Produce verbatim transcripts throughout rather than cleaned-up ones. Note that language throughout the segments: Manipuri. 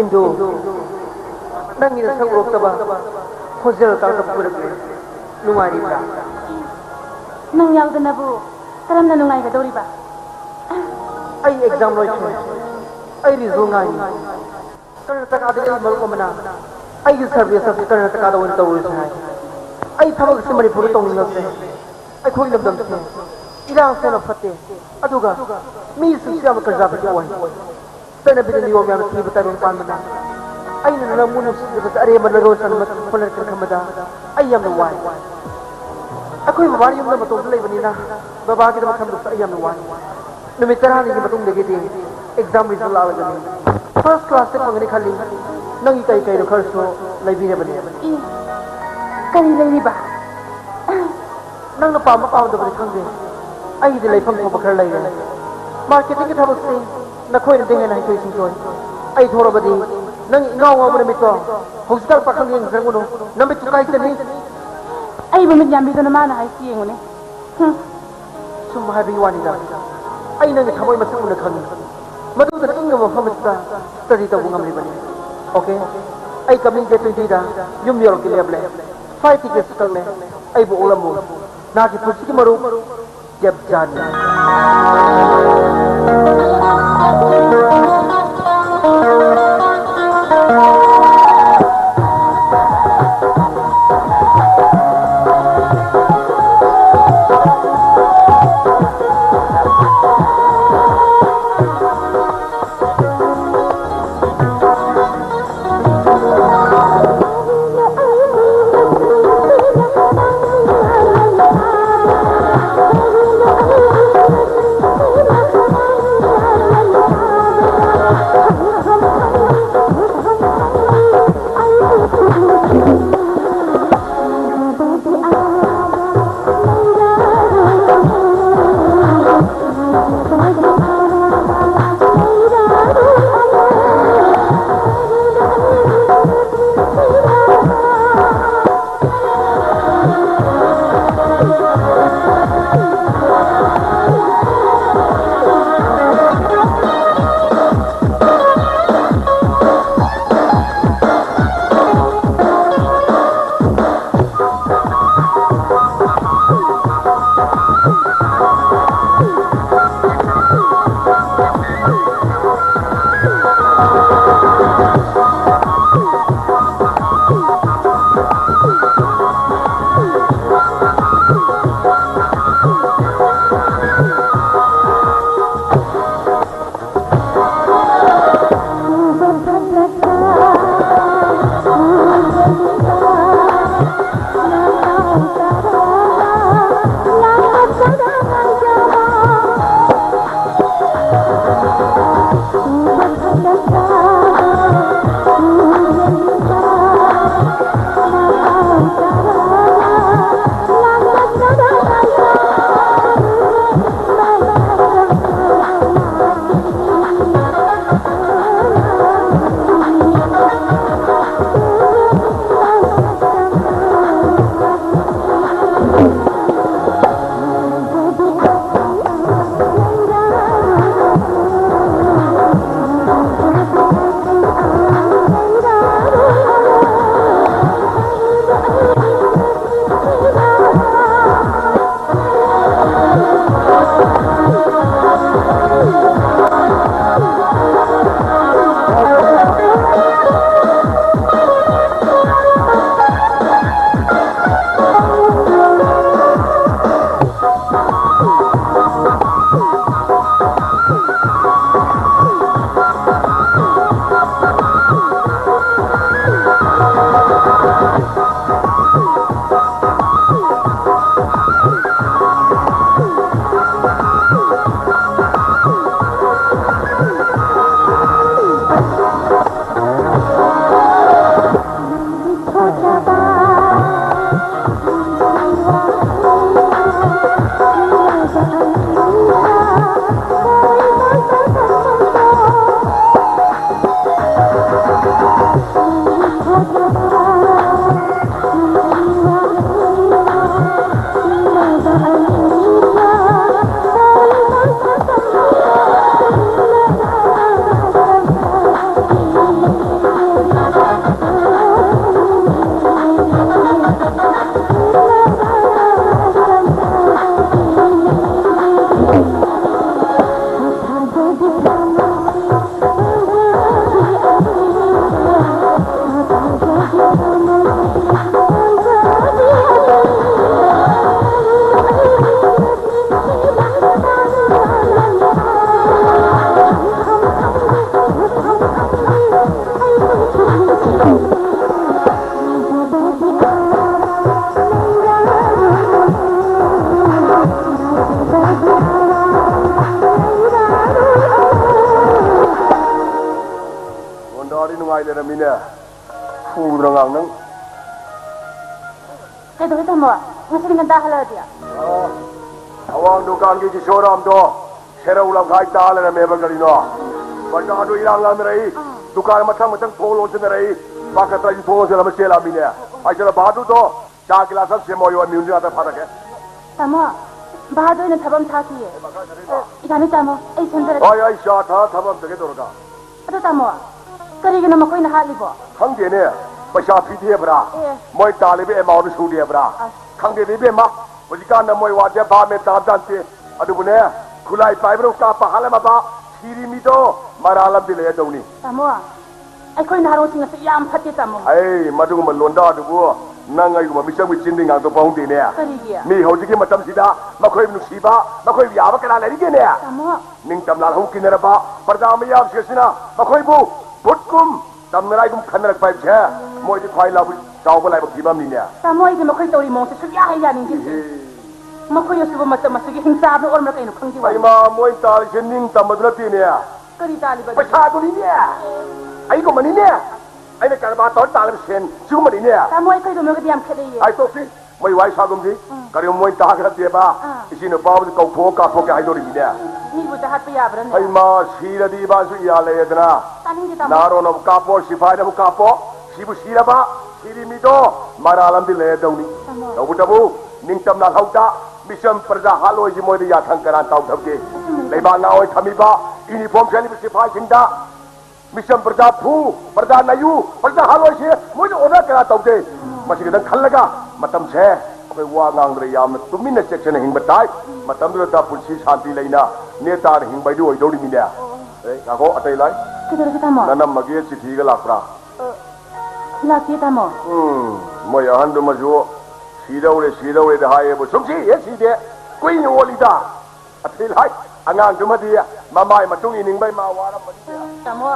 ꯏꯟꯗꯨ, ꯅꯪꯒꯤ ꯅꯁꯛ ꯎꯔꯛꯇꯕ, ꯈꯣꯟꯖꯦꯜ ꯇꯥꯗꯕ ꯀꯨꯏꯔꯛꯂꯦ꯫ ꯅꯨꯡꯉꯥꯏꯔꯤꯕ꯭ꯔꯥ? ꯅꯪ ꯌꯥꯎꯗꯅꯕꯨ ꯀꯔꯝꯅ ꯅꯨꯡꯉꯥꯏꯒꯗꯧꯔꯤꯕ? ꯑꯩ ꯑꯦꯛꯖꯥꯝ ꯂꯣꯏꯈ꯭ꯔꯦ꯫ ꯑꯩ ꯔꯤꯖꯜ ꯉꯥꯏꯔꯤ꯫ ꯀꯔꯅꯥꯇꯀꯥꯗꯒꯤ ꯑꯩ ꯃꯔꯨꯞ ꯑꯃꯅ ꯑꯩꯒꯤ ꯁꯔꯚꯤꯁ ꯑꯁꯤ ꯀꯔꯅꯥꯇꯀꯥꯗ ꯑꯣꯏꯅ ꯇꯧꯔꯨꯁꯤ ꯍꯥꯏ꯫ ꯑꯩ ꯊꯕꯛ ꯑꯁꯤ ꯃꯅꯤꯄꯨꯔꯗ ꯇꯧꯅꯤꯡꯉꯛꯇ꯭ꯔꯦ꯫ ꯑꯩꯈꯣꯏ ꯂꯝꯗꯝꯁꯦ ꯏꯔꯥꯡꯁꯨ ꯌꯥꯝꯅ ꯐꯠꯇꯦ, ꯑꯗꯨꯒ ꯃꯤꯁꯤꯡꯁꯨ ꯌꯥꯝꯅ ꯀꯟꯖꯥꯕꯇꯤꯕ ꯑꯣꯏ꯫ ꯆꯠꯅꯕꯤꯗ ꯅꯤꯌꯣꯝ ꯌꯥꯝꯅ ꯊꯤꯕ ꯇꯥꯏꯕꯪ ꯄꯥꯟꯕꯅ ꯑꯩꯅ ꯅꯪꯕꯨ ꯅꯨꯡꯁꯤꯖꯕꯁꯦ ꯑꯔꯦꯝꯕ ꯂꯔꯣꯟ ꯁꯥꯟꯅꯕ ꯍꯣꯠꯅꯔꯛꯀꯅꯤ ꯈꯟꯕꯗ ꯑꯩ ꯌꯥꯝꯅ ꯋꯥꯏ꯫ ꯑꯩꯈꯣꯏ ꯕꯕꯥ ꯌꯨꯝꯗ ꯃꯇꯣꯝꯇ ꯂꯩꯕꯅꯤꯅ ꯕꯕꯥꯒꯤꯗꯃꯛ ꯈꯟꯕꯁꯨ ꯑꯩ ꯌꯥꯝꯅ ꯋꯥꯏ꯫ ꯅꯨꯃꯤꯠ ꯇꯔꯥꯅꯤꯒꯤ ꯃꯇꯨꯡꯗꯒꯤꯗꯤ ꯑꯦꯛꯖꯥꯝ ꯔꯤꯖꯜ ꯂꯥꯛꯂꯒꯅꯤ꯫ ꯐꯥꯔꯁ ꯀ꯭ꯂꯥꯁꯇ ꯐꯪꯒꯅꯤ ꯈꯜꯂꯤ꯫ ꯅꯪꯒꯤ ꯀꯔꯤ ꯀꯔꯤꯅꯣ ꯈꯔꯁꯨ ꯂꯩꯕꯤꯔꯕꯅꯦ꯫ ꯏ, ꯀꯔꯤ ꯂꯩꯔꯤꯕ? ꯅꯪꯅ ꯄꯥꯝꯕ ꯄꯥꯝꯗꯕꯗꯤ ꯈꯪꯗꯦ, ꯑꯩꯒꯤꯗꯤ ꯂꯩꯐꯝ ꯊꯣꯛꯄ ꯈꯔ ꯂꯩꯔꯦ꯫ ꯃꯥꯔꯀꯦꯇꯤꯡꯒꯤ ꯊꯕꯛꯁꯤ ꯅꯈꯣꯏꯅꯗꯤ ꯍꯦꯟꯅ ꯍꯩꯊꯣꯏ ꯁꯤꯡꯊꯣꯏ꯫ ꯑꯩ ꯊꯣꯛꯂꯕꯗꯤ ꯅꯪ ꯏꯉꯥꯎ ꯉꯥꯎꯕ ꯅꯨꯃꯤꯠꯇꯣ ꯍꯧꯖꯤꯛꯀꯥꯟ ꯄꯥꯈꯪ ꯌꯦꯡꯖꯔꯨꯅꯨ, ꯅꯃꯤꯠꯇꯨ ꯀꯥꯏꯖꯅꯤ꯫ ꯑꯩꯕꯨ ꯃꯤꯠ ꯌꯥꯝꯕꯤꯗꯨꯅ ꯃꯥꯅ ꯍꯥꯏꯁꯤ ꯌꯦꯡꯉꯨꯅꯦ꯫ ꯍꯨꯝ꯫ ꯁꯨꯝ ꯍꯥꯏꯕꯒꯤ ꯋꯥꯅꯤꯗ꯫ ꯑꯩ ꯅꯪꯒꯤ ꯊꯃꯣꯏ ꯃꯁꯛ ꯃꯨꯟꯅ ꯈꯪꯉꯤ꯫ ꯃꯗꯨꯗ ꯏꯪꯅꯕ ꯃꯐꯝ ꯑꯁꯤꯗ ꯁ꯭ꯇꯗꯤ ꯇꯧꯕ ꯉꯝꯂꯤꯕꯅꯤ꯫ ꯑꯣꯀꯦ? ꯑꯩ ꯀꯃꯤꯡ ꯗꯦꯠ ꯇ꯭ꯋꯦꯟꯇꯤꯗ ꯌꯨꯝ ꯌꯧꯔꯛꯀꯦ ꯂꯦꯞꯂꯦ꯫ ꯐ꯭ꯂꯥꯏꯠ ꯇꯤꯀꯦꯠꯁꯨ ꯀꯛꯂꯦ꯫ ꯑꯩꯕꯨ ꯑꯣꯛꯂꯝꯃꯨ꯫ ꯅꯍꯥꯛꯀꯤ ꯄꯨꯟꯁꯤꯒꯤ ꯃꯔꯨꯞ, ꯗꯦꯕꯖꯥꯅꯤ꯫ ꯂꯣꯟꯗꯥꯗꯤ ꯅꯨꯡꯉꯥꯏ ꯂꯩꯔꯝꯃꯤꯅꯦ꯫ ꯐꯨꯗ꯭ꯔꯣ ꯑꯉꯥꯡ ꯅꯪ? ꯀꯩꯗꯧꯔꯦ ꯇꯥꯃꯣ? ꯉꯁꯤꯗꯤ ꯉꯟꯇꯥ ꯍꯜꯂꯛꯑꯗꯤ? ꯑꯣ, ꯑꯋꯥꯡ ꯗꯨꯀꯥꯟꯒꯤ ꯀꯤꯁꯣꯔꯥꯝꯗꯣ ꯁꯦꯔꯧ ꯂꯝꯈꯥꯏ ꯇꯥ ꯂꯩꯔꯝꯃꯦꯕ꯫ ꯀꯔꯤꯅꯣ? ꯕꯖꯥꯔꯗꯣ ꯏꯔꯥꯡ ꯂꯥꯡꯅꯔꯛꯏ꯫ ꯑꯥ꯫ ꯗꯨꯀꯥꯟ ꯃꯊꯪ ꯃꯊꯪ ꯊꯣꯡ ꯂꯣꯟꯁꯤꯟꯅꯔꯛꯏ꯫ ꯄꯥꯈꯠꯇꯅ ꯑꯩꯁꯨ ꯊꯣꯡ ꯂꯣꯟꯁꯤꯜꯂ ꯑꯃ ꯆꯦꯜꯂꯛꯑꯃꯤꯅꯦ꯫ ꯍꯥꯏꯖꯔ ꯚꯥꯗꯨꯗꯣ ꯆꯥ ꯒꯤꯂꯥꯁ ꯑꯃ ꯁꯦꯝꯃꯣꯌꯣ, ꯃꯤꯍꯨꯟꯁꯤ ꯉꯥꯛꯇ ꯐꯥꯔꯒꯦ꯫ ꯇꯥꯃꯣ, ꯚꯥꯗꯨ ꯑꯣꯏꯅ ꯊꯕꯛ ꯑꯃ ꯊꯥꯈꯤꯌꯦ꯫ ꯑꯦ, ꯃꯈꯥ ꯆꯠꯂꯤꯕ? ꯑ, ꯏꯀꯥꯏꯅꯤ ꯇꯥꯃꯣ, ꯑꯩ ꯁꯣꯝꯗ ꯍꯣꯏ, ꯑꯩ ꯆꯥ ꯊꯛꯑ ꯊꯕꯛ ꯑꯃ ꯆꯠꯀꯦ ꯇꯧꯔꯒ꯫ ꯑꯗꯣ ꯇꯥꯃꯣ, ꯀꯔꯤꯒꯤꯅꯣ ꯃꯈꯣꯏꯅ ꯍꯥꯠꯂꯤꯕꯣ? ꯈꯪꯗꯦꯅꯦ, ꯄꯩꯁꯥ ꯄꯤꯗꯦꯕ꯭ꯔꯥ? ꯑꯦ꯫ ꯃꯣꯏ ꯇꯥꯜꯂꯤꯕ amount ꯁꯨꯗꯦꯕ꯭ꯔꯥ? ꯑꯁ꯫ ꯈꯪꯗꯦꯅꯦ ꯏꯕꯦꯝꯃ, ꯍꯧꯖꯤꯛꯀꯥꯟꯗ ꯃꯣꯏ ꯋꯥꯁꯦ ꯚꯥꯞ ꯃꯦꯟ ꯇꯥꯕꯖꯥꯠ ꯅꯠꯇꯦ꯫ ꯑꯗꯨꯕꯨꯅꯦ, ꯈꯨꯠꯂꯥꯏ ꯄꯥꯏꯕꯅ ꯀꯥꯞꯄ ꯍꯥꯠꯂꯝꯃꯕ ꯁꯤꯔꯤ ꯃꯤꯗꯣ ꯃꯔꯥꯜ ꯑꯃꯗꯤ ꯂꯩꯔꯗꯧꯅꯤ꯫ ꯇꯥꯃꯣ, ꯑꯩꯈꯣꯏ ꯅꯍꯥꯔꯣꯜꯁꯤꯡ ꯑꯁꯤ ꯌꯥꯝ ꯐꯠꯇꯦ ꯇꯥꯃꯣ꯫ ꯑꯩ ꯃꯗꯨꯒꯨꯝꯕ ꯂꯣꯟꯗꯥꯗꯨꯕꯨ ꯅꯪ ꯑꯩꯒꯨꯝꯕ ꯃꯤꯆꯪꯒꯤ ꯆꯤꯟꯗꯤ ꯉꯥꯡꯊꯣꯛꯄ ꯍꯧꯅꯗꯦꯅꯦ꯫ ꯀꯔꯤꯒꯤ? ꯃꯤ ꯍꯧꯖꯤꯛꯀꯤ ꯃꯇꯝꯁꯤꯗ ꯃꯈꯣꯏꯕꯨ ꯅꯨꯡꯁꯤꯕ, ꯃꯈꯣꯏꯕꯨ ꯌꯥꯕ ꯀꯅꯥ ꯂꯩꯔꯤꯒꯦꯅꯦ? ꯇꯥꯃꯣ꯫ ꯅꯤꯡꯇꯝ ꯂꯥꯜꯍꯧ ꯀꯤꯟꯅꯔꯕ ꯄ꯭ꯔꯖꯥ ꯃꯌꯥꯝꯁꯤꯡ ꯑꯁꯤꯅ ꯃꯈꯣꯏꯕꯨ ꯚꯨꯠꯀꯨꯝ ꯇꯝꯅꯔꯥꯏꯒꯨꯝ ꯈꯟꯅꯔꯛꯄ ꯍꯥꯏꯕꯁꯦ ꯃꯣꯏꯗꯤ ꯈ꯭ꯋꯥꯏ ꯂꯥꯕꯨ ꯆꯥꯎꯕ ꯂꯥꯏꯕꯛ ꯊꯤꯕ ꯑꯃꯅꯤꯅꯦ꯫ ꯇꯥꯃꯣ, ꯑꯩꯗꯤ ꯃꯈꯣꯏ ꯇꯧꯔꯤ ꯃꯑꯣꯡꯁꯦ ꯁꯨꯛꯌꯥ ꯍꯦꯛ ꯌꯥꯅꯤꯡꯗꯦ꯫ ꯏꯍꯦ꯫ ꯃꯈꯣꯏ ꯑꯁꯤꯕꯨ ꯃꯇꯝ ꯑꯁꯤꯒꯤ ꯍꯤꯡꯆꯥꯕꯅ ꯑꯣꯟꯕ꯭ꯔꯥ ꯀꯩꯅꯣ ꯈꯪꯗꯦ ꯋꯥꯅꯤ꯫ ꯍꯩꯃꯥ, ꯃꯣꯏ ꯇꯥꯜꯂꯤꯁꯦ ꯅꯤꯡ ꯇꯝꯕꯗꯨ ꯅꯠꯇꯦꯅꯦ꯫ ꯀꯔꯤ ꯇꯥꯜꯂꯤꯕ ꯑꯗꯨꯗꯤ? ꯄꯩꯁꯥꯗꯨꯅꯤꯅꯦ꯫ ꯑꯩꯒꯨꯝꯕꯅꯤꯅꯦ꯫ ꯑꯩꯅ ꯀꯔꯕꯥꯔ ꯇꯧꯔ ꯇꯥꯜꯂꯤꯕ ꯁꯦꯟ ꯁꯤꯒꯨꯝꯕꯅꯤꯅꯦ꯫ ꯇꯥꯃꯣ, ꯑꯩꯈꯣꯏꯒ ꯅꯣꯏꯒꯗꯤ ꯌꯥꯝ ꯈꯦꯠꯅꯩꯌꯦ꯫ ꯍꯥꯏ ꯇꯣꯛꯁꯤ꯫ ꯃꯣꯏ ꯋꯥꯔꯤ ꯁꯥꯒꯨꯝꯁꯤ꯫ ꯎꯝ꯫ ꯀꯔꯤꯒꯨꯝꯕ ꯃꯣꯏ ꯇꯥꯈ꯭ꯔꯗꯦꯕ, ꯑꯥ꯫ ꯏꯆꯦ ꯅꯨꯄꯥꯕꯨꯗꯤ ꯀꯧꯊꯣꯛꯑ ꯀꯥꯞꯊꯣꯛꯀꯦ ꯍꯥꯏꯗꯣꯔꯤꯃꯤꯅꯦ꯫ ꯃꯤꯕꯨ ꯆꯍꯥꯠꯄ ꯌꯥꯕ꯭ꯔꯥꯅꯦ? ꯍꯩꯃꯥ, ꯁꯤꯔꯗꯤ ꯏꯕꯥꯁꯨ ꯏꯌꯥ ꯂꯩꯔꯦꯗꯅ꯫ ꯇꯥꯅꯤꯡꯗꯦ, ꯇꯥꯃꯣ꯫ ꯅꯍꯥꯔꯣꯟ ꯑꯃꯨꯛ ꯀꯥꯞꯄꯣ, ꯁꯤꯐꯥꯏꯗ ꯑꯃꯨꯛ ꯀꯥꯞꯄꯣ, ꯁꯤꯕꯨ ꯁꯤꯔꯕ, ꯁꯤꯔꯤ ꯃꯤꯗꯣ ꯃꯔꯥꯜ ꯑꯃꯗꯤ ꯂꯩꯔꯗꯧꯅꯤ꯫ ꯇꯥꯃꯣ꯫ ꯇꯧꯕꯇꯕꯨ ꯅꯤꯡꯇꯝ ꯂꯥꯜꯍꯧꯗ, ꯃꯤꯆꯝ ꯄ꯭ꯔꯖꯥ ꯍꯥꯠꯂꯣꯏꯁꯤ ꯃꯣꯏꯗ ꯌꯥꯊꯪ ꯀꯅꯥ ꯇꯧꯊꯒꯦ? ꯑꯆꯨꯝꯕꯅꯤ꯫ ꯂꯩꯕꯥꯛ ꯉꯥꯛꯑꯣꯏ ꯊꯝꯃꯤꯕ ꯌꯨꯅꯤꯐꯣꯔꯝ ꯁꯦꯠꯂꯤꯕ ꯁꯤꯐꯥꯏꯁꯤꯡꯗ ꯃꯤꯆꯝ ꯄ꯭ꯔꯖꯥ ꯐꯨ, ꯄ꯭ꯔꯖꯥ ꯅꯩꯌꯨ, ꯄ꯭ꯔꯖꯥ ꯍꯥꯠꯂꯣꯏꯁꯤ ꯃꯣꯏꯗ ꯑꯣꯔꯗꯔ ꯀꯅꯥ ꯇꯧꯒꯦ? ꯃꯁꯤ ꯈꯤꯇꯪ ꯈꯜꯂꯒ ꯃꯇꯝꯁꯦ ꯑꯩꯈꯣꯏ ꯋꯥ ꯉꯥꯡꯗꯅ ꯌꯥꯝꯅ ꯇꯨꯃꯤꯟꯅ ꯆꯦꯛꯁꯤꯟꯅ ꯍꯤꯡꯕ ꯇꯥꯏ꯫ ꯃꯇꯝꯗꯨꯗ ꯄꯨꯟꯁꯤ ꯁꯥꯟꯇꯤ ꯂꯩꯅ ꯅꯦ ꯇꯥꯅ ꯍꯤꯡꯕ ꯍꯥꯏꯗꯨ ꯑꯣꯏꯗꯧꯔꯤꯃꯤꯅꯦ꯫ ꯑꯦ, ꯉꯥꯏꯈꯣ, ꯑꯇꯩ ꯂꯥꯏ꯫ ꯀꯩꯗꯧꯔꯒꯦ, ꯇꯥꯃꯣ? ꯅꯅꯝꯃꯒꯤ ꯆꯤꯊꯤꯒ ꯂꯥꯛꯄ꯭ꯔꯥ? ꯑ, ꯂꯥꯛꯇꯦ, ꯇꯥꯃꯣ꯫ ꯎꯝ, ꯃꯣꯏ ꯑꯍꯟꯗꯨꯃꯁꯨ ꯁꯤꯗꯧꯔꯦ, ꯁꯤꯗꯧꯔꯦꯗ ꯍꯥꯏꯌꯦꯕꯨ ꯁꯨꯝ ꯁꯤ ꯍꯦꯛ ꯁꯤꯗꯦ꯫ ꯀꯨꯏꯅ ꯑꯣꯠꯂꯤꯗ꯫ ꯑꯇꯩ ꯂꯥꯏ, ꯑꯉꯥꯡꯗꯨꯃꯗꯤ ꯃꯃꯥꯏ ꯃꯇꯨꯡ ꯏꯅꯤꯡꯕꯩ ꯃꯥ ꯋꯥꯔꯝꯕꯅꯤ꯫ ꯇꯥꯃꯣ,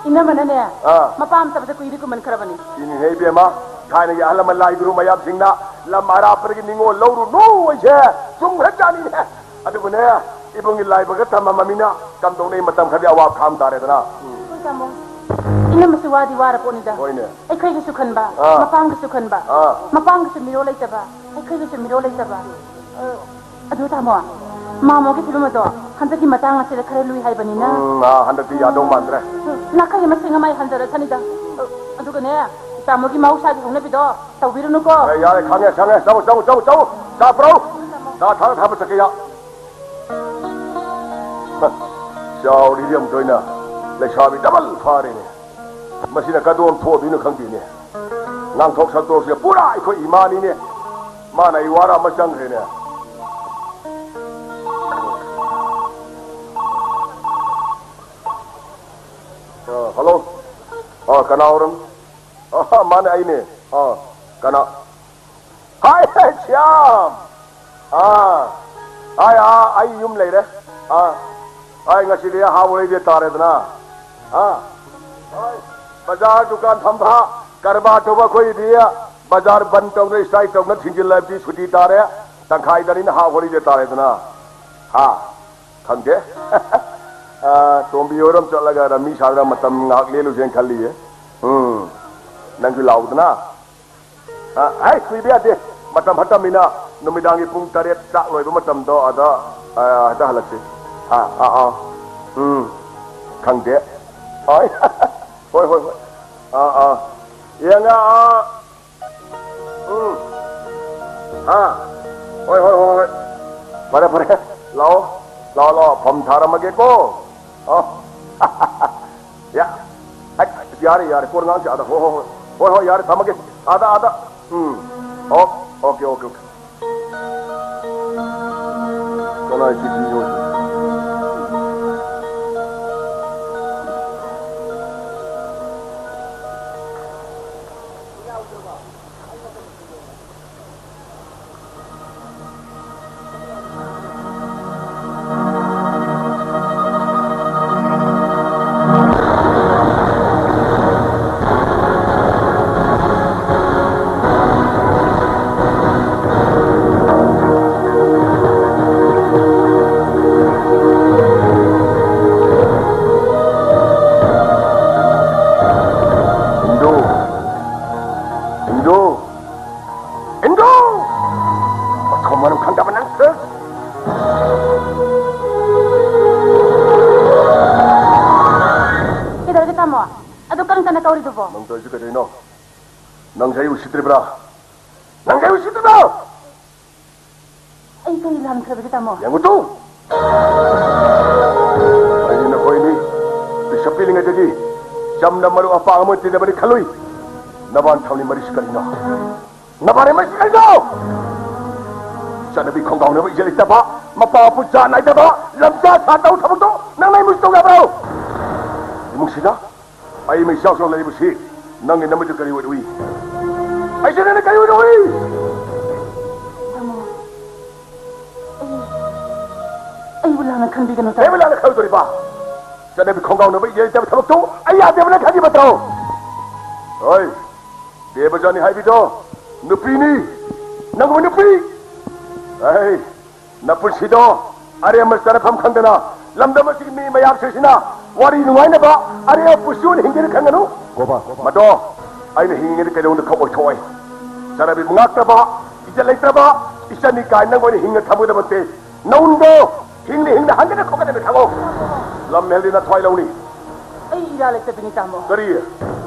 ꯏꯅꯝꯃꯅꯅꯦ, ꯑꯥ꯫ ꯃꯄꯥ ꯑꯃ ꯆꯠꯄꯁꯦ ꯀꯨꯏꯗꯤ ꯀꯨꯏꯃꯟꯈ꯭ꯔꯕꯅꯤ꯫ ꯏꯅꯤꯡꯍꯦ ꯏꯕꯦꯝꯃ, ꯊꯥꯏꯅꯒꯤ ꯑꯍꯜ ꯂꯃꯟ ꯂꯥꯏ ꯒꯨꯔꯨ ꯃꯌꯥꯝꯁꯤꯡꯅ ꯂꯝ ꯑꯔꯥꯞꯄꯗꯒꯤ ꯅꯤꯡꯉꯣꯜ ꯂꯧꯔꯨꯅꯨ ꯑꯩꯁꯦ ꯆꯨꯝꯈ꯭ꯔꯖꯥꯠꯅꯤꯅꯦ꯫ ꯑꯗꯨꯕꯨꯅꯦ, ꯏꯕꯨꯡꯒꯤ ꯂꯥꯏꯕꯛꯇ ꯇꯝꯃꯝꯃꯤꯅ ꯀꯝꯗꯧꯅ ꯃꯇꯝ ꯈꯔꯗꯤ ꯑꯋꯥꯕ ꯈꯥꯝ ꯇꯥꯔꯦꯗꯅ꯫ ꯎꯝ꯫ ꯍꯣꯏ, ꯇꯥꯃꯣ꯫ ꯏꯅꯝꯃꯁꯨ ꯋꯥꯗꯤ ꯋꯥꯔ ꯄꯣꯠꯅꯤꯗ꯫ ꯍꯣꯏꯅꯦ꯫ ꯑꯩꯈꯣꯏꯒꯤꯁꯨ ꯈꯟꯕ, ꯑꯥ꯫ ꯃꯄꯥꯡꯒꯤꯁꯨ ꯈꯟꯕ, ꯑꯥ꯫ ꯃꯄꯥꯡꯒꯤꯁꯨ ꯃꯤꯔꯣꯜ ꯂꯩꯇꯕ, ꯑꯩꯈꯣꯏꯒꯤꯁꯨ ꯃꯤꯔꯣꯜ ꯂꯩꯇꯕ꯫ ꯑ, ꯑꯗꯨ ꯇꯥꯃꯣ, ꯃꯥꯃꯣꯒꯤ ꯐꯤꯕꯝ ꯑꯗꯣ ꯍꯟꯗꯛꯀꯤ ꯃꯇꯥꯡ ꯑꯁꯤꯗ ꯈꯔ ꯂꯨꯏ ꯍꯥꯏꯕꯅꯤꯅ꯫ ꯎꯝ, ꯑꯥ, ꯍꯟꯗꯛꯇꯤ ꯌꯥꯗꯧ ꯃꯥꯟꯗ꯭ꯔꯦ꯫ ꯎꯝ, ꯅꯥꯈꯩ ꯑꯃ ꯁꯦꯡ ꯑꯃꯥꯏ ꯍꯟꯖꯔꯁꯅꯤꯗ꯫ ꯑ, ꯑꯗꯨꯒꯅꯦ, ꯇꯥꯃꯣꯒꯤ ꯃꯍꯧꯁꯥꯒꯤ ꯍꯧꯅꯕꯤꯗꯣ ꯇꯧꯕꯤꯔꯨꯅꯨꯀꯣ꯫ ꯑꯦ, ꯌꯥꯔꯦ, ꯈꯪꯉꯦ, ꯈꯪꯉꯦ꯫ ꯆꯧ, ꯆꯧ, ꯆꯧ, ꯆꯧ꯫ ꯆꯥ ꯄꯨꯔꯛꯎ꯫ ꯆꯥ ꯊꯥꯔ ꯊꯥꯕ ꯆꯠꯀꯦ ꯌꯥ꯫ ꯍ, ꯆꯥꯎꯔꯤꯗꯤ ꯑꯃꯨꯛꯇ ꯑꯣꯏꯅ ꯂꯩꯁꯥꯕꯤ ꯗꯕꯜ ꯐꯥꯔꯦꯅꯦ꯫ ꯃꯁꯤꯅ ꯀꯗꯣꯝ ꯊꯣꯛꯑꯗꯣꯏꯅꯣ ꯈꯪꯗꯦꯅꯦ꯫ ꯉꯥꯡꯊꯣꯛ ꯁꯛꯇꯣꯛꯁꯦ ꯄꯨꯔꯥ ꯑꯩꯈꯣꯏ ꯏꯃꯥꯅꯤꯅꯦ꯫ ꯃꯥꯅ ꯑꯩ ꯋꯥꯔ ꯑꯃ ꯆꯪꯈ꯭ꯔꯦꯅꯦ꯫ ꯑ, ꯍꯜꯂꯣ꯫ ꯑ, ꯀꯅꯥ ꯑꯣꯏꯔꯝ-, ꯑ, ꯃꯥꯅꯦ, ꯑꯩꯅꯦ꯫ ꯑ, ꯀꯅꯥ? ꯍꯥꯏ, ꯍꯦ, ꯁ꯭ꯌꯥꯝ! ꯑꯥ, ꯍꯥꯏ, ꯑꯥ, ꯑꯩ ꯌꯨꯝ ꯂꯩꯔꯦ꯫ ꯑꯥ, ꯍꯥꯏ, ꯉꯁꯤꯗꯤ ꯑꯍꯥꯎꯕ ꯂꯩꯕ ꯇꯥꯔꯦꯗꯅ꯫ ꯑꯥ, ꯍꯣꯏ, ꯕꯖꯥꯔ ꯗꯨꯀꯥꯟ ꯐꯝꯕ ꯀꯔꯕꯥꯔ ꯇꯧꯕ ꯑꯩꯈꯣꯏꯗꯤ ꯕꯖꯥꯔ ꯕꯟ ꯇꯧꯅ, strike ꯇꯧꯅ ꯊꯤꯡꯖꯤꯜꯂꯕꯗꯤ ꯁꯨꯇꯤ ꯇꯥꯔꯦ꯫ ꯇꯪꯈꯥꯏꯗꯅꯤꯅ half holiday ꯇꯥꯔꯦꯗꯅ꯫ ꯍꯥ? ꯈꯪꯗꯦ꯫ ꯑ, ꯇꯣꯝꯕꯤ ꯍꯣꯏꯔꯣꯝ ꯆꯠꯂꯒ ꯔꯝꯃꯤ ꯁꯥꯗꯅ ꯃꯇꯝ ꯉꯥꯏꯍꯥꯛ ꯂꯦꯜꯂꯨꯁꯦꯅ ꯈꯜꯂꯤꯌꯦ꯫ ꯎꯝ꯫ ꯅꯪꯁꯨ ꯂꯥꯛꯎꯗꯅ꯫ ꯑ, ꯍꯥꯏ, ꯀꯨꯏꯕ ꯌꯥꯗꯦ꯫ ꯃꯇꯝ ꯐꯠꯇꯕꯅꯤꯅ ꯅꯨꯃꯤꯗꯥꯡꯒꯤ ꯄꯨꯡ ꯇꯔꯦꯠ ꯆꯥꯛ ꯂꯣꯏꯕ ꯃꯇꯝꯗꯣ ꯑꯗ, ꯑ, ꯍꯦꯛꯇ ꯍꯜꯂꯛꯁꯤ꯫ ꯑꯥ, ꯑꯥ, ꯑꯥ꯫ ꯎꯝ꯫ ꯈꯪꯗꯦ꯫ ꯍꯣꯏ꯫ ꯍꯣꯏ, ꯍꯣꯏ, ꯍꯣꯏ꯫ ꯑꯥ, ꯑꯥ꯫ ꯌꯦꯡꯉ, ꯑꯥ꯫ ꯎꯝ꯫ ꯑꯥ꯫ ꯍꯣꯏ, ꯍꯣꯏ, ꯍꯣꯏ, ꯍꯣꯏ꯫ ꯐꯔꯦ, ꯐꯔꯦ꯫ ꯂꯥꯛꯑꯣ꯫ ꯂꯥꯛꯑꯣ, ꯂꯥꯛꯑꯣ꯫ ꯐꯝ ꯊꯥꯔꯝꯃꯒꯦꯀꯣ꯫ ꯑꯣ꯫ ꯌꯥ-, ꯑꯩ, ꯌꯥꯔꯦ, ꯌꯥꯔꯦ, ꯀꯣꯟ ꯉꯥꯡꯁꯤ ꯑꯥꯗ꯫ ꯍꯣꯏ, ꯍꯣꯏ, ꯍꯣꯏ꯫ ꯍꯣꯏ, ꯍꯣꯏ, ꯌꯥꯔꯦ, ꯊꯝꯃꯒꯦ꯫ ꯑꯥꯗ, ꯑꯥꯗ꯫ ꯎꯝ꯫ ꯑꯣ, okay, okay, okay꯫ ꯀꯅꯥꯏ ꯆꯤꯊꯤꯅꯣ ꯁꯤ? ꯏꯟꯗꯨ! ꯏꯟꯗꯨ! ꯏꯟꯗꯨ! ꯃꯊꯣꯡ ꯃꯔꯝ ꯈꯪꯗꯕ ꯅꯪꯁꯦ! ꯀꯩꯗꯧꯔꯒꯦ, ꯇꯥꯃꯣ? ꯑꯗꯨ ꯀꯔꯝ ꯀꯟꯅ ꯀꯧꯔꯤꯗꯨꯕꯣ? ꯅꯪ ꯇꯧꯔꯤꯁꯤ ꯀꯩꯗꯧꯔꯤꯅꯣ? ꯅꯪꯁꯦ ꯑꯩ ꯎꯁꯤꯠꯇ꯭ꯔꯤꯕ꯭ꯔꯥ? ꯅꯪꯁꯦ ꯑꯩ ꯎꯁꯤꯠꯇ꯭ꯔꯤꯕ꯭ꯔꯣ? ꯑꯩ ꯀꯔꯤ ꯂꯥꯟꯈ꯭ꯔꯕꯒꯦ, ꯇꯥꯃꯣ? ꯌꯦꯡꯉꯨ ꯇꯨ! ꯑꯩꯅ ꯅꯈꯣꯏꯅꯤ ꯄꯤꯁꯛ ꯄꯤꯛꯂꯤꯉꯩꯗꯒꯤ ꯆꯝꯅ ꯃꯔꯨꯞ ꯃꯄꯥꯡ ꯑꯃ ꯇꯤꯟꯅꯕꯅꯤ ꯈꯜꯂꯨꯏ꯫ ꯅꯕꯥꯟ ꯊꯝꯂꯤ ꯃꯔꯤꯁꯤ ꯀꯔꯤꯅꯣ? ꯅꯕꯥꯟ ꯃꯔꯤꯁꯤ ꯀꯔꯤꯅꯣ? ꯆꯠꯅꯕꯤ ꯈꯣꯡꯒꯥꯎꯅꯕ ꯏꯖꯠ ꯂꯩꯇꯕ, ꯃꯄꯥ ꯃꯄꯨ ꯖꯥꯠ ꯅꯥꯏꯗꯕ, ꯂꯝꯖꯥ ꯁꯥ ꯇꯧ ꯊꯕꯛꯇꯣ ꯅꯪ ꯂꯩꯃꯨꯁꯤ ꯇꯧ ꯌꯥꯕ꯭ꯔꯣ? ꯏꯃꯨꯡꯁꯤꯗ ꯑꯩ ꯃꯩ ꯆꯥꯎ ꯆꯥꯎ ꯂꯩꯕꯁꯤ ꯅꯪꯒꯤ ꯅꯃꯤꯠꯇ ꯀꯔꯤ ꯑꯣꯏꯅ ꯎꯏ? ꯑꯩꯁꯦ ꯅꯪꯅ ꯀꯔꯤ ꯑꯣꯏꯅ ꯎꯏ? ꯇꯥꯃꯣ, ꯑꯩ, ꯑꯩꯕꯨ ꯂꯥꯟꯅ ꯈꯟꯕꯤꯒꯅꯨ, ꯇꯥꯃꯣ꯫ ꯑꯩꯕꯨ ꯂꯥꯟꯅ ꯈꯜꯂꯣꯏꯗꯣꯔꯤꯕ? ꯆꯠꯅꯕꯤ ꯈꯣꯡꯒꯥꯎꯅꯕ ꯏꯖꯠ ꯂꯩꯇꯕ ꯊꯕꯛꯇꯨ ꯑꯩ ꯌꯥꯗꯦꯕ ꯅꯪ ꯈꯪꯉꯤꯕ ꯅꯠꯇ꯭ꯔꯣ? ꯍꯣꯏ, ꯗꯦꯕꯖꯥꯅꯤ ꯍꯥꯏꯕꯤꯗꯣ ꯅꯨꯄꯤꯅꯤ, ꯅꯪꯕꯨ ꯅꯨꯄꯤ꯫ ꯑꯩ ꯅꯄꯨꯟꯁꯤꯗꯣ ꯑꯔꯦꯝꯕ ꯆꯠꯅꯐꯝ ꯈꯪꯗꯅ ꯂꯝꯗꯝ ꯑꯁꯤꯒꯤ ꯃꯤ ꯃꯌꯥꯝꯁꯤꯡꯁꯤꯅ ꯋꯥꯔꯤ ꯅꯨꯡꯉꯥꯏꯅꯕ ꯑꯔꯦꯝꯕ ꯄꯨꯟꯁꯤ ꯑꯣꯏꯅ ꯍꯤꯡꯒꯦꯅ ꯈꯟꯒꯅꯨ꯫ ꯒꯣꯄꯥꯜ꯫ ꯃꯗꯣ ꯑꯩꯅ ꯍꯤꯡꯉꯤꯉꯩꯗ ꯀꯩꯗꯧꯅꯨꯡꯗ ꯈꯛ ꯑꯣꯏꯊꯣꯛꯑꯣꯏ꯫ ꯆꯠꯅꯕꯤꯕꯨ ꯉꯥꯛꯇꯕ, ꯏꯖꯠ ꯂꯩꯇ꯭ꯔꯕ, ꯏꯆꯟꯅꯤ ꯀꯥꯏꯅ ꯅꯪ ꯑꯣꯏꯅ ꯍꯤꯡꯅ ꯊꯝꯒꯗꯕ ꯅꯠꯇꯦ꯫ ꯅꯧꯟꯗꯣ ꯍꯤꯡꯅ ꯍꯤꯡꯅ ꯍꯟꯒꯅ ꯈꯣꯠꯀꯗꯕ ꯊꯕꯛ꯫ ꯂꯝ ꯍꯦꯜꯂꯤ ꯅꯊ꯭ꯋꯥꯏ ꯂꯧꯅꯤ꯫ ꯑꯩ ꯏꯔꯥ ꯂꯩꯇꯕꯤꯅꯤ ꯇꯥꯃꯣ꯫ ꯀꯔꯤ?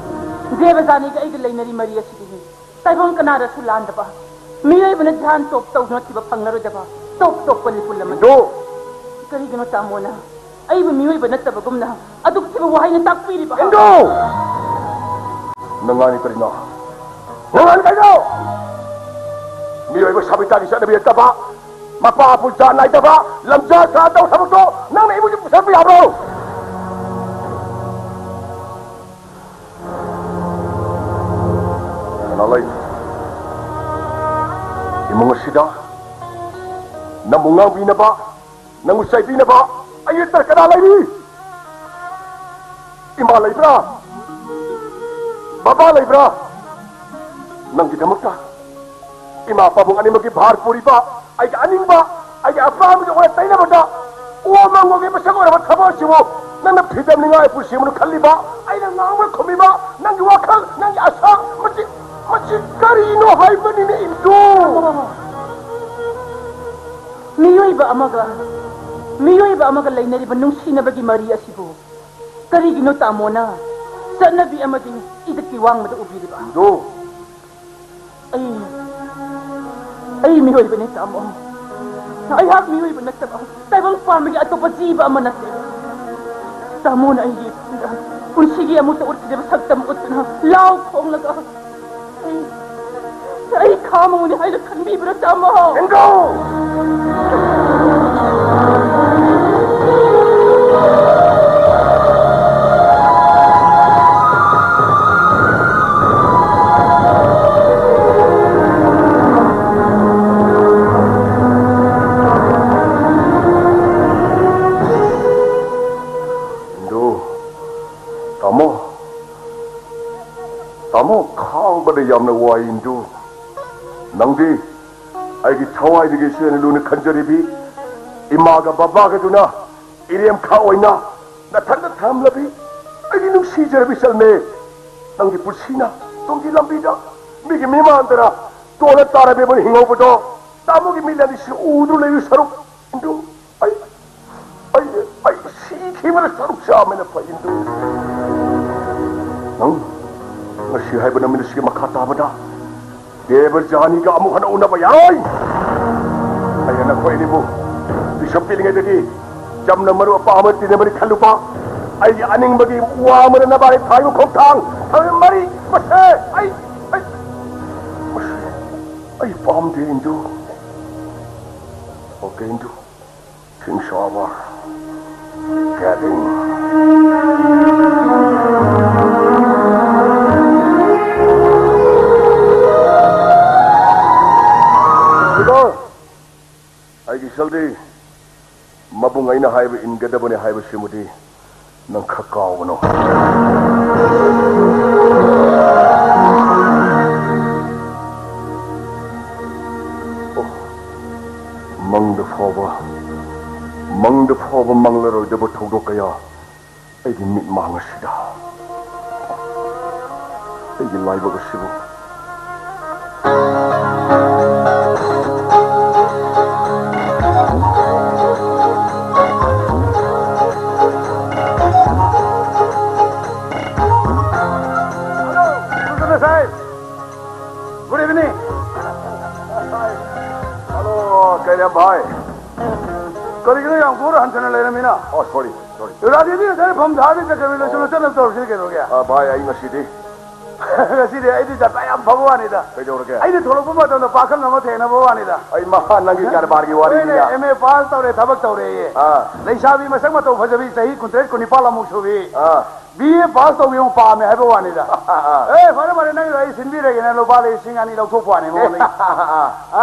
ꯗꯦꯕꯖꯥꯅꯤꯒ ꯑꯩꯒ ꯂꯩꯅꯔꯤ ꯃꯔꯤ ꯑꯁꯤꯗꯤ ꯇꯥꯏꯕꯪ ꯀꯅꯥꯗꯁꯨ ꯂꯥꯟꯗꯕ, ꯃꯤꯑꯣꯏꯕꯅ ꯙ꯭ꯌꯥꯟ ꯇꯣꯞ ꯇꯧꯗꯨꯅ ꯊꯤꯕ ꯐꯪꯂꯔꯣꯏꯗꯕ ꯇꯣꯞ ꯇꯣꯞꯄ ꯂꯤꯄꯨꯟ ꯑꯃꯅꯤ꯫ ꯏꯟꯗꯣ! ꯀꯔꯤꯒꯤꯅꯣ ꯇꯥꯃꯣꯅ ꯑꯩꯕꯨ ꯃꯤꯑꯣꯏꯕ ꯅꯠꯇꯕꯒꯨꯝꯅ ꯑꯗꯨꯛ ꯊꯤꯕ ꯋꯥꯍꯩꯅ ꯇꯥꯛꯄꯤꯔꯤꯕ? ꯏꯟꯗꯣ! ꯅꯉꯥꯡꯅꯤ ꯀꯔꯤꯅꯣ? ꯅꯉꯥꯡꯅꯤ ꯀꯔꯤꯅꯣ? ꯃꯤꯑꯣꯏꯕ ꯁꯥꯕꯤꯇꯥꯒꯤ ꯆꯠꯅꯕꯤ ꯅꯠꯇꯕ, ꯃꯄꯥ ꯄꯨꯖꯥ ꯅꯥꯏꯗꯕ, ꯂꯝꯖꯥ ꯁꯥ ꯇꯧ ꯊꯕꯛꯇꯣ ꯅꯪꯅ ꯏꯃꯨꯡꯗ ꯄꯨꯁꯟꯕ ꯌꯥꯕ꯭ꯔꯣ? ꯀꯅꯥ ꯂꯩ? ꯏꯃꯨꯡ ꯑꯁꯤꯗ ꯅꯪꯕꯨ ꯉꯥꯡꯕꯤꯅꯕ, ꯅꯪꯕꯨ ꯆꯩꯕꯤꯅꯕ ꯑꯩ ꯅꯠꯇꯅ ꯀꯅꯥ ꯂꯩꯔꯤ? ꯏꯃꯥ ꯂꯩꯕ꯭ꯔꯥ? ꯕꯕꯥ ꯂꯩꯕ꯭ꯔꯥ? ꯅꯪꯒꯤꯗꯃꯛꯇ ꯏꯃꯥ ꯄꯥꯕꯨꯡ ꯑꯅꯤꯃꯛꯀꯤ ꯚꯥꯔ ꯄꯨꯔꯤꯕ, ꯑꯩꯒꯤ ꯑꯅꯤꯡꯕ, ꯑꯩꯒꯤ ꯑꯄꯥꯝꯕꯒꯤ ꯑꯣꯏꯅ ꯇꯩꯅꯕꯗ ꯑꯣ ꯃꯪꯒꯣꯜꯒꯤ ꯃꯁꯛ ꯑꯣꯏꯔꯕ ꯊꯕꯛ ꯑꯁꯤꯕꯨ ꯅꯪꯅ ꯐꯤꯗꯝꯅꯤꯡꯉꯥꯏ ꯄꯨꯟꯁꯤ ꯑꯃꯅ ꯈꯜꯂꯤꯕ, ꯑꯩꯅ ꯉꯥꯡꯕ ꯈꯨꯝꯃꯤꯕ, ꯅꯪꯒꯤ ꯋꯥꯈꯜ, ꯅꯪꯒꯤ ꯑꯁꯥ, ꯃꯁꯤ, ꯃꯁꯤ ꯀꯔꯤꯅꯣ ꯍꯥꯏꯕꯅꯤꯅꯦ, ꯏꯟꯗꯣ? ꯃꯤꯑꯣꯏꯕ ꯑꯃꯒ, ꯃꯤꯑꯣꯏꯕ ꯑꯃꯒ ꯂꯩꯅꯔꯤꯕ ꯅꯨꯡꯁꯤꯅꯕꯒꯤ ꯃꯔꯤ ꯑꯁꯤꯕꯨ ꯀꯔꯤꯒꯤꯅꯣ ꯇꯥꯃꯣꯅ ꯆꯠꯅꯕꯤ ꯑꯃꯗꯤ ꯏꯖꯠꯀꯤ ꯋꯥꯡꯃꯗ ꯎꯕꯤꯔꯤꯕ? ꯏꯟꯗꯣ! ꯑꯩ, ꯑꯩ ꯃꯤꯑꯣꯏꯕꯅꯤ ꯇꯥꯃꯣ꯫ ꯑꯩꯍꯥꯛ ꯃꯤꯑꯣꯏꯕ ꯅꯠꯇꯕ ꯇꯥꯏꯕꯪ ꯄꯥꯟꯕꯒꯤ ꯑꯇꯣꯞꯄ ꯖꯤꯕ ꯑꯃ ꯅꯠꯇꯦ꯫ ꯇꯥꯃꯣꯅ ꯑꯩꯒꯤ ꯏꯐꯝꯗ ꯄꯨꯟꯁꯤꯒꯤ ꯑꯃꯨꯛꯇ ꯎꯠꯈꯤꯗꯕ ꯁꯛꯇꯝ ꯎꯠꯇꯨꯅ ꯂꯥꯎ ꯈꯣꯡꯂꯒ ꯑꯩ, ꯑꯩ ꯈꯥ ꯃꯧꯅꯤ ꯍꯥꯏꯅ ꯈꯟꯕꯤꯕ꯭ꯔꯥ ꯇꯥꯃꯣ? ꯏꯟꯗꯣ! ꯏꯟꯗꯣ! ꯇꯥꯃꯣ! ꯇꯥꯃꯣ, ꯈꯥꯡꯕꯗ ꯌꯥꯝꯅ ꯋꯥꯏ, ꯏꯟꯗꯨ꯫ ꯅꯪꯗꯤ ꯑꯩꯒꯤ ꯊꯋꯥꯏꯗꯒꯤꯁꯨ ꯍꯦꯟꯅ ꯂꯨꯅ ꯈꯟꯖꯔꯤꯕꯤ ꯏꯃꯥꯒ ꯕꯕꯥꯒꯗꯨꯅ ꯏꯔꯦꯝꯈꯥ ꯑꯣꯏꯅ ꯅꯊꯟꯗ ꯊꯝꯂꯕꯤ ꯑꯩꯒꯤ ꯅꯨꯡꯁꯤꯖꯔꯕꯤ ꯆꯜꯃꯦ꯫ ꯅꯪꯒꯤ ꯄꯨꯟꯁꯤꯅ ꯇꯨꯡꯒꯤ ꯂꯝꯕꯤꯗ ꯃꯤꯒꯤ ꯃꯤꯃꯥꯟꯗꯔ ꯇꯣꯜꯂ ꯇꯥꯔꯕꯤꯕ ꯍꯤꯡꯍꯧꯕꯗꯣ ꯇꯥꯃꯣꯒꯤ ꯃꯤꯠꯂꯗꯤ ꯁꯤ ꯎꯗꯨ ꯂꯩꯕ ꯁꯔꯨꯛ, ꯏꯟꯗꯨ, ꯑꯩ, ꯑꯩ, ꯑꯩ ꯁꯤꯈꯤꯕꯅ ꯁꯔꯨꯛ ꯆꯥꯝꯃꯅ ꯐꯩ, ꯏꯟꯗꯨ꯫ ꯅꯪ ꯉꯁꯤ ꯍꯥꯏꯕ ꯅꯨꯃꯤꯠ ꯑꯁꯤꯒꯤ ꯃꯈꯥ ꯇꯥꯕꯗ ꯗꯦꯕꯖꯥꯅꯤꯒ ꯑꯃꯨꯛ ꯍꯟꯅ ꯎꯅꯕ ꯌꯥꯔꯣꯏ꯫ ꯑꯩꯅ ꯅꯈꯣꯏ ꯑꯅꯤꯕꯨ ꯕꯤꯁꯞ ꯄꯤꯔꯤꯉꯩꯗꯗꯤ ꯆꯝꯅ ꯃꯔꯨꯞ ꯑꯄꯥꯝ ꯑꯃ ꯇꯤꯟꯅꯕꯅꯤ ꯈꯜꯂꯨꯕ꯫ ꯑꯩꯒꯤ ꯑꯅꯤꯡꯕꯒꯤ ꯋꯥ ꯑꯃꯅ ꯅꯕꯥꯅꯤ ꯊꯥꯔꯤꯕ ꯈꯣꯡꯊꯥꯡ ꯊꯥꯡ ꯃꯔꯤ ꯃꯁꯦ ꯑꯩ, ꯑꯩ, ꯃꯁꯤ ꯑꯩ ꯄꯥꯝꯗꯦ, ꯏꯟꯗꯨ꯫ Okay, Indu. Things over. Getting. ꯑꯩꯒꯤ ꯏꯆꯜꯗꯤ ꯃꯕꯨꯡ ꯑꯩꯅ ꯍꯥꯏꯕ ꯏꯟꯒꯗꯕꯅꯤ ꯍꯥꯏꯕꯁꯤꯃꯗꯤ ꯅꯪ ꯈꯔ ꯀꯥꯎꯒꯅꯨ꯫ ꯑꯣ, ꯃꯪꯗ ꯐꯥꯎꯕ, ꯃꯪꯗ ꯐꯥꯎꯕ ꯃꯪꯂꯔꯣꯏꯗꯕ ꯊꯧꯗꯣꯛ ꯀꯌꯥ ꯑꯩꯒꯤ ꯃꯤꯠꯃꯥꯡ ꯑꯁꯤꯗ꯫ ꯑꯩꯒꯤ ꯂꯥꯏꯕꯛ ꯑꯁꯤꯕꯨ꯫ Hello, Good evening. Hello, ꯀꯩꯅꯣ ꯚꯥꯏ? ꯀꯔꯤꯒꯤꯅꯣ ꯌꯥꯝ ꯀꯨꯏꯅ ꯍꯟꯊꯅ ꯂꯩꯔꯝꯃꯤꯅ? Oh, sorry, sorry. ꯔꯥꯙꯦꯗꯤ ꯉꯁꯥꯏ ꯐꯝ ꯊꯥꯕꯤ ꯆꯠꯈ꯭ꯔꯃꯤ, ꯂꯣꯏꯁꯤꯜꯂ ꯑꯣ꯫ ꯆꯠꯅꯕ ꯇꯧꯔꯁꯤ ꯀꯩꯗꯧꯔꯒꯦ? ꯑ, ꯚꯥꯏ, ꯑꯩ ꯉꯁꯤꯗꯤ ꯉꯁꯤꯗꯤ ꯑꯩꯗꯤ ꯖꯇ꯭ꯔꯥ ꯌꯥꯝ ꯐꯕ ꯋꯥꯅꯤꯗ꯫ ꯀꯩꯗꯧꯔꯒꯦ? ꯑꯩꯅ ꯊꯣꯛꯂꯛꯄ ꯃꯇꯝꯗ ꯄꯥꯈꯪ ꯑꯃ ꯊꯦꯡꯅꯕ ꯋꯥꯅꯤꯗ꯫ ꯑꯩ ꯃꯍꯥ ꯅꯪꯒꯤ ꯀꯔꯕꯥꯔꯒꯤ ꯋꯥꯔꯤꯅꯤꯅꯦ꯫ ꯍꯣꯏꯅꯦ, M A pass ꯇꯧꯔꯦ, ꯊꯕꯛ ꯇꯧꯔꯦꯌꯦ꯫ ꯑꯥ꯫ ꯂꯩꯁꯥꯕꯤ ꯃꯁꯛ ꯃꯇꯧ ꯐꯖꯕꯤ ꯆꯍꯤ ꯀꯨꯟꯇꯔꯦꯠ ꯀꯨꯟꯅꯤꯄꯥꯜ ꯑꯃꯨꯛ ꯁꯨꯕꯤ꯫ ꯑꯥ꯫ B A pass ꯇꯧꯕꯤ ꯑꯃꯨꯛ ꯄꯥꯝꯃꯦ ꯍꯥꯏꯕ ꯋꯥꯅꯤꯗ꯫ ꯑꯥ꯫ ꯑꯦ, ꯐꯔꯦ ꯐꯔꯦ, ꯅꯪꯒꯤꯗꯣ ꯑꯩ ꯁꯤꯟꯕꯤꯔꯒꯦꯅ ꯂꯨꯄꯥ ꯂꯤꯁꯤꯡ ꯑꯅꯤ ꯂꯧꯊꯣꯛꯄ ꯋꯥꯅꯤ ꯃꯉꯣꯟꯗꯒꯤ꯫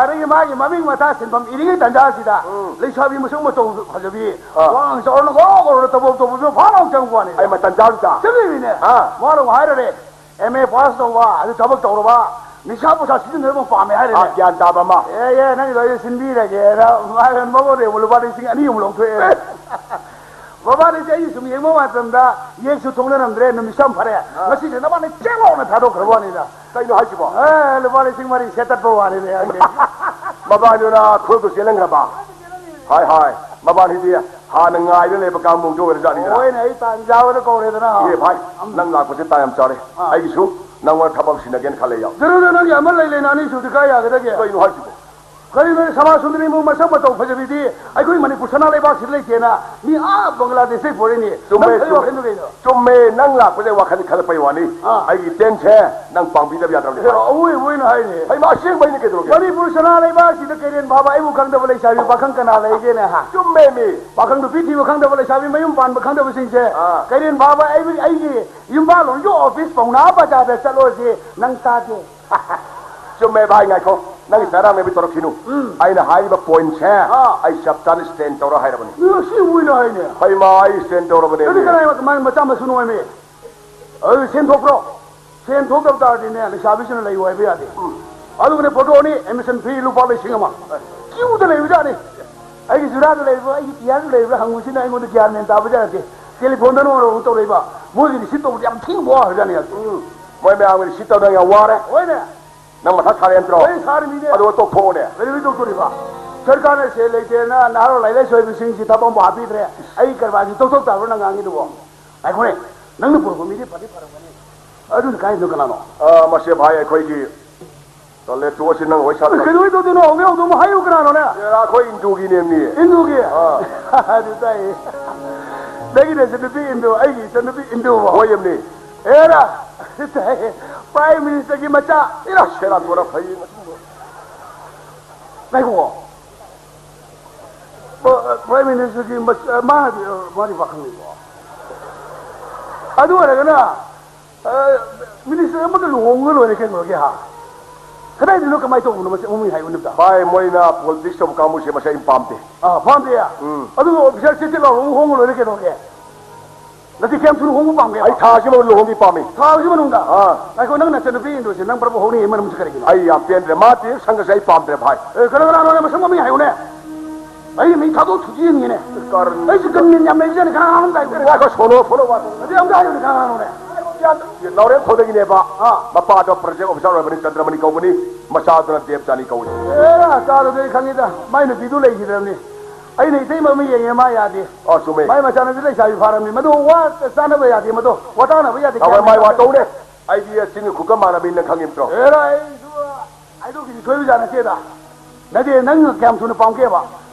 ꯑꯗꯒꯤ ꯃꯥꯒꯤ ꯃꯃꯤꯡ ꯃꯊꯥ ꯁꯤꯟꯐꯝ ꯏꯔꯤꯉꯩ ꯇꯟꯖꯥꯁꯤꯗ ꯎꯝ꯫ ꯂꯩꯁꯥꯕꯤ ꯃꯁꯛ ꯃꯇꯧ ꯐꯖꯕꯤ ꯑꯥ꯫ ꯋꯥꯉꯥꯡ ꯆꯥꯎꯔꯅ ꯒꯣꯔꯣ ꯒꯣꯔꯣ ꯇꯧꯕ ꯇꯧꯕꯁꯨ ꯐꯥ ꯂꯥꯎ ꯆꯪꯕ ꯋꯥꯅꯤꯗ꯫ ꯑꯩ ꯃꯇꯟꯖꯥꯗꯨꯗ꯫ ꯆꯠꯂꯤꯃꯤꯅꯦ꯫ ꯑꯥ꯫ ꯃꯥꯅ ꯑꯃꯨꯛ ꯍꯥꯏꯔꯔꯦ꯫ ꯑꯦꯝ ꯑꯦ ꯄꯥꯁ ꯇꯧꯕ, ꯑꯗꯨ ꯊꯕꯛ ꯇꯧꯔꯕ, ꯅꯤꯁꯥ ꯄꯨꯁꯥ ꯁꯤꯖꯤꯟꯅꯗꯕ ꯄꯥꯝꯃꯦ ꯍꯥꯏꯔꯦꯅꯦ꯫ ꯑꯥ, ꯒ꯭ꯌꯥꯟ ꯇꯥꯕ ꯑꯃ꯫ ꯑꯦ, ꯑꯦ, ꯅꯪꯒꯤꯗꯣ ꯑꯩ ꯁꯤꯟꯕꯤꯔꯒꯦꯅ ꯃꯉꯣꯟꯗ ꯑꯃꯨꯛ ꯂꯨꯄꯥ ꯂꯤꯁꯤꯡ ꯑꯅꯤ ꯑꯃꯨꯛ ꯂꯧꯊꯣꯛꯑꯦ꯫ ꯃꯕꯥꯅꯤꯁꯦ ꯑꯩ ꯁꯨꯝ ꯌꯦꯡꯕ ꯃꯇꯝꯗ ꯌꯦꯛꯁꯨ ꯊꯣꯛꯅꯔꯝꯗ꯭ꯔꯦ, ꯅꯨꯃꯤꯠꯁꯨ ꯌꯥꯝ ꯐꯔꯦ꯫ ꯑꯥ꯫ ꯉꯁꯤꯁꯦ ꯅꯕꯥꯅꯤ ꯆꯦꯜꯂꯣꯅ ꯊꯥꯗꯣꯛꯈ꯭ꯔꯕ ꯋꯥꯅꯤꯗ꯫ ꯀꯩꯅꯣ ꯍꯥꯏꯁꯤꯕꯣ? ꯑꯦ, ꯂꯨꯄꯥ ꯂꯤꯁꯤꯡ ꯃꯔꯤ ꯁꯦꯠꯇꯠꯄ ꯋꯥꯅꯤꯅꯦ ꯑꯩꯗꯤ꯫ ꯃꯕꯥꯅꯤꯅ ꯈꯨꯔꯗꯨ ꯆꯦꯜꯍꯟꯈ꯭ꯔꯕ? ꯍꯥꯏ, ꯍꯥꯏ꯫ ꯃꯕꯥꯅꯤꯗꯤ ꯍꯥꯟꯅ ꯉꯥꯏꯗ ꯂꯩꯕ ꯀꯥꯡꯕꯨꯗꯣ ꯑꯣꯏꯔꯖꯥꯠꯅꯤꯗ꯫ ꯍꯣꯏꯅꯦ, ꯑꯩ ꯇꯥꯟ ꯆꯥꯕꯗ ꯀꯧꯔꯦꯗꯅ꯫ ꯑꯦ ꯚꯥꯏ, ꯎꯝ꯫ ꯅꯪ ꯂꯥꯛꯄꯁꯦ ꯇꯥꯟ ꯌꯥꯝ ꯆꯥꯔꯦ꯫ ꯑꯥ꯫ ꯑꯩꯒꯤꯁꯨ ꯅꯪꯉꯣꯟꯗ ꯊꯕꯛ ꯁꯤꯟꯅꯒꯦꯅ ꯈꯜꯂꯦ ꯌꯥꯎ꯫ ꯖꯔꯨꯗ ꯅꯪꯒꯤ ꯑꯃ ꯂꯩ ꯂꯩꯅ ꯑꯅꯤ ꯁꯨꯗꯤ ꯀꯥꯏ ꯌꯥꯒꯗꯒꯦ? ꯀꯩꯅꯣ ꯍꯥꯏꯁꯤꯕꯣ? ꯀꯔꯤꯅꯣ ꯁꯃꯥꯖ ꯁꯨꯟꯗꯔꯤꯃꯨ ꯃꯁꯛ ꯃꯇꯧ ꯐꯖꯕꯤꯗꯤ ꯑꯩꯈꯣꯏ ꯃꯅꯤꯄꯨꯔ ꯁꯅꯥ ꯂꯩꯕꯥꯛꯁꯤꯗ ꯂꯩꯇꯦꯅ ꯃꯤ ꯑꯥ ꯕꯪꯒ꯭ꯂꯥꯗꯦꯁꯇꯩ ꯄꯨꯔꯛꯏꯅꯦ? ꯆꯨꯝꯃꯦ, ꯅꯪ ꯈꯜꯂꯤ ꯆꯨꯝꯃꯦ꯫ ꯋꯥꯈꯜꯗꯣ ꯀꯩꯅꯣ? ꯆꯨꯝꯃꯦ, ꯅꯪ ꯂꯥꯛꯄꯗꯩ ꯋꯥꯈꯜ ꯈꯜꯂꯛꯄꯩ ꯋꯥꯅꯤ꯫ ꯑꯥ꯫ ꯑꯩꯒꯤ ꯇꯦꯟꯁꯦ ꯅꯪ ꯄꯥꯡꯕꯤꯗꯕ ꯌꯥꯗ꯭ꯔꯕꯅꯤ꯫ ꯑꯦ, ꯑꯋꯣꯏ ꯑꯋꯣꯏꯅ ꯍꯥꯏꯅꯦ꯫ ꯍꯩꯃꯥ, ꯑꯁꯦꯡꯕꯩꯅꯤ ꯀꯩꯗꯧꯔꯒꯦ? ꯃꯅꯤꯄꯨꯔ ꯁꯅꯥ ꯂꯩꯕꯥꯛꯁꯤꯗ ꯀꯩꯔꯦꯟ ꯐꯥꯕ ꯑꯩꯕꯨ ꯈꯪꯗꯕ ꯂꯩꯁꯥꯕꯤ ꯄꯥꯈꯪ ꯀꯅꯥ ꯂꯩꯒꯦꯅꯦ, ꯍꯥ? ꯆꯨꯝꯃꯦ ꯃꯤ꯫ ꯄꯥꯈꯪ ꯅꯨꯄꯤ ꯊꯤꯕ ꯈꯪꯗꯕ ꯂꯩꯁꯥꯕꯤ ꯃꯌꯨꯝ ꯄꯥꯟꯕ ꯈꯪꯗꯕꯁꯤꯡꯁꯦ ꯑꯥ꯫ ꯀꯩꯔꯦꯟ ꯐꯥꯕ ꯑꯩ, ꯑꯩꯒꯤ ꯌꯨꯝꯕꯥꯜꯂꯣꯟꯒꯤ ꯑꯣꯐꯤꯁ ꯄꯥꯎꯅꯥ ꯕꯖꯥꯔꯗ ꯆꯠꯂꯣꯁꯤ ꯅꯪ ꯇꯥꯗꯦ꯫ ꯆꯨꯝꯃꯦ ꯚꯥꯏ, ꯉꯥꯏꯈꯣ꯫ ꯅꯪꯒꯤ ꯆꯔꯥꯡꯅꯕꯤ ꯇꯧꯔꯛꯈꯤꯅꯨ꯫ ꯎꯝ꯫ ꯑꯩꯅ ꯍꯥꯏꯔꯤꯕ ꯄꯣꯏꯟꯁꯦ ꯑꯥ꯫ ꯑꯩ ꯆꯞ ꯆꯥꯅ ꯁ꯭ꯇꯦꯟ ꯇꯧꯔ ꯍꯥꯏꯔꯕꯅꯤ꯫ ꯅꯪ ꯑꯁꯦꯡꯕ ꯑꯣꯏꯅ ꯍꯥꯏꯅꯦ꯫ ꯍꯩꯃꯥ, ꯑꯩ ꯁ꯭ꯇꯦꯟ ꯇꯧꯔꯕꯅꯦ꯫ ꯑꯗꯨ ꯀꯅꯥꯏ ꯃ-, ꯃ-, ꯃꯆꯥ ꯃꯁꯨꯅꯣ ꯍꯥꯏꯃꯤ? ꯑꯗꯨ ꯁꯦꯟ ꯊꯣꯛꯄ꯭ꯔꯣ? ꯁꯦꯟ ꯊꯣꯛꯇꯕ ꯇꯥꯔꯗꯤꯅꯦ, ꯂꯩꯁꯥꯕꯤꯁꯤꯅ ꯂꯩꯌꯨ ꯍꯥꯏꯕ ꯌꯥꯗꯦ꯫ ꯎꯝ꯫ ꯑꯗꯨꯒꯅꯦ, ꯐꯣꯇꯣꯅꯤ, ꯑꯦꯗꯃꯤꯁꯟ ꯐꯤ ꯂꯨꯄꯥ ꯂꯤꯁꯤꯡ ꯑꯃ꯫ ꯀ꯭ꯌꯨꯗ ꯂꯩꯕꯖꯥꯠꯅꯤ꯫ ꯑꯩꯒꯤ ꯖꯨꯔꯥꯗ ꯂꯩꯕ꯭ꯔꯥ, ꯑꯩꯒꯤ ꯇꯤꯌꯥꯔꯗ ꯂꯩꯕ꯭ꯔꯥ ꯍꯪꯕꯁꯤꯅ ꯑꯩꯉꯣꯟꯗ ꯒ꯭ꯌꯥꯟ ꯃꯦꯟ ꯇꯥꯕ ꯖꯥꯠ ꯅꯠꯇꯦ꯫ ꯇꯦꯂꯤꯐꯣꯟꯗ ꯅꯣꯡꯃ ꯇꯧꯔꯛꯏꯕ, ꯃꯣꯏꯒꯤ ꯔꯤꯁꯤꯞ ꯇꯧꯕꯗꯤ ꯌꯥꯝ ꯊꯤꯅ ꯋꯥꯈ꯭ꯔꯖꯥꯠꯅꯤ꯫ ꯎꯝ꯫ ꯃꯣꯏ ꯃꯌꯥꯝꯒꯤ ꯔꯤꯁꯤꯞ ꯇꯧꯗꯅ ꯌꯥꯝ ꯋꯥꯔꯦ꯫ ꯍꯣꯏꯅꯦ꯫ ꯅꯪ ꯃꯊꯥ ꯁꯥꯔꯦ ꯅꯠꯇ꯭ꯔꯣ? ꯑꯩ ꯁꯥꯔꯤꯃꯤꯅꯦ꯫ ꯑꯗꯨꯒ ꯇꯣꯛꯊꯣꯛꯑꯣꯅꯦ꯫ ꯀꯩꯗꯧꯕꯩ ꯇꯣꯛꯇꯣꯔꯤꯕ? ꯁꯔꯀꯥꯔꯅ ꯁꯦꯜ ꯂꯩꯇꯦꯅ ꯅꯍꯥꯔꯣꯜ ꯂꯥꯏꯔꯤꯛ ꯂꯥꯏꯁꯨ ꯍꯩꯕꯁꯤꯡꯁꯤ ꯊꯕꯛ ꯑꯃꯐꯥꯎ ꯍꯥꯞꯄꯤꯗ꯭ꯔꯦ꯫ ꯑꯩ ꯀꯔꯕꯥꯔꯁꯤ ꯇꯣꯛꯊꯣꯛ ꯇꯥꯕ꯭ꯔꯣ ꯅꯪ ꯉꯥꯡꯉꯤꯗꯨꯕꯣ? ꯉꯥꯏꯈꯣꯅꯦ, ꯅꯪꯅ ꯄꯨꯔꯛꯄ ꯃꯤꯗꯤ ꯐꯗꯤ ꯐꯔꯝꯒꯅꯤ꯫ ꯑꯗꯨꯅ ꯀꯥꯏꯗꯅꯣ ꯀꯅꯥꯅꯣ? ꯑ, ꯃꯁꯦ ꯚꯥꯏ, ꯑꯩꯈꯣꯏꯒꯤ ꯇꯜꯂꯦ, ꯇꯣꯛꯑꯁꯤ, ꯅꯪ ꯋꯥꯔꯤ ꯁꯥ-, ꯀꯩꯗꯧꯕꯩ ꯇꯧꯗꯣꯏꯅꯣ? ꯍꯧꯗꯤ ꯍꯧꯗꯣꯛꯑꯝꯃꯣ, ꯍꯥꯏꯌꯨ ꯀꯅꯥꯅꯣꯅꯦ? ꯑꯦꯔꯥ, ꯑꯩꯈꯣꯏ ꯏꯟꯗꯨꯒꯤ ꯅꯦꯝꯅꯤ꯫ ꯏꯟꯗꯨꯒꯤ? ꯑꯥ꯫ ꯑꯗꯨ ꯇꯥꯏꯌꯦ꯫ ꯅꯪꯒꯤ ꯅꯆꯟꯅꯨꯄꯤ ꯏꯟꯗꯨ, ꯑꯩꯒꯤ ꯏꯆꯟꯅꯨꯄꯤ ꯏꯟꯗꯨꯕꯣ? ꯍꯣꯏ, ꯌꯦꯝꯅꯤ꯫ ꯑꯦꯔꯥ, ꯄ꯭ꯔꯥꯏꯝ ꯃꯤꯅꯤꯁꯇꯔꯒꯤ ꯃꯆꯥ꯫ ꯏꯔꯥ, ꯁꯦꯔꯥ ꯇꯣꯔꯥ ꯐꯩ꯫ ꯉꯥꯏꯈꯣ꯫ ꯄ-, ꯄ꯭ꯔꯥꯏꯝ ꯃꯤꯅꯤꯁꯇꯔꯒꯤ ꯃꯆꯥ, ꯃꯥꯗꯤ, ꯃꯥꯗꯤ ꯄꯥꯈꯪꯅꯤꯀꯣ꯫ ꯑꯗꯨ ꯑꯣꯏꯔꯒꯅ, ꯑ, ꯃꯤꯅꯤꯁꯇꯔ ꯑꯃꯒ ꯂꯨꯍꯣꯡꯉ ꯂꯣꯏꯔꯦ ꯀꯩꯅꯣꯒꯤ, ꯍꯥ? ꯀꯗꯥꯏꯗꯅꯣ, ꯀꯃꯥꯏꯅ ꯇꯧꯕꯅꯣ ꯃꯁꯤ ꯃꯃꯤꯡ ꯍꯥꯏꯌꯨꯅꯦ ꯑꯝꯇ? ꯚꯥꯏ, ꯃꯣꯏꯅ ꯄꯣꯂꯤꯇꯤꯛꯁ ꯇꯧꯕ ꯀꯥꯡꯕꯨꯁꯦ ꯃꯁꯤ ꯑꯩ ꯄꯥꯝꯗꯦ꯫ ꯑꯥ, ꯄꯥꯝꯗꯦ? ꯎꯝ꯫ ꯑꯗꯨꯒ ꯑꯣꯐꯤꯁꯥꯔ ꯆꯦꯠ ꯆꯦꯠ ꯂꯥꯎꯕ ꯑꯃ ꯍꯣꯡꯉ ꯂꯣꯏꯔꯦ ꯀꯩꯅꯣꯒꯤ꯫ ꯅꯠꯇꯦ, ꯀꯌꯥꯝ ꯊꯨꯅ ꯍꯣꯡꯕ ꯄꯥꯝꯒꯦ? ꯑꯩ ꯊꯥ ꯑꯁꯤ ꯃꯅꯨꯡꯗ ꯂꯨꯍꯣꯡꯕ ꯄꯥꯝꯃꯤ꯫ ꯊꯥ ꯑꯁꯤ ꯃꯅꯨꯡꯗ? ꯑꯥ꯫ ꯉꯥꯏꯈꯣ, ꯅꯪ ꯅꯆꯟꯅꯨꯄꯤ ꯌꯦꯡꯗꯣꯏꯁꯦ ꯅꯪ ꯄ꯭ꯔꯕꯨ ꯍꯧꯅꯤ ꯃꯔꯝꯁꯤ ꯀꯔꯤꯒꯤꯅꯣ? ꯑꯩ ꯌꯥꯝ ꯄꯦꯟꯗ꯭ꯔꯦ꯫ ꯃꯥ ꯇꯤꯔꯛ ꯁꯪꯒꯁꯦ ꯑꯩ ꯄꯥꯝꯗ꯭ꯔꯦ, ꯚꯥꯏ꯫ ꯑꯦ, ꯀꯅꯥ ꯀꯅꯥꯅꯣꯅꯦ? ꯃꯁꯛ ꯃꯃꯤꯡ ꯍꯥꯏꯌꯨꯅꯦ꯫ ꯑꯩ ꯃꯤ ꯊꯥꯗꯣꯛ ꯊꯨꯗꯤ ꯌꯦꯡꯉꯤꯅꯦ꯫ ꯀꯔ- ꯑꯩꯁꯨ ꯒꯟꯃꯦꯟ ꯌꯥꯝ ꯂꯩꯕꯖꯥꯠꯅꯤ꯫ ꯀꯅꯥ ꯀꯅꯥꯅꯣ ꯑꯝꯇ ꯍꯥꯏꯌꯨꯅꯦ꯫ ꯉꯥꯏꯈꯣ, ꯁꯣꯅꯣ, ꯐꯣꯂꯣ ꯋꯥ꯫ ꯑꯗꯨ ꯑꯝꯇ ꯍꯥꯏꯌꯨꯅꯦ, ꯀꯅꯥ ꯀꯅꯥꯅꯣꯅꯦ? ꯅꯥꯎꯔꯦꯝ ꯈꯨꯜꯗꯒꯤꯅꯦꯕ꯫ ꯑꯥ꯫ ꯃꯄꯥꯗꯣ ꯄ꯭ꯔꯣꯖꯦꯛ ꯑꯣꯐꯤꯁꯥꯔ ꯑꯣꯏꯕꯅꯤ, ꯆꯟꯗ꯭ꯔꯃꯅꯤ ꯀꯧꯕꯅꯤ꯫ ꯃꯆꯥꯗꯨꯅ ꯗꯦꯕꯖꯥꯅꯤ ꯀꯧꯏ꯫ ꯑꯦ, ꯆꯥꯗꯨꯗꯤ ꯑꯩ ꯈꯪꯉꯤꯗ꯫ ꯃꯥꯏ ꯅꯨꯄꯤꯗꯨ ꯂꯩꯈꯤꯗ꯭ꯔꯕꯅꯤ꯫ ꯑꯩꯅ ꯏꯇꯩꯃ ꯑꯃ ꯌꯦꯡꯉꯦ, ꯃꯥ ꯌꯥꯗꯦ꯫ ꯑꯥ, ꯆꯨꯝꯃꯦ꯫ ꯃꯥꯏ ꯃꯆꯥꯅꯨꯄꯤ ꯂꯩꯁꯥꯕꯤ ꯐꯥꯔꯝꯅꯤ꯫ ꯃꯗꯨ ꯋꯥ ꯆꯥꯅꯕ ꯌꯥꯗꯦ, ꯃꯗꯨ ꯋꯥꯇꯥꯅꯕ ꯌꯥꯗꯦ꯫ ꯅꯥꯎꯔꯦꯝ, ꯃꯥꯏ ꯋꯥ ꯇꯧꯅꯦ꯫ ꯑꯩꯗꯤ ꯆꯤꯡꯒꯤ ꯈꯨꯀꯟ ꯃꯥꯟꯅꯕꯅꯤꯅ ꯈꯪꯉꯤꯕ꯭ꯔꯣ? ꯑꯦꯔꯥ, ꯑꯩꯁꯨ ꯍꯥꯏꯗꯣꯛꯈꯤꯕ ꯁꯣꯏꯕꯖꯥꯠ ꯅꯠꯇꯦꯗ꯫ ꯅꯠꯇꯦ, ꯅꯪ ꯀꯌꯥꯝ ꯊꯨꯅ ꯄꯥꯝꯒꯦꯕ?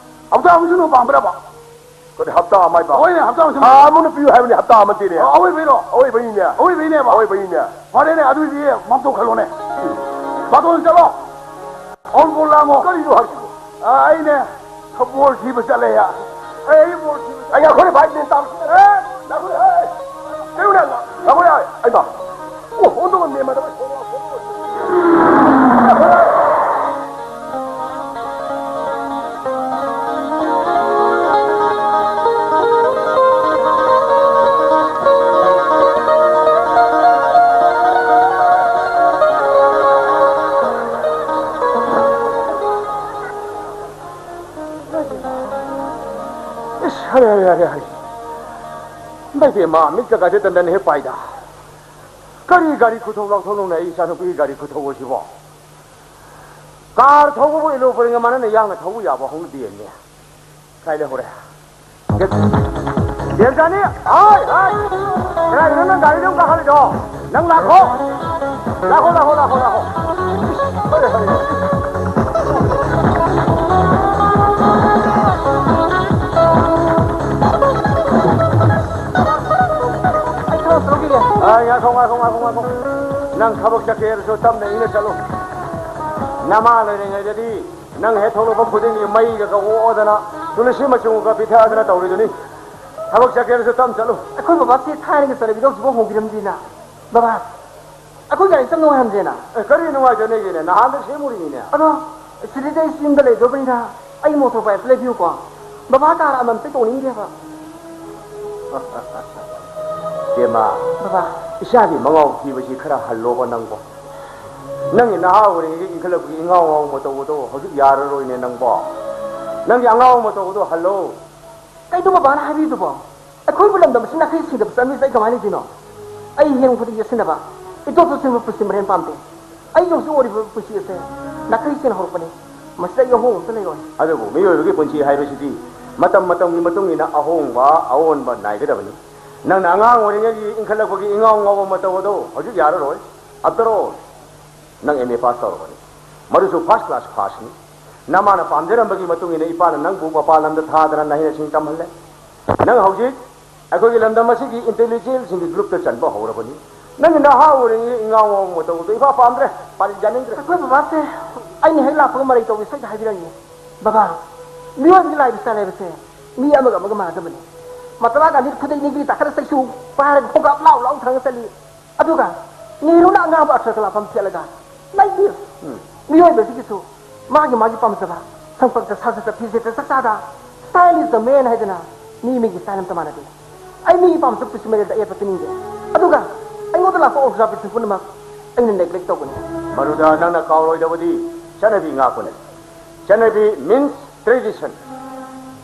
ꯍꯞꯇꯥ ꯑꯃ ꯁꯨꯅ ꯄꯥꯝꯕ꯭ꯔꯕ? ꯀꯔꯤ ꯍꯞꯇꯥ ꯑꯃ ꯍꯥꯏꯕ? ꯍꯣꯏꯅꯦ, ꯍꯞꯇꯥ ꯑꯃ ꯁꯨꯅ꯫ ꯊꯥ ꯑꯃꯅ ꯄꯤꯌꯨ ꯍꯥꯏꯕꯅꯤ, ꯍꯞꯇꯥ ꯑꯃ ꯅꯠꯇꯦꯅꯦ꯫ ꯑ, ꯑꯋꯣꯏꯕꯩꯔꯣ? ꯑꯋꯣꯏꯕꯩꯅꯤꯅꯦ꯫ ꯑꯋꯣꯏꯕꯩꯅꯦꯕ? ꯑꯋꯣꯏꯕꯩꯅꯤꯅꯦ꯫ ꯐꯔꯦꯅꯦ, ꯑꯗꯨꯏꯗꯤ ꯃꯥꯡꯊꯣꯛꯍꯜꯂꯣꯅꯦ꯫ ꯕꯥꯇꯣꯟ ꯆꯠꯂꯣ꯫ ꯑꯣꯟꯕꯨ ꯂꯥꯡꯉꯣ꯫ ꯀꯔꯤꯅꯣ ꯍꯥꯏꯁꯤꯕꯣ? ꯑ, ꯑꯩꯅꯦ, ꯕꯣꯜ ꯊꯤꯕ ꯆꯠꯂꯦ꯫ ꯑꯩ, ꯑꯩ ꯕꯣꯜ ꯊꯤꯕ ꯑꯩ ꯉꯥꯏꯈꯣꯅꯦ ꯚꯥꯏ, ꯃꯦꯟ ꯇꯥꯕ꯫ ꯑꯦ, ꯉꯥꯏꯈꯣꯅꯦ, ꯑꯦ, ꯀꯩꯅꯣꯅꯦ, ꯉꯥꯏꯈꯣꯅꯦ, ꯑꯩ ꯃꯥ꯫ ꯑꯣ, ꯑꯣꯟꯊꯣꯛꯑ ꯃꯦꯟ ꯃꯥꯟꯗꯕ꯫ ꯏꯁ, ꯍꯔꯦ, ꯍꯔꯦ, ꯍꯔꯦ, ꯍꯔꯦ꯫ ꯏꯃꯥ ꯏꯕꯦꯝꯃ, ꯃꯤꯠꯀ ꯀꯥꯁꯦ ꯇꯟꯗꯟ ꯍꯦꯛ ꯄꯥꯏꯗ꯫ ꯀꯔꯤ ꯒꯥꯔꯤ ꯈꯨꯊꯧ ꯂꯥꯎꯊꯧꯅꯣꯅꯦ ꯑꯩ ꯏꯆꯥꯅꯨꯄꯤꯒꯤ ꯒꯥꯔꯤ ꯈꯨꯊꯧ ꯑꯁꯤꯕꯣ? ꯀꯥꯔ ꯊꯧꯕꯕꯨ ꯑꯦꯂꯣ ꯄꯔꯦꯡꯒ ꯃꯥꯟꯅꯅ ꯌꯥꯡꯅ ꯊꯧꯕ ꯌꯥꯕ ꯍꯧꯅꯗꯦꯅꯦ꯫ ꯀꯥꯏ ꯂꯩꯍꯧꯔꯦ? ꯗꯦꯕꯖꯥꯅꯤ! ꯍꯥꯏ, ꯍꯥꯏ! ꯀꯗꯥꯏꯗꯅꯣ ꯅꯪ ꯒꯥꯔꯤꯗ ꯑꯃꯨꯛ ꯀꯥꯈꯠꯂꯤꯗꯣ? ꯅꯪ ꯂꯥꯛꯈꯣ! ꯂꯥꯛꯈꯣ, ꯂꯥꯛꯈꯣ, ꯂꯥꯛꯈꯣ, ꯂꯥꯛꯈꯣ! ꯍꯣꯏ, ꯍꯣꯏ, ꯍꯣꯏ꯫ ꯑꯩ ꯊꯕꯛ ꯇꯧꯈꯤꯒꯦ꯫ ꯑꯥ, ꯉꯥꯏꯈꯣ, ꯉꯥꯏꯈꯣ, ꯉꯥꯏꯈꯣ, ꯉꯥꯏꯈꯣ꯫ ꯅꯪ ꯊꯕꯛ ꯆꯠꯀꯦ ꯍꯥꯏꯔꯁꯨ ꯇꯞꯅ ꯏꯪꯅ ꯆꯠꯂꯨ꯫ ꯅꯃꯥ ꯂꯩꯔꯤꯉꯩꯗꯗꯤ ꯅꯪ ꯍꯦꯛ ꯊꯣꯛꯂꯛꯄ ꯈꯨꯗꯤꯡꯒꯤ ꯃꯩꯒ ꯑꯣꯛꯑꯗꯅ, ꯇꯨꯂꯁꯤ ꯃꯆꯨꯒ ꯄꯤꯊꯛꯑꯗꯅ ꯇꯧꯔꯤꯗꯨꯅꯤ꯫ ꯊꯕꯛ ꯆꯠꯀꯦ ꯍꯥꯏꯔꯁꯨ ꯇꯞꯅ ꯆꯠꯂꯨ꯫ ꯑꯩꯈꯣꯏ ꯕꯕꯥꯁꯤ ꯊꯥꯏꯅꯒꯤ ꯆꯠꯅꯕꯤꯗꯣ ꯍꯧꯖꯤꯛꯐꯥꯎ ꯍꯣꯡꯕꯤꯔꯝꯗꯦꯅ꯫ ꯕꯕꯥ, ꯑꯩꯈꯣꯏ ꯒꯥꯔꯤ ꯆꯪ ꯅꯨꯡꯉꯥꯏꯍꯟꯗꯦꯅ꯫ ꯑꯦ, ꯀꯔꯤ ꯅꯨꯡꯉꯥꯏꯇꯅꯦꯒꯦꯅꯦ? ꯅꯍꯥꯟꯗ ꯁꯦꯝꯃꯨꯔꯤꯅꯤꯅꯦ꯫ ꯑꯗꯣ, ꯁꯤꯗꯩꯗ ꯑꯩ ꯌꯨꯝꯗ ꯂꯩꯗꯧꯕꯅꯤꯅ ꯑꯩ ꯃꯣꯇꯣꯔ ꯕꯥꯏꯛ ꯑꯝꯇ ꯂꯩꯕꯤꯌꯨꯀꯣ꯫ ꯕꯕꯥ ꯀꯥꯔ ꯑꯃꯃꯝꯇ ꯇꯣꯡꯅꯤꯡꯗꯦꯕ꯫ ꯏꯕꯦꯝꯃ, ꯕꯕꯥ꯫ ꯏꯆꯥꯒꯤ ꯃꯉꯥꯎ ꯊꯤꯕꯁꯤ ꯈꯔ ꯍꯜꯂꯣꯕ ꯅꯪꯕꯣ꯫ ꯅꯪꯒꯤ ꯅꯍꯥ ꯑꯣꯏꯔꯤꯉꯩꯒꯤ ꯏꯟꯈꯠꯂꯛꯄꯒꯤ ꯏꯉꯥꯎ ꯉꯥꯎ ꯃꯇꯧ ꯑꯗꯣ ꯍꯧꯖꯤꯛ ꯌꯥꯔꯔꯣꯏꯅꯦ ꯅꯪꯕꯣ꯫ ꯅꯪꯒꯤ ꯑꯉꯥꯎ ꯃꯇꯧ ꯑꯗꯣ ꯍꯜꯂꯣ꯫ ꯀꯩꯅꯣ ꯕꯕꯥꯅ ꯍꯥꯏꯕꯤꯗꯨꯕꯣ? ꯑꯩꯈꯣꯏꯕꯨ ꯂꯝꯗꯝ ꯑꯁꯤ ꯅꯥꯈꯩ ꯁꯤꯗꯕ ꯆꯠꯃꯤꯁꯦ ꯑꯩ ꯀꯃꯥꯏꯅ ꯂꯩꯗꯣꯏꯅꯣ? ꯑꯩ ꯍꯤꯡ ꯈꯨꯗꯤꯡ ꯌꯦꯠꯁꯤꯟꯅꯕ, ꯏꯇꯣꯞ ꯇꯣꯞꯁꯤꯟꯕ ꯄꯨꯟꯁꯤ ꯃꯔꯦꯟ ꯄꯥꯝꯗꯦ꯫ ꯑꯩ ꯍꯧꯖꯤꯛ ꯑꯣꯏꯔꯤꯕ ꯄꯨꯟꯁꯤ ꯑꯁꯦ ꯅꯥꯈꯩ ꯁꯦꯡꯅ ꯍꯧꯔꯛꯄꯅꯤ꯫ ꯃꯁꯤꯗ ꯑꯩ ꯑꯍꯣꯡꯕ ꯑꯝꯇ ꯂꯩꯔꯣꯏ꯫ ꯑꯗꯨꯕꯨ ꯃꯤꯑꯣꯏꯕꯒꯤ ꯄꯨꯟꯁꯤ ꯍꯥꯏꯕꯁꯤꯗꯤ ꯃꯇꯝ ꯃꯇꯝꯒꯤ ꯃꯇꯨꯡ ꯏꯟꯅ ꯑꯍꯣꯡꯕ ꯑꯑꯣꯟꯕ ꯅꯥꯏꯒꯗꯕꯅꯤ꯫ ꯅꯪꯅ ꯑꯉꯥꯡ ꯑꯣꯏꯔꯤꯉꯩꯒꯤ ꯏꯟꯈꯠꯂꯛꯄꯒꯤ ꯏꯉꯥꯎ ꯉꯥꯎꯕ ꯃꯇꯧ ꯑꯗꯣ ꯍꯧꯖꯤꯛ ꯌꯥꯔꯔꯣꯏ꯫ After all, ꯅꯪ M A pass ꯇꯧꯔꯕꯅꯤ꯫ ꯃꯗꯨꯁꯨ first class passꯅꯤ꯫ ꯅꯃꯥꯅ ꯄꯥꯝꯖꯔꯝꯕꯒꯤ ꯃꯇꯨꯡ ꯏꯟꯅ ꯏꯄꯥꯅ ꯅꯪꯕꯨ ꯃꯄꯥꯟ ꯂꯝꯗ ꯊꯥꯗꯅ ꯅꯍꯩ ꯅꯁꯤꯡ ꯇꯝꯍꯜꯂꯦ꯫ ꯅꯪ ꯍꯧꯖꯤꯛ ꯑꯩꯈꯣꯏꯒꯤ ꯂꯝꯗꯝ ꯑꯁꯤꯒꯤ intellectualꯁꯤꯡꯒꯤ groupꯇ ꯆꯟꯕ ꯍꯧꯔꯕꯅꯤ꯫ ꯅꯪꯒꯤ ꯅꯍꯥ ꯑꯣꯏꯔꯤꯉꯩ ꯏꯉꯥꯎ ꯉꯥꯎꯕ ꯃꯇꯧꯗꯣ ꯏꯄꯥ ꯄꯥꯝꯗ꯭ꯔꯦ, ꯄꯥꯔꯤ ꯌꯥꯅꯤꯡꯗ꯭ꯔꯦ꯫ ꯑꯩꯈꯣꯏ ꯕꯕꯥꯁꯦ ꯑꯩꯅ ꯍꯦꯛ ꯂꯥꯛꯄꯒ ꯃꯔꯩ ꯇꯧꯕꯤ ꯁꯣꯏꯗ ꯍꯥꯏꯕꯤꯔꯝꯃꯤ꯫ ꯕꯕꯥ, ꯃꯤꯑꯣꯏꯕꯒꯤ lifestyle ꯍꯥꯏꯕꯁꯦ ꯃꯤ ꯑꯃꯒ ꯑꯃꯒ ꯃꯥꯟꯅꯗꯕꯅꯤ꯫ ꯃꯇꯔꯥ ꯒꯥꯟꯙꯤ ꯈꯨꯗꯩ ꯅꯤꯒ꯭ꯔꯤ ꯇꯥꯈꯠꯂ ꯆꯩꯁꯨ ꯄꯥꯏꯔꯒ ꯈꯣꯡꯀꯥꯞ ꯂꯥꯎ ꯂꯥꯎ ꯊꯥꯡꯉ ꯆꯠꯂꯤ꯫ ꯑꯗꯨꯒ ꯅꯦꯍꯔꯨꯅ ꯑꯉꯥꯡꯕ ꯑꯊ꯭ꯔ ꯀꯂꯥꯞ ꯑꯃ ꯁꯦꯠꯂꯒ ꯂꯩꯕꯤ꯫ ꯎꯝ꯫ ꯃꯤꯑꯣꯏꯕꯁꯤꯒꯤꯁꯨ ꯃꯥꯒꯤ ꯃꯥꯒꯤ ꯄꯥꯝꯖꯕ ꯁꯪꯄꯛꯇ ꯁꯥꯖꯠꯇ ꯐꯤꯖꯦꯠꯇ ꯆꯥꯛꯆꯥꯗ style is the man ꯍꯥꯏꯗꯅ ꯃꯤ ꯃꯤꯒꯤ style ꯑꯝꯇ ꯃꯥꯟꯅꯗꯦ꯫ ꯑꯩ ꯃꯤꯒꯤ ꯄꯥꯝꯖꯕ ꯄꯨꯟꯁꯤ ꯃꯔꯦꯜꯗ ꯑꯌꯦꯠꯄ ꯄꯤꯅꯤꯡꯗꯦ꯫ ꯑꯗꯨꯒ ꯑꯩꯉꯣꯟꯗ ꯂꯥꯛꯄ observation ꯄꯨꯝꯅꯃꯛ ꯑꯩꯅ neglect ꯇꯧꯒꯅꯤ꯫ ꯃꯗꯨꯗ ꯅꯪꯅ ꯀꯥꯎꯔꯣꯏꯗꯕꯗꯤ ꯆꯠꯅꯕꯤ ꯉꯥꯛꯄꯅꯤ꯫ ꯆꯠꯅꯕꯤ means tradition꯫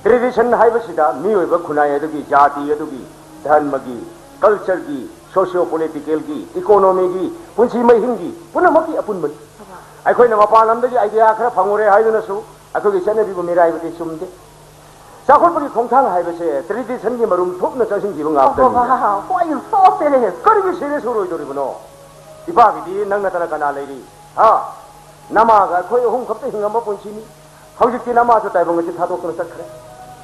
Tradition ꯍꯥꯏꯕꯁꯤꯗ ꯃꯤꯑꯣꯏꯕ ꯈꯨꯟꯅꯥꯏ ꯑꯗꯨꯒꯤ, ꯖꯥꯇꯤ ꯑꯗꯨꯒꯤ, ꯙꯔꯃꯒꯤ, cultureꯒꯤ, socio politicalꯒꯤ, economyꯒꯤ, ꯄꯨꯟꯁꯤ ꯃꯍꯤꯡꯒꯤ ꯄꯨꯝꯅꯃꯛꯀꯤ ꯑꯄꯨꯟꯕꯅꯤ꯫ ꯑꯩꯈꯣꯏꯅ ꯃꯄꯥꯟ ꯂꯝꯗꯒꯤ idea ꯈꯔ ꯐꯪꯉꯨꯔꯦ ꯍꯥꯏꯗꯨꯅꯁꯨ ꯑꯩꯈꯣꯏꯒꯤ ꯆꯠꯅꯕꯤꯕꯨ ꯃꯤꯔꯥꯏꯕꯗꯤ ꯆꯨꯝꯗꯦ꯫ ꯆꯥꯎꯈꯠꯄꯒꯤ ꯈꯣꯡꯊꯥꯡ ꯍꯥꯏꯕꯁꯦ traditionꯒꯤ ꯃꯔꯨꯝ ꯊꯨꯞꯅ ꯆꯪꯁꯤꯟꯈꯤꯕ ꯉꯥꯛꯇꯅꯤ꯫ ꯕꯕꯥ, why you so serious? ꯀꯔꯤꯒꯤ serious ꯑꯣꯏꯔꯣꯏꯗꯧꯔꯤꯕꯅꯣ? ꯏꯄꯥꯒꯤꯗꯤ ꯅꯪ ꯅꯠꯇꯅ ꯀꯅꯥ ꯂꯩꯔꯤ? ꯍꯥ? ꯅꯃꯥꯒ ꯑꯩꯈꯣꯏ ꯑꯍꯨꯝ ꯈꯛꯇ ꯍꯤꯡꯉꯝꯕ ꯄꯨꯟꯁꯤꯅꯤ꯫ ꯍꯧꯖꯤꯛꯇꯤ ꯅꯃꯥꯁꯨ ꯇꯥꯏꯕꯪ ꯑꯁꯤ ꯊꯥꯗꯣꯛꯇꯨꯅ ꯆꯠꯈ꯭ꯔꯦ꯫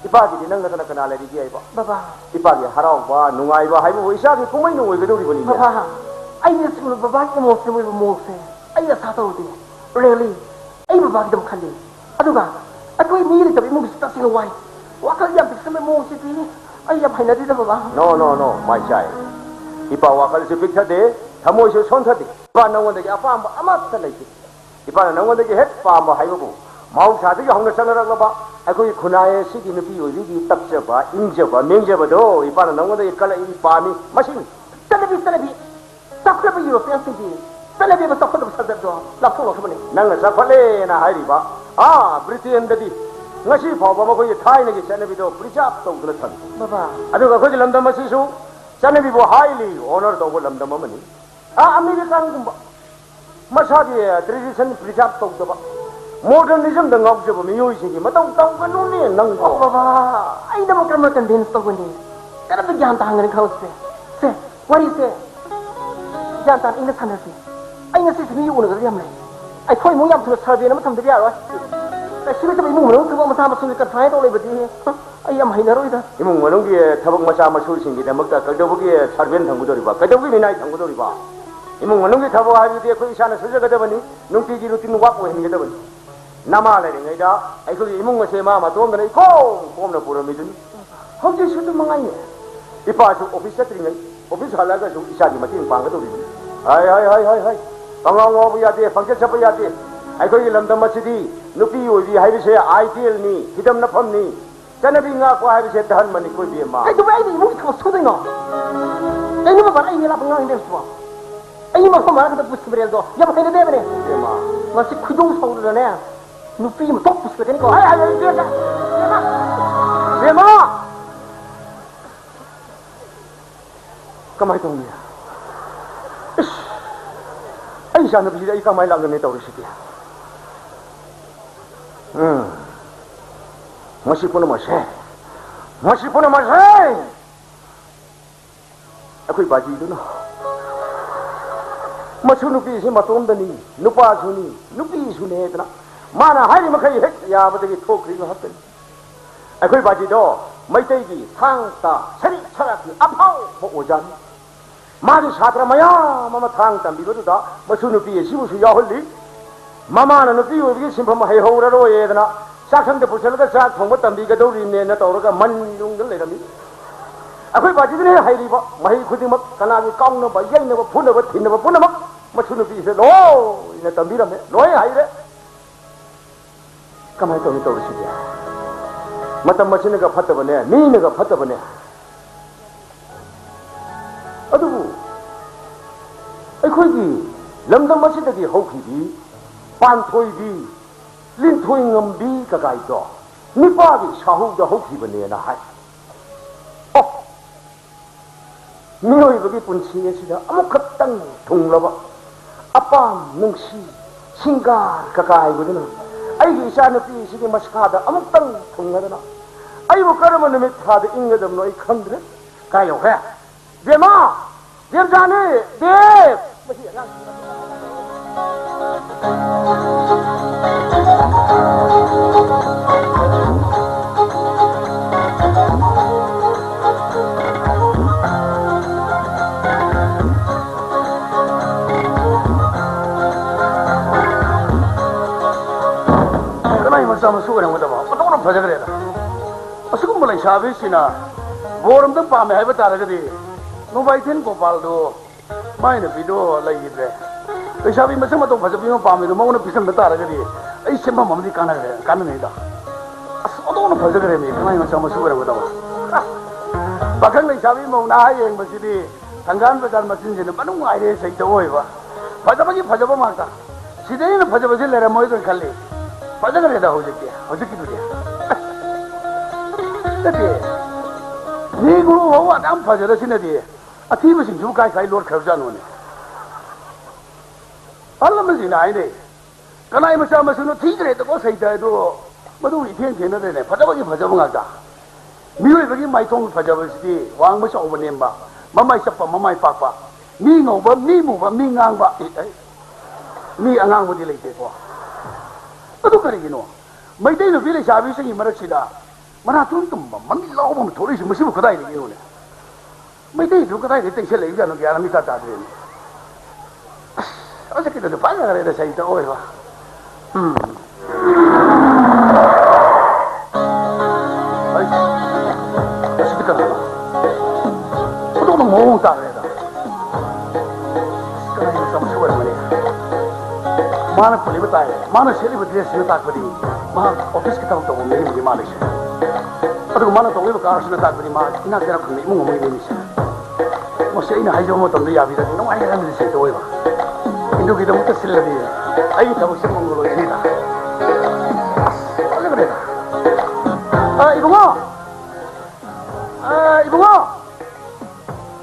ꯏꯄꯥꯒꯤꯗꯤ ꯅꯪ ꯅꯠꯇꯅ ꯀꯅꯥ ꯂꯩꯔꯤꯒꯦ ꯍꯥꯏꯕ? ꯕꯕꯥ꯫ ꯏꯄꯥꯒꯤ ꯍꯔꯥꯎꯕ, ꯅꯨꯡꯉꯥꯏꯕ ꯍꯥꯏꯕꯕꯨ ꯏꯆꯥꯒꯤ ꯀꯨꯝꯍꯩꯅ ꯑꯣꯏꯒꯗꯧꯔꯤꯕꯅꯤꯅꯦ꯫ ꯕꯕꯥ, ꯑꯩꯅ ꯁꯤꯒꯨꯝꯕ ꯕꯕꯥꯒꯤ emotion ꯑꯣꯏꯕ ꯃꯑꯣꯡꯁꯦ ꯑꯩ ꯑꯁꯥ ꯇꯧꯔꯨꯗꯦ꯫ Really, ꯑꯩ ꯕꯕꯥꯒꯤꯗꯃꯛ ꯈꯜꯂꯤ꯫ ꯑꯗꯨꯒ ꯑꯩꯈꯣꯏ ꯃꯤ ꯂꯩꯇꯕ ꯏꯃꯨꯡꯒꯤꯁꯨ ꯇꯁꯦꯡꯅ ꯋꯥꯏ꯫ ꯋꯥꯈꯜ ꯌꯥꯝ ꯄꯤꯛꯁꯟꯕ ꯃꯑꯣꯡꯁꯤꯗꯤ ꯑꯩ ꯌꯥꯝ ꯍꯩꯅꯗꯦꯗ, ꯕꯕꯥ꯫ No, no, no, my child. ꯏꯄꯥ ꯋꯥꯈꯜꯁꯨ ꯄꯤꯛꯊꯗꯦ, ꯊꯃꯣꯏꯁꯨ ꯁꯣꯟꯊꯗꯦ꯫ ꯏꯄꯥ ꯅꯪꯉꯣꯟꯗꯒꯤ ꯑꯄꯥꯝꯕ ꯑꯃꯠꯇ ꯂꯩꯇꯦ꯫ ꯏꯄꯥꯅ ꯅꯪꯉꯣꯟꯗꯒꯤ ꯍꯦꯛ ꯄꯥꯝꯕ ꯍꯥꯏꯕꯕꯨ ꯃꯍꯧꯁꯥꯗꯒꯤ ꯍꯧꯅ ꯆꯠꯅꯔꯛꯂꯕ ꯑꯩꯈꯣꯏꯒꯤ ꯈꯨꯟꯅꯥꯏ ꯑꯁꯤꯒꯤ ꯅꯨꯄꯤ ꯑꯣꯏꯕꯤꯒꯤ ꯇꯞꯆꯕ, ꯏꯪꯖꯕ, ꯃꯦꯡꯖꯕꯗꯣ ꯏꯄꯥꯅ ꯅꯉꯣꯟꯗꯒꯤ ꯀꯜꯂꯛꯏ, ꯄꯥꯝꯃꯤ꯫ ꯃꯁꯤꯅꯤ꯫ ꯆꯠꯅꯕꯤ, ꯆꯠꯅꯕꯤ꯫ ꯆꯥꯎꯈꯠꯂꯕ ꯌꯨꯔꯣꯄꯤꯌꯥꯟꯁꯤꯡꯒꯤ ꯆꯠꯅꯕꯤꯕ ꯆꯥꯎꯈꯠꯂꯕ ꯁꯥꯖꯠꯇꯣ ꯂꯥꯞꯊꯣꯛꯂꯛꯈ꯭ꯔꯕꯅꯤ꯫ ꯅꯪꯅ ꯆꯥꯎꯈꯠꯂꯦꯅ ꯍꯥꯏꯔꯤꯕ, ꯑꯥ, ꯕ꯭ꯔꯤꯇꯦꯟꯗꯗꯤ ꯉꯁꯤ ꯐꯥꯎꯕ ꯃꯈꯣꯏꯒꯤ ꯊꯥꯏꯅꯒꯤ ꯆꯠꯅꯕꯤꯗꯣ ꯄ꯭ꯔꯤꯖꯥꯕ ꯇꯧꯗꯨꯅ ꯊꯝꯃꯤ꯫ ꯕꯕꯥ꯫ ꯑꯗꯨꯒ ꯑꯩꯈꯣꯏꯒꯤ ꯂꯝꯗꯝ ꯑꯁꯤꯁꯨ ꯆꯠꯅꯕꯤꯕꯨ highly honor ꯇꯧꯕ ꯂꯝꯗꯝ ꯑꯃꯅꯤ꯫ ꯑꯥ, ꯑꯃꯦꯔꯤꯀꯥꯟꯒꯨꯝꯕ ꯃꯁꯥꯒꯤ tradition preserve ꯇꯧꯗꯕ, modernismꯗ ꯉꯥꯎꯖꯕ ꯃꯤꯑꯣꯏꯁꯤꯡꯒꯤ ꯃꯇꯧ ꯇꯧꯒꯅꯨꯅꯦ ꯅꯪꯕꯣ꯫ ꯑꯣ, ꯕꯕꯥ, ꯑꯩꯅꯕꯨ ꯀꯔꯝꯅ convince ꯇꯧꯒꯅꯤ? ꯀꯔꯝꯅ ꯒ꯭ꯌꯥꯟ ꯇꯥꯍꯟꯒꯅꯤ ꯈꯪꯂꯛꯇ꯭ꯔꯦ꯫ ꯁꯦ, ꯋꯥꯔꯤꯁꯦ ꯒ꯭ꯌꯥꯟ ꯇꯥꯅ ꯏꯪꯅ ꯁꯥꯟꯅꯁꯤ꯫ ꯑꯩ ꯉꯁꯤꯁꯦ ꯃꯤ ꯎꯅꯒꯗꯕ ꯌꯥꯝ ꯂꯩ꯫ ꯑꯩꯈꯣꯏ ꯏꯃꯨꯡ ꯌꯥꯝ ꯊꯨꯅ servant ꯑꯃ ꯊꯝꯗꯕ ꯌꯥꯔꯣꯏ꯫ ꯀꯩꯁꯨ ꯅꯠꯇꯕ ꯏꯃꯨꯡ ꯃꯅꯨꯡ ꯊꯕꯛ ꯃꯆꯥ ꯃꯁꯨꯁꯦ confine ꯇꯧ ꯂꯩꯕꯗꯤ ꯑꯩ ꯌꯥꯝ ꯍꯩꯅꯔꯣꯏꯗ꯫ ꯏꯃꯨꯡ ꯃꯅꯨꯡꯒꯤ ꯊꯕꯛ ꯃꯆꯥ ꯃꯁꯨꯁꯤꯡꯒꯤꯗꯃꯛꯇ ꯀꯩꯗꯧꯕꯒꯤ servant ꯊꯝꯒꯗꯧꯔꯤꯕ? ꯀꯩꯗꯧꯕꯒꯤ ꯃꯤꯅꯥꯏ ꯊꯝꯒꯗꯧꯔꯤꯕ? ꯏꯃꯨꯡ ꯃꯅꯨꯡꯒꯤ ꯊꯕꯛ ꯍꯥꯏꯕꯗꯤ ꯑꯩꯈꯣꯏ ꯏꯁꯥꯅ ꯁꯨꯖꯒꯗꯕꯅꯤ, ꯅꯨꯡꯇꯤꯒꯤ routine work ꯑꯣꯏꯍꯟꯒꯗꯕꯅꯤ꯫ ꯅꯃꯥ ꯂꯩꯔꯤꯉꯩꯗ ꯑꯩꯈꯣꯏꯒꯤ ꯏꯃꯨꯡ ꯑꯁꯦ ꯃꯥ ꯃꯇꯣꯝꯗꯅ ꯏꯀꯣꯝ ꯀꯣꯝꯅ ꯄꯨꯔꯝꯃꯤꯗꯨꯅꯤ꯫ ꯍꯧꯖꯤꯛꯁꯨ ꯑꯗꯨ ꯃꯉꯥꯏꯅꯦ꯫ ꯏꯄꯥꯁꯨ office ꯆꯠꯇ꯭ꯔꯤꯉꯩ, office ꯍꯜꯂꯛꯑꯒꯁꯨ ꯏꯆꯥꯒꯤ ꯃꯇꯦꯡ ꯄꯥꯡꯒꯗꯧꯔꯤꯕꯅꯤ꯫ ꯍꯥꯏ, ꯍꯥꯏ, ꯍꯥꯏ, ꯍꯥꯏ, ꯍꯥꯏ꯫ ꯄꯪꯉꯥꯎ ꯉꯥꯎꯕ ꯌꯥꯗꯦ, ꯄꯪꯆꯠ ꯆꯠꯄ ꯌꯥꯗꯦ꯫ ꯑꯩꯈꯣꯏꯒꯤ ꯂꯝꯗꯝ ꯑꯁꯤꯗꯤ ꯅꯨꯄꯤ ꯑꯣꯏꯕꯤ ꯍꯥꯏꯕꯁꯦ idealꯅꯤ, ꯐꯤꯗꯝꯅꯐꯝꯅꯤ꯫ ꯆꯠꯅꯕꯤ ꯉꯥꯛꯄ ꯍꯥꯏꯕꯁꯦ ꯙꯔꯃꯅꯤꯀꯣ, ꯏꯕꯦꯝꯃ꯫ ꯀꯩꯗꯧꯕꯩ ꯑꯩꯅ ꯏꯃꯨꯡꯒꯤ ꯊꯕꯛ ꯁꯨꯗꯣꯏꯅꯣ? ꯀꯩꯅꯣ ꯕꯕꯥꯅ ꯑꯩ ꯃꯦꯂꯥ ꯄꯪꯉꯥꯡ ꯉꯥꯡꯗꯣꯏꯁꯤꯕꯣ? ꯑꯩ ꯃꯐꯝ ꯃꯔꯥꯡ ꯈꯛꯇ ꯄꯨꯁꯤꯟꯕ ꯔꯦꯜꯗꯣ ꯌꯥꯝ ꯍꯩꯅꯗꯦꯕꯅꯦ꯫ ꯏꯕꯦꯝꯃ꯫ ꯃꯁꯤ ꯈꯣꯏꯗꯧ ꯁꯥꯎꯗꯅꯅꯦ, ꯅꯨꯄꯤ ꯑꯃ ꯊꯣꯛ ꯄꯨꯁꯤꯜꯂꯛꯀꯅꯤꯀꯣ꯫ ꯍꯥꯏ, ꯍꯥꯏ, ꯍꯥꯏ, ꯏꯕꯦꯝꯃ꯫ ꯏꯕꯦꯝꯃ! ꯀꯃꯥꯏꯅ ꯇꯧꯅꯤ? ꯏꯁ! ꯑꯩ ꯏꯆꯥꯅꯨꯄꯤꯁꯤꯗ ꯑꯩ ꯀꯃꯥꯏꯅ ꯂꯥꯛꯅꯅꯤ ꯇꯧꯔꯤꯁꯤꯗꯤ? ꯎꯝ꯫ ꯃꯁꯤ ꯄꯨꯝꯅꯃꯛꯁꯦ, ꯃꯁꯤ ꯄꯨꯝꯅꯃꯛꯁꯦ ꯑꯩꯈꯣꯏ ꯕꯥꯖꯤꯗꯨꯅ, ꯃꯁꯨ ꯅꯨꯄꯤꯁꯤ ꯃꯇꯣꯝꯗꯅꯤ, ꯅꯨꯄꯥꯁꯨꯅꯤ, ꯅꯨꯄꯤꯁꯨꯅꯦꯗꯅ ꯃꯥꯅ ꯍꯥꯏꯔꯤ ꯃꯈꯩ ꯍꯦꯛ ꯌꯥꯕꯗꯒꯤ ꯊꯣꯛꯈ꯭ꯔꯤ ꯉꯥꯛꯇꯅꯤ꯫ ꯑꯩꯈꯣꯏ ꯕꯥꯖꯤꯗꯣ ꯃꯩꯇꯩꯒꯤ ꯊꯥꯡ ꯇꯥ ꯁꯔꯤꯛ ꯁꯔꯥꯛꯀꯤ ꯑꯐꯥꯎꯕ ꯑꯣꯖꯥꯅꯤ꯫ ꯃꯥꯒꯤ ꯁꯥꯇ꯭ꯔ ꯃꯌꯥꯝ ꯑꯃ ꯊꯥꯡ ꯇꯝꯕꯤꯕꯗꯨꯗ ꯃꯁꯨ ꯅꯨꯄꯤ ꯑꯁꯤꯕꯨꯁꯨ ꯌꯥꯎꯍꯜꯂꯤ꯫ ꯃꯃꯥꯅ ꯅꯨꯄꯤ ꯑꯣꯏꯕꯒꯤ ꯁꯤꯟꯐꯝ ꯍꯩꯍꯧꯔꯔꯣꯏꯌꯦꯗꯅ ꯆꯥꯛꯁꯪꯗ ꯄꯨꯁꯤꯜꯂꯒ ꯆꯥꯛ ꯊꯣꯡꯕ ꯇꯝꯕꯤꯒꯗꯧꯔꯤꯕꯅꯦꯅ ꯇꯧꯔꯒ ꯃꯟ ꯌꯨꯡꯗ ꯂꯩꯔꯝꯃꯤ꯫ ꯑꯩꯈꯣꯏ ꯕꯥꯖꯤꯗꯨꯅ ꯍꯦꯟꯅ ꯍꯩꯔꯤꯕ ꯃꯍꯩ ꯈꯨꯗꯤꯡꯃꯛ, ꯀꯅꯥꯒꯤ ꯀꯥꯎꯅꯕ, ꯌꯩꯅꯕ, ꯐꯨꯅꯕ, ꯊꯤꯟꯅꯕ ꯄꯨꯝꯅꯃꯛ ꯃꯁꯨ ꯅꯨꯄꯤꯁꯤꯗ ꯂꯣꯏꯅ ꯇꯝꯕꯤꯔꯝꯃꯦ, ꯂꯣꯏ ꯍꯩꯔꯦ꯫ ꯀꯃꯥꯏꯅ ꯇꯧꯅꯤ ꯇꯧꯔꯤꯁꯤꯗꯤ? ꯃꯇꯝ ꯑꯁꯤꯅꯒ ꯐꯠꯇꯕꯅꯦ, ꯃꯤꯅꯒ ꯐꯠꯇꯕꯅꯦ꯫ ꯑꯗꯨꯕꯨ ꯑꯩꯈꯣꯏꯒꯤ ꯂꯝꯗꯝ ꯑꯁꯤꯗꯒꯤ ꯍꯧꯈꯤꯕꯤ ꯄꯥꯟꯊꯣꯏꯕꯤ, ꯂꯤꯟꯊꯣꯏ ꯉꯝꯕꯤ ꯀꯀꯥꯏꯗꯣ ꯅꯤꯄꯥꯒꯤ ꯁꯥꯍꯧꯗ ꯍꯧꯈꯤꯕꯅꯦꯅ ꯍꯥꯏ꯫ ꯑꯣ, ꯃꯤꯑꯣꯏꯕꯒꯤ ꯄꯨꯟꯁꯤ ꯑꯁꯤꯗ ꯑꯃꯨꯛꯈꯛꯇꯪ ꯊꯨꯡꯂꯕ ꯑꯄꯥꯝ ꯅꯨꯡꯁꯤ ꯁꯤꯡꯒꯥꯔ ꯀꯀꯥꯏꯕꯗꯨꯅ ꯑꯩꯒꯤ ꯏꯆꯥꯅꯨꯄꯤꯁꯤꯒꯤ ꯃꯁꯥꯗ ꯑꯃꯨꯛꯇꯪ ꯊꯨꯡꯂꯗꯅ ꯑꯩꯕꯨ ꯀꯔꯝꯕ ꯅꯨꯃꯤꯠ ꯊꯥꯗ ꯏꯪꯒꯗꯕꯅꯣ ꯑꯩ ꯈꯪꯗ꯭ꯔꯦ꯫ ꯀꯥꯏ ꯌꯧꯈ꯭ꯔꯦ? ꯕꯦꯝꯃ! ꯗꯦꯕꯖꯥꯅꯤ! ꯗꯦꯕ! ꯃꯁꯤ ꯑꯉꯥꯡꯁꯤ ꯀꯅꯥꯏ ꯃꯆꯥ ꯃꯁꯨ ꯑꯣꯏꯔꯝꯒꯗꯕ? ꯑꯣꯟꯊꯣꯛꯅ ꯐꯖꯈ꯭ꯔꯦꯗ꯫ ꯑꯁꯤꯒꯨꯝꯕ ꯂꯩꯁꯥꯕꯤꯁꯤꯅ ꯕꯣꯔ ꯑꯝꯇꯪ ꯄꯥꯝꯃꯦ ꯍꯥꯏꯕ ꯇꯥꯔꯒꯗꯤ, ꯅꯣꯡꯕꯥꯏꯊꯦꯟ ꯒꯣꯄꯥꯜꯗꯨ ꯃꯥꯏ ꯅꯨꯄꯤꯗꯣ ꯂꯩꯈꯤꯗ꯭ꯔꯦ꯫ ꯂꯩꯁꯥꯕꯤ ꯃꯁꯛ ꯃꯇꯧ ꯐꯖꯕꯤ ꯑꯃ ꯄꯥꯝꯃꯤꯗꯣ ꯃꯉꯣꯟꯗ ꯄꯤꯁꯟꯕ ꯇꯥꯔꯒꯗꯤ ꯑꯩ ꯁꯦꯝꯐꯝ ꯑꯃꯗꯤ ꯀꯥꯟꯅꯈ꯭ꯔꯦ, ꯀꯥꯟꯅꯅꯤꯗ꯫ ꯑꯁ, ꯑꯣꯟꯊꯣꯛꯅ ꯐꯖꯈ꯭ꯔꯦꯃꯤ, ꯀꯅꯥꯏ ꯃꯆꯥ ꯃꯁꯨ ꯑꯣꯏꯔꯝꯒꯗꯕ? ꯄꯥꯈꯪ ꯂꯩꯁꯥꯕꯤ ꯃꯧ ꯅꯍꯥ ꯌꯦꯡꯕꯁꯤꯗꯤ ꯊꯪꯒꯥꯜ ꯕꯖꯥꯔ ꯃꯆꯤꯟꯁꯤꯅ ꯃꯅꯨꯡ ꯉꯥꯏꯔꯦ ꯁꯩꯇ ꯑꯣꯏꯕ꯫ ꯐꯖꯕꯒꯤ ꯐꯖꯕ ꯉꯥꯛꯇ꯫ ꯁꯤꯗꯩ ꯍꯦꯟꯅ ꯐꯖꯕꯁꯦ ꯂꯩꯔꯝꯃꯣꯏꯗ꯭ꯔꯅ ꯈꯜꯂꯤ꯫ ꯐꯖꯈ꯭ꯔꯦꯗ ꯍꯧꯖꯤꯛꯇꯤ, ꯍꯧꯖꯤꯛꯀꯤꯗꯨꯗꯤ꯫ ꯅꯠꯇꯦ, ꯅꯦꯒ꯭ꯔꯣ ꯐꯥꯎꯕ ꯑꯗꯥꯝ ꯐꯖꯔꯁꯤꯅꯗꯤ ꯑꯊꯤꯕꯁꯤꯡꯁꯤꯕꯨ ꯀꯥꯏ ꯀꯥꯏ ꯂꯣꯠꯈ꯭ꯔꯕꯖꯥꯠꯅꯣꯅꯦ? ꯑꯍꯜ ꯂꯃꯟꯁꯤꯡꯅ ꯍꯥꯏꯅꯩ, "ꯀꯅꯥꯏ ꯃꯆꯥ ꯃꯁꯨꯅꯣ ꯊꯤꯈ꯭ꯔꯦꯗꯀꯣ ꯁꯩꯇ ꯑꯗꯣ ꯃꯗꯨ ꯏꯊꯦꯡ ꯊꯦꯡꯅꯗ꯭ꯔꯦꯅꯦ, ꯐꯖꯕꯒꯤ ꯐꯖꯕ ꯉꯥꯛꯇ꯫ ꯃꯤꯑꯣꯏꯕꯒꯤ ꯃꯥꯏꯊꯣꯡ ꯐꯖꯕꯁꯤꯗꯤ ꯋꯥꯡꯕ ꯆꯥꯎꯕ ꯅꯦꯝꯕ, ꯃꯃꯥꯏ ꯆꯞꯄ ꯃꯃꯥꯏ ꯄꯥꯛꯄ, ꯃꯤ ꯉꯧꯕ ꯃꯤ ꯃꯨꯕ ꯃꯤ ꯉꯥꯡꯕ, ꯑꯦ, ꯑꯦ, ꯃꯤ ꯑꯉꯥꯡꯕꯗꯤ ꯂꯩꯇꯦꯀꯣ꯫ ꯑꯗꯨ ꯀꯔꯤꯒꯤꯅꯣ? ꯃꯩꯇꯩ ꯅꯨꯄꯤ ꯂꯩꯁꯥꯕꯤꯁꯤꯡꯒꯤ ꯃꯔꯛꯁꯤꯗ ꯃꯅꯥꯇꯣꯟ ꯇꯨꯝꯕ ꯃꯃꯤꯠ ꯂꯥꯎꯕ ꯑꯃ ꯊꯣꯛꯂꯛꯏꯁꯤ ꯃꯁꯤꯕꯨ ꯀꯗꯥꯏꯗꯒꯤꯅꯣꯅꯦ?" ꯃꯩꯇꯩꯁꯨ ꯀꯗꯥꯏꯗ ꯇꯩꯁꯜꯂꯛꯏꯖꯥꯠꯅꯣ ꯒ꯭ꯌꯥꯟ ꯑꯃ ꯏꯇꯥ ꯇꯥꯗ꯭ꯔꯦꯅꯦ꯫ ꯑꯁ, ꯍꯧꯖꯤꯛꯀꯤꯗꯨꯗꯤ ꯐꯖꯈ꯭ꯔꯦꯗ ꯁꯍꯤꯇ ꯑꯣꯏꯕ꯫ ꯎꯝ꯫ ꯑꯩ, ꯃꯁꯤꯗꯤ ꯀꯅꯥꯅꯣ? ꯑꯣꯟꯊꯣꯛꯅ ꯃꯑꯣꯡ ꯇꯥꯈ꯭ꯔꯦꯗ꯫ ꯑꯁ, ꯀꯅꯥꯒꯤ ꯃꯆꯥ ꯃꯁꯨ ꯑꯣꯏꯔꯝꯒꯅꯤ? ꯃꯥꯅ ꯄꯨꯜꯂꯤꯕ ꯇꯥꯏ, ꯃꯥꯅ ꯁꯦꯠꯂꯤꯕ ꯗ꯭ꯔꯦꯁꯁꯤꯅ ꯇꯥꯛꯄꯗꯤ ꯃꯍꯥꯛ ꯑꯣꯐꯤꯁꯀꯤ ꯊꯕꯛ ꯇꯧꯕ ꯃꯤꯑꯣꯏ ꯑꯃꯗꯤ ꯃꯥꯜꯂꯤꯁꯦ꯫ ꯑꯗꯨꯒ ꯃꯥꯅ ꯇꯧꯔꯤꯕ ꯀꯥꯔꯁꯤꯅ ꯇꯥꯛꯄꯗꯤ ꯃꯥ ꯏꯅꯥꯛ ꯀꯩꯔꯥꯛ ꯈꯨꯟꯕ ꯏꯃꯨꯡ ꯑꯃꯒꯤ ꯃꯤꯅꯤꯁꯦ꯫ ꯃꯁꯤ ꯑꯩꯅ ꯍꯥꯏꯖꯕ ꯃꯇꯝꯗ ꯌꯥꯕꯤꯔꯗꯤ ꯅꯨꯡꯉꯥꯏꯒꯗꯕꯅꯤ ꯁꯦ ꯑꯣꯏꯕ꯫ ꯑꯗꯨꯒꯤꯗꯃꯛꯇ ꯁꯤꯜꯂꯗꯤ ꯑꯩꯒꯤ ꯊꯕꯛꯁꯦ ꯃꯪꯒꯣꯜ ꯑꯣꯏꯒꯅꯤꯗ꯫ ꯑꯁ, ꯐꯖꯈ꯭ꯔꯦꯗ꯫ ꯑ, ꯏꯕꯨꯡꯉꯣ! ꯑ, ꯏꯕꯨꯡꯉꯣ!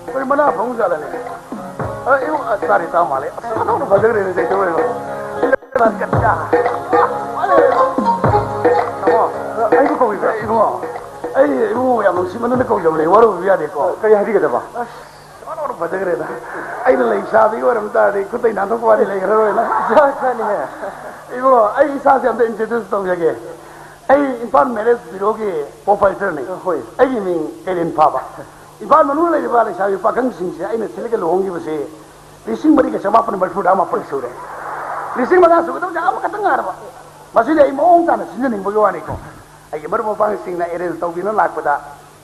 ꯑꯩꯈꯣꯏ ꯃꯅꯥ ꯐꯪ ꯖꯥꯠꯂꯅꯦ? ꯑ, ꯏꯕꯨꯡ-, ꯑ, ꯆꯥꯔꯤ ꯆꯥ ꯃꯥꯜꯂꯦ꯫ ꯑꯁ, ꯑꯣꯟꯊꯣꯛꯅ ꯐꯖꯈ꯭ꯔꯦꯅꯦ ꯁꯦ ꯑꯣꯏꯕ꯫ ꯇꯥꯃꯣ, ꯑ, ꯑꯩꯕꯨ ꯀꯧꯕꯤꯕ꯭ꯔꯥ? ꯏꯕꯨꯡꯉꯣ, ꯑꯩ ꯏꯕꯨꯡꯉꯣ ꯌꯥꯝ ꯅꯨꯡꯁꯤꯃꯟꯗꯅ ꯀꯧꯖꯕꯅꯦ, ꯋꯥꯔꯧꯕꯤꯕ ꯌꯥꯗꯦꯀꯣ꯫ ꯀꯔꯤ ꯍꯥꯏꯕꯤꯒꯗꯕ? ꯑꯁ, ꯋꯥꯔꯧꯅ ꯐꯖꯈ꯭ꯔꯦꯗ꯫ ꯑꯩꯅ ꯂꯩ ꯁꯥꯕꯤꯒ ꯑꯣꯏꯔꯝ ꯇꯥꯔꯗꯤ ꯈꯨꯠꯇꯩ ꯅꯥꯟꯊꯣꯛꯄ ꯋꯥꯅꯤ ꯂꯩꯈ꯭ꯔꯔꯣꯏꯅ꯫ ꯖꯥꯠ ꯖꯥꯠꯅꯤꯍꯦ꯫ ꯏꯕꯨꯡꯉꯣ, ꯑꯩ ꯏꯁꯥꯁꯦ ꯑꯝꯇ introduce ꯇꯧꯖꯒꯦ꯫ ꯑꯩ ꯏꯝꯐꯥꯜ marriage bureauꯒꯤ proprietorꯅꯤ꯫ ꯍꯣꯏ꯫ ꯑꯩꯒꯤ ꯃꯤꯡ ꯀꯩꯔꯦꯟ ꯐꯥꯕ꯫ ꯏꯝꯐꯥꯜ ꯃꯅꯨꯡꯗ ꯂꯩꯔꯤꯕ ꯂꯩꯁꯥꯕꯤ ꯄꯥꯈꯪꯁꯤꯡꯁꯦ ꯑꯩꯅ ꯊꯤꯜꯂꯒ ꯂꯨꯍꯣꯡꯈꯤꯕꯁꯦ ꯂꯤꯁꯤꯡ ꯃꯔꯤꯒ ꯆꯃꯥꯄꯟ ꯃꯔꯤꯐꯨ ꯃꯥꯄꯟ ꯁꯨꯔꯦ꯫ ꯂꯤꯁꯤꯡ ꯃꯉꯥ ꯁꯨꯒꯗꯕꯁꯦ ꯑꯃꯈꯛꯇꯪ ꯉꯥꯏꯔꯕ꯫ ꯃꯁꯤꯗꯤ ꯑꯩ ꯃꯑꯣꯡ ꯇꯥꯅ ꯁꯤꯟꯖꯅꯤꯡꯕꯒꯤ ꯋꯥꯅꯤꯀꯣ꯫ ꯑꯩꯒꯤ ꯃꯔꯨꯞ ꯃꯄꯥꯡꯁꯤꯡꯅ arrange ꯇꯧꯕꯤꯅ ꯂꯥꯛꯄꯗ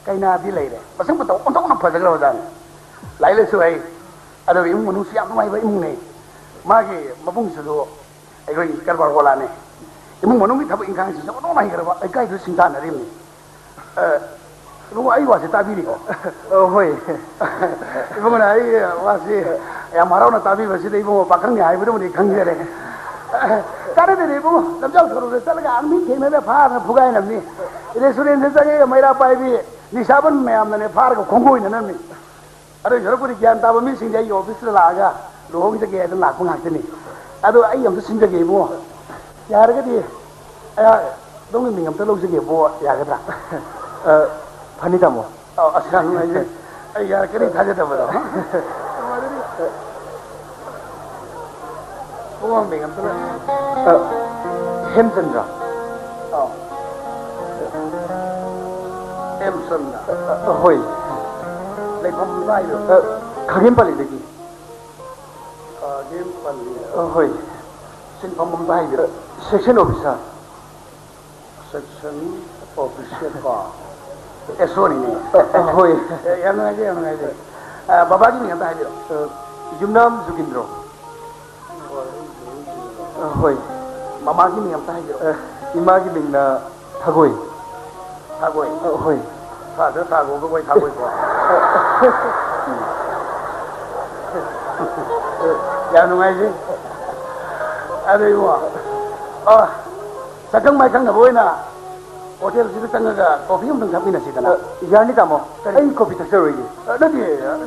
ꯀꯩꯅꯥꯗꯤ ꯂꯩꯔꯦ꯫ ꯃꯁꯛ ꯃꯇꯧ ꯑꯣꯟꯊꯣꯛꯅ ꯐꯖꯈ꯭ꯔꯕꯖꯥꯠꯅꯤ꯫ ꯂꯥꯏꯔꯤꯛ ꯂꯥꯏꯁꯨ ꯍꯩ꯫ ꯑꯗꯨꯒ ꯏꯃꯨꯡ ꯃꯅꯨꯡꯁꯨ ꯌꯥꯝ ꯅꯨꯡꯉꯥꯏꯕ ꯏꯃꯨꯡꯅꯤ꯫ ꯃꯥꯒꯤ ꯃꯕꯨꯡꯁꯤꯁꯨ ꯑꯩꯈꯣꯏꯒꯤ ꯀꯔꯕꯥꯔ ꯋꯥꯂꯥꯅꯤ꯫ ꯏꯃꯨꯡ ꯃꯅꯨꯡꯒꯤ ꯊꯕꯛ ꯏꯪꯈꯥꯡꯁꯤꯡꯁꯦ ꯑꯣꯟꯊꯣꯛꯅ ꯍꯩꯈ꯭ꯔꯕ, ꯂꯩꯀꯥꯏꯗꯨ ꯁꯤꯡꯊꯥꯅꯔꯤꯕꯅꯤ꯫ ꯑ, ꯏꯕꯨꯡꯉꯣ, ꯑꯩ ꯋꯥꯁꯦ ꯇꯥꯕꯤꯔꯤꯀꯣ? ꯑ, ꯍꯣꯏ꯫ ꯏꯕꯨꯡꯉꯣꯅ ꯑꯩ ꯋꯥꯁꯤ ꯌꯥꯝ ꯍꯔꯥꯎꯅ ꯇꯥꯕꯤꯕꯁꯤꯗ ꯏꯕꯨꯡꯉꯣ ꯄꯥꯈꯪꯅꯤ ꯍꯥꯏꯕꯗꯨꯃꯗꯤ ꯈꯪꯖꯔꯦ꯫ ꯀꯥꯟꯅꯗꯦꯅꯦ ꯏꯕꯨꯡꯉꯣ, ꯂꯝꯖꯥꯎ ꯁꯣꯔꯣꯛꯇ ꯆꯠꯂꯒ ꯑꯥ ꯃꯤ ꯊꯦꯡꯅꯔ ꯐꯥꯗꯅ ꯐꯨꯒꯥꯏꯅꯕꯅꯤ꯫ Restaurantꯗ ꯆꯪꯉꯒ ꯃꯩꯔꯥ ꯄꯥꯏꯕꯤ ꯅꯤꯁꯥꯕꯟ ꯃꯌꯥꯝꯅꯅꯦ ꯐꯥꯔꯒ ꯈꯣꯡꯒꯣꯏꯅꯅꯕꯅꯤ꯫ ꯑꯗꯨ ꯁꯔꯨꯛꯄꯨꯗꯤ ꯒ꯭ꯌꯥꯟ ꯇꯥꯕ ꯃꯤꯁꯤꯡꯗꯤ ꯑꯩꯒꯤ officeꯇ ꯂꯥꯛꯑꯒ ꯂꯨꯍꯣꯡꯖꯒꯦ ꯍꯥꯏꯗꯅ ꯂꯥꯛꯄ ꯉꯥꯛꯇꯅꯤ꯫ ꯑꯗꯣ ꯑꯩ ꯑꯝꯇ ꯁꯤꯟꯖꯒꯦ ꯏꯕꯨꯡꯉꯣ꯫ ꯌꯥꯔꯒꯗꯤ ꯑꯩꯍꯥꯛ ꯑꯗꯣꯝꯒꯤ ꯃꯤꯡ ꯑꯝꯇ ꯂꯧꯖꯒꯦꯕꯣ, ꯌꯥꯒꯗ꯭ꯔꯥ? ꯑ, ꯐꯅꯤ ꯇꯥꯃꯣ꯫ ꯑꯧ, ꯑꯁ, ꯌꯥꯝ ꯅꯨꯡꯉꯥꯏꯖꯩ꯫ ꯑꯩ ꯌꯥꯔꯛꯀꯅꯤ ꯊꯥꯖꯗꯕꯗꯣ꯫ ꯏꯕꯨꯡꯉꯣ, ꯃꯤꯡ ꯑꯝꯇ ꯂꯧ-, ꯑ, ꯍꯦꯝꯆꯟꯗ꯭ꯔ꯫ ꯑꯧ꯫ ꯍꯦꯝꯆꯟꯗ꯭ꯔ꯫ ꯑ, ꯍꯣꯏ꯫ ꯂꯩꯐꯝ ꯑꯝꯇ ꯍꯥꯏꯕꯤꯔꯛꯑꯣ꯫ ꯑ, ꯈꯥꯒꯦꯝ ꯄꯥꯜꯂꯤꯗꯒꯤ꯫ ꯈꯥꯒꯦꯝ ꯄꯥꯜꯂꯤ꯫ ꯑ, ꯍꯣꯏ꯫ ꯁꯤꯟꯐꯝ ꯑꯝꯇ ꯍꯥꯏꯕꯤꯔꯛꯑꯣ꯫ Section officer꯫ Section officer ꯀꯣ꯫ ꯑꯦ, sorryꯅꯦ꯫ ꯑ, ꯍꯣꯏ꯫ ꯑꯦ, ꯌꯥꯝ ꯅꯨꯡꯉꯥꯏꯖꯩ, ꯌꯥꯝ ꯅꯨꯡꯉꯥꯏꯖꯩ꯫ ꯑ, ꯕꯕꯥꯒꯤ ꯃꯤꯡ ꯑꯝꯇ ꯍꯥꯏꯕꯤꯔꯛꯑꯣ꯫ ꯑ, ꯌꯨꯝꯅꯥꯝ ꯖꯨꯒꯤꯟꯗ꯭ꯔꯣ꯫ ꯑ, ꯍꯣꯏ꯫ ꯃꯃꯥꯒꯤ ꯃꯤꯡ ꯑꯝꯇ ꯍꯥꯏꯕꯤꯔꯛꯑꯣ꯫ ꯑ, ꯏꯃꯥꯒꯤ ꯃꯤꯡꯅ ꯁꯒꯣꯏ꯫ ꯊꯥꯒꯣꯏ꯫ ꯑ, ꯍꯣꯏ꯫ ꯊꯥꯗ ꯊꯥꯒꯣꯏ, ꯊꯥꯒꯣꯏ ꯀꯣ꯫ ꯌꯥꯝ ꯅꯨꯡꯉꯥꯏꯖꯩ꯫ ꯑꯗꯣ ꯏꯕꯨꯡꯉꯣ, ꯑ, ꯁꯛꯈꯪ ꯃꯥꯏꯈꯪꯅꯕ ꯑꯣꯏꯅ ꯍꯣꯇꯦꯜꯁꯤꯗ ꯆꯪꯉꯒ ꯀꯣꯐꯤ ꯑꯃꯇꯪ ꯊꯛꯃꯤꯟꯅꯁꯤꯗꯅ꯫ ꯑ, ꯌꯥꯅꯤ ꯇꯥꯃꯣ꯫ ꯀꯔꯤ? ꯑꯩ ꯀꯣꯐꯤ ꯊꯛꯆꯔꯣꯏꯒꯦ꯫ ꯑ, ꯅꯠꯇꯦ,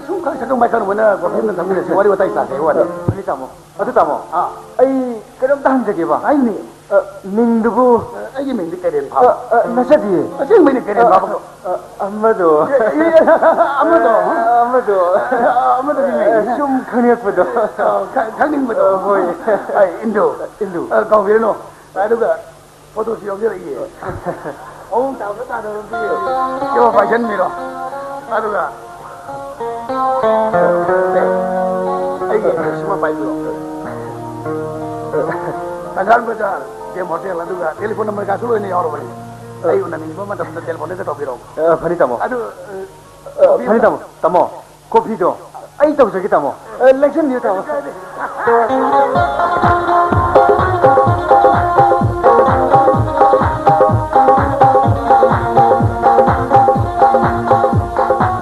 ꯁꯨꯝ ꯈ-, ꯁꯛꯈꯪ ꯃꯥꯏꯈꯪꯅꯕ ꯑꯣꯏꯅ ꯀꯣꯐꯤ ꯑꯃꯇꯪ ꯊꯛꯃꯤꯟꯅꯁꯤ, ꯋꯥꯔꯤ ꯋꯥꯇꯥꯏ ꯁꯥꯁꯦ, ꯋꯥꯔꯤ꯫ ꯑ, ꯐꯅꯤ ꯇꯥꯃꯣ꯫ ꯑꯗꯨ ꯇꯥꯃꯣ, ꯑꯥ꯫ ꯑꯩ ꯀꯩꯅꯣꯝꯇ ꯍꯪꯖꯒꯦꯕ꯫ ꯍꯥꯏꯌꯨꯅꯦ꯫ ꯑ, ꯃꯤꯡꯗꯨꯕꯨ? ꯑ, ꯑꯩꯒꯤ ꯃꯤꯡꯗꯤ ꯀꯩꯔꯦꯟ ꯐꯥꯕ꯫ ꯑ, ꯑ, ꯅꯠꯆꯗꯤꯌꯦ꯫ ꯑꯁꯦꯡꯕꯩꯅꯦ ꯀꯩꯔꯦꯟ ꯑ, ꯐꯥꯕ꯫ ꯑ, ꯑꯃꯗꯣ꯫ ꯑꯦ, ꯑꯦ, ꯑꯃꯗꯣ꯫ ꯑ, ꯑꯃꯗꯣ꯫ ꯑ, ꯑꯃꯗꯨꯒꯤ ꯃꯤꯡ꯫ ꯑ, ꯁꯨꯝ ꯈꯪꯅꯤꯡꯉꯛꯄꯗꯣ꯫ ꯑ, ꯈ-, ꯈꯪꯅꯤꯡꯕꯗꯣ꯫ ꯑ, ꯍꯣꯏ꯫ ꯑꯩ ꯏꯟꯗꯨ꯫ ꯏꯟꯗꯨ꯫ ꯑ, ꯀꯧꯕꯤꯔꯅꯨ꯫ ꯑꯗꯨꯒ ꯐꯣꯇꯣꯁꯨ ꯌꯥꯎꯖꯔꯛꯏꯌꯦ꯫ ꯃꯑꯣꯡ ꯇꯥꯕ꯭ꯔꯥ ꯇꯥꯗꯕ꯭ꯔꯥ ꯑꯝꯇ ꯌꯦꯡꯉꯣ꯫ ꯁꯤꯃ ꯄꯥꯏꯁꯟꯕꯤꯔꯣ꯫ ꯑꯗꯨꯒ ꯁꯦ, ꯑꯩꯒꯤ ꯁꯤꯃ ꯄꯥꯏꯕꯤꯔꯣ꯫ ꯊꯪꯒꯥꯜ ꯕꯖꯥꯔ, ꯖꯦꯝ ꯍꯣꯇꯦꯜ, ꯑꯗꯨꯒ ꯇꯦꯂꯤꯐꯣꯟ ꯅꯝꯕꯔ ꯀꯥꯁꯨ ꯂꯣꯏꯅ ꯌꯥꯎꯔꯕꯅꯤ꯫ ꯑꯩ ꯎꯅꯅꯤꯡꯕ ꯃꯇꯝꯗ ꯇꯦꯂꯤꯐꯣꯟ ꯍꯦꯛꯇ ꯇꯧꯕꯤꯔꯛꯑꯣ꯫ ꯑ, ꯐꯅꯤ ꯇꯥꯃꯣ꯫ ꯑꯗꯨ, ꯑ, ꯑ, ꯐꯅꯤ ꯇꯥꯃꯣ꯫ ꯇꯥꯃꯣ, ꯀꯣꯐꯤꯗꯣ ꯑꯩ ꯇꯧꯖꯒꯦ ꯇꯥꯃꯣ꯫ ꯑ, ꯂꯦꯡꯁꯤꯟꯕꯤꯌꯨ ꯇꯥꯃꯣ꯫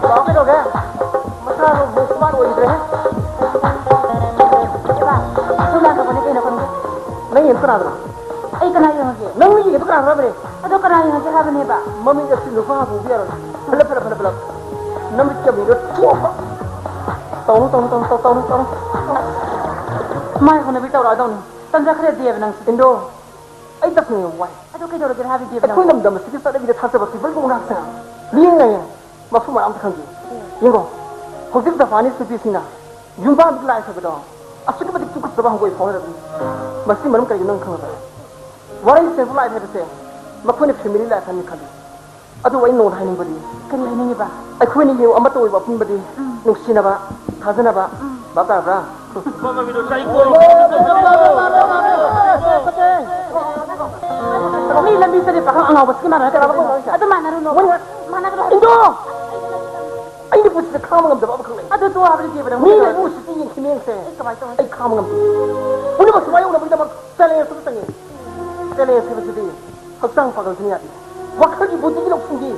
ꯇꯥꯃꯣ ꯀꯩꯗꯧꯒꯦ? ꯃꯁꯥꯗꯣ ꯃꯣ smart ꯑꯣꯏꯈꯤꯗ꯭ꯔꯦꯍꯦ꯫ ꯏꯕꯥ, ꯑꯁꯨꯝ ꯂꯥꯡꯊꯣꯛꯄꯅꯦ ꯀꯩꯅꯣ ꯈꯪꯗꯦ꯫ ꯅꯪ ꯌꯦꯡ ꯀꯅꯥꯗꯅꯣ? ꯑꯩ ꯀꯅꯥ ꯌꯦꯡꯉꯒꯦ? ꯅꯪ ꯃꯤ ꯌꯦꯡꯒꯗꯕ ꯀꯅꯥ ꯍꯥꯏꯕꯅꯦ? ꯑꯗꯣ ꯀꯅꯥ ꯌꯦꯡꯉꯒꯦ ꯍꯥꯏꯕꯅꯦꯕ? ꯃꯃꯤꯡ ꯑꯁꯤ ꯅꯨꯄꯥ ꯄꯨꯕ ꯌꯥꯔꯣꯏ꯫ ꯐꯠꯂꯞ, ꯐꯠꯂꯞ, ꯐꯠꯂꯞ, ꯐꯠꯂꯞ꯫ ꯅꯃꯤꯠ ꯀꯃꯤꯗꯣ ꯊꯣꯛꯄ꯫ ꯇꯧꯅꯨ, ꯇꯧꯅꯨ, ꯇꯧꯅꯨ, ꯇꯧ-, ꯇꯧꯅꯨ, ꯇꯧꯅꯨ꯫ ꯃꯥꯏ ꯍꯣꯠꯅꯕꯤ ꯇꯧꯔꯛꯑꯗꯧꯅꯤ꯫ ꯇꯟꯖꯈ꯭ꯔꯦ ꯗꯦꯕ ꯅꯪꯁꯦ꯫ ꯏꯟꯗꯣ, ꯑꯩ ꯇꯁꯦꯡꯅ ꯌꯥꯝ ꯋꯥꯏ꯫ ꯑꯗꯣ ꯀꯩꯗꯧꯔꯒꯦ ꯍꯥꯏꯕ ꯗꯦꯕ ꯑꯩꯈꯣꯏ ꯅꯪꯕꯨ? ꯂꯝꯗꯝ ꯑꯁꯤꯒꯤ ꯆꯠꯅꯕꯤꯗ ꯊꯥꯖꯕ ꯀꯤꯕꯒꯤ ꯃꯅꯥꯛꯁꯤꯅ ꯃꯤꯠꯌꯦꯡ ꯅꯥꯌꯦꯡ꯫ ꯃꯐꯝ ꯃꯔꯥꯡ ꯑꯝꯇ ꯈꯪꯗꯦ꯫ ꯌꯦꯡꯉꯣ, ꯍꯧꯖꯤꯛ ꯖꯄꯥꯅꯤꯁ ꯅꯨꯄꯤꯁꯤꯡꯅ ꯌꯨꯝ ꯄꯥꯟꯕꯒꯤ ꯂꯥꯏꯐ ꯍꯥꯏꯕꯗꯣ ꯑꯁꯨꯛꯀꯤ ꯃꯇꯤꯛ ꯇꯨꯀꯠꯆꯕ ꯍꯪꯒꯣꯏ ꯐꯥꯎꯍꯜꯂꯕꯅꯤ꯫ ꯃꯁꯤ ꯃꯔꯝ ꯀꯔꯤꯒꯤꯅꯣ ꯅꯪ ꯈꯪꯉꯕ꯭ꯔꯥ? ꯋꯥꯔꯩ ꯁꯦꯝꯕ ꯂꯥꯏꯐ ꯍꯥꯏꯕꯁꯦ ꯃꯈꯣꯏꯅ ꯐꯦꯃꯤꯂꯤ ꯂꯥꯏꯐ ꯍꯥꯏꯅ ꯈꯜꯂꯤ꯫ ꯑꯗꯨꯕꯨ ꯑꯩ ꯅꯉꯣꯟꯗ ꯍꯥꯏꯅꯤꯡꯕꯗꯤ, ꯀꯔꯤ ꯍꯥꯏꯅꯤꯡꯉꯤꯕ? ꯑꯩꯈꯣꯏꯅ ꯌꯦꯡꯉꯨ ꯑꯃꯠꯇ ꯑꯣꯏꯕ ꯑꯄꯨꯟꯕꯗꯤ ꯎꯝ꯫ ꯅꯨꯡꯁꯤꯅꯕ, ꯊꯥꯖꯅꯕ, ꯎꯝ꯫ ꯚꯥꯞ ꯇꯥꯔꯕ꯭ꯔꯥ? ꯃꯤ ꯂꯝꯕꯤ ꯆꯠꯂꯤ ꯄꯥꯈꯪ ꯑꯉꯥꯎꯕ ꯁꯤ ꯃꯥꯟꯅꯔꯛꯀꯅꯣ ꯀꯩꯅꯣ? ꯑꯗꯨ ꯃꯥꯟꯅꯔꯨꯅꯣ꯫ ꯃꯣꯏꯅ ꯃꯥꯟꯅꯒꯅꯣ꯫ ꯏꯟꯗꯣ! ꯑꯩꯅ ꯄꯨꯟꯁꯤꯗ ꯈꯥꯡꯕ ꯉꯝꯗꯕ ꯑꯃꯈꯛ ꯂꯩ꯫ ꯑꯗꯨ ꯇꯣꯛꯑꯕꯅꯤ ꯗꯦꯕ ꯅꯪ ꯃꯤꯅ ꯀꯩꯗꯧꯔꯒꯦ? ꯑꯩꯕꯨ ꯎꯁꯤꯠꯇꯦ ꯌꯦꯡꯊꯤꯅꯦ ꯌꯦꯡꯁꯦ꯫ ꯑꯩ ꯀꯃꯥꯏꯅ ꯇꯧꯅꯤ? ꯑꯩ ꯈꯥꯡꯕ ꯉꯝꯗꯦ꯫ ꯄꯨꯝꯅꯃꯛꯁꯦ ꯃꯥꯌꯣꯛꯅꯕꯒꯤꯗꯃꯛ ꯆꯦꯂꯦꯟꯖ ꯑꯃ ꯆꯪꯉꯤ꯫ ꯆꯦꯂꯦꯟꯖ ꯍꯥꯏꯕꯁꯤꯗꯤ ꯍꯛꯆꯥꯡ ꯄꯥꯡꯒꯜꯁꯤꯅ ꯌꯥꯗꯦ꯫ ꯋꯥꯈꯜꯒꯤ ꯕꯨꯙꯤꯒꯤ ꯂꯧꯁꯤꯡꯗꯤ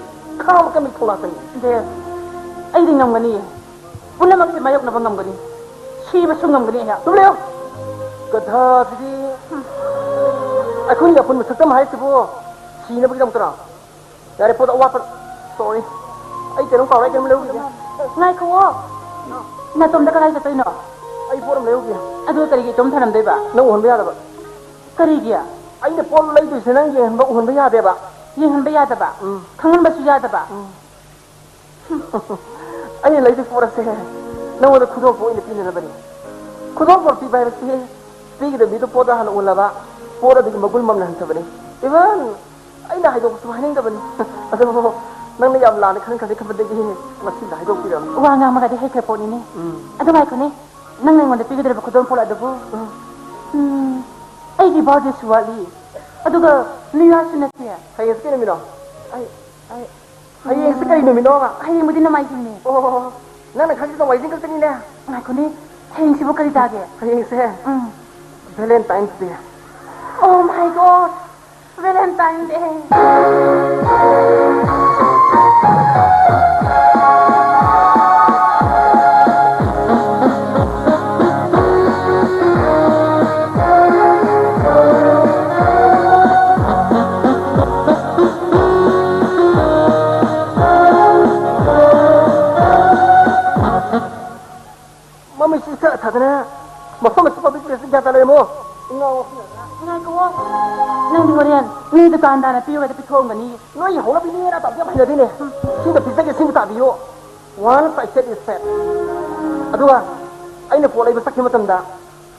ꯈꯥꯡꯕ ꯀꯟꯕꯒꯤ ꯊꯧꯅꯥ ꯆꯪꯏ꯫ ꯗꯦꯕ, ꯑꯩꯗꯤ ꯉꯝꯒꯅꯤꯌꯦ꯫ ꯄꯨꯝꯅꯃꯛꯁꯦ ꯃꯥꯌꯣꯛꯅꯕ ꯉꯝꯒꯅꯤ꯫ ꯁꯤꯕꯁꯨ ꯉꯝꯒꯅꯤ ꯑꯩꯍꯥꯛ꯫ ꯆꯨꯝꯂꯦ꯫ ꯒꯙꯥꯁꯤꯗꯤ꯫ ꯑꯩꯈꯣꯏꯅ ꯑꯄꯨꯟꯕ ꯁꯛꯇꯝ ꯍꯥꯏꯁꯤꯕꯨ ꯁꯤꯅꯕꯒꯤꯗꯃꯛꯇꯔꯣ? ꯌꯥꯔꯦ, ꯄꯣꯠ ꯑꯋꯥꯠꯄ꯫ Sorry꯫ ꯑꯩ ꯀꯩꯅꯣꯝ ꯀꯥꯎꯔꯦ, ꯑꯩ ꯀꯩꯅꯣꯝ ꯂꯩꯔꯨꯈꯤꯒꯦ꯫ ꯉꯥꯏꯈꯨꯑꯣ꯫ ꯅꯇꯣꯝꯗ ꯀꯗꯥꯏ ꯆꯠꯇꯣꯏꯅꯣ? ꯑꯩ ꯄꯣꯠ ꯑꯃ ꯂꯩꯔꯨꯒꯦ꯫ ꯑꯗꯨꯒ ꯀꯔꯤꯒꯤ ꯏꯇꯣꯝ ꯊꯅꯝꯗꯣꯏꯕ? ꯅꯪ ꯎꯍꯟꯕ ꯌꯥꯗꯕ꯫ ꯀꯔꯤꯒꯤ? ꯑꯩꯅ ꯄꯣꯠ ꯂꯩꯗꯣꯏꯁꯦ ꯅꯪ ꯌꯦꯡꯍꯟꯕ ꯎꯍꯟꯕ ꯌꯥꯗꯦꯕ꯫ ꯌꯦꯡꯍꯟꯕ ꯌꯥꯗꯕ? ꯎꯝ꯫ ꯈꯪꯍꯟꯕꯁꯨ ꯌꯥꯗꯕ? ꯎꯝ꯫ ꯑꯩꯅ ꯂꯩꯗꯣꯏ ꯄꯣꯠ ꯑꯁꯦ ꯅꯪꯉꯣꯟꯗ ꯈꯨꯗꯣꯜꯄꯣꯠ ꯑꯣꯏꯅ ꯄꯤꯅꯅꯕꯅꯤ꯫ ꯈꯨꯗꯣꯜꯄꯣꯠ ꯄꯤꯕ ꯍꯥꯏꯕꯁꯤ ꯄꯤꯒꯗꯕ ꯃꯤꯗꯣ ꯄꯣꯠꯇ ꯍꯥꯟꯅ ꯎꯍꯜꯂꯕ, ꯄꯣꯠ ꯑꯗꯨꯒꯤ ꯃꯒꯨꯟ ꯃꯝꯅ ꯍꯟꯊꯕꯅꯤ꯫ Even ꯑꯩꯅ ꯍꯥꯏꯗꯣꯛꯄꯁꯨ ꯍꯥꯏꯅꯤꯡꯗꯕꯅꯤ꯫ ꯑꯗꯨꯕꯨ ꯅꯪꯅ ꯌꯥꯝ ꯂꯥꯟꯅ ꯈꯟꯈ꯭ꯔꯅꯤ ꯈꯟꯕꯗꯒꯤ ꯉꯁꯤꯗ ꯍꯥꯏꯗꯣꯛꯄꯤꯔꯕꯅꯤ꯫ ꯋꯥ ꯉꯥꯡꯕꯒꯗꯤ ꯍꯩꯈ꯭ꯔ ꯄꯣꯠꯅꯤꯅꯦ꯫ ꯎꯝ꯫ ꯑꯗꯨ ꯉꯥꯏꯈꯣꯅꯦ, ꯅꯪꯅ ꯑꯩꯉꯣꯟꯗ ꯄꯤꯒꯗꯧꯔꯤꯕ ꯈꯨꯗꯣꯜꯄꯣꯠ ꯑꯗꯨꯕꯨ? ꯎꯝ꯫ ꯎꯝ, ꯑꯩꯒꯤ birthdayꯁꯨ ꯋꯥꯠꯂꯤ, ꯑꯗꯨꯒ New Yearꯁꯨ ꯅꯠꯇꯦ꯫ ꯍꯌꯦꯡꯁꯦ ꯀꯩ ꯅꯨꯃꯤꯠꯅꯣ? ꯑꯩ, ꯑꯩ, ꯍꯌꯦꯡꯁꯦ ꯀꯔꯤ ꯅꯨꯃꯤꯠꯅꯣꯕ? ꯍꯌꯦꯡꯕꯨꯗꯤ ꯅꯣꯡꯃꯥꯏꯖꯤꯡꯅꯦ꯫ ꯑꯣ, ꯅꯪꯅ ꯈꯪꯉꯤꯁꯦ ꯅꯣꯡꯃꯥꯏꯖꯤꯡ ꯈꯛꯇꯅꯤꯅꯦ꯫ ꯉꯥꯏꯈꯣꯅꯦ, ꯍꯌꯦꯡꯁꯤꯕꯨ ꯀꯔꯤ ꯇꯥꯒꯦ? ꯍꯌꯦꯡꯁꯦ ꯎꯝ꯫ Valentine's Day꯫ Oh my God! Valentine's Day! ꯃꯃꯤꯠꯁꯤ ꯏꯊꯛ ꯊꯛꯇꯅ ꯃꯐꯝ ꯑꯁꯤ public place ꯒ꯭ꯌꯥꯟ ꯇꯥ ꯂꯩꯔꯝꯃꯣ꯫ ꯉꯥꯎ꯫ ꯉꯥꯏꯈꯣ꯫ ꯅꯪꯗꯤ ꯍꯣꯔꯦꯟ ꯃꯤ ꯗꯨꯀꯥꯟꯗꯥꯔꯅ ꯄꯤꯌꯨ ꯍꯥꯏꯗ ꯄꯤꯊꯣꯛꯑꯝꯒꯅꯤ꯫ ꯅꯣꯏ ꯍꯧꯅꯕꯤꯅꯦꯅ ꯇꯧꯕꯗꯤ ꯌꯥꯝ ꯍꯩꯅꯗꯦꯅꯦ꯫ ꯁꯤꯗ ꯄꯤꯖꯒꯦ, ꯁꯤꯃ ꯇꯥꯕꯤꯌꯨ꯫ Once I said is said꯫ ꯑꯗꯨꯒ ꯑꯩꯅ ꯄꯣꯠ ꯂꯩꯕ ꯆꯠꯈꯤꯕ ꯃꯇꯝꯗ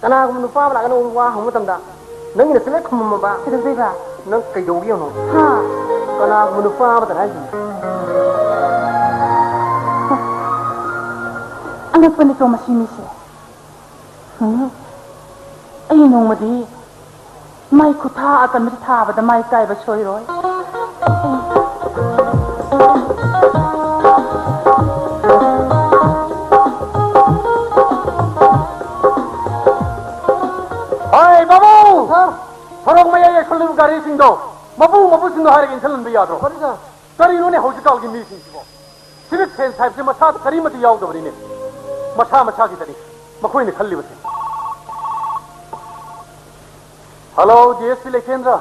ꯀꯅꯥꯒꯨꯝꯕ ꯅꯨꯄꯥ ꯑꯃ ꯂꯥꯛꯑꯒ ꯅꯉꯣꯟꯗ ꯋꯥ ꯍꯪꯕ ꯃꯇꯝꯗ ꯅꯪꯒꯤꯅ ꯁꯨꯡꯂꯦꯞ ꯈꯨꯝꯃꯝꯃꯕ꯫ ꯀꯩꯗꯧꯗꯣꯏꯕ? ꯅꯪ ꯀꯩꯗꯧꯒꯦ ꯌꯦꯡꯉꯣ꯫ ꯍꯥ? ꯀꯅꯥꯒꯨꯝꯕ ꯅꯨꯄꯥ ꯑꯃꯗꯅ ꯍꯥꯏꯁꯤꯅꯤ꯫ ꯑꯉꯛꯄꯅꯤꯀꯣ ꯃꯁꯤ ꯃꯤꯁꯦ꯫ ꯎꯝ? ꯑꯩ ꯅꯣꯡꯃꯗꯤ ꯃꯥꯏ ꯈꯨꯠꯊꯥ ꯑꯀꯟꯕꯁꯤ ꯊꯥꯕꯗ ꯃꯥꯏ ꯀꯥꯏꯕ ꯁꯣꯏꯔꯣꯏ꯫ ꯍꯣꯏ, ꯕꯥꯕꯨ! ꯁꯣꯔꯣꯛ ꯃꯌꯥꯏ ꯌꯦꯛꯁꯜꯂꯤꯕ ꯒꯥꯔꯤꯁꯤꯡꯗꯣ ꯃꯄꯨ ꯃꯄꯨꯁꯤꯡꯗꯣ ꯍꯥꯏꯔꯒ ꯏꯟꯁꯤꯜꯍꯟꯕ ꯌꯥꯗ꯭ꯔꯣ? ꯀꯔꯤꯅꯣ? ꯀꯔꯤꯅꯣꯅꯦ ꯍꯧꯖꯤꯛꯀꯥꯟꯒꯤ ꯃꯤꯁꯤꯡꯁꯤꯕꯣ? Civic sense ꯍꯥꯏꯕꯁꯦ ꯃꯁꯥꯗ ꯀꯔꯤꯃꯠꯇ ꯌꯥꯎꯗꯕꯅꯤꯅꯦ꯫ ꯃꯁꯥ ꯃꯁꯥꯒꯤꯗꯅꯤ ꯃꯈꯣꯏꯅ ꯈꯜꯂꯤꯕꯁꯦ꯫ Hello, D S P ꯂꯩꯈꯦꯟꯗ꯭ꯔ?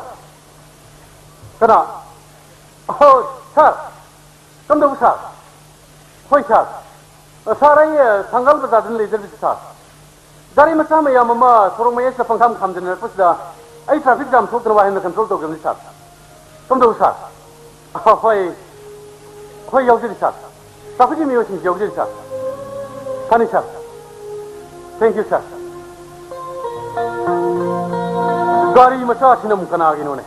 ꯀꯅꯥ? ꯑꯣ, sir꯫ ꯀꯝꯗꯧꯕ, sir? ꯍꯣꯏ, sir꯫ ꯑ, sir, ꯑꯩ, ꯑ, ꯊꯪꯒꯥꯜ ꯕꯖꯥꯔꯗ ꯂꯩꯖꯔꯤꯁꯦ, sir꯫ ꯒꯥꯔꯤ ꯃꯆꯥ ꯃꯌꯥꯝ ꯑꯃ ꯁꯣꯔꯣꯛ ꯃꯌꯥꯏꯁꯤꯗ ꯄꯪꯈꯥꯝ ꯈꯥꯝꯖꯤꯟꯅꯔꯛꯄꯁꯤꯗ ꯑꯩ traffic jam ꯊꯣꯛꯇꯅꯕ ꯍꯥꯏꯅ control ꯇꯧꯖꯕꯅꯤ, sir꯫ ꯀꯝꯗꯧꯕ, sir? ꯑ, ꯍꯣꯏ꯫ ꯍꯣꯏ, ꯌꯥꯎꯖꯔꯤ, sir꯫ Trafficꯀꯤ ꯃꯤꯑꯣꯏꯁꯤꯡꯁꯨ ꯌꯥꯎꯖꯔꯤ, sir꯫ ꯐꯅꯤ, sir꯫ Thank you, sir꯫ ꯒꯥꯔꯤ ꯃꯆꯥꯁꯤꯅ ꯑꯃꯨꯛ ꯀꯅꯥꯒꯤꯅꯣꯅꯦ?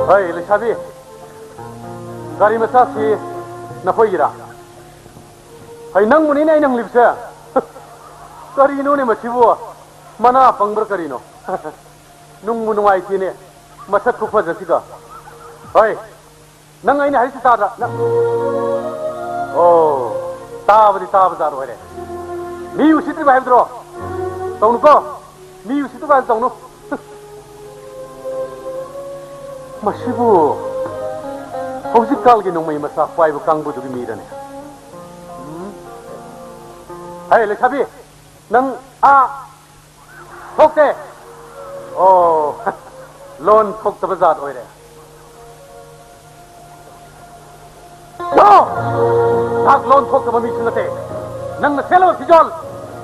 ꯍꯩ, ꯂꯩꯁꯥꯕꯤ, ꯒꯥꯔꯤ ꯃꯆꯥꯁꯤ ꯅꯈꯣꯏꯒꯤꯔꯥ? ꯍꯩ, ꯅꯪꯕꯨꯅꯤꯅꯦ ꯑꯩꯅ ꯍꯪꯂꯤꯕꯁꯦ꯫ ꯀꯔꯤꯅꯣꯅꯦ ꯃꯁꯤꯕꯨ? ꯃꯅꯥ ꯄꯪꯕ꯭ꯔꯥ ꯀꯔꯤꯅꯣ? ꯅꯨꯡꯕꯨ ꯅꯨꯡꯉꯥꯏꯇꯦꯅꯦ, ꯃꯁꯛ ꯈꯨꯐꯖꯁꯤꯒ꯫ ꯍꯩ, ꯅꯪ ꯑꯩꯅ ꯍꯥꯏꯔꯤꯁꯤ ꯇꯥꯗ꯭ꯔꯥ? ꯅꯪ, ꯑꯣ, ꯇꯥꯕꯗꯤ ꯇꯥꯕ ꯖꯥꯠ ꯑꯣꯏꯔꯦ꯫ ꯃꯤ ꯎꯁꯤꯠꯇ꯭ꯔꯤꯕ ꯍꯥꯏꯕꯗꯨꯔꯣ? ꯇꯧꯅꯨꯀꯣ, ꯃꯤ ꯎꯁꯤꯠꯇ꯭ꯔꯤꯕ ꯍꯥꯏꯕꯗꯨ ꯇꯧꯅꯨ꯫ ꯃꯁꯤꯕꯨ ꯍꯧꯖꯤꯛꯀꯥꯟꯒꯤ ꯅꯣꯡꯃꯩ ꯃꯆꯥ ꯄꯥꯏꯕ ꯀꯥꯡꯕꯨꯗꯨꯒꯤ ꯃꯤꯔꯅꯦ? ꯎꯝ? ꯍꯦ, ꯂꯩꯁꯥꯕꯤ, ꯅꯪ ꯑꯥ ꯊꯣꯛꯇꯦ꯫ ꯑꯣ, ꯂꯣꯟ ꯊꯣꯛꯇꯕ ꯖꯥꯠ ꯑꯣꯏꯔꯦ꯫ ꯅꯣ! ꯅꯍꯥꯛ ꯂꯣꯟ ꯊꯣꯛꯇꯕ ꯃꯤꯁꯨ ꯅꯠꯇꯦ꯫ ꯅꯪꯅ ꯁꯦꯠꯂꯕ ꯐꯤꯖꯣꯜ,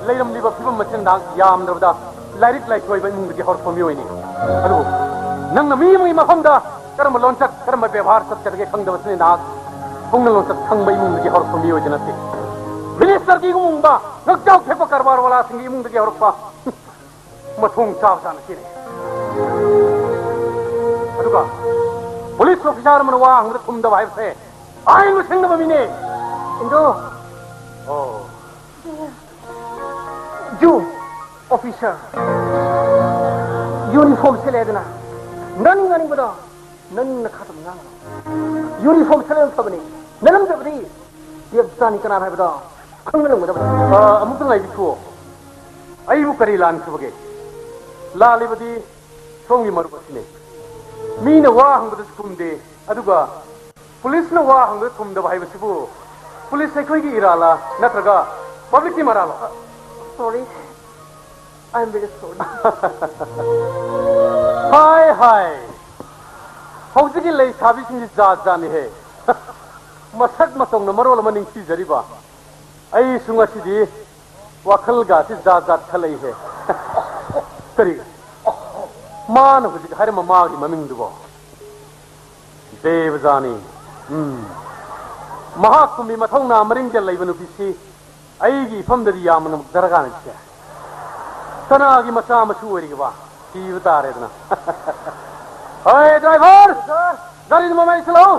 ꯂꯩꯔꯝꯂꯤꯕ ꯐꯤꯕꯝ ꯑꯁꯤꯅ ꯅꯍꯥꯛ ꯌꯥꯝꯗ꯭ꯔꯕꯗ ꯂꯥꯏꯔꯤꯛ ꯂꯥꯏꯁꯨ ꯍꯩꯕ ꯏꯃꯨꯡꯗꯒꯤ ꯍꯧꯔꯛꯄ ꯃꯤꯑꯣꯏꯅꯤ꯫ ꯑꯗꯨꯕꯨ ꯅꯪꯅ ꯃꯤ ꯑꯃꯒꯤ ꯃꯐꯝꯗ ꯀꯔꯝꯕ ꯂꯣꯟꯆꯠ, ꯀꯔꯝꯕ ꯕꯦꯕꯥꯔ ꯆꯠꯀꯗꯒꯦ ꯈꯪꯗꯕꯁꯤꯅꯤ ꯅꯍꯥꯛ꯫ ꯄꯨꯡꯅ ꯂꯣꯟꯆꯠ ꯈꯪꯕ ꯏꯃꯨꯡꯗꯒꯤ ꯍꯧꯔꯛꯄ ꯃꯤꯑꯣꯏꯗꯤ ꯅꯠꯇꯦ꯫ ꯃꯤꯅꯤꯁꯇꯔꯒꯤ ꯏꯃꯨꯡꯗ ꯉꯛꯆꯥꯎ ꯊꯦꯛꯄ ꯀꯔꯕꯥꯔ ꯋꯥꯂꯥꯁꯤꯡꯒꯤ ꯏꯃꯨꯡꯗꯒꯤ ꯍꯧꯔꯛꯄ ꯃꯊꯣꯡ ꯆꯥꯕ ꯖꯥꯠ ꯅꯠꯇꯦꯅꯦ꯫ ꯑꯗꯨꯒ ꯄꯨꯂꯤꯁ ꯑꯣꯐꯤꯁꯥꯔ ꯑꯃꯅ ꯋꯥ ꯍꯪꯕꯗ ꯈꯨꯝꯗꯕ ꯍꯥꯏꯕꯁꯦ ꯑꯥꯏꯟꯕꯨ ꯁꯤꯡꯅꯕ ꯃꯤꯅꯦ꯫ ꯏꯟꯗꯣ꯫ ꯑꯣ꯫ You officer, uniform ꯁꯦꯠꯂꯦꯗꯅ, ꯅꯪ ꯉꯥꯡꯅꯤꯡꯕꯗꯣ ꯅꯪ ꯅꯈꯥꯗ ꯉꯥꯡꯉꯣ꯫ Uniform ꯁꯦꯠꯂꯦ ꯐꯕꯅꯤ, ꯅꯠꯂꯝꯗꯕꯗꯤ ꯇꯦꯞ ꯆꯥꯅꯤ ꯀꯅꯥꯅ ꯍꯥꯏꯕꯗꯣ ꯈꯪꯅꯔꯝꯒꯗꯕꯅꯤ꯫ ꯑ, ꯑꯃꯨꯛꯇ ꯉꯥꯏꯕꯤꯈꯣ꯫ ꯑꯩꯕꯨ ꯀꯔꯤ ꯂꯥꯟꯈ꯭ꯔꯕꯒꯦ? ꯂꯥꯜꯂꯤꯕꯗꯤ ꯁꯣꯝꯒꯤ ꯃꯔꯨꯞ ꯑꯁꯤꯅꯤ꯫ ꯃꯤꯅ ꯋꯥ ꯍꯪꯕꯗꯁꯨ ꯈꯨꯝꯗꯦ, ꯑꯗꯨꯒ ꯄꯨꯂꯤꯁꯅ ꯋꯥ ꯍꯪꯕꯗ ꯈꯨꯝꯗꯕ ꯍꯥꯏꯕꯁꯤꯕꯨ ꯄꯨꯂꯤꯁ ꯑꯩꯈꯣꯏꯒꯤ ꯏꯔꯥꯜꯂꯥ, ꯅꯠꯇ꯭ꯔꯒ ꯄꯕ꯭ꯂꯤꯛꯀꯤ ꯃꯔꯥꯜꯂꯣ? Sorry, I am very sorry. ꯍꯥꯏ ꯍꯥꯏ, ꯍꯧꯖꯤꯛꯀꯤ ꯂꯩꯁꯥꯕꯤꯁꯤꯡꯁꯤ ꯖꯥꯠ ꯖꯥꯠꯅꯤꯍꯦ꯫ ꯃꯁꯛ ꯃꯇꯧꯅ ꯃꯔꯣꯜ ꯑꯃ ꯅꯤꯡꯊꯤꯖꯔꯤꯕ꯫ ꯑꯩꯁꯨ ꯉꯁꯤꯗꯤ ꯋꯥꯈꯜꯒꯁꯤ ꯖꯥꯠ ꯖꯥꯠ ꯈꯜꯂꯛꯏꯍꯦ꯫ ꯀꯔꯤ? ꯃꯥꯅ ꯍꯧꯖꯤꯛ ꯍꯥꯏꯔꯝꯕ ꯃꯥꯒꯤ ꯃꯃꯤꯡꯗꯨꯕꯣ? ꯗꯦꯕꯖꯥꯅꯤ꯫ ꯎꯝ꯫ ꯃꯍꯥꯛꯀꯨꯝꯕꯤ ꯃꯊꯧꯅꯥ ꯃꯔꯤꯡꯖꯦꯜ ꯂꯩꯕ ꯅꯨꯄꯤꯁꯤ ꯑꯩꯒꯤ ꯏꯐꯝꯗꯗꯤ ꯌꯥꯝꯅ ꯗꯔꯀꯥꯔ ꯂꯩꯇꯦ꯫ ꯀꯅꯥꯒꯤ ꯃꯆꯥ ꯃꯁꯨ ꯑꯣꯏꯔꯤꯒꯕ? ꯊꯤꯕ ꯇꯥꯔꯦꯗꯅ꯫ ꯍꯣꯏ, ꯗ꯭ꯔꯥꯏꯚꯔ! ꯒꯥꯔꯤꯗꯨ ꯃꯃꯩ ꯁꯤꯜꯂꯛꯎ!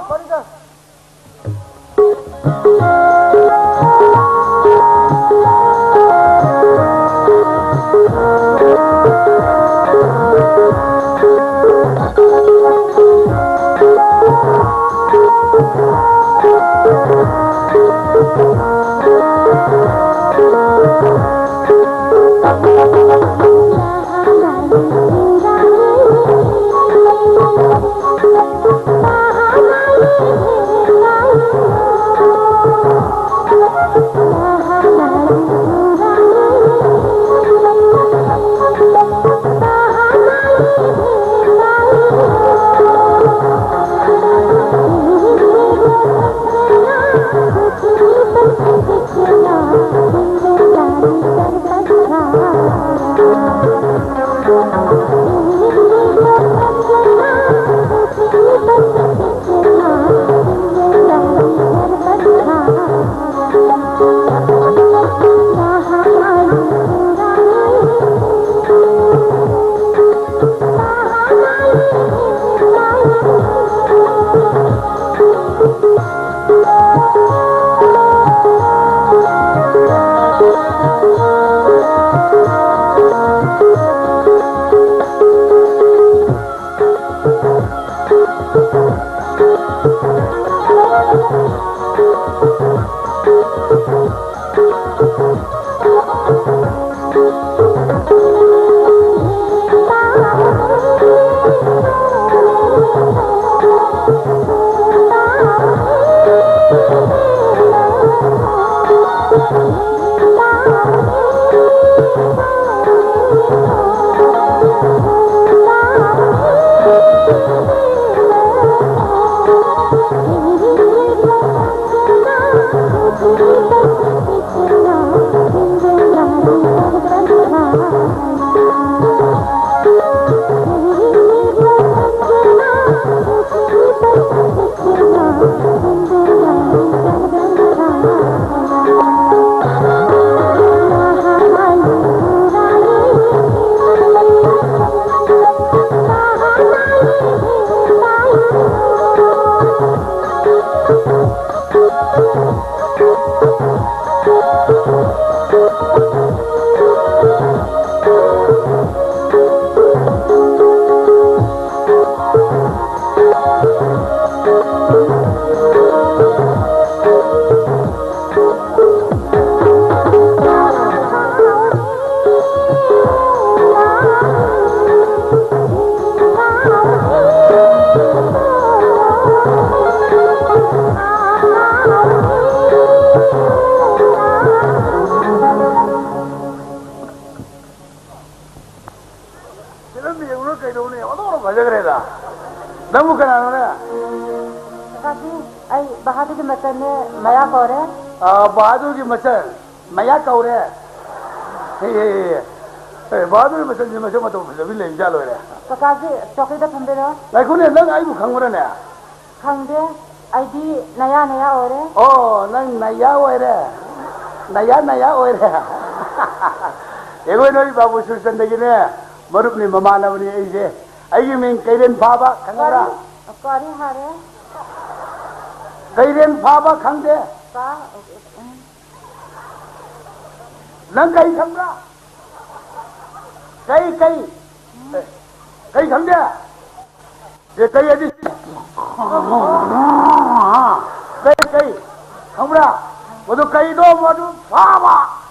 ꯌꯦꯡꯉꯨꯔ ꯀꯩꯗꯧꯅꯤ? ꯑꯣꯟꯊꯣꯛꯅ ꯐꯖꯈ꯭ꯔꯦꯗ꯫ ꯅꯪꯕꯨ ꯀꯅꯥꯅꯣꯅꯦ? ꯀꯀꯥꯖꯤ, ꯑꯩ ꯕꯍꯥꯗꯨꯔꯒꯤ ꯃꯆꯟꯅꯦ, ꯃꯌꯥ ꯀꯧꯔꯦ꯫ ꯑꯥ, ꯕꯍꯥꯗꯨꯔꯒꯤ ꯃꯆꯟ, ꯃꯌꯥ ꯀꯧꯔꯦ꯫ ꯍꯦ, ꯍꯦ, ꯍꯦ, ꯍꯦ꯫ ꯑꯦ, ꯕꯍꯥꯗꯨꯔꯒꯤ ꯃꯆꯟꯁꯤ ꯃꯁꯛ ꯃꯇꯧ ꯐꯖꯕꯤ ꯂꯩꯕꯖꯥꯠ ꯂꯣꯏꯔꯦ꯫ ꯀꯀꯥꯖꯤ, ꯆꯧꯀꯤꯗ ꯐꯝꯕꯤꯔꯣ꯫ ꯉꯥꯏꯈꯣꯅꯦ, ꯅꯪ ꯑꯩꯕꯨ ꯈꯪꯕ꯭ꯔꯅꯦ? ꯈꯪꯗꯦ꯫ ꯑꯩꯗꯤ ꯅꯌꯥ ꯅꯌꯥ ꯑꯣꯏꯔꯦ꯫ ꯑꯣ, ꯅꯪ ꯅꯌꯥ ꯑꯣꯏꯔꯦ? ꯅꯌꯥ ꯅꯌꯥ ꯑꯣꯏꯔꯦ? ꯑꯩꯈꯣꯏ ꯅꯣꯏ ꯕꯥꯕꯨ ꯁꯨꯔꯆꯟꯗꯒꯤꯅꯦ, ꯃꯔꯨꯞꯅꯤ, ꯃꯃꯥꯟꯅꯕꯅꯤ ꯑꯩꯁꯦ꯫ ꯑꯩꯒꯤ ꯃꯤꯡ ꯀꯩꯔꯦꯟ ꯐꯥꯕ, ꯈꯪꯕ꯭ꯔꯥ? ꯀꯔꯤ? ꯀꯔꯤ ꯍꯥꯏꯔꯦ? ꯀꯩꯔꯦꯟ ꯐꯥꯕ ꯈꯪꯗꯦ? ꯀꯥ-, ꯎꯝ꯫ ꯅꯪ ꯀꯩ ꯈꯪꯕ꯭ꯔꯥ? ꯀꯩ, ꯀꯩ? ꯑꯦ, ꯀꯩ ꯈꯪꯗꯦ? ꯑꯦ, ꯀꯩ ꯍꯥꯏꯗꯤ? ꯀꯩ, ꯀꯩ? ꯈꯪꯕ꯭ꯔꯥ? ꯃꯗꯨ ꯀꯩꯗꯣ, ꯃꯗꯨ ꯐꯥꯕ꯫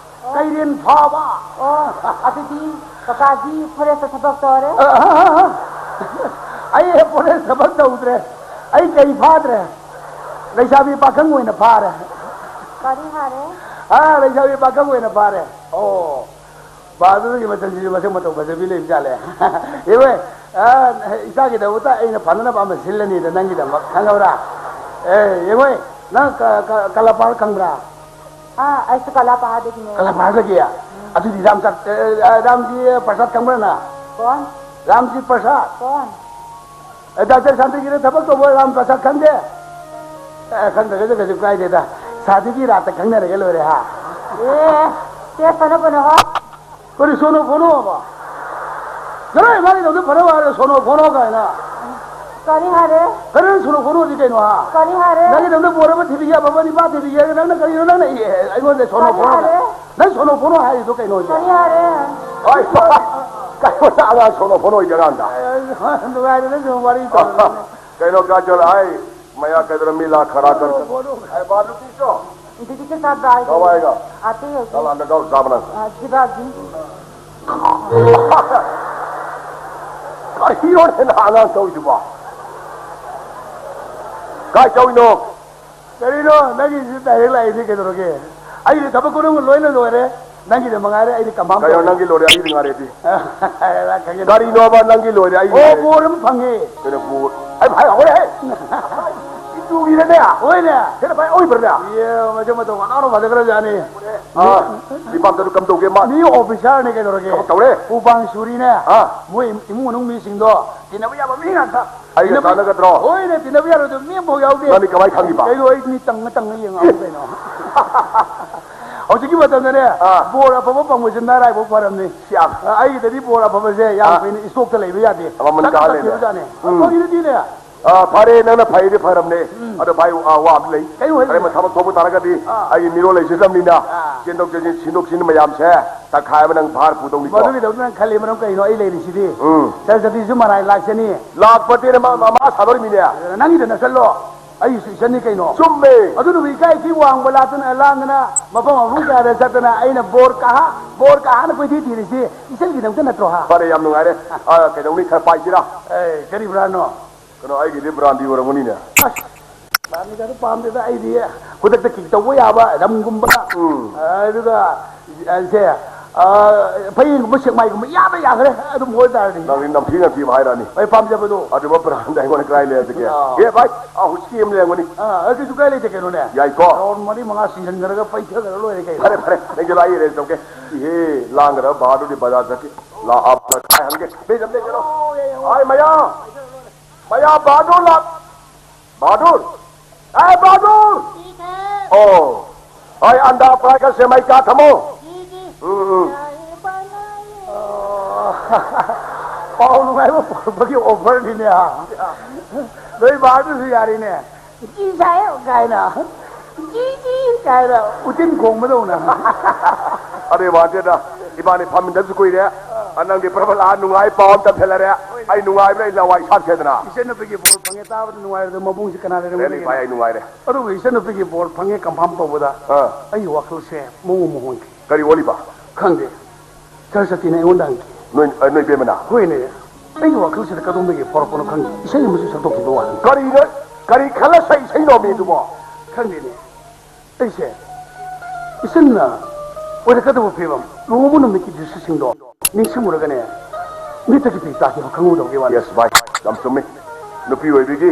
ꯀꯩꯔꯦꯟ ꯐꯥꯕ꯫ ꯑꯣ, ꯑꯗꯨꯗꯤ ꯀꯀꯥꯗꯤ ꯐꯣꯔꯦꯁꯇ ꯊꯕꯛ ꯇꯧꯔꯦ? ꯑ, ꯑ, ꯑ, ꯑ꯫ ꯑꯩ ꯐꯣꯔꯦꯁ ꯊꯕꯛ ꯇꯧꯗ꯭ꯔꯦ꯫ ꯑꯩ ꯀꯩ ꯐꯥꯗ꯭ꯔꯦ꯫ ꯂꯩꯁꯥꯕꯤ ꯄꯥꯈꯪ ꯑꯣꯏꯅ ꯐꯥꯔꯦ꯫ ꯀꯔꯤ ꯍꯥꯏꯔꯦ? ꯑ, ꯂꯩꯁꯥꯕꯤ ꯄꯥꯈꯪ ꯑꯣꯏꯅ ꯐꯥꯔꯦ꯫ ꯑꯣ, ꯕꯥꯗꯨꯒꯤ ꯃꯆꯜꯁꯤꯁꯨ ꯃꯁꯛ ꯃꯇꯧ ꯐꯖꯕꯤ ꯂꯩꯕ ꯖꯥꯠꯂꯦ꯫ ꯏꯕꯦ, ꯑ, ꯏꯆꯥꯒꯤꯗꯃꯛꯇ ꯑꯩꯅ ꯐꯅꯅꯕ ꯑꯃ ꯁꯤꯜꯂꯅꯤꯗ ꯅꯪꯒꯤꯗꯃꯛ, ꯈꯪꯉꯕ꯭ꯔꯥ? ꯑꯦ, ꯌꯦꯡꯉꯣꯏ, ꯅꯪ ꯀ-, ꯀ-, ꯀꯂꯥꯄꯥꯔ ꯈꯪꯕ꯭ꯔꯥ? ꯑꯥ, ꯑꯩꯁꯨ ꯀꯂꯥꯄꯥꯔꯗꯒꯤꯅꯦ꯫ ꯀꯂꯥꯄꯥꯔꯗꯒꯤ? ꯑꯗꯨꯗꯤ ꯔꯥꯝꯆꯥꯠ-, ꯑ, ꯑ, ꯔꯥꯝꯖꯤ ꯄ꯭ꯔꯁꯥꯗ ꯈꯪꯕ꯭ꯔꯥ ꯅꯪ? ꯀꯣꯟ? ꯔꯥꯝꯖꯤ ꯄ꯭ꯔꯁꯥꯗ꯫ ꯀꯣꯟ? ꯑꯦ, ꯗꯥꯛꯇꯔ ꯁꯥꯟꯇꯤꯒꯤꯗ ꯊꯕꯛ ꯇꯧꯕ ꯔꯥꯝ ꯄ꯭ꯔꯁꯥꯗ ꯈꯪꯗꯦ? ꯑꯦ, ꯈꯪꯗ꯭ꯔꯒꯁꯨ ꯀꯩꯁꯨ ꯀꯥꯏꯗꯦꯗ꯫ ꯁꯥꯗꯤꯒꯤ ꯔꯥꯠꯇ ꯈꯪꯅꯔꯒ ꯂꯣꯏꯔꯦ, ꯍꯥ? ꯑꯦ, ꯇꯦꯁ ꯐꯅ ꯐꯅ ꯍꯣ꯫ ꯀꯔꯤ ꯁꯣꯅꯣ ꯐꯣꯅꯣ ꯍꯥꯏꯕ? ꯀꯔꯥꯏ ꯃꯥꯒꯤꯗꯃꯛꯇ ꯐꯅꯕ ꯍꯥꯏꯔꯒ ꯁꯣꯅꯣ ꯐꯣꯅꯣ ꯀꯥꯏꯅ? ꯀꯔꯤ ꯍꯥꯏꯔꯦ? ꯀꯔꯤ ꯁꯣꯅꯣ ꯐꯣꯅꯣꯗꯤ ꯀꯩꯅꯣ, ꯍꯥ? ꯀꯔꯤ ꯍꯥꯏꯔꯦ? ꯅꯪꯒꯤꯗꯃꯛꯇ ꯕꯣꯔ ꯑꯃ ꯊꯤꯕꯤꯒꯦ, ꯑꯐꯕ ꯅꯤꯄꯥ ꯊꯤꯕꯤꯒꯦ, ꯅꯪꯅ ꯀꯔꯤꯅꯣ ꯅꯪꯅ ꯑꯩꯉꯣꯟꯗ ꯁꯣꯅꯣ ꯀꯔꯤ ꯐꯣꯅꯣ ꯍꯥꯏꯔꯦ? ꯅꯪ ꯁꯣꯅꯣ ꯐꯣꯅꯣ ꯍꯥꯏꯔꯤꯗꯣ ꯀꯩꯅꯣ ꯍꯧꯖꯤꯛ? ꯀꯔꯤ ꯍꯥꯏꯔꯦ? ꯍꯣꯏ, ꯀꯩꯅꯣꯗ ꯑꯉꯥꯡ ꯁꯣꯅꯣ ꯐꯣꯅꯣ ꯑꯣꯏꯗ꯭ꯔꯀꯥꯟꯗ꯫ ꯅꯨꯡꯉꯥꯏꯔꯦ, ꯅꯪ ꯁꯨꯝ ꯋꯥꯔꯤ ꯇꯧꯔꯒ꯫ ꯀꯩꯅꯣ ꯀꯥꯖꯣꯜ, ꯑꯩ ꯃꯌꯥ ꯀꯩꯗꯧꯔ ꯃꯤ ꯂꯥꯛ ꯈꯔ ꯀꯔ-, ꯐꯣꯅꯣ, ꯐꯣꯅꯣ꯫ ꯑꯩ ꯕꯥ ꯅꯨꯄꯤ ꯆꯣ꯫ ꯗꯤꯗꯤ ꯀꯦ ꯁꯥꯊ ꯖꯥꯏꯒꯦ꯫ ꯀꯋꯥꯏꯒ? ꯑꯥꯇꯦ ꯍꯧꯖꯤꯛ꯫ ꯆꯂꯥꯟꯗ ꯒꯥꯎ ꯆꯥꯕ ꯅꯪ꯫ ꯑ, ꯁꯤꯕꯥꯖꯤ꯫ ꯀꯔꯤꯅꯣꯅꯦ ꯅꯍꯥ ꯑꯉꯥꯡ ꯇꯧꯔꯤꯗꯨꯕꯣ? ꯀꯥꯏ ꯇꯧꯔꯤꯅꯣ? ꯀꯔꯤꯅꯣ? ꯅꯪꯒꯤꯁꯤ ꯗꯥꯏꯔꯦꯛ ꯂꯥꯛꯏꯁꯤ ꯀꯩꯗꯧꯔꯒꯦ? ꯑꯩꯗꯤ ꯊꯕꯛ ꯈꯨꯗꯤꯡꯃꯛ ꯂꯣꯏꯅ ꯂꯣꯏꯔꯦ꯫ ꯅꯪꯒꯤꯗ ꯃꯉꯥꯏꯔꯦ, ꯑꯩꯗꯤ ꯀꯝꯐꯥꯝ ꯀꯩꯅꯣ ꯇꯧꯔꯦ꯫ ꯅꯪꯒꯤ ꯂꯣꯏꯔꯦ, ꯑꯩꯗꯤ ꯉꯥꯏꯔꯦꯗꯤ? ꯈꯪꯉꯦ꯫ ꯀꯔꯤꯅꯣꯕ ꯅꯪꯒꯤ ꯂꯣꯏꯔꯦ, ꯑꯩꯒꯤ ꯑꯣ, ꯉꯥꯏꯔꯦ? ꯕꯣꯔ ꯑꯃ ꯐꯪꯉꯦ꯫ ꯀꯩꯅꯣ ꯕꯣꯔ? ꯑꯩ ꯚꯥꯏ ꯍꯧꯔꯦꯍꯦ꯫ ꯏꯇꯨꯒꯤꯅꯦ꯫ ꯍꯣꯏꯅꯦ꯫ ꯀꯩꯅꯣ ꯚꯥꯏ ꯑꯣꯏꯕ꯭ꯔꯅꯦ? ꯏꯌꯦ, ꯃꯗꯨ ꯃꯇꯧ ꯃꯅꯥꯎꯅ ꯐꯖꯈ꯭ꯔꯖꯥꯠꯅꯤ꯫ ꯑꯥ, ꯏꯄꯥꯝꯗ ꯑꯗꯨ ꯀꯝꯗꯧꯒꯦ ꯃꯥ? ꯃꯤ ꯑꯣꯐꯤꯁꯥꯔꯅꯦ ꯀꯩꯗꯧꯔꯒꯦ? ꯊꯕꯛ ꯇꯧꯔꯦ꯫ ꯎꯄꯥꯡ ꯁꯨꯔꯤꯅꯦ꯫ ꯑꯥ꯫ ꯃꯣꯏ ꯏꯃꯨꯡ ꯃꯅꯨꯡ ꯃꯤꯁꯤꯡꯗꯣ ꯇꯤꯟꯅꯕ ꯌꯥꯕ ꯃꯤ ꯉꯥꯛꯇ꯫ ꯑꯩꯒ ꯇꯤꯟꯅꯕ ꯆꯥꯟꯅꯒꯗ꯭ꯔꯣ? ꯍꯣꯏꯅꯦ, ꯇꯤꯟꯅꯕ ꯌꯥꯔꯣꯏꯗꯕ ꯃꯤ ꯑꯃꯐꯥꯎ ꯌꯥꯎꯗꯦ꯫ ꯅꯪꯗꯤ ꯀꯃꯥꯏ ꯈꯪꯉꯤꯕ? ꯀꯩꯅꯣ, ꯑꯩ ꯃꯤ ꯇꯪꯉ ꯇꯪꯉ ꯌꯦꯡꯉꯛꯑꯕ ꯀꯩꯅꯣ꯫ ꯍꯧꯖꯤꯛꯀꯤ ꯃꯇꯝꯗꯅꯦ, ꯑꯥ꯫ ꯕꯣꯔ ꯑꯐꯕ ꯐꯪꯕꯁꯦ ꯅꯔꯥꯏꯕꯛ ꯐꯔꯝꯅꯤ꯫ ꯁꯤ ꯌꯥꯝ ꯑ, ꯑꯩꯒꯤꯗꯗꯤ ꯕꯣꯔ ꯑꯐꯕꯁꯦ ꯌꯥꯝ ꯑꯥ꯫ ꯀꯨꯏꯅ ꯏꯁꯇꯣꯛꯇ ꯂꯩꯕ ꯌꯥꯗꯦ꯫ ꯃꯃꯜ ꯆꯠꯂ ꯀꯥ ꯂꯩꯔꯦ꯫ ꯆꯠꯈꯤꯕꯖꯥꯠꯅꯦ꯫ ꯎꯝ꯫ ꯐꯥꯒꯤ ꯅꯠꯇꯦꯅꯦ꯫ ꯑꯥ, ꯐꯔꯦ, ꯅꯪꯅ ꯐꯩꯗꯤ ꯐꯔꯝꯅꯦ꯫ ꯎꯝ꯫ ꯑꯗꯣ ꯚꯥꯏ, ꯑꯥ, ꯋꯥ ꯑꯃ ꯂꯩ꯫ ꯀꯩꯅꯣ ꯍꯥꯏꯁꯦ? ꯀꯔꯤꯒꯨꯝꯕ ꯊꯕꯛ ꯊꯣꯛꯄ ꯇꯥꯔꯒꯗꯤ ꯑꯥ꯫ ꯑꯩꯒꯤ ꯃꯤꯔꯣꯜ ꯂꯩꯖꯗꯕꯅꯤꯅ ꯑꯥ꯫ ꯆꯦꯟꯊꯣꯛ ꯆꯦꯟꯁꯤꯟ, ꯁꯤꯟꯗꯣꯛ ꯁꯤꯟꯖꯤꯟ ꯃꯌꯥꯝꯁꯦ ꯇꯪꯈꯥꯏ ꯑꯃ ꯅꯪ ꯚꯥꯔ ꯄꯨꯗꯧꯅꯤꯀꯣ꯫ ꯃꯗꯨꯒꯤꯗꯃꯛꯇ ꯅꯪ ꯈꯜꯂꯤ ꯃꯔꯝ ꯀꯩꯅꯣ? ꯑꯩ ꯂꯩꯔꯤꯁꯤꯗꯤ꯫ ꯎꯝ꯫ ꯁꯔꯁꯇꯤꯁꯨ ꯃꯔꯥꯏ ꯂꯥꯛꯆꯅꯤ꯫ ꯂꯥꯛꯄꯗꯤ ꯃꯥ ꯃꯃꯥ ꯁꯥꯗꯧꯔꯤꯃꯤꯅꯦ꯫ ꯅꯪꯒꯤꯗ ꯅꯠꯁꯜꯂꯣ꯫ ꯑꯩꯒꯤꯁꯨ ꯏꯆꯟꯅꯤ ꯀꯩꯅꯣ꯫ ꯆꯨꯝꯃꯦ꯫ ꯑꯗꯨꯅꯕꯨ ꯏꯀꯥꯏ ꯏꯊꯤ ꯋꯥꯡꯕ ꯂꯥꯛꯇꯅ, ꯂꯥꯟꯗꯅ ꯃꯐꯝ ꯃꯐꯝ ꯀꯌꯥꯗ ꯆꯠꯇꯅ ꯑꯩꯅ ꯕꯣꯔ ꯀꯥꯍꯥ, ꯕꯣꯔ ꯀꯥꯍꯥꯅ ꯀꯣꯏꯊꯤ ꯊꯤꯔꯤꯁꯤ ꯏꯆꯟꯒꯤꯗꯃꯛꯇ ꯅꯠꯇ꯭ꯔꯣ ꯍꯥ? ꯐꯔꯦ, ꯌꯥꯝ ꯅꯨꯡꯉꯥꯏꯔꯦ꯫ ꯑꯥ, ꯀꯩꯗꯧꯅꯤ, ꯈꯔ ꯄꯥꯏꯁꯤꯔꯥ? ꯑꯦ, ꯀꯔꯤ ꯕ꯭ꯔꯥꯟꯅꯣ? ꯀꯩꯅꯣ, ꯑꯩꯒꯤꯗꯤ ꯕ꯭ꯔꯥꯟꯗꯤ ꯑꯣꯏꯔꯝꯒꯅꯤꯅꯦ꯫ ꯑꯁ, ꯕ꯭ꯔꯥꯟꯗꯤꯒꯗꯣ ꯄꯥꯝꯗꯦꯗ ꯑꯩꯗꯤ꯫ ꯈꯨꯗꯛꯇ ꯀꯤꯛ ꯇꯧꯕ ꯌꯥꯕ ꯔꯝꯒꯨꯝꯕ, ꯎꯝ꯫ ꯑꯗꯨꯒ, ꯑ, ꯁꯦ, ꯑ, ꯐꯌꯦꯡꯒꯨꯝꯕ, ꯁꯦꯛꯃꯥꯏꯒꯨꯝꯕ ꯌꯥꯕ ꯌꯥꯈ꯭ꯔꯦ ꯑꯗꯨꯝ ꯑꯣꯏꯇꯥꯔꯗꯤ꯫ ꯅꯪꯗꯤ ꯅꯝꯊꯤ ꯅꯝꯊꯤꯕ ꯍꯥꯏꯔꯛꯑꯅꯤ꯫ ꯑꯩ ꯄꯥꯝꯖꯕꯗꯣ꯫ ꯑꯗꯨꯒ ꯕ꯭ꯔꯥꯟꯗ ꯑꯩꯉꯣꯟꯗ ꯀꯗꯥꯏ ꯂꯩꯔꯗꯒꯦ? ꯑꯥ꯫ ꯑꯦ ꯚꯥꯏ, ꯑꯥ, ꯍꯨꯁꯀꯤ ꯑꯃ ꯂꯩꯔꯝꯒꯅꯤ꯫ ꯑꯥ, ꯑꯗꯨꯁꯨ ꯀꯥꯏ ꯂꯩꯇꯦ ꯀꯩꯅꯣꯅꯦ? ꯌꯥꯏꯀꯣ꯫ ꯔꯥꯎꯟ ꯃꯔꯤ ꯃꯉꯥ ꯆꯤꯡꯁꯤꯟꯈ꯭ꯔꯒ ꯄꯩꯊꯈ꯭ꯔ ꯂꯣꯏꯔꯦ ꯀꯩꯅꯣ꯫ ꯐꯔꯦ, ꯐꯔꯦ, ꯅꯪꯁꯨ ꯂꯥꯛ ꯑꯩ ꯑꯦꯔꯦꯟꯖ ꯇꯧꯒꯦ꯫ ꯏꯍꯦ, ꯂꯥꯡꯒꯗꯕ ꯚꯥꯗꯨꯗꯤ ꯕꯖꯥꯔ ꯆꯠꯀꯦ꯫ ꯂꯥꯛ, ꯑꯥ, ꯃꯈꯥꯏ ꯍꯟꯒꯦ꯫ ꯕꯦꯖꯝ ꯂꯩꯒꯅꯣ꯫ ꯑꯥꯏ ꯃꯌꯥ꯫ ꯃꯌꯥ ꯕꯥꯗꯨꯔ ꯂꯥꯛ꯫ ꯕꯥꯗꯨꯔ꯫ ꯑꯦ ꯕꯥꯗꯨꯔ꯫ ठीक है। ꯑꯣ꯫ ꯑꯩ ꯑꯟꯗꯥ ꯐ꯭ꯔꯥꯏ ꯈꯔ ꯁꯦꯝꯃꯩ ꯀꯥ ꯊꯝꯃꯣ꯫ जी, जी। ꯎꯝ, ꯎꯝ꯫ ꯌꯥꯏꯌꯦ, ꯄꯥꯏ ꯂꯥꯏꯌꯦ꯫ ꯑꯣ꯫ ꯄꯥꯎ ꯅꯨꯡꯉꯥꯏꯕ ꯄꯨꯔꯛꯄꯒꯤ ꯑꯣꯐꯔꯅꯤꯅꯦ꯫ ꯅꯣꯏ ꯕꯥꯗꯨꯔꯁꯨ ꯌꯥꯔꯤꯅꯦ꯫ ꯖꯤ ꯁꯥꯍꯦꯕ ꯀꯥꯏꯅ, ꯖꯤ ꯖꯤ ꯀꯥꯏꯅ ꯎꯇꯤꯟ ꯈꯣꯡꯕꯗꯧꯅ꯫ ꯑꯗꯨꯏ ꯋꯥꯅꯤꯗ, ꯏꯕꯥꯅꯤ ꯐꯝꯃꯤꯟꯅꯕꯁꯨ ꯀꯨꯏꯔꯦ꯫ ꯑ, ꯅꯪꯗꯤ ꯄ꯭ꯔꯕꯂꯥ ꯅꯨꯡꯉꯥꯏ ꯄꯥꯎ ꯑꯝꯇ ꯐꯦꯜꯂꯔꯦ꯫ ꯑꯩ ꯅꯨꯡꯉꯥꯏꯕꯅ ꯑꯩ ꯂꯋꯥꯏ ꯁꯥꯠꯈ꯭ꯔꯦꯗꯅ꯫ ꯏꯆꯟꯅꯨꯄꯤꯒꯤ ꯕꯣꯜ ꯐꯪꯉꯦ ꯇꯥꯕꯗ ꯅꯨꯡꯉꯥꯏꯔꯗ ꯃꯕꯨꯡꯁꯤ ꯀꯅꯥ ꯂꯩꯔꯝꯒꯅꯤ? ꯔꯦꯂꯤ ꯚꯥꯏ, ꯑꯩ ꯅꯨꯡꯉꯥꯏꯔꯦ꯫ ꯑꯗꯨꯕꯨ ꯏꯆꯟꯅꯨꯄꯤꯒꯤ ꯕꯣꯜ ꯐꯪꯉꯦ ꯀꯟꯐꯥꯔꯝ ꯇꯧꯕꯗ ꯑ꯫ ꯑꯩꯒꯤ ꯋꯥꯈꯜꯁꯦ ꯃꯑꯣꯡ ꯑꯃ ꯍꯣꯡꯈꯤ꯫ ꯀꯔꯤ ꯑꯣꯜꯂꯤꯕ? ꯈꯪꯗꯦ꯫ ꯁꯔꯁꯇꯤꯅ ꯑꯩꯉꯣꯟꯗ ꯍꯪꯈꯤ꯫ ꯅꯣꯏ, ꯑ, ꯅꯣꯏ ꯕꯦꯝꯃꯅ? ꯍꯣꯏꯅꯦ꯫ ꯑꯩꯒꯤ ꯋꯥꯈꯜꯁꯤꯗ ꯀꯗꯣꯝꯗꯒꯤ ꯐꯥꯎꯔꯛꯄꯅꯣ ꯈꯪꯗꯦ꯫ ꯏꯁꯩ ꯑꯃꯁꯨ ꯁꯛꯇꯣꯛꯈꯤꯕ ꯋꯥꯅꯤ꯫ ꯀꯔꯤꯅꯣ? ꯀꯔꯤ ꯈꯜꯂ ꯁꯛ ꯏꯁꯩꯅꯣꯃꯤ ꯑꯗꯨꯕꯣ? ꯈꯪꯗꯦꯅꯦ꯫ ꯑꯩꯁꯦ ꯏꯆꯟꯅ ꯑꯣꯏꯔꯛꯀꯗꯕ ꯐꯤꯕꯝ, ꯂꯨꯍꯣꯡꯕ ꯅꯨꯃꯤꯠꯀꯤ ꯗ꯭ꯔꯤꯁꯁꯤꯡꯗꯣ ꯅꯤꯡꯁꯤꯡꯉꯨꯔꯒꯅꯦ, ꯃꯤꯠꯇꯒꯤ ꯄꯤ ꯇꯥꯈꯤꯕ ꯈꯪꯍꯧꯗꯕꯒꯤ ꯋꯥꯅꯤ꯫ ꯌꯦꯁ ꯚꯥꯏ, ꯌꯥꯝ ꯆꯨꯝꯃꯤ꯫ ꯅꯨꯄꯤ ꯑꯣꯏꯕꯤꯒꯤ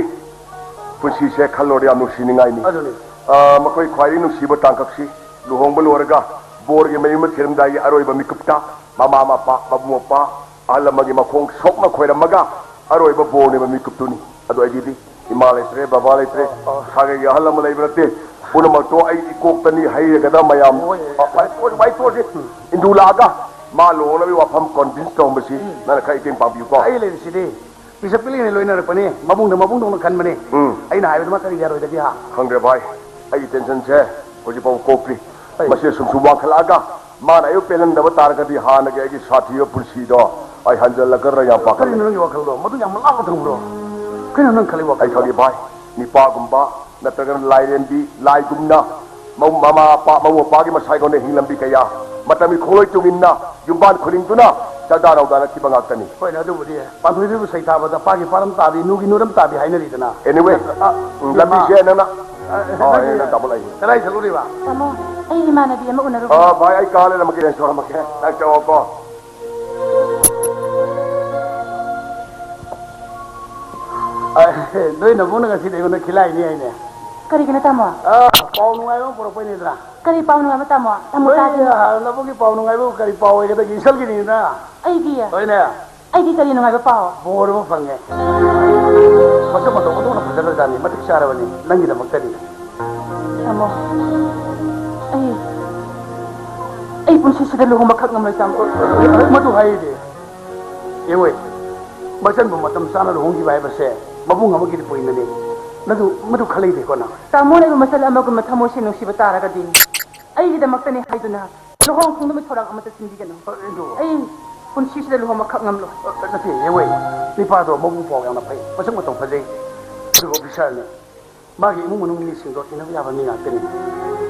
ꯄꯨꯟꯁꯤꯁꯦ ꯈꯜꯂꯨꯔꯗꯤ ꯌꯥꯝ ꯅꯨꯡꯁꯤꯅꯤꯡꯉꯥꯏꯅꯤ꯫ ꯑꯗꯨꯅꯤ꯫ ꯑ, ꯃꯈꯣꯏ ꯈ꯭ꯋꯥꯏꯗꯒꯤ ꯅꯨꯡꯁꯤꯕ ꯇꯥꯡꯀꯛꯁꯤ ꯂꯨꯍꯣꯡꯕ ꯂꯣꯏꯔꯒ ꯕꯣꯔꯒꯤ ꯃꯌꯨꯝꯗ ꯊꯤꯔꯝꯗꯥꯏꯒꯤ ꯑꯔꯣꯏꯕ ꯃꯤꯀꯨꯞꯇ ꯃꯃꯥ ꯃꯄꯥ, ꯃꯕꯨꯡ ꯃꯧꯄ꯭ꯋꯥ, ꯑꯍꯜ ꯑꯃꯒꯤ ꯃꯈꯣꯡ ꯁꯣꯛꯅ ꯈꯣꯏꯔꯝꯃꯒ ꯑꯔꯣꯏꯕ ꯕꯣꯔꯅꯦꯕ ꯃꯤꯀꯨꯞꯇꯨꯅꯤ꯫ ꯑꯗꯣ ꯑꯩꯒꯤꯗꯤ ꯏꯃꯥ ꯂꯩꯇ꯭ꯔꯦ, ꯕꯕꯥ ꯂꯩꯇ꯭ꯔꯦ, ꯁꯥꯒꯩꯒꯤ ꯑꯍꯜ ꯑꯃ ꯂꯩꯕ ꯅꯠꯇꯦ꯫ ꯄꯨꯝꯅꯃꯛꯇꯣ ꯑꯩ ꯏꯀꯣꯛꯇꯅꯤ ꯍꯩꯔꯒꯗ ꯃꯌꯥꯝ꯫ ꯍꯣꯏ, ꯍꯣꯏ, ꯑ, ꯍꯣꯏ꯫ ꯋꯥꯏ ꯇꯣꯛꯑꯁꯤ, ꯋꯥꯏ ꯇꯣꯛꯑꯁꯤ꯫ ꯏꯟꯗꯨ ꯂꯥꯛꯑꯒ ꯃꯥ ꯂꯨꯍꯣꯡꯅꯕꯒꯤ ꯋꯥꯐꯝ ꯀꯣꯟꯚꯤꯟꯁ ꯇꯧꯍꯟꯕꯁꯤ ꯅꯪꯅ ꯈꯔ ꯃꯇꯦꯡ ꯄꯥꯡꯕꯤꯌꯨꯀꯣ꯫ ꯑꯩ ꯂꯩꯔꯤꯁꯤꯗꯤ꯫ ꯄꯤꯁꯛ ꯄꯤꯛꯂꯤꯉꯩ ꯂꯣꯏꯅꯔꯛꯄꯅꯤ꯫ ꯃꯕꯨꯡꯗ ꯃꯕꯨꯡꯗꯧꯅ ꯈꯟꯕꯅꯤ꯫ ꯎꯝ꯫ ꯑꯩꯅ ꯍꯥꯏꯕꯗꯨ ꯃꯥ ꯀꯔꯤ ꯌꯥꯔꯣꯏꯗꯒꯦ ꯍꯥ? ꯈꯪꯗ꯭ꯔꯦ ꯚꯥꯏ, ꯑꯩꯒꯤ ꯇꯦꯟꯁꯟꯁꯦ ꯍꯧꯖꯤꯛꯐꯥꯎ ꯀꯣꯛꯇ꯭ꯔꯤ꯫ ꯍꯣꯏ꯫ ꯃꯁꯤ ꯁꯨꯝ ꯁꯨꯝ ꯋꯥꯡꯈꯠꯂꯛꯑꯒ ꯃꯥꯅ ꯑꯩꯕꯨ ꯄꯦꯜꯍꯟꯗꯕ ꯇꯥꯔꯒꯗꯤ ꯍꯥꯟꯅꯒꯤ ꯑꯩꯒꯤ ꯁꯥꯊꯤꯕ ꯄꯨꯟꯁꯤꯗꯣ ꯑꯩ ꯍꯟꯖꯜꯂꯛꯀꯗ꯭ꯔꯥ ꯌꯥꯝ ꯄꯥꯈꯠꯂꯦ꯫ ꯀꯔꯤꯅꯣ ꯅꯪꯒꯤ ꯋꯥꯈꯜꯗꯣ? ꯃꯗꯨ ꯌꯥꯝ ꯂꯥꯞꯅ ꯊꯝꯈ꯭ꯔꯣ꯫ ꯀꯩꯅꯣ ꯅꯪ ꯈꯜꯂꯤ ꯋꯥꯈꯜꯗꯣ? ꯑꯩ ꯈꯪꯉꯤ ꯚꯥꯏ, ꯅꯤꯄꯥꯒꯨꯝꯕ ꯅꯠꯇ꯭ꯔꯒꯅ ꯂꯥꯏꯔꯦꯝꯕꯤ, ꯂꯥꯏꯒꯨꯝꯅ ꯃꯧ-, ꯃꯃꯥ ꯃꯄꯥ, ꯃꯧ ꯃꯄꯥꯒꯤ ꯃꯁꯥꯏꯒꯣꯟꯗ ꯍꯤꯡꯂꯝꯕꯤ ꯀꯌꯥ, ꯃꯇꯝꯒꯤ ꯈꯣꯡꯂꯣꯏ ꯇꯨꯡꯏꯟꯅ ꯌꯨꯝꯕꯥꯟ ꯈꯨꯗꯤꯡꯗꯨꯅ ꯆꯥꯗꯥ ꯅꯧꯗꯥꯅꯈꯤꯕ ꯉꯥꯛꯇꯅꯤ꯫ ꯍꯣꯏꯅꯦ, ꯑꯗꯨꯕꯨꯗꯤ ꯄꯥꯟꯊꯣꯏꯕꯤꯕꯨ ꯁꯩꯊꯥꯕꯗ ꯄꯥꯒꯤ ꯄꯥꯔꯝ ꯇꯥꯕꯤ, ꯅꯨꯒꯤ ꯅꯨꯔꯝ ꯇꯥꯕꯤ ꯍꯥꯏꯅꯔꯤꯗꯅ꯫ Anyway, ꯑ, ꯎꯝ, ꯏꯃꯥ, ꯂꯝꯕꯤꯁꯦ ꯅꯪꯅ ꯑ, ꯑꯣ, ꯅꯪꯒꯤ ꯑꯩ ꯅꯪ ꯇꯥꯃꯣ ꯂꯩ꯫ ꯀꯗꯥꯏ ꯆꯠꯂꯨꯔꯤꯕ? ꯇꯥꯃꯣ, ꯑꯩ ꯏꯃꯥꯟꯅꯕꯤ ꯑꯃ ꯎꯅꯔꯨꯕ꯫ ꯑ, ꯚꯥꯏ, ꯑꯩ ꯀꯥ ꯂꯩꯔꯝꯃꯒꯦ, ꯁꯣꯔꯝꯃꯒꯦ꯫ ꯅꯪ ꯆꯪꯉꯣꯀꯣ꯫ ꯑ, ꯅꯣꯏ ꯅꯕꯨꯡꯅ ꯉꯁꯤꯗꯤ ꯑꯩꯉꯣꯟꯗ ꯈꯤꯂꯥꯏꯅꯤ ꯍꯥꯏꯅꯦ꯫ ꯀꯔꯤꯒꯤꯅꯣ, ꯇꯥꯃꯣ? ꯑ, ꯄꯥꯎ ꯅꯨꯡꯉꯥꯏꯕ ꯑꯃ ꯄꯨꯔꯛꯄꯩꯅꯤꯗꯅ꯫ ꯀꯔꯤ ꯄꯥꯎ ꯅꯨꯡꯉꯥꯏꯕ, ꯇꯥꯃꯣ? ꯇꯥꯃꯣ, ꯅꯣꯏ ꯇꯥꯗꯦ꯫ ꯍꯥꯟꯅ ꯅꯕꯨꯡꯒꯤ ꯄꯥꯎ ꯅꯨꯡꯉꯥꯏꯕ ꯀꯔꯤ ꯄꯥꯎ ꯑꯣꯏꯒꯗꯒꯦ? ꯏꯁꯜꯒꯤꯅꯤꯗꯅ꯫ ꯑꯩꯒꯤ? ꯍꯣꯏꯅꯦ꯫ ꯑꯩꯒꯤ ꯀꯔꯤ ꯅꯨꯡꯉꯥꯏꯕ ꯄꯥꯎ? ꯕꯣꯔ ꯑꯃ ꯐꯪꯉꯦ꯫ ꯃꯁꯛ ꯃꯇꯧ ꯑꯣꯟꯊꯣꯛꯅ ꯐꯖꯈ꯭ꯔꯖꯥꯠꯅꯤ, ꯃꯇꯤꯛ ꯆꯥꯔꯕꯅꯤ ꯅꯪꯒꯤꯗꯃꯛꯇꯗꯤ꯫ ꯇꯥꯃꯣ, ꯑꯩ, ꯑꯩ ꯄꯨꯟꯁꯤꯁꯤꯗ ꯂꯨꯍꯣꯡꯕ ꯈꯛ ꯉꯝꯂꯣꯏ, ꯇꯥꯃꯣ꯫ ꯃꯗꯨ ꯍꯥꯏꯔꯤꯗꯤ꯫ ꯌꯦꯡꯉꯣꯏ, ꯃꯆꯟꯕꯨ ꯃꯇꯝ ꯆꯥꯅ ꯂꯨꯍꯣꯡꯈꯤꯕ ꯍꯥꯏꯕꯁꯦ ꯃꯕꯨꯡ ꯑꯃꯒꯤꯗꯤ ꯄꯣꯏꯟꯅꯅꯤ꯫ ꯃꯗꯨ, ꯃꯗꯨ ꯈꯜꯂꯤꯗꯦꯀꯣ ꯅꯪ? ꯇꯥꯃꯣꯅ ꯑꯩꯕꯨ ꯃꯆꯜ ꯑꯃꯒꯨꯝꯅ ꯊꯃꯣꯏꯁꯦ ꯅꯨꯡꯁꯤꯕ ꯇꯥꯔꯒꯗꯤ, ꯑꯩꯒꯤꯗꯃꯛꯇꯅꯤ ꯍꯥꯏꯗꯨꯅ ꯂꯨꯍꯣꯡ ꯈꯣꯡꯗꯣꯡꯕꯒꯤ ꯊꯧꯔꯥꯡ ꯑꯃꯠꯇ ꯆꯤꯟꯕꯤꯒꯅꯨ꯫ ꯑ, ꯑꯗꯨ ꯑꯩ ꯄꯨꯟꯁꯤꯁꯤꯗ ꯂꯨꯍꯣꯡꯕꯈꯛ ꯉꯝꯂꯣꯏ꯫ ꯑ, ꯅꯠꯇꯦ, ꯌꯦꯡꯉꯣꯏ, ꯅꯤꯄꯥꯗꯣ ꯃꯕꯨꯡ ꯄꯥꯎ ꯌꯥꯝꯅ ꯐꯩ, ꯃꯁꯛ ꯃꯇꯧ ꯐꯖꯩ, ꯑꯗꯨꯒ ꯑꯣꯐꯤꯁꯥꯔꯅꯤ꯫ ꯃꯥꯒꯤ ꯏꯃꯨꯡ ꯃꯅꯨꯡ ꯃꯤꯁꯤꯡꯗꯣ ꯇꯤꯟꯅꯕ ꯌꯥꯕ ꯃꯤ ꯉꯥꯛꯇꯅꯤ꯫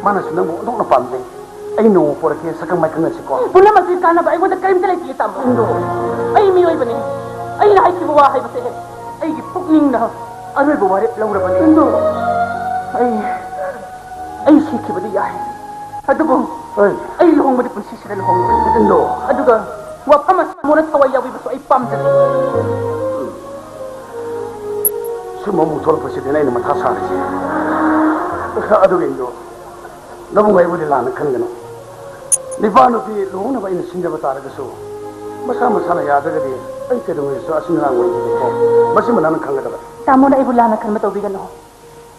ꯃꯥꯅꯁꯨ ꯅꯪꯕꯨ ꯑꯣꯟꯊꯣꯛꯅ ꯄꯥꯝꯖꯩ꯫ ꯑꯩ ꯅꯣꯡꯃ ꯄꯣꯔꯛꯀꯦ, ꯁꯛꯈꯪ ꯃꯥꯏꯈꯪꯅꯁꯤꯀꯣ꯫ ꯄꯨꯝꯅꯃꯛꯀꯤ ꯀꯥꯟꯅꯕ ꯑꯩꯉꯣꯟꯗ ꯀꯔꯤꯝꯇ ꯂꯩꯇꯦ, ꯇꯥꯃꯣ꯫ ꯑꯗꯣ ꯑꯩ ꯃꯤꯑꯣꯏꯕꯅꯤ꯫ ꯑꯩꯅ ꯍꯥꯏꯈꯤꯕ ꯋꯥ ꯍꯥꯏꯕꯁꯦ ꯑꯩꯒꯤ ꯄꯨꯛꯅꯤꯡꯅ ꯑꯔꯣꯏꯕ ꯋꯥꯔꯦꯞ ꯂꯧꯔꯕꯅꯤ꯫ ꯑꯗꯣ ꯑꯩ, ꯑꯩ ꯁꯤꯈꯤꯕꯗꯤ ꯌꯥꯏ, ꯑꯗꯨꯕꯨ ꯍꯣꯏ꯫ ꯑꯩ ꯂꯨꯍꯣꯡꯕꯗꯤ ꯄꯨꯟꯁꯤꯁꯤꯗ ꯂꯨꯍꯣꯡꯉꯣꯏ꯫ ꯏꯟꯗꯣ꯫ ꯑꯗꯨꯒ ꯋꯥꯐꯝ ꯑꯁꯤ ꯃꯣꯅ ꯊꯋꯥꯏ ꯌꯥꯎꯕꯤꯕꯁꯨ ꯑꯩ ꯄꯥꯝꯖꯗꯦ꯫ ꯁꯨꯝꯕ ꯑꯃꯨꯛ ꯊꯣꯛꯂꯛꯄꯁꯤꯗꯅꯦ ꯑꯩꯅ ꯃꯊꯥ ꯁꯥꯔꯤꯁꯦ꯫ ꯑꯗꯨꯒ ꯏꯟꯗꯣ, ꯅꯕꯨꯡ ꯑꯩꯕꯨꯗꯤ ꯂꯥꯟꯅ ꯈꯟꯒꯅꯨ꯫ ꯅꯤꯄꯥ ꯅꯨꯄꯤ ꯂꯨꯍꯣꯡꯅꯕ ꯑꯩꯅ ꯁꯤꯟꯖꯕ ꯇꯥꯔꯒꯁꯨ, ꯃꯁꯥ ꯃꯁꯥꯅ ꯌꯥꯗ꯭ꯔꯒꯗꯤ ꯑꯩ ꯀꯩꯗꯧꯉꯩꯗꯁꯨ ꯑꯁꯤ ꯉꯔꯥꯡ ꯑꯣꯏꯈꯤꯗꯦꯀꯣ꯫ ꯃꯁꯤꯃ ꯅꯪꯅ ꯈꯪꯒꯗꯕꯅꯤ꯫ ꯇꯥꯃꯣꯅ ꯑꯩꯕꯨ ꯂꯥꯟꯅ ꯈꯟꯕ ꯇꯧꯕꯤꯒꯅꯨ꯫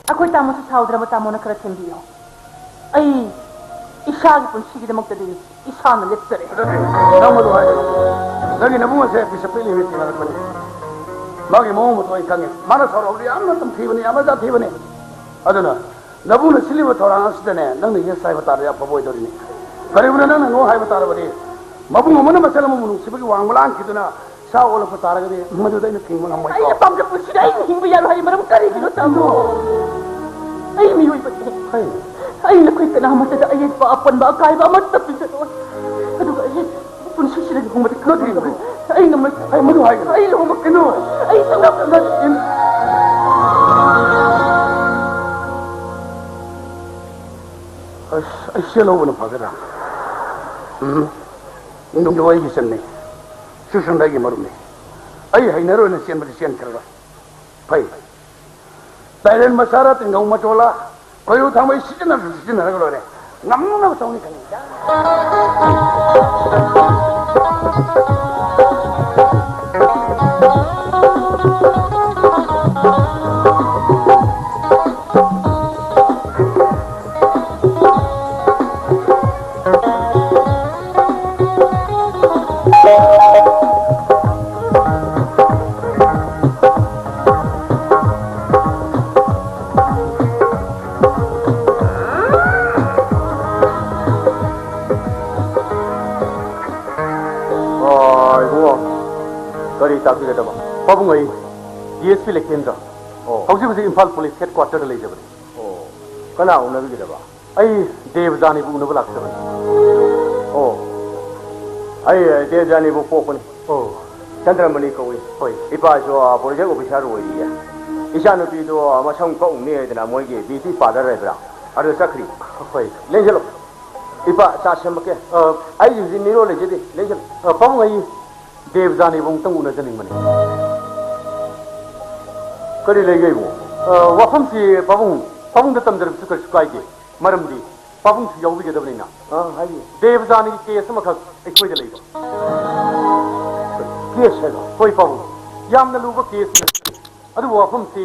ꯑꯩꯈꯣꯏ ꯇꯥꯃꯣꯁꯨ ꯁꯥꯎꯗ꯭ꯔꯕ ꯇꯥꯃꯣꯅ ꯈꯔ ꯊꯦꯝꯕꯤꯌꯨ꯫ ꯑꯩ ꯏꯁꯥꯒꯤ ꯄꯨꯟꯁꯤꯒꯤꯗꯃꯛꯇꯗꯤ ꯏꯁꯥꯅ ꯂꯦꯞꯆꯔꯦ꯫ ꯑꯗꯨꯗꯤ ꯅꯪ ꯃꯗꯨ ꯍꯥꯏꯒꯅꯨ꯫ ꯅꯪꯒꯤ ꯅꯕꯨꯡ ꯑꯁꯦ ꯕꯤꯁ ꯄꯤꯛꯂꯤꯉꯩ ꯊꯦꯡꯅꯔꯛꯄꯅꯤ꯫ ꯃꯥꯒꯤ ꯃꯑꯣꯡ ꯃꯇꯧ ꯑꯩ ꯈꯪꯉꯤ꯫ ꯃꯥꯅ ꯁꯥꯎꯔꯛꯑꯕꯗꯤ ꯌꯥꯝꯅ ꯇꯝꯊꯤꯕꯅꯤ, ꯌꯥꯝꯅ ꯖꯥꯠ ꯊꯤꯕꯅꯤ꯫ ꯑꯗꯨꯅ ꯅꯕꯨꯡꯅ ꯁꯤꯜꯂꯤꯕ ꯊꯧꯔꯥꯡ ꯑꯁꯤꯗꯅꯦ, ꯅꯪꯅ yes ꯍꯥꯏꯕ ꯇꯥꯔꯗꯤ ꯑꯐꯕ ꯑꯣꯏꯗꯧꯔꯤꯅꯤ꯫ ꯀꯔꯤꯒꯨꯝꯕ ꯅꯪꯅ no ꯍꯥꯏꯕ ꯇꯥꯔꯕꯗꯤ, ꯃꯕꯨꯡ ꯑꯃꯅ ꯃꯆꯜ ꯑꯃꯕꯨ ꯅꯨꯡꯁꯤꯕꯒꯤ ꯋꯥꯡꯃ ꯂꯥꯡꯈꯤꯗꯨꯅ ꯁꯥ ꯑꯣꯜꯂꯛꯄ ꯇꯥꯔꯒꯗꯤ, ꯃꯗꯨꯗ ꯑꯩꯅ ꯊꯤꯡꯕ ꯉꯝꯃꯣꯏꯀꯣ꯫ ꯑꯩꯅ ꯄꯥꯝꯖꯕ ꯄꯨꯟꯁꯤꯗ ꯑꯩꯅ ꯍꯤꯡꯕ ꯌꯥꯔꯣꯏ ꯍꯥꯏ ꯃꯔꯝ ꯀꯔꯤꯒꯤꯅꯣ, ꯇꯥꯃꯣ? ꯑꯩ ꯃꯤꯑꯣꯏꯕꯅꯤ꯫ ꯍꯩ꯫ ꯑꯩ ꯅꯈꯣꯏ ꯀꯅꯥꯃꯠꯇꯗ ꯑꯌꯦꯠꯄ, ꯑꯄꯟꯕ, ꯑꯀꯥꯏꯕ ꯑꯃꯠꯇ ꯄꯤꯖꯔꯣꯏ꯫ ꯑꯗꯨꯒ ꯑꯩ ꯄꯨꯟꯁꯤꯁꯤꯗ ꯂꯨꯍꯣꯡꯕꯗꯤ ꯅꯠꯇꯦ, ꯈꯪꯖꯔꯣꯏ꯫ ꯏꯕꯨꯡꯉꯣ꯫ ꯑꯩ ꯉꯝꯃꯣꯏ꯫ ꯍꯩ, ꯃꯗꯨ ꯍꯥꯏꯒꯅꯨ꯫ ꯑꯩ ꯂꯨꯍꯣꯡꯕ ꯏꯕꯨꯡꯉꯣ꯫ ꯑꯩ ꯁꯨꯡꯉꯝ ꯅꯠꯇꯦ, ꯏꯕꯨꯡꯉꯣ꯫ ꯑꯁ, ꯑꯩ ꯆꯦꯜꯍꯧꯕꯅ ꯐꯒꯗ꯭ꯔꯥ? ꯎꯝ꯫ ꯏꯕꯨꯡꯉꯣ ꯑꯩꯒꯤ ꯆꯟꯅꯤ꯫ ꯁꯨꯁꯟꯗ ꯑꯩꯒꯤ ꯃꯔꯨꯞꯅꯤ꯫ ꯑꯩ ꯍꯩꯅꯔꯣꯏꯅ ꯆꯦꯟꯕꯗꯤ ꯆꯦꯟꯈ꯭ꯔꯔꯣꯏ꯫ ꯐꯩ꯫ ꯇꯥꯏꯔꯦꯟ ꯃꯆꯥꯔ, ꯇꯤꯡꯒꯧ ꯃꯆꯣꯜꯂ, ꯈꯣꯏꯔꯨ ꯊꯥꯡꯕꯩ ꯁꯤꯖꯤꯟꯅꯔꯁꯨ ꯁꯤꯖꯤꯟꯅꯔꯒ ꯂꯣꯏꯔꯦ꯫ ꯉꯝꯅꯕ ꯇꯧꯅꯤ ꯈꯪꯉꯤ꯫ ꯑꯣ, ꯏꯕꯨꯡꯉꯣ, ꯀꯔꯤ ꯇꯥꯛꯄꯤꯒꯗꯕ? ꯄꯥꯕꯨꯡ, ꯑꯩ ꯗꯤ ꯑꯦꯁ ꯄꯤ ꯂꯩꯈꯦꯟꯗ꯭ꯔꯣ꯫ ꯑꯣ꯫ ꯍꯧꯖꯤꯛ ꯍꯧꯖꯤꯛ ꯏꯝꯐꯥꯜ ꯄꯨꯂꯤꯁ ꯍꯦꯗ ꯀ꯭ꯋꯥꯇꯔꯗ ꯂꯩꯖꯕꯅꯤ꯫ ꯑꯣ, ꯀꯅꯥ ꯎꯅꯕꯤꯒꯗꯕ? ꯑꯩ ꯗꯦꯕꯖꯥꯅꯤꯕꯨ ꯎꯅꯕ ꯂꯥꯛꯆꯕꯅꯤ꯫ ꯑꯣ, ꯑꯩ ꯗꯦꯕꯖꯥꯅꯤꯕꯨ ꯄꯣꯛꯄꯅꯤ꯫ ꯑꯣ꯫ ꯆꯟꯗ꯭ꯔꯃꯅꯤ ꯀꯧꯏ꯫ ꯍꯣꯏ꯫ ꯏꯄꯥꯁꯨ, ꯑ, ꯄ꯭ꯔꯣꯖꯦꯛ ꯑꯣꯐꯤꯁꯥꯔ ꯑꯣꯏꯔꯤꯌꯦ꯫ ꯏꯆꯥꯅꯨꯄꯤꯗꯣ, ꯑ, ꯃꯁꯝ ꯀꯛꯎꯅꯤ ꯍꯥꯏꯗꯅ ꯃꯣꯏꯒꯤ ꯕ꯭ꯌꯨꯇꯤ ꯄꯥꯔꯂꯔ ꯍꯥꯏꯕ꯭ꯔꯥ? ꯑꯗꯨ ꯆꯠꯈ꯭ꯔꯤ꯫ ꯍꯣꯏ꯫ ꯂꯦꯡꯁꯤꯜꯂꯨ꯫ ꯏꯄꯥ, ꯆꯥ ꯁꯦꯝꯃꯛꯀꯦ꯫ ꯑ, ꯑꯩꯒꯤ ꯍꯧꯖꯤꯛ ꯃꯤꯔꯣꯜ ꯂꯩꯖꯗꯦ, ꯂꯩꯖꯅꯨ꯫ ꯑ, ꯄꯥꯕꯨꯡ, ꯑꯩ ꯗꯦꯕꯖꯥꯅꯤꯕꯨ ꯑꯃꯨꯛꯇꯪ ꯎꯅꯖꯅꯤꯡꯕꯅꯤ꯫ ꯀꯔꯤ ꯂꯩꯒꯦ ꯏꯕꯨꯡꯉꯣ? ꯑ, ꯋꯥꯐꯝꯁꯤ ꯄꯥꯕꯨꯡ, ꯄꯥꯕꯨꯡꯗ ꯇꯝꯖꯔꯕꯁꯨ ꯀꯔꯤꯁꯨ ꯀꯥꯏꯗꯦ꯫ ꯃꯔꯝꯗꯤ ꯄꯥꯕꯨꯡꯁꯨ ꯌꯥꯎꯕꯤꯒꯗꯕꯅꯤꯅ꯫ ꯑ, ꯍꯥꯏꯕꯤꯌꯨ꯫ ꯗꯦꯕꯖꯥꯅꯤꯒꯤ ꯀꯦꯁ ꯑꯃꯈꯛ ꯑꯩꯈꯣꯏꯗ ꯂꯩꯕ꯫ ꯀꯦꯁ ꯍꯥꯏꯕ? ꯍꯣꯏ ꯄꯥꯕꯨꯡ, ꯌꯥꯝꯅ ꯂꯨꯕ ꯀꯦꯁ ꯅꯠꯇꯦ꯫ ꯑꯗꯨꯕꯨ ꯋꯥꯐꯝꯁꯤ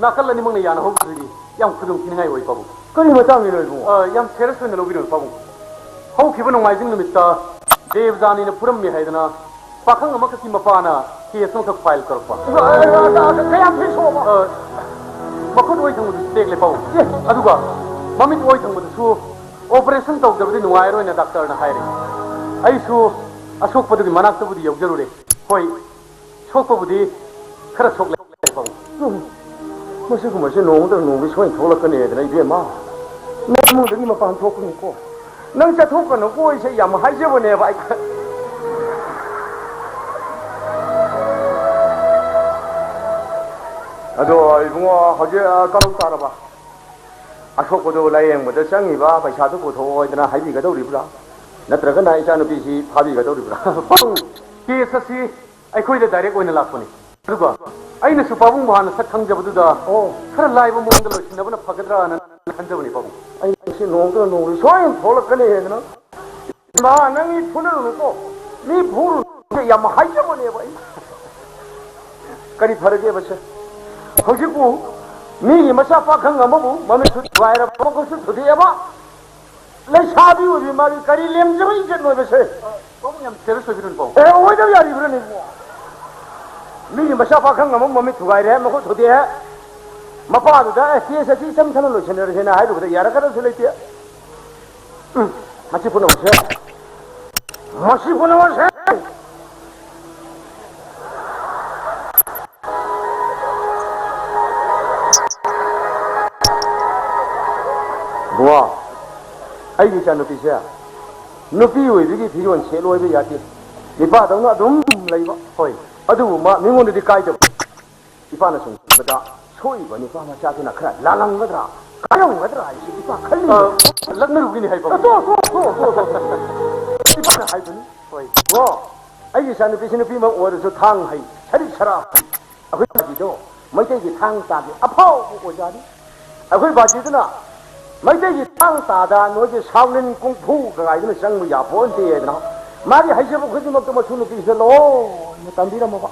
ꯅꯥꯀꯜ ꯑꯅꯤꯃꯛꯅ ꯌꯥꯅꯍꯧꯗ꯭ꯔꯗꯤ ꯌꯥꯝ ꯈꯨꯗꯣꯡ ꯊꯤꯅꯤꯡꯉꯥꯏ ꯑꯣꯏ ꯄꯥꯕꯨꯡ꯫ ꯀꯔꯤ ꯃꯇꯥꯡꯒꯤꯅꯣ ꯏꯕꯨꯡꯉꯣ? ꯑ, ꯌꯥꯝ ꯁꯦꯔꯤꯌꯁ ꯑꯣꯏꯅ ꯂꯧꯕꯤꯔꯣ ꯄꯥꯕꯨꯡ꯫ ꯍꯧꯈꯤꯕ ꯅꯣꯡꯃꯥꯏꯖꯤꯡ ꯅꯨꯃꯤꯠꯇ ꯗꯦꯕꯖꯥꯅꯤꯅ ꯐꯨꯔꯝꯃꯤ ꯍꯥꯏꯗꯅ ꯄꯥꯈꯪ ꯑꯃꯈꯛꯀꯤ ꯃꯄꯥꯅ ꯀꯦꯁ ꯑꯃꯈꯛ ꯐꯥꯏꯜ ꯇꯧꯔꯛꯄ꯫ ꯑ, ꯑ, ꯑ, ꯑ, ꯀꯌꯥꯝ ꯊꯤ ꯁꯣꯛꯑꯕ? ꯑ, ꯃꯈꯨꯠ ꯑꯣꯏ ꯊꯪꯕꯗꯨꯁꯨ ꯇꯦꯛꯂꯦ ꯄꯥꯕꯨꯡ꯫ ꯑꯦ, ꯑꯗꯨꯒ ꯃꯃꯤꯠ ꯑꯣꯏ ꯊꯪꯕꯗꯨꯁꯨ ꯑꯣꯄꯔꯦꯁꯟ ꯇꯧꯗꯕꯗꯤ ꯅꯨꯡꯉꯥꯏꯔꯣꯏꯅ ꯗꯥꯛꯇꯔꯅ ꯍꯥꯏꯔꯦ꯫ ꯑꯩꯁꯨ ꯑꯁꯣꯛꯄꯗꯨꯒꯤ ꯃꯅꯥꯛꯇꯕꯨꯗꯤ ꯌꯧꯖꯔꯨꯔꯦ꯫ ꯍꯣꯏ, ꯁꯣꯛꯄꯕꯨꯗꯤ ꯈꯔ ꯁꯣꯛꯂꯦ ꯄꯥꯕꯨꯡ꯫ ꯎꯝ, ꯃꯁꯤꯒꯨꯝꯕꯁꯦ ꯅꯣꯡꯃꯗ ꯅꯣꯡꯃꯒꯤ ꯁꯣꯏꯅ ꯊꯣꯛꯂꯛꯀꯅꯤ ꯍꯥꯏꯗꯅ, ꯏꯕꯦꯝꯃ, ꯅꯪ ꯏꯃꯨꯡꯗꯒꯤ ꯃꯄꯥꯟ ꯊꯣꯛꯀꯅꯨꯀꯣ꯫ ꯅꯪ ꯆꯠꯊꯣꯛꯀꯅꯨꯀꯣ, ꯑꯩꯁꯦ ꯌꯥꯝ ꯍꯥꯏꯖꯕꯅꯦꯕ ꯑꯩ꯫ ꯑꯗꯣ ꯏꯕꯨꯡꯉꯣ, ꯍꯧꯖꯤꯛ, ꯑ, ꯀꯔꯝ ꯇꯥꯔꯕ? ꯑꯁꯣꯛꯄꯗꯨ ꯂꯥꯌꯦꯡꯕꯗ ꯆꯪꯉꯤꯕ ꯄꯩꯁꯥꯗꯨ ꯄꯨꯊꯣꯛꯑꯣ ꯍꯥꯏꯗꯅ ꯍꯥꯏꯕꯤꯒꯗꯧꯔꯤꯕ꯭ꯔꯥ? ꯅꯠꯇ꯭ꯔꯒꯅ ꯏꯆꯥꯅꯨꯄꯤꯁꯤ ꯐꯥꯕꯤꯒꯗꯧꯔꯤꯕ꯭ꯔꯥ? ꯄꯥꯕꯨꯡ, ꯀꯦꯁ ꯑꯁꯤ ꯑꯩꯈꯣꯏꯗ ꯗꯥꯏꯔꯦꯛ ꯑꯣꯏꯅ ꯂꯥꯛꯄꯅꯤ꯫ ꯑꯗꯨꯒ ꯑꯩꯅꯁꯨ ꯄꯥꯕꯨꯡꯕꯨ ꯍꯥꯟꯅ ꯁꯛ ꯈꯪꯖꯕꯗꯨꯗ ꯑꯣ꯫ ꯈꯔ ꯂꯥꯏꯕ ꯃꯑꯣꯡꯗ ꯂꯣꯏꯁꯤꯟꯅꯕꯅ ꯐꯒꯗ꯭ꯔꯥꯅ ꯈꯟꯖꯕꯅꯤ ꯄꯥꯕꯨꯡ꯫ ꯑꯩꯁꯦ ꯅꯣꯡꯃꯗ ꯅꯣꯡꯃꯒꯤ ꯁꯣꯏꯅ ꯊꯣꯛꯂꯛꯀꯅꯤ ꯍꯥꯏꯗꯅ꯫ ꯏꯃꯥ, ꯅꯪ ꯃꯤ ꯐꯨꯅꯔꯨꯅꯨꯀꯣ꯫ ꯃꯤ ꯐꯨꯔꯨꯅꯨ꯫ ꯌꯥꯝ ꯍꯥꯏꯖꯕꯅꯦꯕ ꯑꯩ꯫ ꯀꯔꯤ ꯐꯔꯒꯦꯕ ꯁꯦ? ꯍꯧꯖꯤꯛꯄꯨ ꯃꯤꯒꯤ ꯃꯆꯥ ꯄꯥꯈꯪ ꯑꯃꯕꯨ ꯃꯃꯤꯠꯁꯨ ꯊꯨꯒꯥꯏꯔꯕ, ꯃꯈꯨꯠꯁꯨ ꯊꯨꯗꯦꯛꯑꯕ, ꯂꯩꯁꯥꯕꯤ ꯑꯣꯏꯕꯤ ꯃꯥꯒꯤ ꯀꯔꯤ ꯂꯦꯝꯖꯕ ꯏꯖꯠꯅꯣꯕ ꯁꯦ? ꯄꯥꯕꯨꯡ, ꯌꯥꯝ ꯁꯦꯔꯤꯌꯁ ꯑꯣꯏꯕꯤꯔꯨꯅꯨ ꯄꯥꯕꯨꯡ꯫ ꯑꯦ, ꯑꯣꯏꯗꯕ ꯌꯥꯔꯤꯕ꯭ꯔꯥꯅꯦ ꯏꯕꯨꯡꯉꯣ? ꯃꯤꯒꯤ ꯃꯆꯥ ꯄꯥꯈꯪ ꯑꯃ ꯃꯃꯤꯠ ꯊꯨꯒꯥꯏꯔꯦ, ꯃꯈꯨꯠ ꯊꯨꯗꯦꯛꯑꯦ, ꯃꯄꯥꯗꯨꯗ, "ꯑꯦ, ꯀꯦꯁ ꯑꯁꯤ ꯏꯆꯝ ꯆꯝꯅ ꯂꯣꯏꯁꯤꯟꯅꯔꯁꯦꯅ" ꯍꯥꯏꯔꯨꯕꯗ ꯌꯥꯔꯛꯀꯗꯕꯁꯨ ꯂꯩꯇꯦ꯫ ꯎꯝ, ꯃꯁꯤ ꯄꯨꯝꯅꯃꯛꯁꯦ, ꯃꯁꯤ ꯄꯨꯝꯅꯃꯛꯁꯦ꯫ ꯏꯕꯨꯡꯉꯣ, ꯑꯩꯒꯤ ꯏꯆꯥꯅꯨꯄꯤꯁꯦ ꯅꯨꯄꯤ ꯑꯣꯏꯕꯒꯤ ꯐꯤꯔꯣꯜ ꯁꯦꯠꯂꯣ ꯍꯥꯏꯕ ꯌꯥꯗꯦ꯫ ꯅꯨꯄꯥꯗꯧꯅ ꯑꯗꯨꯝ ꯂꯩꯕ꯫ ꯍꯣꯏ꯫ ꯑꯗꯨꯕꯨ ꯃꯥ ꯃꯤꯉꯣꯟꯗꯗꯤ ꯀꯥꯏꯗꯕ꯫ ꯏꯄꯥꯅ ꯁꯨꯝ ꯈꯟꯕꯗ ꯁꯣꯛꯏꯕ ꯅꯨꯄꯥ ꯃꯆꯥꯗꯨꯅ ꯈꯔ ꯂꯥꯜꯂꯝꯒꯗ꯭ꯔꯥ? ꯀꯥꯏꯔꯝꯒꯗ꯭ꯔꯥ ꯍꯥꯏꯁꯤ ꯏꯄꯥ ꯈꯜꯂꯤ꯫ ꯑ, ꯂꯛꯅꯔꯨꯒꯤꯅꯤ ꯍꯥꯏꯕ꯫ ꯑ, ꯇꯣ, ꯇꯣ, ꯇꯣ, ꯇꯣ, ꯇꯣ꯫ ꯏꯄꯥꯅ ꯍꯥꯏꯕꯅꯤ꯫ ꯍꯣꯏ꯫ ꯀꯣ, ꯑꯩꯒꯤ ꯏꯆꯥꯅꯨꯄꯤꯁꯤ ꯅꯨꯄꯤ ꯑꯃ ꯑꯣꯏꯔꯁꯨ ꯊꯥꯡ ꯍꯩ, ꯁꯔꯤꯛ ꯁꯔꯥ ꯍꯩ꯫ ꯑꯩꯈꯣꯏ ꯕꯥꯖꯤꯗꯣ ꯃꯩꯇꯩꯒꯤ ꯊꯥꯡ ꯇꯥꯒꯤ ꯑꯐꯥꯎꯕ ꯑꯣꯖꯥꯅꯤ꯫ ꯑꯩꯈꯣꯏ ꯕꯥꯖꯤꯗꯨꯅ ꯃꯩꯇꯩꯒꯤ ꯊꯥꯡ ꯇꯥꯗ ꯅꯣꯏꯒꯤ ꯁꯥꯎꯂꯤꯟ ꯀꯨꯡꯐꯨ ꯀꯉꯥꯏꯗꯨꯅ ꯆꯪꯕ ꯌꯥꯄꯣꯟꯇꯦ ꯍꯥꯏꯗꯅ ꯃꯥꯒꯤ ꯍꯩꯖꯕ ꯈꯨꯗꯤꯡꯃꯛꯇꯣ ꯃꯁꯨ ꯅꯨꯄꯤꯁꯤꯗ ꯂꯣꯏꯅ ꯇꯝꯕꯤꯔꯝꯃꯕ꯫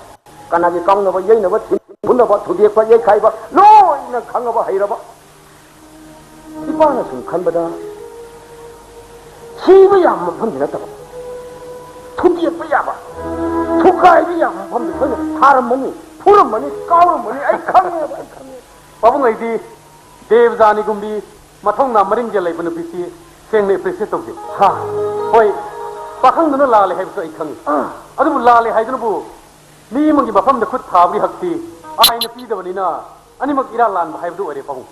ꯀꯅꯥꯒꯤ ꯀꯥꯎꯅꯕ, ꯌꯩꯅꯕ, ꯊꯤꯟ ꯍꯨꯟꯅꯕ, ꯊꯨꯗꯦꯛꯄ, ꯌꯩꯈꯥꯏꯕ ꯂꯣꯏꯅ ꯈꯪꯉꯕ ꯍꯩꯔꯕ꯫ ꯏꯄꯥꯅ ꯁꯨꯝ ꯈꯟꯕꯗ ꯊꯤꯕ ꯌꯥꯕ ꯃꯐꯝꯗꯤ ꯅꯠꯇꯕ, ꯊꯨꯗꯦꯛꯄ ꯌꯥꯕ, ꯊꯨꯒꯥꯏꯕ ꯌꯥꯕ ꯃꯐꯝꯗꯤ ꯑꯩꯈꯣꯏꯅ ꯊꯥꯔꯝꯃꯅꯤ, ꯐꯨꯔꯝꯃꯅꯤ, ꯀꯥꯎꯔꯝꯃꯅꯤ꯫ ꯑꯩ ꯈꯪꯉꯦꯕ, ꯑꯩ ꯈꯪꯉꯦ꯫ ꯄꯥꯕꯨꯡ ꯑꯩꯗꯤ ꯗꯦꯕꯖꯥꯅꯤꯒꯨꯝꯕꯤ ꯃꯊꯧꯅꯥ ꯃꯔꯤꯡꯖꯦꯜ ꯂꯩꯕ ꯅꯨꯄꯤꯁꯤ ꯁꯦꯡꯅ ꯑꯦꯄ꯭ꯔꯤꯁꯤꯌꯦꯠ ꯇꯧꯖꯩ꯫ ꯍꯥ꯫ ꯍꯣꯏ, ꯄꯥꯈꯪꯗꯨꯅ ꯂꯥꯜꯂꯦ ꯍꯥꯏꯕꯁꯨ ꯑꯩ ꯈꯪꯉꯤ꯫ ꯑꯥ꯫ ꯑꯗꯨꯕꯨ ꯂꯥꯜꯂꯦ ꯍꯥꯏꯗꯨꯅꯕꯨ ꯃꯤ ꯑꯃꯒꯤ ꯃꯐꯝꯗ ꯈꯨꯠ ꯊꯥꯕꯒꯤ ꯍꯛꯇꯤ ꯑꯥꯏꯟꯅ ꯄꯤꯗꯕꯅꯤꯅ ꯑꯅꯤꯃꯛ ꯏꯔꯥꯜ ꯂꯥꯟꯕ ꯍꯥꯏꯕꯗꯨ ꯑꯣꯏꯔꯦ ꯄꯥꯕꯨꯡ꯫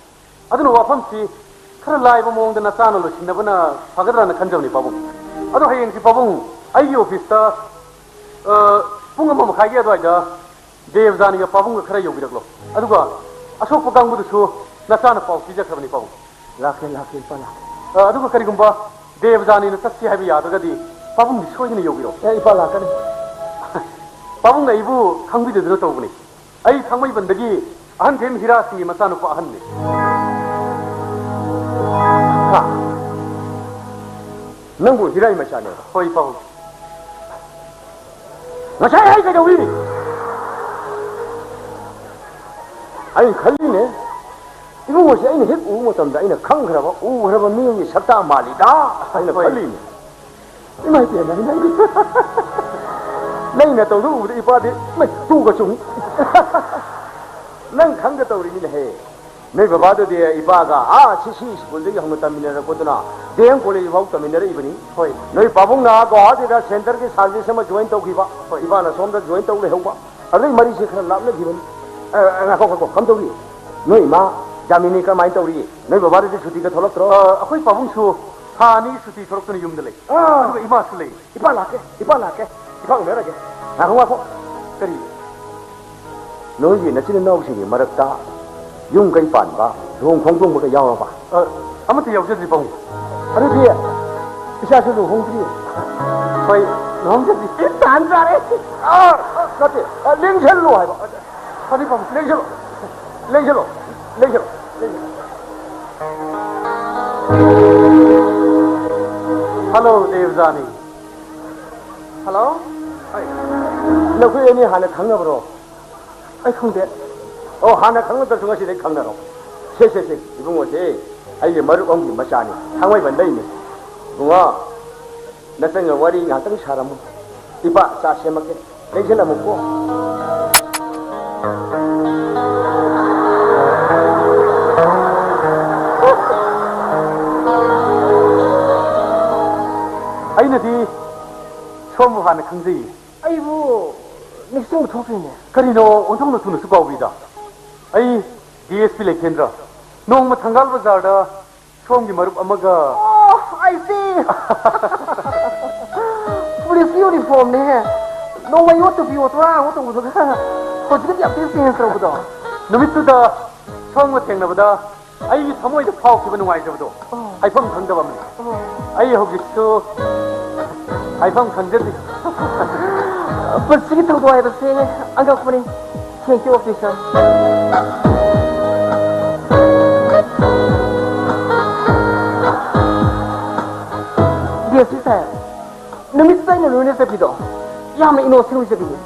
ꯑꯗꯨꯅ ꯋꯥꯐꯝꯁꯤ ꯈꯔ ꯂꯥꯏꯕ ꯃꯑꯣꯡꯗ ꯅꯆꯥꯅ ꯂꯣꯏꯁꯤꯟꯅꯕꯅ ꯐꯒꯗ꯭ꯔꯥꯅ ꯈꯟꯖꯕꯅꯤ ꯄꯥꯕꯨꯡ꯫ ꯑꯗꯣ ꯍꯌꯦꯡꯁꯤ ꯄꯥꯕꯨꯡ ꯑꯩꯒꯤ ꯑꯣꯐꯤꯁꯇ, ꯑ, ꯄꯨꯡ ꯑꯃ ꯃꯈꯥꯏꯒꯤ ꯑꯗꯨꯋꯥꯏꯗ ꯗꯦꯕꯖꯥꯅꯤꯒ ꯄꯥꯕꯨꯡꯒ ꯈꯔ ꯌꯧꯕꯤꯔꯛꯂꯣ꯫ ꯑꯗꯨꯒ ꯑꯁꯣꯛꯄ ꯀꯥꯡꯕꯨꯗꯨꯁꯨ ꯅꯆꯥꯅ ꯄꯥꯎ ꯄꯤꯖꯈ꯭ꯔꯕꯅꯤ ꯄꯥꯕꯨꯡ꯫ ꯂꯥꯛꯀꯦ, ꯂꯥꯛꯀꯦ, ꯏꯄꯥ ꯂꯥꯛꯀꯦ꯫ ꯑ, ꯑꯗꯨꯒ ꯀꯔꯤꯒꯨꯝꯕ ꯗꯦꯕꯖꯥꯅꯤꯅ ꯆꯠꯁꯤ ꯍꯥꯏꯕ ꯌꯥꯗ꯭ꯔꯒꯗꯤ ꯄꯥꯕꯨꯡꯗꯤ ꯁꯣꯏꯗꯅ ꯌꯧꯕꯤꯔꯛꯑꯣ꯫ ꯑꯦ, ꯏꯄꯥ ꯂꯥꯛꯀꯅꯤ꯫ ꯄꯥꯕꯨꯡꯅ ꯑꯩꯕꯨ ꯈꯪꯕꯤꯗꯗꯨꯅ ꯇꯧꯕꯅꯤ꯫ ꯑꯩ ꯊꯥꯡꯃꯩꯕꯟꯗꯒꯤ ꯑꯍꯟꯊꯦꯝ ꯍꯤꯔꯥꯁꯤꯡꯒꯤ ꯃꯆꯥꯅꯨꯄꯥ ꯑꯍꯟꯅꯤ꯫ ꯍꯥ? ꯅꯪꯕꯨ ꯍꯤꯔꯥꯏ ꯃꯆꯥꯅꯦ? ꯍꯣꯏ, ꯄꯥꯕꯨꯡ꯫ ꯉꯁꯥꯏ ꯑꯩ ꯀꯩꯗꯧꯏ? ꯑꯩ ꯈꯜꯂꯤꯅꯦ, ꯏꯕꯨꯡꯉꯣꯁꯦ ꯑꯩꯅ ꯍꯦꯛ ꯎꯕ ꯃꯇꯝꯗ ꯑꯩꯅ ꯈꯪꯈ꯭ꯔꯕ, ꯎꯈ꯭ꯔꯕ ꯃꯤ ꯑꯃꯒꯤ ꯁꯛꯇꯥ ꯃꯥꯜꯂꯤꯗ ꯍꯥꯏꯅ ꯍꯣꯏ꯫ ꯈꯜꯂꯤꯅꯦ꯫ ꯏꯃꯥ ꯏꯕꯦꯝꯃ, ꯅꯪꯗꯤ ꯅꯪ ꯅꯇꯧꯗꯨ ꯎꯕꯗ ꯏꯄꯥꯗꯤ ꯏꯃꯥꯏ ꯇꯨꯒ ꯆꯨꯡꯏ꯫ ꯅꯪ ꯈꯪꯗ ꯇꯧꯔꯤꯅꯤꯅꯦꯍꯦ꯫ ꯅꯣꯏ ꯕꯕꯥꯗꯨꯗꯤ ꯏꯄꯥꯒ ꯑꯥ ꯁꯤ ꯁꯤ ꯁ꯭ꯀꯨꯜꯗꯒꯤ ꯍꯧꯅ ꯇꯝꯃꯤꯟꯅꯔꯛꯄꯗꯨꯅ ꯗꯤ ꯑꯦꯝ ꯀꯣꯂꯦꯖ ꯐꯥꯎ ꯇꯝꯃꯤꯟꯅꯔꯛꯏꯕꯅꯤ꯫ ꯍꯣꯏ꯫ ꯅꯣꯏ ꯄꯥꯕꯨꯡꯅ ꯒꯧꯍꯥꯇꯤꯗ ꯁꯦꯟꯇꯔꯒꯤ ꯁꯥꯔꯚꯤꯁ ꯑꯃ ꯖꯣꯏꯟ ꯇꯧꯈꯤꯕ꯫ ꯍꯣꯏ꯫ ꯏꯄꯥꯅ ꯁꯣꯝꯗ ꯖꯣꯏꯟ ꯇꯧ ꯂꯩꯍꯧꯕ꯫ ꯑꯗꯨꯗꯩ ꯃꯔꯤꯁꯦ ꯈꯔ ꯂꯥꯞꯅꯈꯤꯕꯅꯤ꯫ ꯑ, ꯉꯥꯏꯈꯣ, ꯉꯥꯏꯈꯣ, ꯀꯝꯗꯧꯔꯤ? ꯅꯣꯏ ꯏꯃꯥ ꯖꯥꯃꯤꯅꯤ ꯀꯔꯝꯍꯥꯏꯅ ꯇꯧꯔꯤ? ꯅꯣꯏ ꯕꯕꯥꯗꯨꯗꯤ ꯁꯨꯇꯤꯒ ꯊꯣꯛꯂꯛꯇ꯭ꯔꯣ? ꯑ, ꯑꯩꯈꯣꯏ ꯄꯥꯕꯨꯡꯁꯨ ꯊꯥ ꯑꯅꯤꯒꯤ ꯁꯨꯇꯤ ꯊꯣꯛꯂꯛꯇꯨꯅ ꯌꯨꯝꯗ ꯂꯩ꯫ ꯑꯥ꯫ ꯑꯗꯨꯒ ꯏꯃꯥꯁꯨ ꯂꯩ꯫ ꯏꯄꯥ ꯂꯥꯛꯀꯦ, ꯏꯄꯥ ꯂꯥꯛꯀꯦ, ꯏꯄꯥ ꯎꯅꯔꯒꯦ꯫ ꯉꯥꯏꯈꯣ, ꯉꯥꯏꯈꯣ꯫ ꯀꯔꯤ? ꯅꯣꯏꯒꯤ ꯅꯆꯤꯟ ꯅꯅꯥꯎꯁꯤꯡꯒꯤ ꯃꯔꯛꯇ ꯌꯨꯝ ꯀꯩ ꯄꯥꯟꯕ, ꯂꯨꯍꯣꯡ ꯈꯣꯡꯗꯣꯡꯕꯒ ꯌꯥꯎꯔꯕ? ꯑ, ꯑꯃꯠꯇ ꯌꯥꯎꯖꯗ꯭ꯔꯤ, ꯄꯥꯕꯨꯡ꯫ ꯑꯗꯨꯗꯤ ꯏꯆꯥꯁꯨ ꯂꯨꯍꯣꯡꯗ꯭ꯔꯤ? ꯍꯣꯏ, ꯂꯨꯍꯣꯡꯖꯗ꯭ꯔꯤ꯫ ꯇꯥꯟ ꯆꯥꯔꯦ꯫ ꯑ, ꯑ, ꯅꯠꯇꯦ, ꯑ, ꯂꯦꯡꯁꯜꯂꯨ ꯍꯥꯏꯕ꯫ ꯐꯅꯤ, ꯄꯥꯕꯨꯡ, ꯂꯦꯡꯁꯜꯂꯨ꯫ ꯂꯦꯡꯁꯜꯂꯨ, ꯂꯦꯡꯁꯜꯂꯨ, ꯂꯦꯡꯁꯜꯂꯨ꯫ ꯍꯜꯂꯣ, ꯗꯦꯕꯖꯥꯅꯤ꯫ ꯍꯜꯂꯣ꯫ ꯑꯩ, ꯅꯈꯣꯏ ꯑꯅꯤ ꯍꯥꯟꯅ ꯈꯪꯅꯕ꯭ꯔꯣ? ꯑꯩ ꯈꯪꯗꯦ꯫ ꯑꯣ, ꯍꯥꯟꯅ ꯈꯪꯅꯗ꯭ꯔꯁꯨ ꯉꯁꯤꯗꯩ ꯈꯪꯅꯔꯣ꯫ ꯁꯦ, ꯁꯦ, ꯁꯦ, ꯏꯕꯨꯡꯉꯣꯁꯦ ꯑꯩꯒꯤ ꯃꯔꯨꯞ ꯑꯃꯒꯤ ꯃꯆꯥꯅꯤ, ꯊꯥꯡꯃꯩꯕꯟꯗꯩꯅꯤ꯫ ꯏꯕꯨꯡꯉꯣ, ꯅꯆꯟꯒ ꯋꯥꯔꯤ ꯉꯥꯏꯍꯥꯛꯇꯪ ꯁꯥꯔꯝꯃꯨ꯫ ꯏꯄꯥ ꯆꯥ ꯁꯦꯝꯃꯛꯀꯦ꯫ ꯂꯦꯡꯁꯤꯜꯂꯝꯃꯨꯀꯣ꯫ ꯑꯩꯅꯗꯤ ꯁꯣꯝꯕꯨ ꯍꯥꯟꯅ ꯈꯪꯖꯩꯌꯦ꯫ ꯑꯩꯕꯨ ꯅꯤꯡꯁꯤꯡꯕ ꯊꯣꯛꯇ꯭ꯔꯤꯅꯦ꯫ ꯀꯔꯤꯅꯣ ꯑꯣꯟꯊꯣꯛꯅ ꯊꯨꯅꯁꯨ ꯀꯥꯎꯕꯤꯗ? ꯑꯩ ꯗꯤ ꯑꯦꯁ ꯄꯤ ꯂꯩꯈꯦꯟꯗ꯭ꯔ꯫ ꯅꯣꯡꯃ ꯊꯪꯒꯥꯜ ꯕꯖꯥꯔꯗ ꯁꯣꯝꯒꯤ ꯃꯔꯨꯞ ꯑꯃꯒ꯫ ꯑꯣ, I see꯫ ꯄꯨꯂꯤꯁꯀꯤ ꯌꯨꯅꯤꯐꯣꯔꯝꯅꯦꯍꯦ꯫ ꯅꯣꯡꯃꯩ ꯌꯣꯠꯇ ꯄꯤꯌꯣ, ꯇꯣꯔꯥ ꯑꯃ ꯇꯧꯕꯗꯨꯒ ꯍꯧꯖꯤꯛꯀꯗꯤ ꯌꯥꯝ ꯊꯤꯅ ꯆꯦꯟꯖ ꯇꯧꯕꯗꯣ꯫ ꯅꯨꯃꯤꯠꯇꯨꯗ ꯁꯣꯝꯒ ꯊꯦꯡꯅꯕꯗ ꯑꯩꯒꯤ ꯊꯃꯣꯏꯗ ꯐꯥꯎꯈꯤꯕ ꯅꯨꯡꯉꯥꯏꯖꯕꯗꯣ ꯑꯣ꯫ ꯍꯥꯏꯐꯝ ꯈꯪꯗꯕ ꯑꯃꯅꯤ꯫ ꯑꯣ꯫ ꯑꯩ ꯍꯧꯖꯤꯛꯁꯨ ꯍꯥꯏꯐꯝ ꯈꯪꯖꯗꯦ꯫ ꯄꯨꯟꯁꯤꯒꯤ ꯊꯧꯗꯣꯛ ꯍꯥꯏꯕꯁꯦ ꯑꯉꯛꯄꯅꯤ꯫ Thank you, officer꯫ D S P ꯁꯥꯍꯦꯕ, ꯅꯨꯃꯤꯠꯇꯨꯗ ꯑꯩꯅ ꯂꯣꯏꯅ ꯆꯠꯄꯤꯗꯣ ꯌꯥꯝꯅ ꯏꯅꯣꯁꯦꯟ ꯑꯣꯏꯖꯕꯤꯅꯤ꯫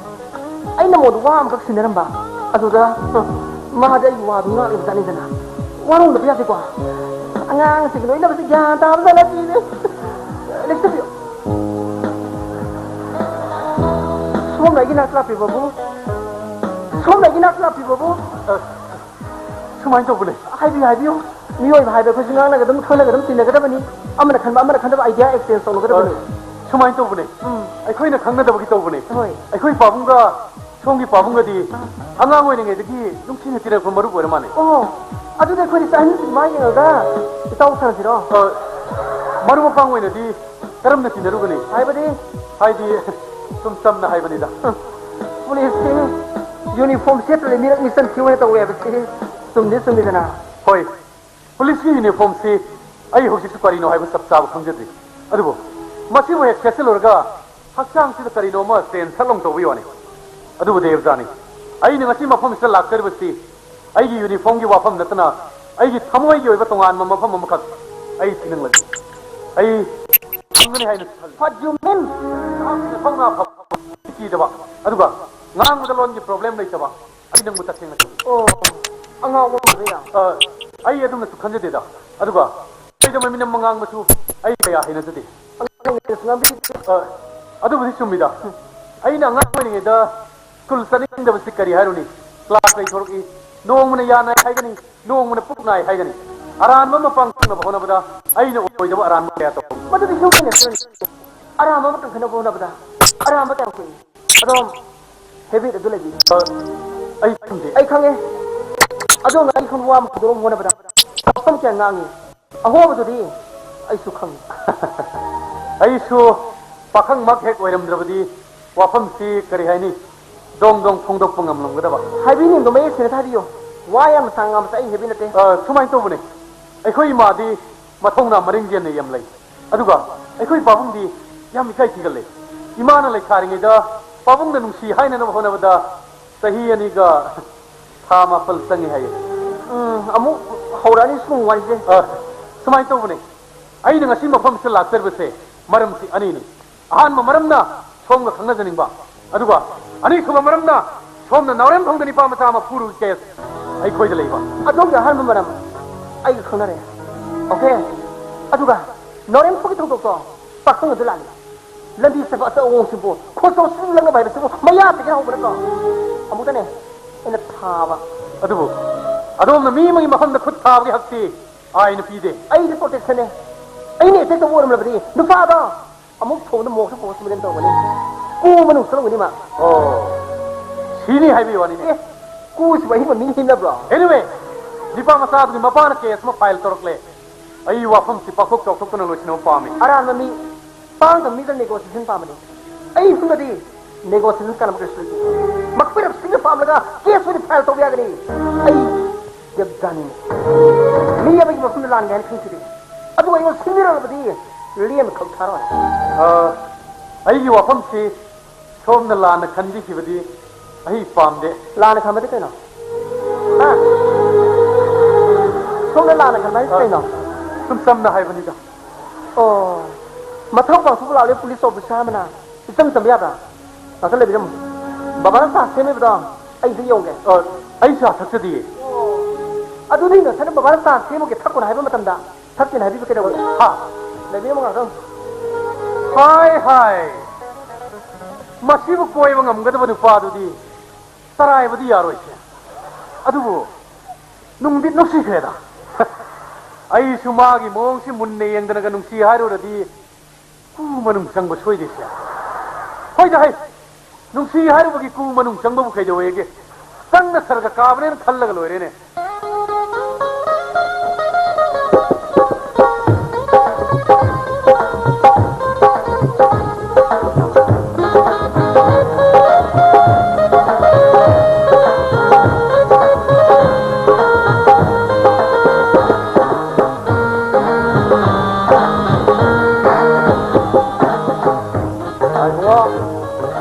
ꯑꯩꯅ ꯃꯉꯣꯟꯗ ꯋꯥ ꯑꯃꯈꯛ ꯁꯤꯟꯅꯔꯝꯕ, ꯑꯗꯨꯗ ꯃꯥꯗꯤ ꯑꯩꯒꯤ ꯋꯥꯗꯨ ꯉꯥꯛꯂꯤꯕ ꯖꯥꯠꯅꯤꯗꯅ꯫ ꯋꯥꯔꯧꯅꯕ ꯌꯥꯗꯦꯀꯣ꯫ ꯑꯉꯥꯡꯁꯤꯡꯒꯤ ꯂꯣꯏꯅꯕꯁꯤ ꯒ꯭ꯌꯥꯟ ꯇꯥꯕ ꯖꯥꯠ ꯅꯠꯇꯦꯅꯦ꯫ ꯂꯦꯞꯆꯕꯤꯌꯨ꯫ ꯁꯣꯝꯅ ꯑꯩꯒꯤ ꯅꯥꯛꯇ ꯂꯥꯛꯄꯤꯕꯕꯨ, ꯁꯣꯝꯅ ꯑꯩꯒꯤ ꯅꯥꯛꯇ ꯂꯥꯛꯄꯤꯕꯕꯨ꯫ ꯑ, ꯁꯨꯃꯥꯏꯅ ꯇꯧꯕꯅꯦ꯫ ꯍꯥꯏꯕꯤꯌꯨ, ꯍꯥꯏꯕꯤꯌꯨ꯫ ꯃꯤꯑꯣꯏꯕ ꯍꯥꯏꯕ ꯑꯩꯈꯣꯏꯁꯨ ꯉꯥꯡꯅꯒꯗꯕ, ꯈꯟꯅꯒꯗꯕ, ꯇꯤꯟꯅꯒꯗꯕꯅꯤ꯫ ꯑꯃꯅ ꯈꯟꯕ, ꯑꯃꯅ ꯈꯟꯗꯕ idea exchange ꯇꯧꯅꯒꯗꯕꯅꯤ꯫ ꯑ, ꯁꯨꯃꯥꯏꯅ ꯇꯧꯕꯅꯦ꯫ ꯎꯝ꯫ ꯑꯩꯈꯣꯏꯅ ꯈꯪꯅꯗꯕꯒꯤ ꯇꯧꯕꯅꯦ꯫ ꯍꯣꯏ꯫ ꯑꯩꯈꯣꯏ ꯄꯥꯕꯨꯡꯒ ꯁꯣꯝꯒꯤ ꯄꯥꯕꯨꯡꯒꯗꯤ ꯑꯉꯥꯡ ꯑꯣꯏꯔꯤꯉꯩꯗꯒꯤ ꯅꯨꯡꯁꯤꯅ ꯇꯤꯟꯅꯔꯛꯄ ꯃꯔꯨꯞ ꯑꯣꯏꯔ ꯃꯥꯜꯂꯦ꯫ ꯑꯣ, ꯑꯗꯨꯗꯤ ꯑꯩꯈꯣꯏꯗꯤ ꯆꯍꯤ ꯁꯨꯃꯥꯏꯅ ꯌꯦꯡꯉꯒ ꯏꯇꯥꯎ ꯁꯥꯟꯅꯁꯤꯔꯣ? ꯑ, ꯃꯔꯨꯞ ꯃꯄꯥꯡ ꯑꯣꯏꯅꯗꯤ ꯀꯔꯝꯅ ꯇꯤꯟꯅꯔꯨꯒꯅꯤ? ꯍꯥꯏꯕꯗꯤ? ꯍꯥꯏꯗꯤ, ꯁꯨꯝ ꯆꯝꯅ ꯍꯥꯏꯕꯅꯤꯗ꯫ ꯄꯨꯂꯤꯁꯁꯤ ꯌꯨꯅꯤꯐꯣꯔꯝ ꯁꯦꯠꯇ꯭ꯔꯗꯤ ꯃꯤꯔꯛ ꯃꯤꯆꯪ ꯊꯤ ꯑꯣꯏꯅ ꯇꯧꯋꯦ ꯍꯥꯏꯕꯁꯤ ꯆꯨꯝꯗꯤ ꯆꯨꯝꯃꯤꯗꯅ꯫ ꯍꯣꯏ, ꯄꯨꯂꯤꯁꯀꯤ ꯌꯨꯅꯤꯐꯣꯔꯝꯁꯤ ꯑꯩ ꯍꯧꯖꯤꯛꯁꯨ ꯀꯔꯤꯅꯣ ꯍꯥꯏꯕ ꯆꯞ ꯆꯥꯕ ꯈꯪꯖꯗ꯭ꯔꯤ꯫ ꯑꯗꯨꯕꯨ ꯃꯁꯤꯕꯨ ꯍꯦꯛ ꯁꯦꯠꯆꯜꯂꯨꯔꯒ ꯍꯛꯆꯥꯡꯁꯤꯗ ꯀꯔꯤꯅꯣ ꯑꯃ ꯆꯦꯟ ꯁꯠ ꯂꯥꯎ ꯇꯧꯕꯒꯤ ꯋꯥꯅꯤ꯫ ꯑꯗꯨꯕꯨꯗꯤ ꯑꯣꯖꯥꯅꯤ, ꯑꯩꯅ ꯉꯁꯤ ꯃꯐꯝꯁꯤꯗ ꯂꯥꯛꯆꯔꯤꯕꯁꯤ ꯑꯩꯒꯤ ꯌꯨꯅꯤꯐꯣꯔꯝꯒꯤ ꯋꯥꯐꯝ ꯅꯠꯇꯅ ꯑꯩꯒꯤ ꯊꯃꯣꯏꯒꯤ ꯑꯣꯏꯕ ꯇꯣꯉꯥꯟꯕ ꯃꯐꯝ ꯑꯃꯈꯛ ꯑꯩ ꯊꯤꯅꯤꯡꯂꯕꯅꯤ꯫ ꯑꯩ ꯐꯪꯒꯅꯤ ꯍꯥꯏꯅ ꯈꯜꯂꯤ꯫ What you mean? ꯅꯍꯥꯛꯁꯤꯅ ꯊꯧꯅꯥ ꯐꯕ, ꯀꯤꯗꯕ, ꯑꯗꯨꯒ ꯉꯥꯡꯕꯗ ꯂꯣꯟꯒꯤ ꯄ꯭ꯔꯣꯕ꯭ꯂꯦꯝ ꯂꯩꯇꯕ, ꯑꯩ ꯅꯪꯕꯨ ꯇꯁꯦꯡꯅ ꯈꯪꯏ꯫ ꯑꯣ, ꯑꯉꯥꯎꯕ ꯑꯣꯏꯕꯩꯔꯥ? ꯑ, ꯑꯩ ꯑꯗꯨꯝꯅꯁꯨ ꯈꯟꯖꯗꯦꯗ꯫ ꯑꯗꯨꯒ ꯀꯩꯗꯧꯕ ꯃꯤꯅꯝ ꯉꯥꯡꯕꯁꯨ ꯑꯩ ꯀꯌꯥ ꯍꯩꯅꯖꯗꯦ꯫ ꯑꯉꯥꯡ ꯑꯣꯏꯔꯤꯉꯩꯗꯁꯨ ꯉꯥꯡꯕꯤꯗꯦ꯫ ꯑ, ꯑꯗꯨꯕꯨꯗꯤ ꯆꯨꯝꯃꯤꯗ꯫ ꯑꯩꯅ ꯑꯉꯥꯡ ꯑꯣꯏꯔꯤꯉꯩꯗ ꯁ꯭ꯀꯨꯜ ꯆꯠꯅꯤꯡꯗꯕꯁꯤ ꯀꯔꯤ ꯍꯥꯏꯔꯨꯅꯤ? ꯀ꯭ꯂꯥꯁ ꯂꯩꯊꯣꯔꯛꯏ꯫ ꯅꯣꯡꯃꯅ ꯌꯥ ꯅꯥꯏ ꯍꯥꯏꯒꯅꯤ, ꯅꯣꯡꯃꯅ ꯄꯨꯛ ꯅꯥꯏ ꯍꯥꯏꯒꯅꯤ꯫ ꯑꯔꯥꯟꯕ ꯑꯃ ꯄꯥꯡꯊꯣꯛꯅꯕ ꯍꯣꯠꯅꯕꯗ ꯑꯩꯅ ꯑꯣꯏꯗꯕ ꯑꯔꯥꯟꯕ ꯀꯌꯥ ꯇꯧꯏ꯫ ꯃꯗꯨꯗꯤ human nature ꯅꯤ꯫ ꯑꯔꯥꯟꯕ ꯑꯃ ꯀꯟꯈꯠꯅꯕ ꯍꯣꯠꯅꯕꯗ ꯑꯔꯥꯟꯕ ꯀꯌꯥ ꯊꯣꯛꯏ꯫ ꯑꯗꯣ habit ꯑꯗꯨ ꯂꯩꯕꯤꯌꯨ꯫ ꯑ, ꯑꯩ ꯈꯪꯗꯦ꯫ ꯑꯩ ꯈꯪꯉꯦ꯫ ꯑꯗꯣꯝꯅ ꯑꯩ ꯈꯪꯕ ꯋꯥ ꯑꯃ ꯐꯣꯡꯗꯣꯛꯅꯕ ꯍꯣꯠꯅꯕꯗ ꯋꯥꯐꯝ ꯀꯌꯥ ꯉꯥꯡꯉꯤ꯫ ꯑꯍꯣꯕꯗꯨꯗꯤ ꯑꯩꯁꯨ ꯈꯪꯉꯤ꯫ ꯑꯩꯁꯨ ꯄꯥꯈꯪꯃꯛ ꯍꯦꯛ ꯑꯣꯏꯔꯝꯗ꯭ꯔꯕꯗꯤ ꯋꯥꯐꯝꯁꯤ ꯀꯔꯤ ꯍꯥꯏꯅꯤ, ꯗꯣꯡ ꯗꯣꯡ ꯐꯣꯡꯗꯣꯛꯄ ꯉꯝꯂꯝꯒꯗꯕ꯫ ꯍꯥꯏꯕꯤꯅꯤꯡꯕ ꯃꯌꯦꯛ ꯁꯦꯡꯅ ꯍꯥꯏꯕꯤꯌꯨ꯫ ꯋꯥ ꯌꯥꯝꯅ ꯁꯥꯡ ꯉꯥꯡꯕꯁꯦ ꯑꯩ habit ꯅꯠꯇꯦ꯫ ꯑ, ꯁꯨꯃꯥꯏꯅ ꯇꯧꯕꯅꯦ, ꯑꯩꯈꯣꯏ ꯏꯃꯥꯗꯤ ꯃꯊꯧꯅꯥ ꯃꯔꯤꯡꯖꯦꯜꯅ ꯌꯥꯝ ꯂꯩ꯫ ꯑꯗꯨꯒ ꯑꯩꯈꯣꯏ ꯄꯥꯕꯨꯡꯗꯤ ꯌꯥꯝ ꯏꯀꯥꯏ ꯊꯤꯒꯜꯂꯦ꯫ ꯏꯃꯥꯅ ꯂꯩꯁꯥꯔꯤꯉꯩꯗ ꯄꯥꯕꯨꯡꯅ ꯅꯨꯡꯁꯤ ꯍꯥꯏꯅꯅꯕ ꯍꯣꯠꯅꯕꯗ ꯆꯍꯤ ꯑꯅꯤꯒ ꯊꯥ ꯃꯥꯄꯜ ꯆꯪꯉꯤ ꯍꯥꯏꯌꯦ꯫ ꯎꯝ, ꯑꯃꯨꯛ ꯍꯧꯔꯛꯑꯅꯤ ꯁꯤꯒꯨꯝꯕ ꯋꯥꯔꯤꯁꯦ꯫ ꯑ, ꯁꯨꯃꯥꯏꯅ ꯇꯧꯕꯅꯦ, ꯑꯩꯅ ꯉꯁꯤ ꯃꯐꯝꯁꯤꯗ ꯂꯥꯛꯆꯔꯤꯕꯁꯦ ꯃꯔꯝꯁꯤ ꯑꯅꯤꯅꯤ꯫ ꯑꯍꯥꯟꯕ ꯃꯔꯝꯅ ꯁꯣꯝꯒ ꯈꯪꯅꯖꯅꯤꯡꯕ, ꯑꯗꯨꯒ ꯑꯅꯤꯁꯨꯕ ꯃꯔꯝꯅ ꯁꯣꯝꯅ ꯅꯥꯎꯔꯦꯝꯊꯣꯡꯗ ꯅꯤꯄꯥ ꯃꯆꯥ ꯑꯃ ꯐꯨꯔꯨꯕꯒꯤ ꯀꯦꯁ ꯑꯩꯈꯣꯏꯗ ꯂꯩꯕ꯫ ꯑꯗꯣꯝꯒꯤ ꯑꯍꯥꯟꯕ ꯃꯔꯝ ꯑꯩꯒ ꯈꯪꯅꯔꯦ꯫ ꯑꯣꯀꯦ? ꯑꯗꯨꯒ ꯅꯥꯎꯔꯦꯝꯊꯣꯡꯒꯤ ꯊꯧꯗꯣꯛꯇꯣ ꯄꯥꯈꯪ ꯑꯗꯨ ꯂꯥꯛꯂꯤ꯫ ꯂꯝꯕꯤ ꯆꯠꯄ ꯑꯆꯧ ꯑꯋꯣꯡꯁꯤꯕꯨ ꯈꯣꯟꯊꯣꯛ ꯁꯨꯝ ꯂꯪꯅꯕ ꯍꯥꯏꯕꯁꯤꯕꯨ ꯃꯌꯥ ꯇꯦꯛꯀꯦ ꯍꯧꯕ ꯅꯠꯇ꯭ꯔꯣ? ꯑꯃꯨꯛꯇꯅꯦ ꯑꯩꯅ ꯊꯥꯕ꯫ ꯑꯗꯨꯕꯨ ꯑꯗꯣꯝꯅ ꯃꯤ ꯑꯃꯒꯤ ꯃꯐꯝꯗ ꯈꯨꯠ ꯊꯥꯕꯒꯤ ꯍꯛꯇꯤ ꯑꯥꯏꯅ ꯄꯤꯗꯦ꯫ ꯑꯩꯗꯤ ꯄ꯭ꯔꯣꯇꯦꯛꯁꯟꯅꯦ꯫ ꯑꯩꯅ ꯑꯦꯇꯦꯛ ꯇꯧꯕ ꯑꯣꯏꯔꯝꯂꯕꯗꯤ ꯅꯨꯄꯥꯗꯣ ꯑꯃꯨꯛ ꯐꯣꯟꯗ ꯃꯣꯛꯁ ꯄꯣꯁꯃꯦꯟ ꯇꯧꯒꯅꯤ꯫ ꯀꯨ ꯃꯅꯨꯡ ꯆꯪꯒꯅꯤ ꯃꯥ꯫ ꯑꯣ, ꯁꯤꯅꯤ ꯍꯥꯏꯕꯒꯤ ꯋꯥꯅꯤꯅꯦ꯫ ꯑꯦ, ꯀꯨꯁꯤꯕꯨ ꯑꯍꯤꯡꯕ ꯃꯤ ꯍꯤꯡꯅꯕ꯭ꯔꯣ? Anyway, ꯅꯤꯄꯥ ꯃꯆꯥꯗꯨꯒꯤ ꯃꯄꯥꯅ ꯀꯦꯁ ꯑꯃ ꯐꯥꯏꯜ ꯇꯧꯔꯛꯂꯦ꯫ ꯑꯩ ꯋꯥꯐꯝꯁꯤ ꯄꯥꯛꯊꯣꯛ ꯆꯥꯎꯊꯣꯛꯇꯅ ꯂꯣꯏꯁꯤꯟꯅꯕ ꯄꯥꯝꯃꯤ꯫ ꯑꯔꯥꯟꯕ ꯃꯤ, ꯄꯥꯡꯗꯕ ꯃꯤꯗ ꯅꯦꯒꯣꯁꯤꯌꯦꯁꯟ ꯄꯥꯝꯕꯅꯤ꯫ ꯑꯩ ꯁꯣꯝꯗꯗꯤ ꯅꯦꯒꯣꯁꯤꯌꯦꯁꯟ ꯀꯥꯟꯅꯕ ꯀꯔꯤꯁꯨ ꯂꯩꯇꯦ꯫ ꯃꯈꯣꯏꯅ ꯁꯤꯡꯅ ꯄꯥꯝꯂꯒ ꯀꯦꯁ ꯑꯣꯏꯅ ꯐꯥꯏꯜ ꯇꯧꯕ ꯌꯥꯒꯅꯤ꯫ ꯑꯩ ꯌꯥꯕꯖꯥꯠꯅꯤꯅꯦ꯫ ꯃꯤ ꯑꯃꯒꯤ ꯃꯐꯝꯗ ꯂꯥꯟꯒꯦ ꯍꯥꯏꯅ ꯈꯟꯈꯤꯗꯦ꯫ ꯑꯗꯨꯒ ꯑꯩꯉꯣꯟꯗ ꯁꯤꯟꯕꯤꯔꯛꯂꯕꯗꯤ ꯂꯦꯝꯅ ꯊꯧ ꯊꯥꯔꯣꯏ꯫ ꯑ, ꯑꯩꯒꯤ ꯋꯥꯐꯝꯁꯤ ꯁꯣꯝꯅ ꯂꯥꯟꯅ ꯈꯟꯕꯤꯈꯤꯕꯗꯤ ꯑꯩ ꯄꯥꯝꯗꯦ꯫ ꯂꯥꯟꯅ ꯈꯟꯕꯗꯤ ꯀꯩꯅꯣ? ꯍꯥ? ꯁꯣꯝꯅ ꯂꯥꯟꯅ ꯈꯟꯕ ꯍꯥꯏꯁꯤ ꯑ, ꯀꯩꯅꯣ? ꯁꯨꯝ ꯆꯝꯅ ꯍꯥꯏꯕꯅꯤꯗ꯫ ꯑꯣ, ꯃꯊꯧ ꯄꯥꯡꯊꯣꯛꯄ ꯂꯥꯛꯂꯦ ꯄꯨꯂꯤꯁ ꯑꯣꯐꯤꯁꯥꯔ ꯑꯃꯅ꯫ ꯏꯆꯝ ꯆꯝꯕ ꯌꯥꯕ꯭ꯔꯥ? ꯉꯥꯛꯇ ꯂꯩꯕꯤꯔꯝꯃꯨ꯫ ꯕꯕꯥꯅ ꯆꯥ ꯁꯦꯝꯃꯤꯕꯗꯣ ꯑꯩ ꯑꯝꯇ ꯌꯦꯡꯉꯨꯒꯦ꯫ ꯑ, ꯑꯩ ꯆꯥ ꯊꯛꯆꯗꯤꯌꯦ꯫ ꯑꯗꯨꯗꯤ ꯉꯁꯥꯏꯅ ꯕꯕꯥꯅ ꯆꯥ ꯁꯦꯝꯃꯨꯒꯦ, ꯊꯛꯀꯅꯨ ꯍꯥꯏꯕ ꯃꯇꯝꯗ ꯊꯛꯀꯦꯅ ꯍꯥꯏꯕꯤꯕ ꯀꯩꯗꯧꯒꯦ? ꯍꯥ? ꯂꯩꯕꯤꯔꯝꯃꯨ ꯉꯥꯛꯇꯪ꯫ ꯍꯥꯏ, ꯍꯥꯏ꯫ ꯃꯁꯤꯕꯨ ꯀꯣꯏꯕ ꯉꯝꯒꯗꯕ ꯅꯨꯄꯥꯗꯨꯗꯤ ꯆꯔꯥꯏꯕꯗꯤ ꯌꯥꯔꯣꯏꯁꯦ꯫ ꯑꯗꯨꯕꯨ ꯅꯨꯡꯗꯤ ꯅꯨꯡꯁꯤꯈ꯭ꯔꯦꯗ꯫ ꯑꯩꯁꯨ ꯃꯥꯒꯤ ꯃꯑꯣꯡꯁꯤ ꯃꯨꯟꯅ ꯌꯦꯡꯗꯅꯒ ꯅꯨꯡꯁꯤ ꯍꯥꯏꯔꯨꯔꯗꯤ ꯀꯨ ꯃꯅꯨꯡ ꯆꯪꯕ ꯁꯣꯏꯗꯦꯁꯦ꯫ ꯍꯣꯏꯗ ꯍꯩ, ꯅꯨꯡꯁꯤ ꯍꯥꯏꯔꯨꯕꯒꯤ ꯀꯨ ꯃꯅꯨꯡ ꯆꯪꯕꯕꯨ ꯀꯩꯗꯧꯋꯦꯒꯦ? ꯆꯪꯅ ꯁꯔꯒ ꯀꯥꯕꯅꯦꯅ ꯈꯜꯂꯒ ꯂꯣꯏꯔꯦꯅꯦ꯫ ꯑ, ꯏꯕꯨꯡꯉꯣ꯫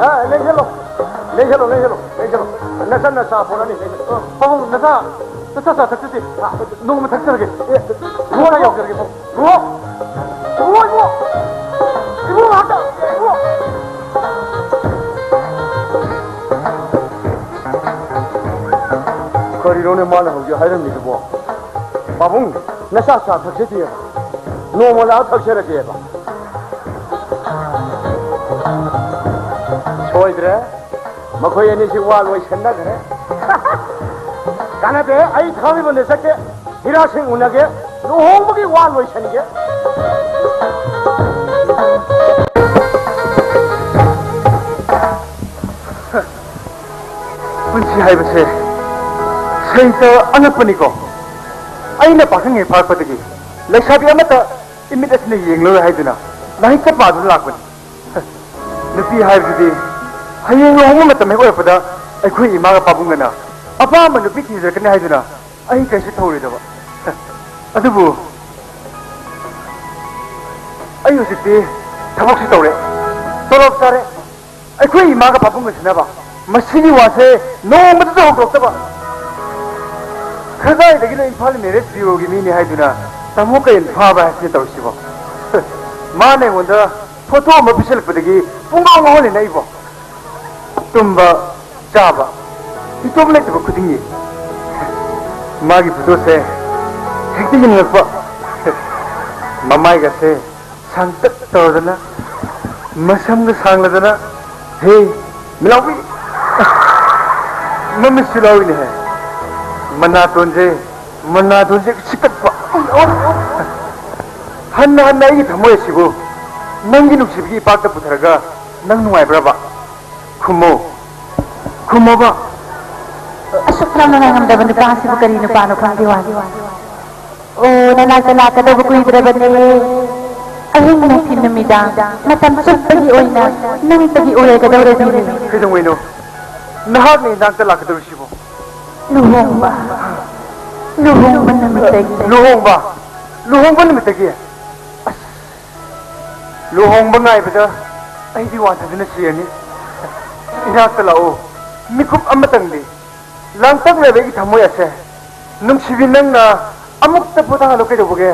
ꯑ, ꯂꯦꯡꯁꯜꯂꯣ꯫ ꯂꯦꯡꯁꯜꯂꯣ, ꯂꯦꯡꯁꯜꯂꯣ, ꯂꯦꯡꯁꯜꯂꯣ꯫ ꯅꯆꯟ ꯅꯆꯥ ꯄꯣꯔꯛꯑꯅꯤ, ꯂꯦꯡꯁꯜꯂꯣ꯫ ꯄꯥꯕꯨꯡ, ꯅꯆꯥ, ꯅꯆꯥ ꯆꯥ ꯊꯛꯆꯗꯦ꯫ ꯅꯣꯡꯃ ꯊꯛꯆꯔꯒꯦ꯫ ꯑꯦ, ꯏꯕꯨꯡꯉꯣ, ꯌꯥꯎꯖꯔꯒꯦ, ꯄꯥꯕꯨꯡ꯫ ꯏꯕꯨꯡꯉꯣ! ꯏꯕꯨꯡꯉꯣ, ꯏꯕꯨꯡꯉꯣ! ꯏꯕꯨꯡꯉꯣ, ꯉꯥꯛꯇ! ꯏꯕꯨꯡꯉꯣ! ꯀꯔꯤꯅꯣꯅꯦ ꯃꯥꯅ ꯍꯧꯖꯤꯛ ꯍꯥꯏꯔꯝꯃꯤꯗꯨꯕꯣ? ꯄꯥꯕꯨꯡ, ꯅꯆꯥ ꯆꯥ ꯊꯛꯆꯗꯦꯕ꯫ ꯅꯣꯡꯃ ꯂꯥꯛꯑ ꯊꯛꯆꯔꯒꯦꯕ꯫ ꯁꯣꯏꯗ꯭ꯔꯦ꯫ ꯃꯈꯣꯏ ꯑꯅꯤꯁꯤ ꯋꯥ ꯂꯣꯏꯁꯟꯅꯈ꯭ꯔꯦ꯫ ꯀꯥꯟꯅꯗꯦ, ꯑꯩ ꯊꯥꯡꯃꯩꯕꯟꯗ ꯆꯠꯀꯦ, ꯍꯤꯔꯥꯁꯤꯡ ꯎꯅꯒꯦ, ꯂꯨꯍꯣꯡꯕꯒꯤ ꯋꯥ ꯂꯣꯏꯁꯟꯒꯦ꯫ ꯄꯨꯟꯁꯤ ꯍꯥꯏꯕꯁꯦ ꯁꯩꯇ ꯑꯉꯛꯄꯅꯤꯀꯣ꯫ ꯑꯩꯅ ꯄꯥꯈꯪ ꯍꯦꯛ ꯐꯥꯔꯛꯄꯗꯒꯤ ꯂꯩꯁꯥꯕꯤ ꯑꯃꯠꯇ ꯏꯃꯤꯠ ꯑꯁꯤꯅ ꯌꯦꯡꯂꯔꯣꯏ ꯍꯥꯏꯗꯨꯅ ꯂꯥꯏꯔꯤꯛꯇ ꯄꯥꯗꯨꯅ ꯂꯥꯛꯄꯅꯤ꯫ ꯅꯨꯄꯤ ꯍꯥꯏꯕꯁꯤꯗꯤ ꯍꯌꯦꯡ ꯂꯨꯍꯣꯡꯕ ꯃꯇꯝ ꯍꯦꯛ ꯑꯣꯏꯔꯛꯄꯗ ꯑꯩꯈꯣꯏ ꯏꯃꯥꯒ ꯄꯥꯕꯨꯡꯒꯅ ꯑꯄꯥꯝꯕ ꯅꯨꯄꯤ ꯊꯤꯖꯔꯛꯀꯅꯤ ꯍꯥꯏꯗꯨꯅ ꯑꯩ ꯀꯩꯁꯨ ꯇꯧꯔꯣꯏꯗꯕ꯫ ꯑꯗꯨꯕꯨ ꯑꯩ ꯍꯧꯖꯤꯛꯇꯤ ꯊꯕꯛꯁꯨ ꯇꯧꯔꯦ, ꯇꯣꯂꯣꯞ ꯆꯥꯔꯦ, ꯑꯩꯈꯣꯏ ꯏꯃꯥꯒ ꯄꯥꯕꯨꯡꯒ ꯁꯤꯟꯅꯕ꯫ ꯃꯁꯤꯒꯤ ꯋꯥꯁꯦ ꯅꯣꯡꯃꯇꯁꯨ ꯍꯧꯗꯣꯛꯇꯕ꯫ ꯀꯗꯥꯏꯗꯒꯤꯅꯣ ꯏꯝꯐꯥꯜ ꯃꯦꯔꯦꯖ ꯕ꯭ꯌꯨꯔꯣꯒꯤ ꯃꯤꯅꯤ ꯍꯥꯏꯗꯨꯅ ꯇꯥꯃꯣ ꯀꯌꯦꯟ ꯐꯥꯕ ꯍꯥꯏꯁꯤꯅ ꯇꯧꯔꯤꯁꯤꯕꯣ? ꯃꯥꯅ ꯑꯩꯉꯣꯟꯗ ꯐꯣꯇꯣ ꯑꯃ ꯄꯤꯁꯜꯂꯛꯄꯗꯒꯤ ꯄꯨꯡꯉꯥꯎ ꯉꯥꯎꯍꯜꯂꯦꯅꯦ ꯑꯩꯕꯣ꯫ ꯇꯨꯝꯕ, ꯆꯥꯕ, ꯏꯇꯣꯝ ꯂꯩꯇꯕ ꯈꯨꯗꯤꯡꯒꯤ ꯃꯥꯒꯤ ꯐꯣꯇꯣꯁꯦ ꯍꯦꯛꯇ ꯌꯦꯡꯉꯛꯄ꯫ ꯃꯃꯥꯏꯒꯁꯦ ꯁꯥꯡꯇꯛ ꯇꯧꯔꯗꯅ, ꯃꯁꯝꯒ ꯁꯥꯡꯂꯗꯅ, ꯍꯦ, ꯃꯤꯂꯥꯎꯕꯤ! ꯃꯃꯤꯠꯁꯨ ꯂꯥꯎꯏꯅꯦꯍꯦ꯫ ꯃꯅꯥꯇꯣꯟꯁꯦ, ꯃꯅꯥꯇꯣꯟꯁꯦ ꯁꯤꯛꯇꯛꯄ꯫ ꯍꯟꯅ ꯍꯟꯅ ꯑꯩꯒꯤ ꯊꯃꯣꯏ ꯑꯁꯤꯕꯨ ꯅꯪꯒꯤ ꯅꯨꯡꯁꯤꯕꯒꯤ ꯏꯄꯥꯛꯇ ꯄꯨꯊꯔꯒ ꯅꯪ ꯅꯨꯡꯉꯥꯏꯕ꯭ꯔꯕ? ꯈꯨꯝꯃꯣ, ꯈꯨꯝꯃꯣꯕ꯫ ꯑꯁꯨꯛ ꯌꯥꯝꯅ ꯉꯥꯏꯉꯝꯗꯕ ꯅꯨꯄꯥꯁꯤꯕꯨ ꯀꯔꯤ ꯅꯨꯄꯥꯅꯣ ꯈꯪꯗꯦ ꯋꯥꯅꯤ꯫ ꯑꯣ, ꯅꯅꯥꯛꯇ ꯂꯥꯛꯀꯗꯧꯕ ꯀꯨꯏꯗ꯭ꯔꯕꯅꯦ꯫ ꯑꯍꯤꯡ ꯅꯨꯡꯊꯤꯜ ꯅꯨꯃꯤꯗꯥꯡ ꯃꯇꯝ ꯆꯨꯞꯄꯒꯤ ꯑꯣꯏꯅ ꯅꯪꯇꯒꯤ ꯑꯣꯏꯔꯒꯗꯧꯔꯕꯤꯅꯦ꯫ ꯀꯩꯗꯧꯉꯩꯅꯣ ꯅꯍꯥꯛꯅ ꯏꯅꯥꯛꯇ ꯂꯥꯛꯀꯗꯧꯔꯤꯁꯤꯕꯣ? ꯂꯨꯍꯣꯡꯕ, ꯂꯨꯍꯣꯡꯕ ꯅꯨꯃꯤꯠꯇꯒꯤ꯫ ꯂꯨꯍꯣꯡꯕ, ꯂꯨꯍꯣꯡꯕ ꯅꯨꯃꯤꯠꯇꯒꯤ? ꯑꯁ, ꯂꯨꯍꯣꯡꯕ ꯉꯥꯏꯕꯗ ꯑꯩꯗꯤ ꯋꯥꯟꯊꯗꯨꯅ ꯁꯤꯔꯅꯤ꯫ ꯏꯅꯥꯛꯇ ꯂꯥꯛꯑꯣ, ꯃꯤꯀꯨꯞ ꯑꯃꯇꯪꯗꯤ꯫ ꯂꯥꯡꯇꯛꯅꯕꯒꯤ ꯊꯃꯣꯏ ꯑꯁꯦ ꯅꯨꯡꯁꯤꯕꯤ ꯅꯪꯅ ꯑꯃꯨꯛꯇ ꯄꯣꯊꯥꯍꯜꯂꯣ ꯀꯩꯗꯧꯕꯒꯦ?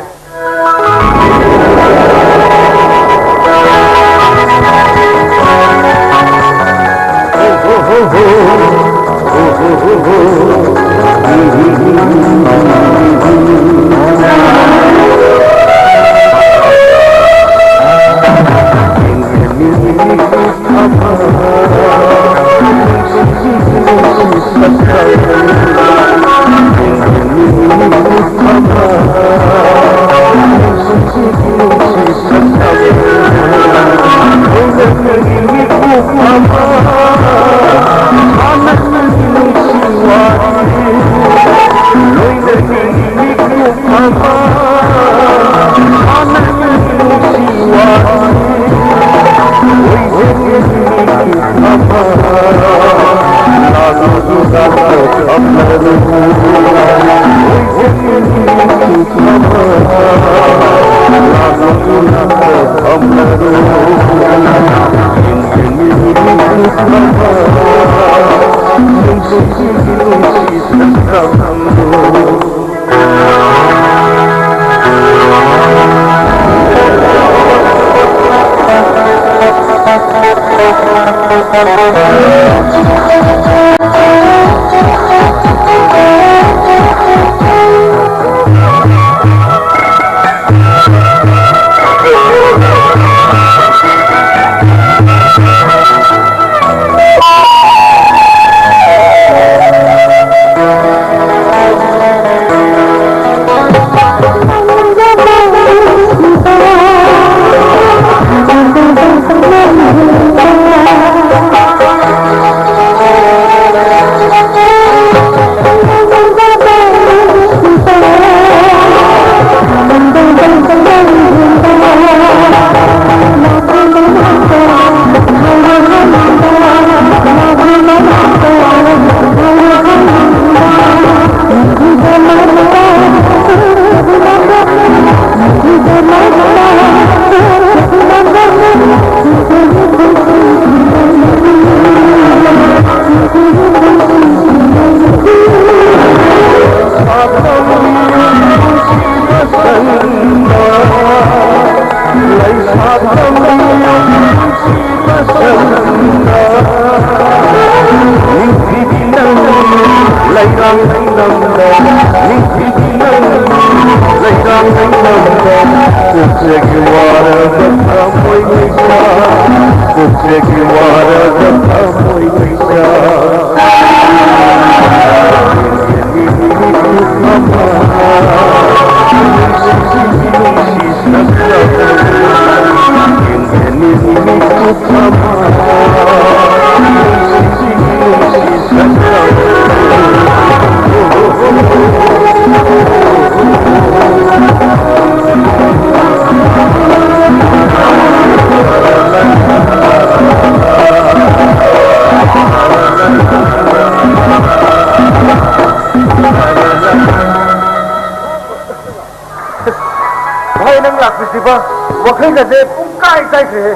ꯋꯥꯈꯜꯒꯁꯦ ꯄꯨꯡꯀꯥꯏ ꯀꯥꯏꯈ꯭ꯔꯦꯍꯦ꯫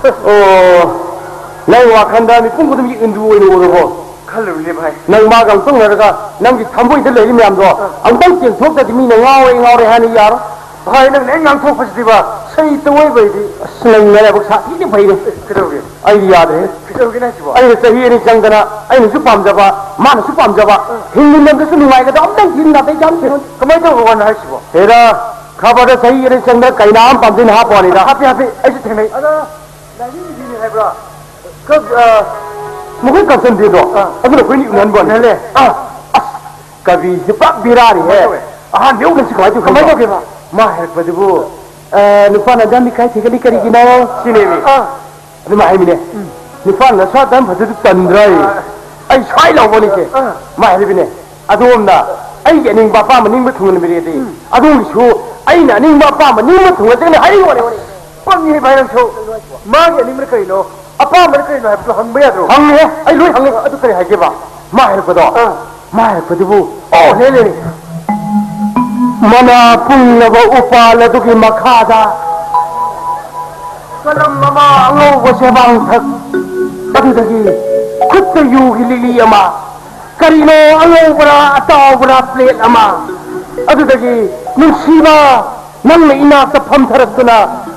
ꯑꯣ, ꯅꯪ ꯋꯥꯈꯜꯗ ꯃꯤꯄꯨꯝ ꯈꯨꯗꯤꯡꯃꯛ ꯏꯟꯗꯨ ꯑꯣꯏꯅ ꯎꯔꯕꯣ? ꯈꯜꯂꯨꯔꯤꯅꯦ ꯚꯥꯏ꯫ ꯅꯪ ꯃꯥꯒ ꯑꯃꯨꯛꯇꯪ ꯎꯅꯔꯒ ꯅꯪꯒꯤ ꯊꯃꯣꯏꯗ ꯂꯩꯔꯤ ꯃꯌꯥꯝꯗꯣ ꯑꯃꯨꯛꯇꯪ ꯆꯦꯡꯊꯣꯛꯇ꯭ꯔꯗꯤ ꯃꯤꯅ ꯉꯥꯎꯔꯦ ꯉꯥꯎꯔꯦ ꯍꯥꯏꯅ ꯌꯥꯔꯣꯏ꯫ ꯚꯥꯏ, ꯅꯪꯅ ꯍꯦꯛ ꯉꯥꯡꯊꯣꯛꯄꯁꯤꯗꯤꯕ ꯁꯩ ꯇꯧꯋꯏꯕꯩꯗꯤ꯫ ꯑꯁ, ꯅꯪ ꯅꯔꯥꯏꯕꯛ ꯁꯥꯊꯤꯅ ꯐꯩꯅꯦ꯫ ꯀꯩꯗꯧꯔꯒꯦ? ꯑꯩꯗꯤ ꯌꯥꯗ꯭ꯔꯦ꯫ ꯀꯩꯗꯧꯔꯒꯦ ꯍꯥꯏꯁꯤꯕꯣ? ꯑꯩꯅ ꯆꯍꯤ ꯑꯅꯤ ꯆꯪꯗꯅ ꯑꯩꯅꯁꯨ ꯄꯥꯝꯖꯕ, ꯃꯥꯅꯁꯨ ꯄꯥꯝꯖꯕ, ꯍꯤꯡꯃꯤꯟꯅꯕꯗꯁꯨ ꯅꯨꯡꯉꯥꯏꯒꯗꯕ ꯑꯝꯇꯪ ꯊꯤꯕ ꯅꯥꯇꯩ ꯆꯥꯅ ꯊꯤꯔꯣ꯫ ꯀꯃꯥꯏꯅ ꯇꯧꯕ ꯋꯥꯅꯣ ꯍꯥꯏꯁꯤꯕꯣ? ꯍꯦꯔꯥ, ꯈꯕꯔꯗ ꯆꯍꯤ ꯑꯅꯤ ꯆꯪꯗꯅ ꯀꯩꯅꯥ ꯑꯃ ꯄꯥꯝꯖꯩꯅ ꯍꯥꯞꯄ ꯋꯥꯅꯤꯗ꯫ ꯍꯥꯞꯄꯤ, ꯍꯥꯄꯤ, ꯑꯩꯁꯨ ꯊꯦꯡꯅꯩ꯫ ꯑꯗꯣ ꯂꯥꯏꯅꯤꯡꯕꯤꯅꯤ ꯍꯥꯏꯕ꯭ꯔꯣ? ꯀ-, ꯑ, ꯃꯈꯣꯏ ꯀꯟꯁꯟꯗꯦꯗꯣ, ꯑꯥ꯫ ꯑꯗꯨꯅ ꯑꯩꯈꯣꯏꯅꯤ ꯎꯅꯍꯟꯕ ꯋꯥꯅꯤ꯫ ꯎꯅꯍꯜꯂꯦ꯫ ꯑꯥ, ꯑꯁ, ꯀꯕꯤꯁꯦ ꯄꯨꯔꯥ ꯕꯦꯔꯥꯅꯤꯍꯦ꯫ ꯀꯃꯥꯏ ꯇꯧꯋꯦ? ꯑꯍꯥꯟꯕ ꯎꯕꯗ ꯁꯤ ꯀꯃꯥꯏ ꯇꯧꯈ꯭ꯔꯤꯅꯣ? ꯀꯃꯥꯏ ꯇꯧꯒꯦꯕ? ꯃꯥ ꯍꯥꯏꯔꯛꯄꯗꯨꯕꯨ, ꯑ, "ꯅꯨꯄꯥꯅ ꯑꯗꯨꯌꯥꯝ ꯏꯀꯥꯏ ꯊꯤꯒꯠꯂꯤ ꯀꯔꯤꯒꯤꯅꯣ?" ꯁꯤꯅꯦꯃꯤ꯫ ꯑꯥ꯫ ꯑꯗꯨꯃꯥꯏ ꯍꯥꯏꯃꯤꯅꯦ꯫ ꯎꯝ꯫ "ꯅꯨꯄꯥꯅ ꯅꯁꯥ ꯑꯗꯨꯌꯥꯝ ꯐꯖꯗꯨ ꯇꯟꯗ꯭ꯔꯥ?" ꯑꯥ꯫ ꯑꯩ ꯁ꯭ꯋꯥꯏ ꯂꯥꯎꯕꯅꯤꯁꯦ꯫ ꯑꯥ꯫ ꯃꯥ ꯍꯥꯏꯔꯤꯕꯅꯦ, "ꯑꯗꯣꯝꯅ ꯑꯩꯒꯤ ꯑꯅꯤꯡꯕ ꯑꯄꯥꯝꯕ ꯅꯤꯡꯕ ꯊꯨꯡꯍꯟꯕꯤꯔꯗꯤ, ꯎꯝ꯫ ꯑꯗꯣꯝꯒꯤꯁꯨ ꯑꯩꯅ ꯑꯅꯤꯡꯕ ꯑꯄꯥꯝꯕ ꯅꯤꯡꯕ ꯊꯨꯡꯍꯟꯖꯒꯅꯤ" ꯍꯥꯏꯔꯤꯕꯅꯦ꯫ ꯄꯪꯉꯤꯍꯦ ꯚꯥꯏ ꯅꯪꯁꯨ꯫ ꯃꯥꯒꯤ ꯑꯅꯤꯡꯕꯅ ꯀꯔꯤꯅꯣ? ꯑꯄꯥꯝꯕꯅ ꯀꯔꯤꯅꯣ ꯍꯥꯏꯕꯗꯨ ꯍꯪꯕ ꯌꯥꯗ꯭ꯔꯣ? ꯍꯪꯉꯦ, ꯑꯩ ꯂꯣꯏ ꯍꯪꯉꯦ꯫ ꯑꯗꯨ ꯀꯔꯤ ꯍꯥꯏꯒꯦꯕ? ꯃꯥ ꯍꯥꯏꯔꯛꯄꯗꯣ? ꯑꯥ꯫ ꯃꯥ ꯍꯥꯏꯔꯛꯄꯗꯨꯕꯨ? ꯑꯣ, ꯂꯩ, ꯂꯩ, ꯂꯩ꯫ ꯃꯅꯥ ꯄꯨꯡꯂꯕ ꯎꯄꯥꯜ ꯑꯗꯨꯒꯤ ꯃꯈꯥꯗ ꯀꯂꯝ ꯑꯃ ꯑꯉꯧꯕ ꯆꯦꯕꯥꯡꯊꯛ, ꯑꯗꯨꯗꯒꯤ ꯈꯨꯠꯇ ꯌꯨꯒꯤ ꯂꯤꯛꯂꯤ ꯑꯃ, ꯀꯔꯤꯅꯣ ꯑꯉꯧꯕꯔꯥ ꯑꯇꯥꯎꯕꯔꯥ ꯄ꯭ꯂꯦꯠ ꯑꯃ, ꯑꯗꯨꯗꯒꯤ, "ꯅꯨꯡꯁꯤꯕ, ꯅꯪꯅ ꯏꯅꯥꯛꯇ ꯐꯝꯊꯔꯛꯇꯨꯅ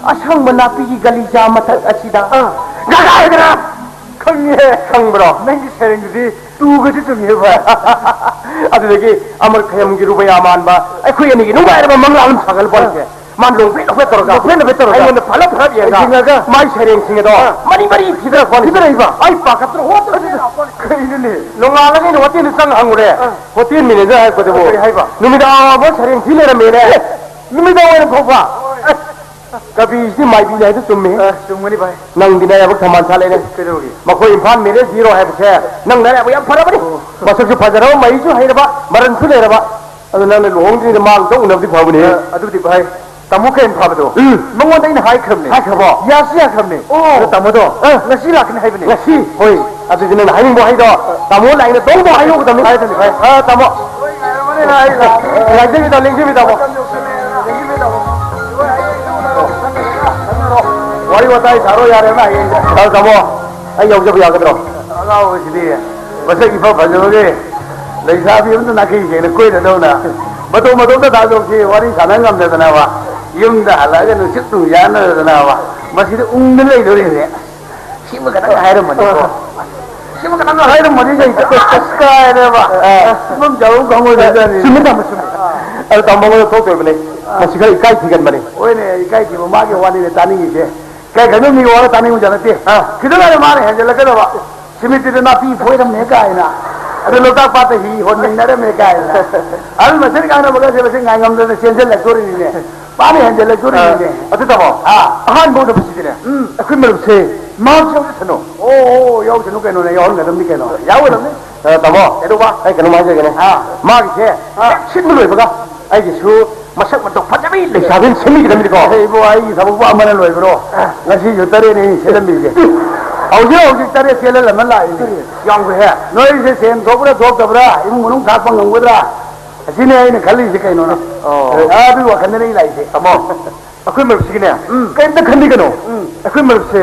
ꯑꯁꯪꯕ ꯅꯥꯄꯤꯒꯤ ꯒꯂꯤꯆꯥ ꯃꯊꯛ ꯑꯁꯤꯗ"꯫ ꯑꯥ꯫ ꯒꯒꯥꯒꯔꯥ! ꯈꯪꯉꯦ꯫ ꯈꯪꯕ꯭ꯔꯣ? ꯅꯪꯒꯤ ꯁꯩꯔꯦꯡꯗꯨꯗꯤ ꯇꯨꯒꯁꯨ ꯆꯨꯝꯃꯤꯍꯦ ꯚꯥꯏ꯫ ꯑꯗꯨꯗꯒꯤ ꯑꯃꯔ ꯈꯌꯝꯒꯤ ꯔꯨꯕꯩꯌꯥ ꯃꯥꯟꯕ ꯑꯩꯈꯣꯏ ꯑꯅꯤꯒꯤ ꯅꯨꯡꯉꯥꯏꯔꯕ ꯃꯪꯂꯥꯟ ꯑꯃ ꯁꯥꯒꯠꯂꯛꯄ ꯋꯥꯔꯤꯁꯦ꯫ ꯃꯥ ꯅꯣꯛꯐꯦꯠ ꯅꯣꯛꯐꯦꯠ ꯇꯧꯔꯒ ꯅꯣꯛꯐꯦꯠ ꯅꯣꯛꯐꯦꯠ ꯇꯧꯔꯒ ꯑꯩꯉꯣꯟꯗ ꯐꯠꯂꯞ ꯐꯠꯂꯞ ꯌꯦꯡꯉꯒ ꯌꯦꯡꯉꯒ ꯃꯥꯏ ꯁꯩꯔꯦꯡ ꯁꯤꯡ ꯑꯗꯣ ꯑꯥ꯫ ꯃꯔꯤ ꯃꯔꯤ ꯊꯤꯗꯔꯛꯄ ꯋꯥꯅꯤ꯫ ꯊꯤꯗꯔꯛꯏꯕ? ꯑꯩ ꯄꯥꯈꯠꯇꯅ ꯍꯣꯠ ꯇꯧꯗꯅ ꯂꯥꯛꯄ ꯋꯥꯅꯤ꯫ ꯀꯩꯅꯣꯅꯦ? ꯅꯣꯡꯉꯥꯜꯂꯒ ꯑꯩꯅ ꯍꯣꯇꯦꯜꯗ ꯆꯪꯉ ꯍꯪꯉꯨꯔꯦ꯫ ꯑꯥ꯫ ꯍꯣꯇꯦꯜ ꯃꯦꯅꯦꯖꯔ ꯍꯥꯏꯔꯛꯄꯗꯨꯕꯨ ꯀꯔꯤ ꯍꯥꯏꯕ? ꯅꯨꯃꯤꯗꯥꯡ ꯋꯥꯏꯔꯝ ꯁꯩꯔꯦꯡ ꯊꯤ ꯂꯩꯔꯝꯃꯦꯅꯦ꯫ ꯑꯦ! ꯅꯨꯃꯤꯗꯥꯡ ꯋꯥꯏꯔꯝ ꯐꯥꯎꯕ? ꯑꯁ! ꯀꯕꯤꯁꯤꯗꯤ ꯃꯥꯏꯕꯤꯅꯤ ꯍꯥꯏꯗꯣ ꯆꯨꯝꯃꯦ꯫ ꯑ, ꯆꯨꯝꯒꯅꯤ ꯚꯥꯏ꯫ ꯅꯪꯗꯤ ꯅꯔꯥꯏꯕꯛ ꯊꯝꯕꯥꯜ ꯁꯥꯠꯂꯦꯅꯦ꯫ ꯀꯩꯗꯧꯔꯒꯦ? ꯃꯈꯣꯏ ꯏꯝꯐꯥꯜ ꯃꯦꯅꯦꯖ ꯍꯤꯔꯣ ꯍꯥꯏꯕꯁꯦ ꯅꯪ ꯅꯔꯥꯏꯕꯛ ꯌꯥꯝ ꯐꯔꯕꯅꯤ꯫ ꯑꯣ꯫ ꯃꯁꯛꯁꯨ ꯐꯖꯔꯕ, ꯃꯍꯩꯁꯨ ꯍꯩꯔꯕ, ꯃꯔꯟꯁꯨ ꯂꯩꯔꯕ꯫ ꯑꯗꯨ ꯅꯪꯅ ꯂꯨꯍꯣꯡꯗ꯭ꯔꯤꯉꯩꯗ ꯃꯥ ꯑꯃꯨꯛꯇꯪ ꯎꯅꯕꯗꯤ ꯐꯕꯅꯦ꯫ ꯑ, ꯑꯗꯨꯕꯨꯗꯤ ꯚꯥꯏ, ꯇꯥꯃꯣ ꯀꯩꯅ ꯐꯕꯗꯣ? ꯎꯝ꯫ ꯃꯉꯣꯟꯗ ꯑꯩꯅ ꯍꯥꯏꯈ꯭ꯔꯕꯅꯦ꯫ ꯍꯥꯏꯈ꯭ꯔꯕꯣ? ꯌꯥꯁꯨ ꯌꯥꯈ꯭ꯔꯕꯅꯦ꯫ ꯑꯣ꯫ ꯑꯗꯣ ꯇꯥꯃꯣꯗꯣ ꯑ꯫ ꯉꯁꯤ ꯂꯥꯛꯀꯅꯤ ꯍꯥꯏꯕꯅꯦ꯫ ꯉꯁꯤ? ꯍꯣꯏ꯫ ꯑꯗꯨꯗꯤ ꯅꯪꯅ ꯍꯥꯏꯅꯤꯡꯕ ꯋꯥꯍꯩꯗꯣ ꯇꯥꯃꯣ ꯂꯥꯛꯏꯅ ꯗꯣꯡ ꯗꯣꯡ ꯍꯥꯏꯗꯣꯛꯀꯗꯕꯅꯤ꯫ ꯍꯥꯏꯗꯣꯏꯅꯦ ꯚꯥꯏ꯫ ꯑ, ꯇꯥꯃꯣ꯫ ꯂꯦꯡꯖꯕꯤꯗꯣ, ꯂꯦꯡꯖꯕꯤꯗꯣ, ꯇꯥꯃꯣ꯫ ꯋꯥꯇꯥꯏ ꯁꯥꯔꯣ ꯌꯥꯔꯦ, ꯅꯪ ꯍꯌꯦꯡ꯫ ꯑ, ꯇꯥꯃꯣ, ꯑꯩ ꯌꯥꯎꯖꯕ ꯌꯥꯒꯗ꯭ꯔꯣ? ꯑꯉꯥꯎꯕꯁꯤꯗꯤ ꯃꯁꯛ ꯏꯐ ꯐꯖꯕꯒꯤ ꯂꯩꯁꯥꯕꯤ ꯑꯃꯗ ꯅꯥꯈꯩ ꯁꯦꯡꯅ ꯀꯣꯏꯅꯗꯧꯅ ꯃꯇꯣꯝ ꯃꯇꯣꯝꯇ ꯊꯥꯗꯣꯛꯁꯤ, ꯋꯥꯔꯤ ꯁꯥꯟꯅ ꯉꯝꯗꯗꯅꯕ, ꯌꯨꯝꯗ ꯍꯜꯂꯛꯑꯒ ꯅꯨꯡꯁꯤꯠ ꯅꯨꯡꯁꯥꯟꯅꯗꯅꯕ ꯃꯁꯤꯗ ꯎꯪꯗꯅ ꯂꯩꯗꯣꯔꯤꯅꯦ꯫ ꯁꯤꯃ ꯈꯇꯪ ꯍꯥꯏꯔꯝꯃꯗꯤꯀꯣ꯫ ꯁꯤꯃ ꯈꯇꯪ ꯍꯥꯏꯔꯝꯃꯗꯤ ꯑꯩ ꯑꯁ ꯀꯥꯏꯔꯦꯕ꯫ ꯑ꯫ ꯁꯤꯐꯝ ꯆꯥꯐꯝ ꯈꯪꯉꯣꯏꯗꯣꯏꯖꯥꯠꯅꯤ꯫ ꯆꯨꯝꯃꯤ ꯇꯥꯃꯣ, ꯆꯨꯝꯃꯤ꯫ ꯑꯗꯣ ꯇꯥꯃꯣ ꯃꯉꯣꯟꯗ ꯊꯣꯛꯇꯣꯏꯕꯅꯦ꯫ ꯃꯁꯤ ꯈꯔ ꯏꯀꯥꯏ ꯊꯤꯒꯟꯕꯅꯦ꯫ ꯍꯣꯏꯅꯦ, ꯏꯀꯥꯏ ꯊꯤꯕ ꯃꯥꯒꯤ ꯋꯥꯅꯤꯅꯦ ꯇꯥꯅꯤꯡꯉꯤꯁꯦ꯫ ꯀꯩ ꯀꯩꯅꯣ ꯃꯤ ꯋꯥꯔ ꯇꯥꯅꯤꯡꯕꯖꯥꯠ ꯅꯠꯇꯦ꯫ ꯑ꯫ ꯈꯤꯇꯪ ꯂꯩꯔ ꯃꯥꯅ ꯍꯦꯟꯖꯜꯂꯛꯀꯗꯕ꯫ ꯁꯤꯃꯤꯠꯇꯨꯗ ꯅꯥꯄꯤ ꯐꯣꯏꯔꯝꯃꯦ ꯀꯥꯏꯅ꯫ ꯑꯗꯨ ꯂꯣꯛꯇꯥꯛ ꯄꯥꯠꯇ ꯍꯤ ꯍꯣꯟꯃꯤꯟꯅꯔꯝꯃꯦ ꯀꯥꯏꯅ꯫ ꯑꯍꯜ ꯃꯁꯦꯟ ꯉꯥꯡꯅꯕꯒꯁꯦ ꯃꯁꯤ ꯉꯥꯏꯉꯝꯗꯅ ꯆꯦꯟꯁꯤꯜꯂꯛꯇꯣꯔꯤꯅꯤꯅꯦ꯫ ꯄꯥꯅꯤ ꯍꯦꯟꯖꯜꯂꯛꯇꯣꯔꯤꯅꯤꯅꯦ꯫ ꯑ, ꯑꯗꯨ ꯇꯥꯃꯣ, ꯑꯥ꯫ ꯑꯍꯥꯟꯕ ꯎꯅꯕꯁꯤꯗꯤꯅꯦ, ꯎꯝ꯫ ꯑꯩꯈꯣꯏ ꯃꯔꯨꯞꯁꯦ ꯃꯍꯥꯛꯁꯨ ꯌꯥꯎꯖꯁꯅꯨ꯫ ꯑꯣ, ꯑꯣ, ꯌꯥꯎꯁꯅꯨ ꯀꯩꯅꯣꯅꯦ, ꯌꯥꯎꯍꯟꯒꯗꯕꯅꯤ ꯀꯩꯅꯣ꯫ ꯌꯥꯎꯒꯗꯕꯅꯤ꯫ ꯑ, ꯇꯥꯃꯣ, ꯀꯩꯗꯧꯕ? ꯑꯩ ꯀꯩꯅꯣꯝ ꯍꯥꯏꯖꯒꯦꯅꯦ꯫ ꯑꯥ꯫ ꯃꯥꯒꯤꯁꯦ ꯑꯥ꯫ ꯍꯦꯛ ꯁꯤꯟꯕ ꯂꯣꯏꯕꯒ ꯑꯩꯒꯤꯁꯨ ꯃꯁꯛ ꯃꯇꯧ ꯐꯖꯕꯤ ꯂꯩꯁꯥꯕꯤ ꯑꯃ ꯁꯦꯝꯕꯤꯒꯗꯕꯅꯤꯀꯣ꯫ ꯑꯦ, ꯏꯕꯣ, ꯑꯩꯒꯤ ꯊꯕꯛꯄꯨ ꯑꯃꯅ ꯂꯣꯏꯕ꯭ꯔꯣ? ꯉꯁꯤꯁꯨ ꯇꯔꯦꯠꯅꯦ ꯑꯩꯅ ꯁꯦꯝꯂꯝꯃꯤꯁꯦ꯫ ꯍꯧꯖꯤꯛ ꯍꯧꯖꯤꯛ ꯇꯔꯦꯠ ꯆꯦꯜꯍꯜꯂꯝꯃ ꯂꯥꯛꯏꯅꯦ꯫ ꯌꯥꯝꯈ꯭ꯔꯦꯍꯦ꯫ ꯅꯣꯏꯁꯦ ꯁꯦꯟ ꯊꯣꯛꯄ꯭ꯔꯥ ꯊꯣꯛꯇꯕ꯭ꯔꯥ, ꯏꯃꯨꯡ ꯃꯅꯨꯡ ꯊꯥꯛꯄ ꯉꯝꯒꯗ꯭ꯔꯥ? ꯑꯁꯤꯅꯦ ꯑꯩꯅ ꯈꯜꯂꯤꯁꯦ ꯀꯩꯅꯣꯅ꯫ ꯑꯣ꯫ ꯑꯗꯨꯒꯤ ꯋꯥꯈꯜꯗꯅꯦ ꯑꯩ ꯂꯥꯛꯏꯁꯦ꯫ ꯇꯥꯃꯣ, ꯑꯩꯈꯣꯏ ꯃꯔꯨꯞꯁꯤꯒꯤꯅꯦ, ꯎꯝ꯫ ꯀꯩꯝꯇ ꯈꯟꯕꯤꯒꯅꯨ꯫ ꯎꯝ꯫ ꯑꯩꯈꯣꯏ ꯃꯔꯨꯞꯁꯦ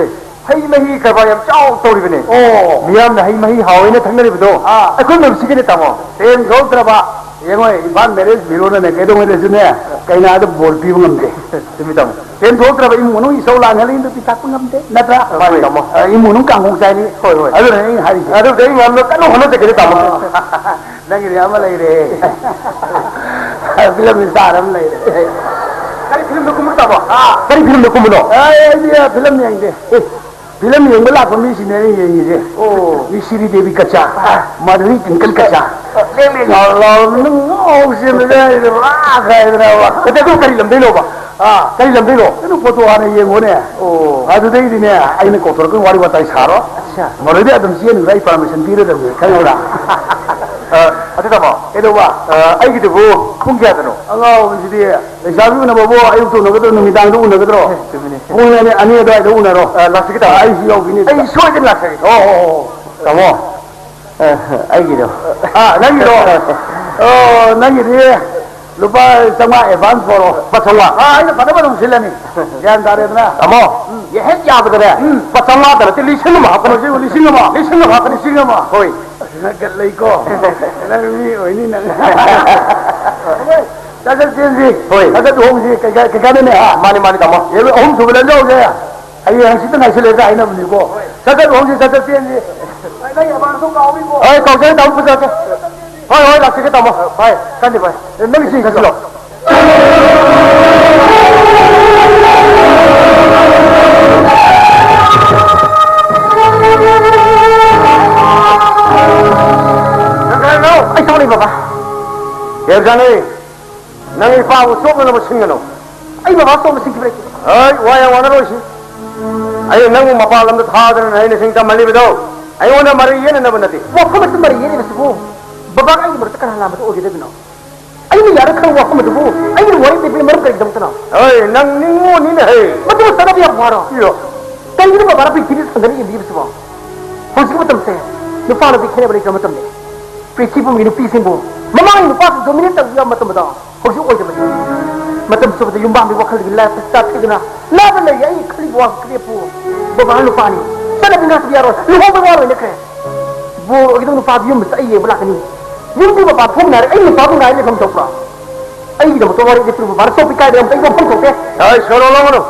ꯍꯩ ꯃꯍꯤ ꯀꯔꯕꯥꯔ ꯌꯥꯝ ꯆꯥꯎ ꯇꯧꯔꯤꯕꯅꯦ꯫ ꯑꯣ꯫ ꯃꯤꯌꯥꯝꯅ ꯍꯩ ꯃꯍꯤ ꯍꯥꯎꯋꯦꯅ ꯊꯛꯅꯔꯤꯕꯗꯣ, ꯑꯥ꯫ ꯑꯩꯈꯣꯏ ꯃꯔꯨꯞꯁꯤꯒꯤꯅꯦ, ꯇꯥꯃꯣ꯫ ꯁꯦꯟ ꯊꯣꯛꯇ꯭ꯔꯕ, ꯌꯦꯡꯉꯣ, ꯏꯝꯐꯥꯜ ꯃꯦꯔꯦꯖ ꯕ꯭ꯌꯨꯔꯣꯅꯅꯦ ꯀꯩꯗꯧꯉꯩꯗꯁꯨꯅꯦ ꯀꯩꯅꯥꯗ ꯕꯣꯔ ꯄꯤꯕ ꯉꯝꯗꯦ꯫ ꯆꯨꯝꯃꯤ, ꯇꯥꯃꯣ꯫ ꯁꯦꯟ ꯊꯣꯛꯇ꯭ꯔꯕ ꯏꯃꯨꯡ ꯃꯅꯨꯡ ꯏꯁꯧ ꯂꯥꯡꯍꯜꯂꯤ, ꯅꯨꯄꯤ ꯊꯥꯛꯄ ꯉꯝꯗꯦ, ꯅꯠꯇ꯭ꯔꯥ? ꯃꯥꯅꯤ, ꯇꯥꯃꯣ꯫ ꯑ, ꯏꯃꯨꯡ ꯃꯅꯨꯡ ꯀꯥꯡꯈꯣꯡ ꯆꯥꯏꯅꯤ꯫ ꯍꯣꯏ, ꯍꯣꯏ꯫ ꯑꯗꯨꯅꯅꯦ ꯑꯩꯅ ꯍꯥꯏꯔꯤꯁꯦ꯫ ꯑꯗꯨꯕꯨꯗꯤ ꯑꯩ ꯌꯥꯝꯅ ꯀꯟꯅ ꯍꯣꯠꯅꯖꯒꯦ, ꯇꯥꯃꯣ꯫ ꯑ, ꯅꯪꯒꯤꯗꯤ ꯑꯃ ꯂꯩꯔꯦ꯫ ꯐꯤꯂꯝ ꯏꯁꯇꯥꯔ ꯑꯃ ꯂꯩꯔꯦ꯫ ꯀꯔꯤ ꯐꯤꯂꯝꯗ ꯀꯨꯝꯕꯅꯣ, ꯇꯥꯃꯣ? ꯍꯥ? ꯀꯔꯤ ꯐꯤꯂꯝꯗ ꯀꯨꯝꯕꯅꯣ? ꯑꯦ, ꯑꯩꯗꯤ ꯐꯤꯂꯝ ꯌꯦꯡꯗꯦ꯫ ꯑꯦ, ꯐꯤꯂꯝ ꯌꯦꯡꯕ ꯂꯥꯛꯄ ꯃꯤꯁꯤꯡꯅꯦ ꯑꯩꯅ ꯌꯦꯡꯉꯤꯁꯦ꯫ ꯑꯣ꯫ ꯃꯤ ꯁ꯭ꯔꯤꯗꯦꯕꯤ ꯀꯆꯥ, ꯑ꯫ ꯃꯥꯙꯨꯔꯤ ꯇꯤꯡꯀꯜ ꯀꯆꯥ꯫ ꯑ, ꯂꯦꯡ ꯂꯦꯡ ꯂꯥꯎꯔ ꯂꯥꯎꯔ ꯅꯪ ꯉꯥꯎ ꯆꯦꯟꯕꯗ ꯑꯩꯗꯤ ꯄꯨꯔꯥ ꯀꯥꯏꯗꯅꯕ꯫ ꯅꯠꯇꯦ, ꯑꯗꯨ ꯀꯔꯤ ꯂꯝꯗꯩꯅꯣꯕ? ꯑꯥ꯫ ꯀꯔꯤ ꯂꯝꯗꯩꯅꯣ? ꯀꯩꯅꯣ, ꯐꯣꯇꯣ ꯍꯥꯟꯅ ꯌꯦꯡꯉꯣꯅꯦ꯫ ꯑꯣ꯫ ꯑꯗꯨꯗꯩꯗꯤꯅꯦ ꯑꯩꯅ ꯀꯧꯊꯣꯔꯛꯀꯅꯤ, ꯋꯥꯔꯤ ꯋꯥꯇꯥꯏ ꯁꯥꯔꯣ꯫ ꯑꯠꯁꯥ꯫ ꯃꯗꯨꯗꯩ ꯑꯗꯨꯝ ꯆꯦꯟꯈ꯭ꯔꯦ, ꯑꯩ ꯄꯥꯔꯃꯤꯁꯟ ꯄꯤꯔꯗꯕꯅꯤ, ꯈꯪꯉꯕ꯭ꯔꯥ? ꯑ, ꯑꯗꯨ ꯇꯥꯃꯣ꯫ ꯀꯩꯗꯧꯕ? ꯑ, ꯑꯩꯒꯤꯗꯨꯕꯨ ꯄꯨꯡ ꯀꯌꯥꯗꯅꯣ? ꯑꯉꯥꯎꯕꯁꯤꯗꯤ꯫ ꯂꯩꯁꯥꯕꯤ ꯎꯅꯕꯕꯨ ꯑꯌꯨꯛꯇ ꯎꯅꯒꯗ꯭ꯔꯣ, ꯅꯨꯃꯤꯗꯥꯡꯗ ꯎꯅꯒꯗ꯭ꯔꯣ? ꯑꯦ, ꯆꯨꯝꯃꯤꯅꯦ꯫ ꯄꯨꯡ ꯑꯅꯤ, ꯑꯅꯤ ꯑꯗꯨꯋꯥꯏꯗ ꯎꯅꯔꯣ꯫ ꯑ, ꯂꯥꯛꯆꯒꯦ, ꯇꯥꯃꯣ꯫ ꯑ, ꯑꯩꯁꯨ ꯌꯥꯎꯕꯤꯅꯤ꯫ ꯑꯩ ꯁꯣꯏꯗꯅ ꯂꯥꯛꯆꯒꯦ꯫ ꯑꯣ, ꯑꯣ, ꯑꯣ, ꯑꯣ꯫ ꯇꯥꯃꯣ, ꯑ, ꯑꯩꯒꯤꯗꯣ꯫ ꯑ, ꯅꯪꯒꯤꯗꯣ? ꯑꯣ, ꯅꯪꯒꯤꯗꯤ ꯂꯨꯄꯥ ꯆꯥꯝꯃꯉꯥ ꯑꯦꯗꯚꯥꯟꯁ ꯄꯣꯔꯛꯑꯣ꯫ ꯂꯨꯄꯥ ꯆꯥꯝꯃꯉꯥ? ꯑꯥ, ꯑꯩꯅ ꯐꯅꯕ ꯑꯗꯨꯝ ꯁꯤꯜꯂꯅꯤ꯫ ꯒ꯭ꯌꯥꯟ ꯇꯥꯔꯦꯗꯅ? ꯇꯥꯃꯣ, ꯎꯝ꯫ ꯍꯦꯛ ꯌꯥꯕꯗꯅꯦ, ꯎꯝ꯫ ꯂꯨꯄꯥ ꯆꯥꯝꯃꯉꯥꯗ ꯅꯠꯇꯦ, ꯂꯤꯁꯤꯡ ꯑꯃ ꯍꯥꯞꯀꯅꯤ꯫ ꯍꯧꯖꯤꯛ ꯂꯤꯁꯤꯡ ꯑꯃ? ꯂꯤꯁꯤꯡ ꯑꯃ ꯍꯥꯞꯀꯅꯤ꯫ ꯂꯤꯁꯤꯡ ꯑꯃ? ꯍꯣꯏ꯫ ꯑꯁ, ꯅꯪ ꯒꯠ ꯂꯩꯀꯣ꯫ ꯅꯪ ꯃꯤ ꯑꯣꯏꯅꯤ ꯅꯪ꯫ ꯆꯠ ꯆꯠ ꯆꯦꯟꯁꯤ꯫ ꯍꯣꯏ꯫ ꯆꯠ ꯆꯠ ꯂꯨꯍꯣꯡꯁꯤ꯫ ꯀꯩꯀꯥ-, ꯀꯩꯀꯥꯟꯗꯅꯦ, ꯍꯥ? ꯃꯥꯅꯤ, ꯃꯥꯅꯤ, ꯇꯥꯃꯣ꯫ ꯌꯦꯡꯉꯨ, ꯑꯍꯨꯝ ꯁꯨꯕ ꯂꯝꯖꯥꯎꯁꯦ꯫ ꯍꯌꯦꯡ ꯍꯪꯆꯤꯠꯇ ꯉꯥꯏꯁꯤꯜꯂꯦꯒ ꯍꯥꯏꯅꯕꯅꯤꯀꯣ꯫ ꯆꯠ ꯆꯠ ꯂꯨꯍꯣꯡꯁꯤ, ꯆꯠ ꯆꯠ ꯆꯦꯟꯁꯤ꯫ ꯅꯪ ꯑꯦꯗꯚꯥꯟꯁꯇꯣ ꯀꯥꯎꯅꯤꯀꯣ꯫ ꯍꯣꯏ, ꯀꯥꯎꯖꯔꯦ, ꯇꯥꯃꯣ, ꯄꯨꯖꯔꯛꯀꯦ꯫ ꯍꯣꯏ, ꯍꯣꯏ, ꯂꯥꯛꯆꯒꯦ, ꯇꯥꯃꯣ꯫ ꯚꯥꯏ, ꯀꯟꯅꯤ ꯚꯥꯏ꯫ ꯅꯪꯒꯤ ꯆꯤꯡ ꯆꯠꯂꯣ꯫ ꯅꯪ ꯀꯅꯥꯅꯣ? ꯑꯩ ꯊꯣꯛꯂꯛꯏ, ꯕꯕꯥ꯫ ꯗꯦꯕꯖꯥꯅꯤ, ꯅꯪ ꯏꯄꯥꯕꯨ ꯆꯣꯞꯅꯅꯕ ꯁꯤꯟꯒꯅꯨ꯫ ꯑꯩ ꯕꯕꯥ ꯆꯣꯞꯅ ꯁꯤꯟꯈꯤꯕ ꯂꯩꯇꯦ꯫ ꯍꯣꯏ, ꯋꯥ ꯌꯥꯝ ꯋꯥꯅꯔꯣꯏꯁꯤ꯫ ꯑꯩꯅ ꯅꯪꯕꯨ ꯃꯄꯥꯟ ꯂꯝꯗ ꯊꯥꯗꯅ ꯅꯍꯩ ꯅꯁꯤꯡ ꯇꯝꯍꯜꯂꯤꯕꯗꯣ ꯑꯩꯉꯣꯟꯗ ꯃꯔꯩ ꯌꯦꯠꯅꯅꯕ ꯅꯠꯇꯦ꯫ ꯋꯥꯐꯝ ꯑꯁꯤ ꯃꯔꯩ ꯌꯦꯠꯂꯤꯕꯁꯤꯕꯨ ꯕꯕꯥꯒ ꯑꯩꯒꯤ ꯃꯔꯛꯇ ꯀꯅꯥ ꯂꯥꯟꯕꯗ ꯑꯣꯏꯒꯗꯕꯅꯣ? ꯑꯩꯅ ꯌꯥꯔꯦ ꯈꯪꯕ ꯋꯥꯐꯝ ꯑꯗꯨꯕꯨ ꯑꯩꯅ ꯋꯥꯔꯤ ꯂꯩꯕꯒꯤ ꯃꯔꯝ ꯀꯔꯤꯒꯤꯗꯃꯛꯇꯅꯣ? ꯍꯣꯏ, ꯅꯪ ꯅꯤꯡꯉꯣꯅꯤꯅꯦ ꯍꯦ꯫ ꯃꯗꯨ ꯆꯠꯅꯕ ꯌꯥꯝ ꯋꯥꯔꯣ? ꯏꯌꯣ꯫ ꯀꯩꯒꯤꯅꯣ ꯕꯕꯥꯅ ꯄ꯭ꯔꯤꯊꯤꯕꯤ ꯁꯟꯗꯅ ꯌꯦꯡꯕꯤꯕꯁꯤꯕꯣ? ꯍꯧꯖꯤꯛꯀꯤ ꯃꯇꯝꯁꯦ ꯅꯨꯄꯥ ꯅꯨꯄꯤ ꯈꯦꯠꯅꯕ ꯂꯩꯇ꯭ꯔꯕ ꯃꯇꯝꯅꯤ꯫ ꯄ꯭ꯔꯤꯊꯤꯕꯤꯒꯤ ꯅꯨꯄꯤꯁꯤꯡꯕꯨ ꯃꯃꯥꯡꯒꯤ ꯅꯨꯄꯥꯁꯤꯡ ꯗꯣꯃꯤꯅꯦꯠ ꯇꯧꯕ ꯌꯥꯕ ꯃꯇꯝꯗ ꯍꯧꯖꯤꯛ ꯑꯣꯏꯗꯕꯅꯤ꯫ ꯃꯇꯝ ꯆꯨꯞꯄꯗ ꯌꯨꯝꯕꯥꯝꯒꯤ ꯋꯥꯈꯜꯗꯒꯤ ꯂꯥꯏꯐ ꯏꯁꯇꯥꯏꯜ ꯊꯤꯗꯨꯅ ꯂꯥꯞꯅ ꯂꯩꯔꯤ ꯑꯩꯒꯤ ꯈꯜꯂꯤꯕ ꯋꯥꯈꯜ ꯀꯔꯤꯄꯨ ꯕꯕꯥ ꯅꯨꯄꯥꯅꯤ꯫ ꯆꯠꯅꯕꯤ ꯉꯥꯛꯇ ꯌꯥꯔꯣꯏ, ꯂꯨꯍꯣꯡꯕ ꯋꯥ ꯂꯣꯏꯅꯈ꯭ꯔꯦ꯫ ꯕꯣꯔ ꯑꯣꯏꯒꯗꯧ ꯅꯨꯄꯥꯗꯨ ꯌꯨꯝꯗ ꯑꯩ ꯌꯦꯡꯕ ꯂꯥꯛꯀꯅꯤ꯫ ꯌꯨꯝꯒꯤ ꯃꯄꯥꯟ ꯊꯣꯛꯅ ꯍꯥꯏꯔꯦ, ꯑꯩ ꯅꯨꯄꯥꯕꯨ ꯉꯥꯏ ꯂꯩꯐꯝ ꯊꯣꯛꯄ꯭ꯔꯣ? ꯑꯩꯒꯤꯗꯃꯛꯇ ꯋꯥꯔꯤ ꯂꯤꯄꯤꯕ ꯕꯕꯥꯅ ꯆꯣꯞꯄꯤ ꯀꯥꯏꯗ ꯌꯥꯝ ꯑꯩ ꯋꯥꯐꯝ ꯊꯣꯛꯇꯦ꯫ ꯍꯣꯏ, ꯁꯣꯏꯔꯣꯜ ꯂꯧꯒꯅꯨ꯫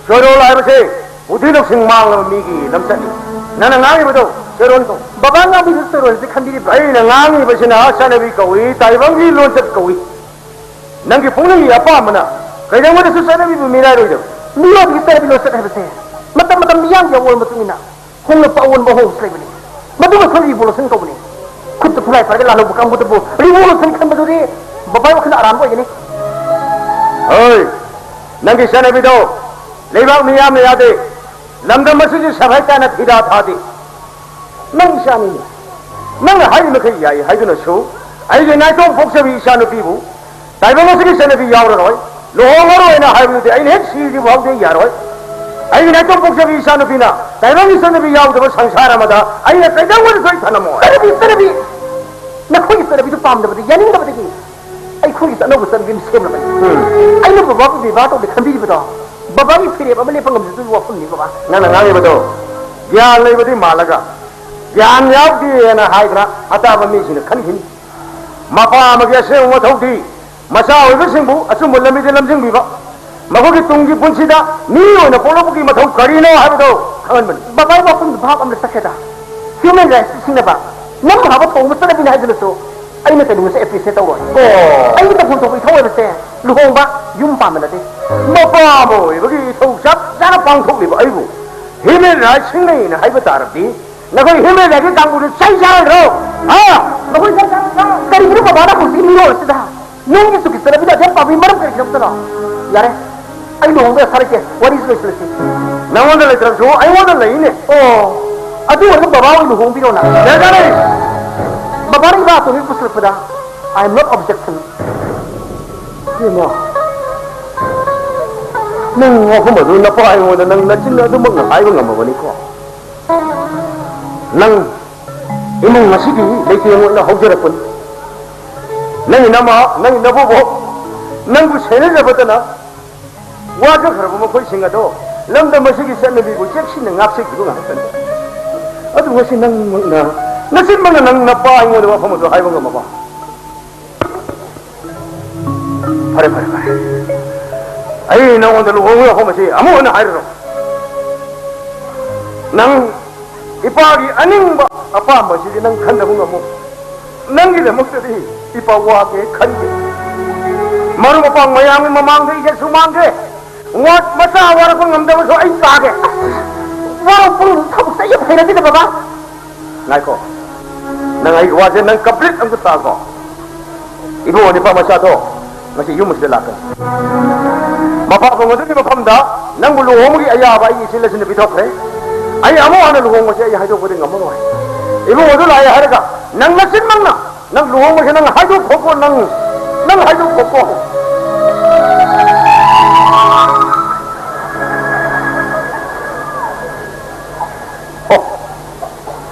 ꯁꯣꯏꯔꯣꯜ ꯍꯥꯏꯕꯁꯦ ꯎꯊꯤ ꯂꯧꯁꯤꯡ ꯃꯥꯡꯂꯕ ꯃꯤꯒꯤ ꯂꯝꯆꯠꯅꯤ꯫ ꯅꯪꯅ ꯉꯥꯡꯉꯤꯕꯗꯣ ꯁꯣꯏꯔꯣꯜꯗꯣ꯫ ꯕꯕꯥ ꯉꯥꯡꯕꯤꯕ ꯁꯣꯏꯔꯣꯜꯁꯦ ꯈꯟꯕꯤꯔꯤꯕ꯭ꯔꯥ? ꯑꯩꯅ ꯉꯥꯡꯉꯤꯕꯁꯤꯅ ꯆꯠꯅꯕꯤ ꯀꯧꯏ, ꯇꯥꯏꯕꯪꯒꯤ ꯂꯣꯟꯆꯠ ꯀꯧꯏ꯫ ꯅꯪꯒꯤ ꯄꯨꯛꯅꯤꯡꯒꯤ ꯑꯄꯥꯝꯕꯅ ꯀꯩꯗꯧꯉꯩꯗꯁꯨ ꯆꯠꯅꯕꯤꯕꯨ ꯃꯤꯔꯥꯏꯔꯣꯏꯗꯕ꯫ ꯃꯤꯑꯣꯏꯕꯒꯤ ꯆꯠꯅꯕꯤ ꯂꯣꯟꯆꯠ ꯍꯥꯏꯕꯁꯦ ꯃꯇꯝ ꯃꯇꯝ ꯃꯤꯌꯥꯝꯒꯤ ꯑꯑꯣꯟꯕ ꯃꯇꯨꯡ ꯏꯟꯅ ꯍꯣꯡꯂꯛꯄ ꯑꯑꯣꯟꯕ ꯑꯍꯣꯡꯕꯁꯨ ꯂꯩꯕꯅꯤ꯫ ꯃꯗꯨꯃꯛꯇ revolution ꯀꯧꯕꯅꯤ꯫ ꯈꯨꯠꯇ ꯈꯨꯠꯂꯥꯏ ꯄꯥꯏꯔꯒ ꯂꯥꯜꯍꯧꯕ ꯀꯥꯡꯕꯨꯗꯨꯕꯨ revolution ꯈꯟꯕꯗꯨꯗꯤ ꯕꯕꯥꯒꯤ ꯋꯥꯈꯜꯗ ꯑꯔꯥꯟꯕ ꯑꯣꯏꯒꯅꯤ꯫ ꯍꯣꯏ, ꯅꯪꯒꯤ ꯆꯠꯅꯕꯤꯗꯣ ꯂꯩꯕꯥꯛ ꯃꯤꯌꯥꯝꯅ ꯌꯥꯗꯦ꯫ ꯂꯝꯗꯝ ꯑꯁꯤꯒꯤ ꯁꯐꯥꯏ ꯇꯥꯅ ꯊꯤꯗꯥ ꯊꯥꯗꯦ꯫ ꯅꯪ ꯏꯆꯥꯅꯤꯅꯦ꯫ ꯅꯪꯅ ꯍꯥꯏꯔꯤ ꯃꯈꯩ ꯌꯥꯏ ꯍꯥꯏꯗꯨꯅꯁꯨ ꯑꯩꯒꯤ ꯅꯥꯏꯇꯣꯝ ꯄꯣꯛꯆꯕꯤ ꯏꯆꯥꯅꯨꯄꯤꯕꯨ ꯇꯥꯏꯕꯪ ꯑꯁꯤꯒꯤ ꯆꯠꯅꯕꯤ ꯌꯥꯎꯔꯔꯣꯏ, ꯂꯨꯍꯣꯡꯉꯔꯣꯏꯅ ꯍꯥꯏꯕꯗꯨꯗꯤ ꯑꯩꯅ ꯍꯦꯛ ꯁꯤꯗ꯭ꯔꯤ ꯐꯥꯎꯗꯤ ꯌꯥꯔꯣꯏ꯫ ꯑꯩꯒꯤ ꯅꯥꯏꯇꯣꯝ ꯄꯣꯛꯆꯕꯤ ꯏꯆꯥꯅꯨꯄꯤꯅ ꯇꯥꯏꯕꯪꯒꯤ ꯆꯠꯅꯕꯤ ꯌꯥꯎꯗꯕ ꯁꯪꯁꯥꯔ ꯑꯃꯗ ꯑꯩꯅ ꯀꯩꯗꯧꯉꯩꯗꯁꯨ ꯑꯩ ꯊꯅꯝꯃꯣꯏ꯫ ꯆꯠꯅꯕꯤ, ꯆꯠꯅꯕꯤ! ꯅꯈꯣꯏꯒꯤ ꯆꯠꯅꯕꯤꯗꯨ ꯄꯥꯝꯗꯕꯗꯤ, ꯌꯥꯅꯤꯡꯗꯕꯗꯒꯤ ꯑꯩꯈꯣꯏꯒꯤꯁꯨ ꯑꯅꯧꯕ ꯆꯠꯅꯕꯤ ꯑꯃ ꯁꯦꯝꯂꯕꯅꯤ꯫ ꯎꯝ꯫ ꯑꯩꯅ ꯕꯕꯥꯕꯨ ꯕꯦꯕꯥꯔ ꯇꯧꯗꯦ ꯈꯟꯕꯤꯔꯤꯕꯗꯣ, ꯕꯕꯥꯒꯤ ꯐꯤꯔꯦꯞ ꯑꯃ ꯂꯦꯞꯄ ꯉꯝꯖꯗꯕꯒꯤ ꯋꯥꯐꯝꯅꯤ, ꯕꯕꯥ꯫ ꯅꯪꯅ ꯉꯥꯡꯉꯤꯕꯗꯣ ꯒ꯭ꯌꯥꯟ ꯂꯩꯕꯗꯤ ꯃꯥꯜꯂꯒ, ꯒ꯭ꯌꯥꯟ ꯌꯥꯎꯗꯦꯅ ꯍꯥꯏꯗꯅ ꯑꯇꯥꯕ ꯃꯤꯁꯤꯡꯅ ꯈꯟꯈꯤꯅꯤ꯫ ꯃꯄꯥ ꯑꯃꯒꯤ ꯑꯁꯦꯡꯕ ꯃꯊꯧꯗꯤ ꯃꯆꯥ ꯑꯣꯏꯕꯁꯤꯡꯕꯨ ꯑꯆꯨꯝꯕ ꯂꯝꯕꯤꯗ ꯂꯝꯖꯤꯡꯕꯤꯕ, ꯃꯈꯣꯏꯒꯤ ꯇꯨꯡꯒꯤ ꯄꯨꯟꯁꯤꯗ ꯃꯤ ꯑꯣꯏꯅ ꯄꯣꯛꯂꯛꯄꯒꯤ ꯃꯊꯧ ꯀꯔꯤꯅꯣ ꯍꯥꯏꯕꯗꯨ ꯈꯪꯍꯟꯕꯅꯤ꯫ ꯕꯕꯥꯒꯤ ꯋꯥꯐꯝꯗꯨ ꯚꯥꯞ ꯑꯃꯗ ꯆꯠꯈ꯭ꯔꯦꯗ꯫ Human rights ꯁꯤꯡꯅꯕ ꯅꯝꯕ ꯍꯥꯞꯄ ꯊꯣꯡꯕ ꯆꯠꯅꯕꯤꯅꯤ ꯍꯥꯏꯗꯨꯅꯁꯨ ꯑꯩꯅ ꯀꯩꯅꯣꯝꯃꯁꯦ appreciate ꯇꯧꯔꯣꯏ꯫ ꯑꯣ꯫ ꯑꯩꯒꯤ ꯇꯧꯐꯝ ꯊꯣꯛꯄ ꯏꯊꯧ ꯑꯣꯏꯕꯁꯦ ꯂꯨꯍꯣꯡꯕ, ꯌꯨꯝ ꯄꯥꯟꯕ ꯅꯠꯇꯦ꯫ ꯃꯄꯥ ꯑꯃ ꯑꯣꯏꯕꯒꯤ ꯏꯊꯧ ꯆꯞ ꯆꯥꯅ ꯄꯥꯡꯊꯣꯛꯂꯤꯕ ꯑꯩꯕꯨ human rights ꯁꯤꯡꯅꯩꯅ ꯍꯥꯏꯕ ꯇꯥꯔꯕꯗꯤ, ꯅꯈꯣꯏ human rights ꯀꯤ ꯀꯥꯡꯕꯨꯗꯨ ꯆꯩ ꯆꯥꯔꯣꯏꯗ꯭ꯔꯣ? ꯍꯥ? ꯅꯈꯣꯏ ꯆꯩ ꯆꯥꯔꯣꯏꯗ꯭ꯔꯣ? ꯀꯔꯤꯒꯤꯅꯣ ꯕꯕꯥꯅ ꯍꯧꯖꯤꯛ ꯃꯤꯔꯣꯜ ꯑꯁꯤꯗ ꯅꯨꯡꯒꯤ ꯆꯨꯛꯀꯤ ꯆꯠꯅꯕꯤꯗ ꯑꯗꯨꯌꯥꯝ ꯄꯥꯝꯕꯤ ꯃꯔꯝ ꯀꯔꯤꯒꯤꯅꯣ ꯑꯝꯇꯅꯣ? ꯌꯥꯔꯦ, ꯑꯩ ꯂꯨꯍꯣꯡꯕꯗ ꯁꯥꯔꯛꯀꯦ, ꯋꯥꯔꯤꯁꯤ ꯂꯣꯏꯁꯤꯜꯂꯁꯤ꯫ ꯅꯉꯣꯟꯗ ꯂꯩꯇ꯭ꯔꯕꯁꯨ ꯑꯩꯉꯣꯟꯗ ꯂꯩꯅꯦ꯫ ꯑꯣ, ꯑꯗꯨ ꯑꯣꯏꯔꯒ ꯕꯕꯥ ꯑꯣꯏꯅ ꯂꯨꯍꯣꯡꯕꯤꯔꯣꯅ꯫ ꯌꯥꯖꯔꯦ꯫ ꯕꯕꯥꯅ ꯏꯃꯥ ꯑꯇꯣꯝꯕꯤ ꯄꯨꯁꯤꯜꯂꯛꯄꯗ I am not objection꯫ ꯏꯃꯥ, ꯅꯪ ꯋꯥꯐꯝ ꯑꯗꯨ ꯅꯄꯥ ꯑꯩꯉꯣꯟꯗ ꯅꯪ ꯅꯆꯤꯟ ꯑꯗꯨꯃꯛꯅ ꯍꯥꯏꯕ ꯉꯝꯃꯕꯅꯤꯀꯣ? ꯅꯪ ꯏꯃꯨꯡ ꯑꯁꯤꯒꯤ ꯂꯩꯇꯦꯡ ꯑꯣꯏꯅ ꯍꯧꯖꯔꯛꯄꯅꯤ꯫ ꯅꯪꯒꯤ ꯅꯃꯥ, ꯅꯪꯒꯤ ꯅꯕꯣꯕꯣꯛ, ꯅꯪꯕꯨ ꯁꯦꯟꯅꯖꯕꯗꯅ ꯋꯥꯖꯈ꯭ꯔꯕ ꯃꯈꯣꯏꯁꯤꯡ ꯑꯗꯣ ꯂꯝꯗꯝ ꯑꯁꯤꯒꯤ ꯆꯠꯅꯕꯤꯕꯨ ꯆꯦꯛꯁꯤꯟꯅ ꯉꯥꯛꯆꯈꯤꯕ ꯉꯥꯛꯇꯅꯤ꯫ ꯑꯗꯨ ꯉꯁꯤ ꯅꯪꯃꯛꯅ, ꯅꯆꯤꯟꯃꯛꯅ ꯅꯪ ꯅꯄꯥ ꯑꯩꯉꯣꯟꯗ ꯋꯥꯐꯝ ꯑꯗꯨ ꯍꯥꯏꯕ ꯉꯝꯃꯕ? ꯐꯔꯦ, ꯐꯔꯦ, ꯐꯔꯦ꯫ ꯑꯩ ꯅꯉꯣꯟꯗ ꯂꯨꯍꯣꯡꯕꯒꯤ ꯋꯥꯐꯝ ꯑꯁꯤ ꯑꯃꯨꯛ ꯍꯟꯅ ꯍꯥꯏꯔꯔꯣꯏ꯫ ꯅꯪ ꯏꯄꯥꯒꯤ ꯑꯅꯤꯡꯕ ꯑꯄꯥꯝꯕꯁꯤꯗꯤ ꯅꯪ ꯈꯟꯗꯕ ꯉꯝꯃꯣ꯫ ꯅꯪꯒꯤꯗꯃꯛꯇꯗꯤ ꯏꯄꯥ ꯋꯥꯒꯦ ꯈꯟꯗꯦ꯫ ꯃꯔꯨꯞ ꯃꯄꯥꯡ ꯃꯌꯥꯝꯒꯤ ꯃꯃꯥꯡꯗ ꯏꯖꯠꯁꯨ ꯃꯥꯡꯗꯦ꯫ ꯋꯥ-, ꯃꯆꯥ ꯋꯥꯔꯛꯄ ꯉꯝꯗꯕꯁꯨ ꯑꯩ ꯇꯥꯒꯦ꯫ ꯋꯥꯔꯧ ꯄꯨꯛꯅꯤꯡ ꯊꯕꯛꯁꯦ ꯑꯩ ꯌꯥꯝ ꯍꯩꯅꯗꯦꯗ, ꯕꯕꯥ꯫ ꯉꯥꯏꯈꯣ꯫ ꯅꯪ ꯑꯩꯒꯤ ꯋꯥꯁꯦ ꯅꯪ complete ꯑꯝꯇ ꯇꯥꯈꯣ꯫ ꯏꯕꯨꯡꯉꯣ ꯅꯤꯄꯥ ꯃꯆꯥꯗꯣ ꯉꯁꯤ ꯌꯨꯝ ꯑꯁꯤꯗ ꯂꯥꯛꯀꯅꯤ꯫ ꯃꯄꯥ ꯐꯪꯒꯗꯕꯒꯤ ꯃꯐꯝꯗ ꯅꯪꯕꯨ ꯂꯨꯍꯣꯡꯕꯒꯤ ꯑꯌꯥꯕ ꯑꯩꯒꯤ ꯏꯆꯦ ꯂꯩꯁꯤꯅ ꯄꯤꯊꯣꯛꯈ꯭ꯔꯦ꯫ ꯑꯩ ꯑꯃꯨꯛ ꯍꯟꯅ ꯂꯨꯍꯣꯡꯕꯁꯦ ꯑꯩ ꯍꯥꯏꯗꯣꯛꯄꯗꯤ ꯉꯝꯃꯔꯣꯏ꯫ ꯏꯕꯨꯡꯉꯣꯗꯨ ꯂꯥꯛꯑꯦ ꯍꯥꯏꯔꯒ ꯅꯪ ꯅꯆꯤꯟꯃꯛꯅ ꯅꯪ ꯂꯨꯍꯣꯡꯕꯁꯦ ꯅꯪ ꯍꯥꯏꯗꯣꯛꯈꯣꯀꯣ, ꯅꯪ, ꯅꯪ ꯍꯥꯏꯗꯣꯛꯈꯣꯀꯣ꯫ ꯑꯣ,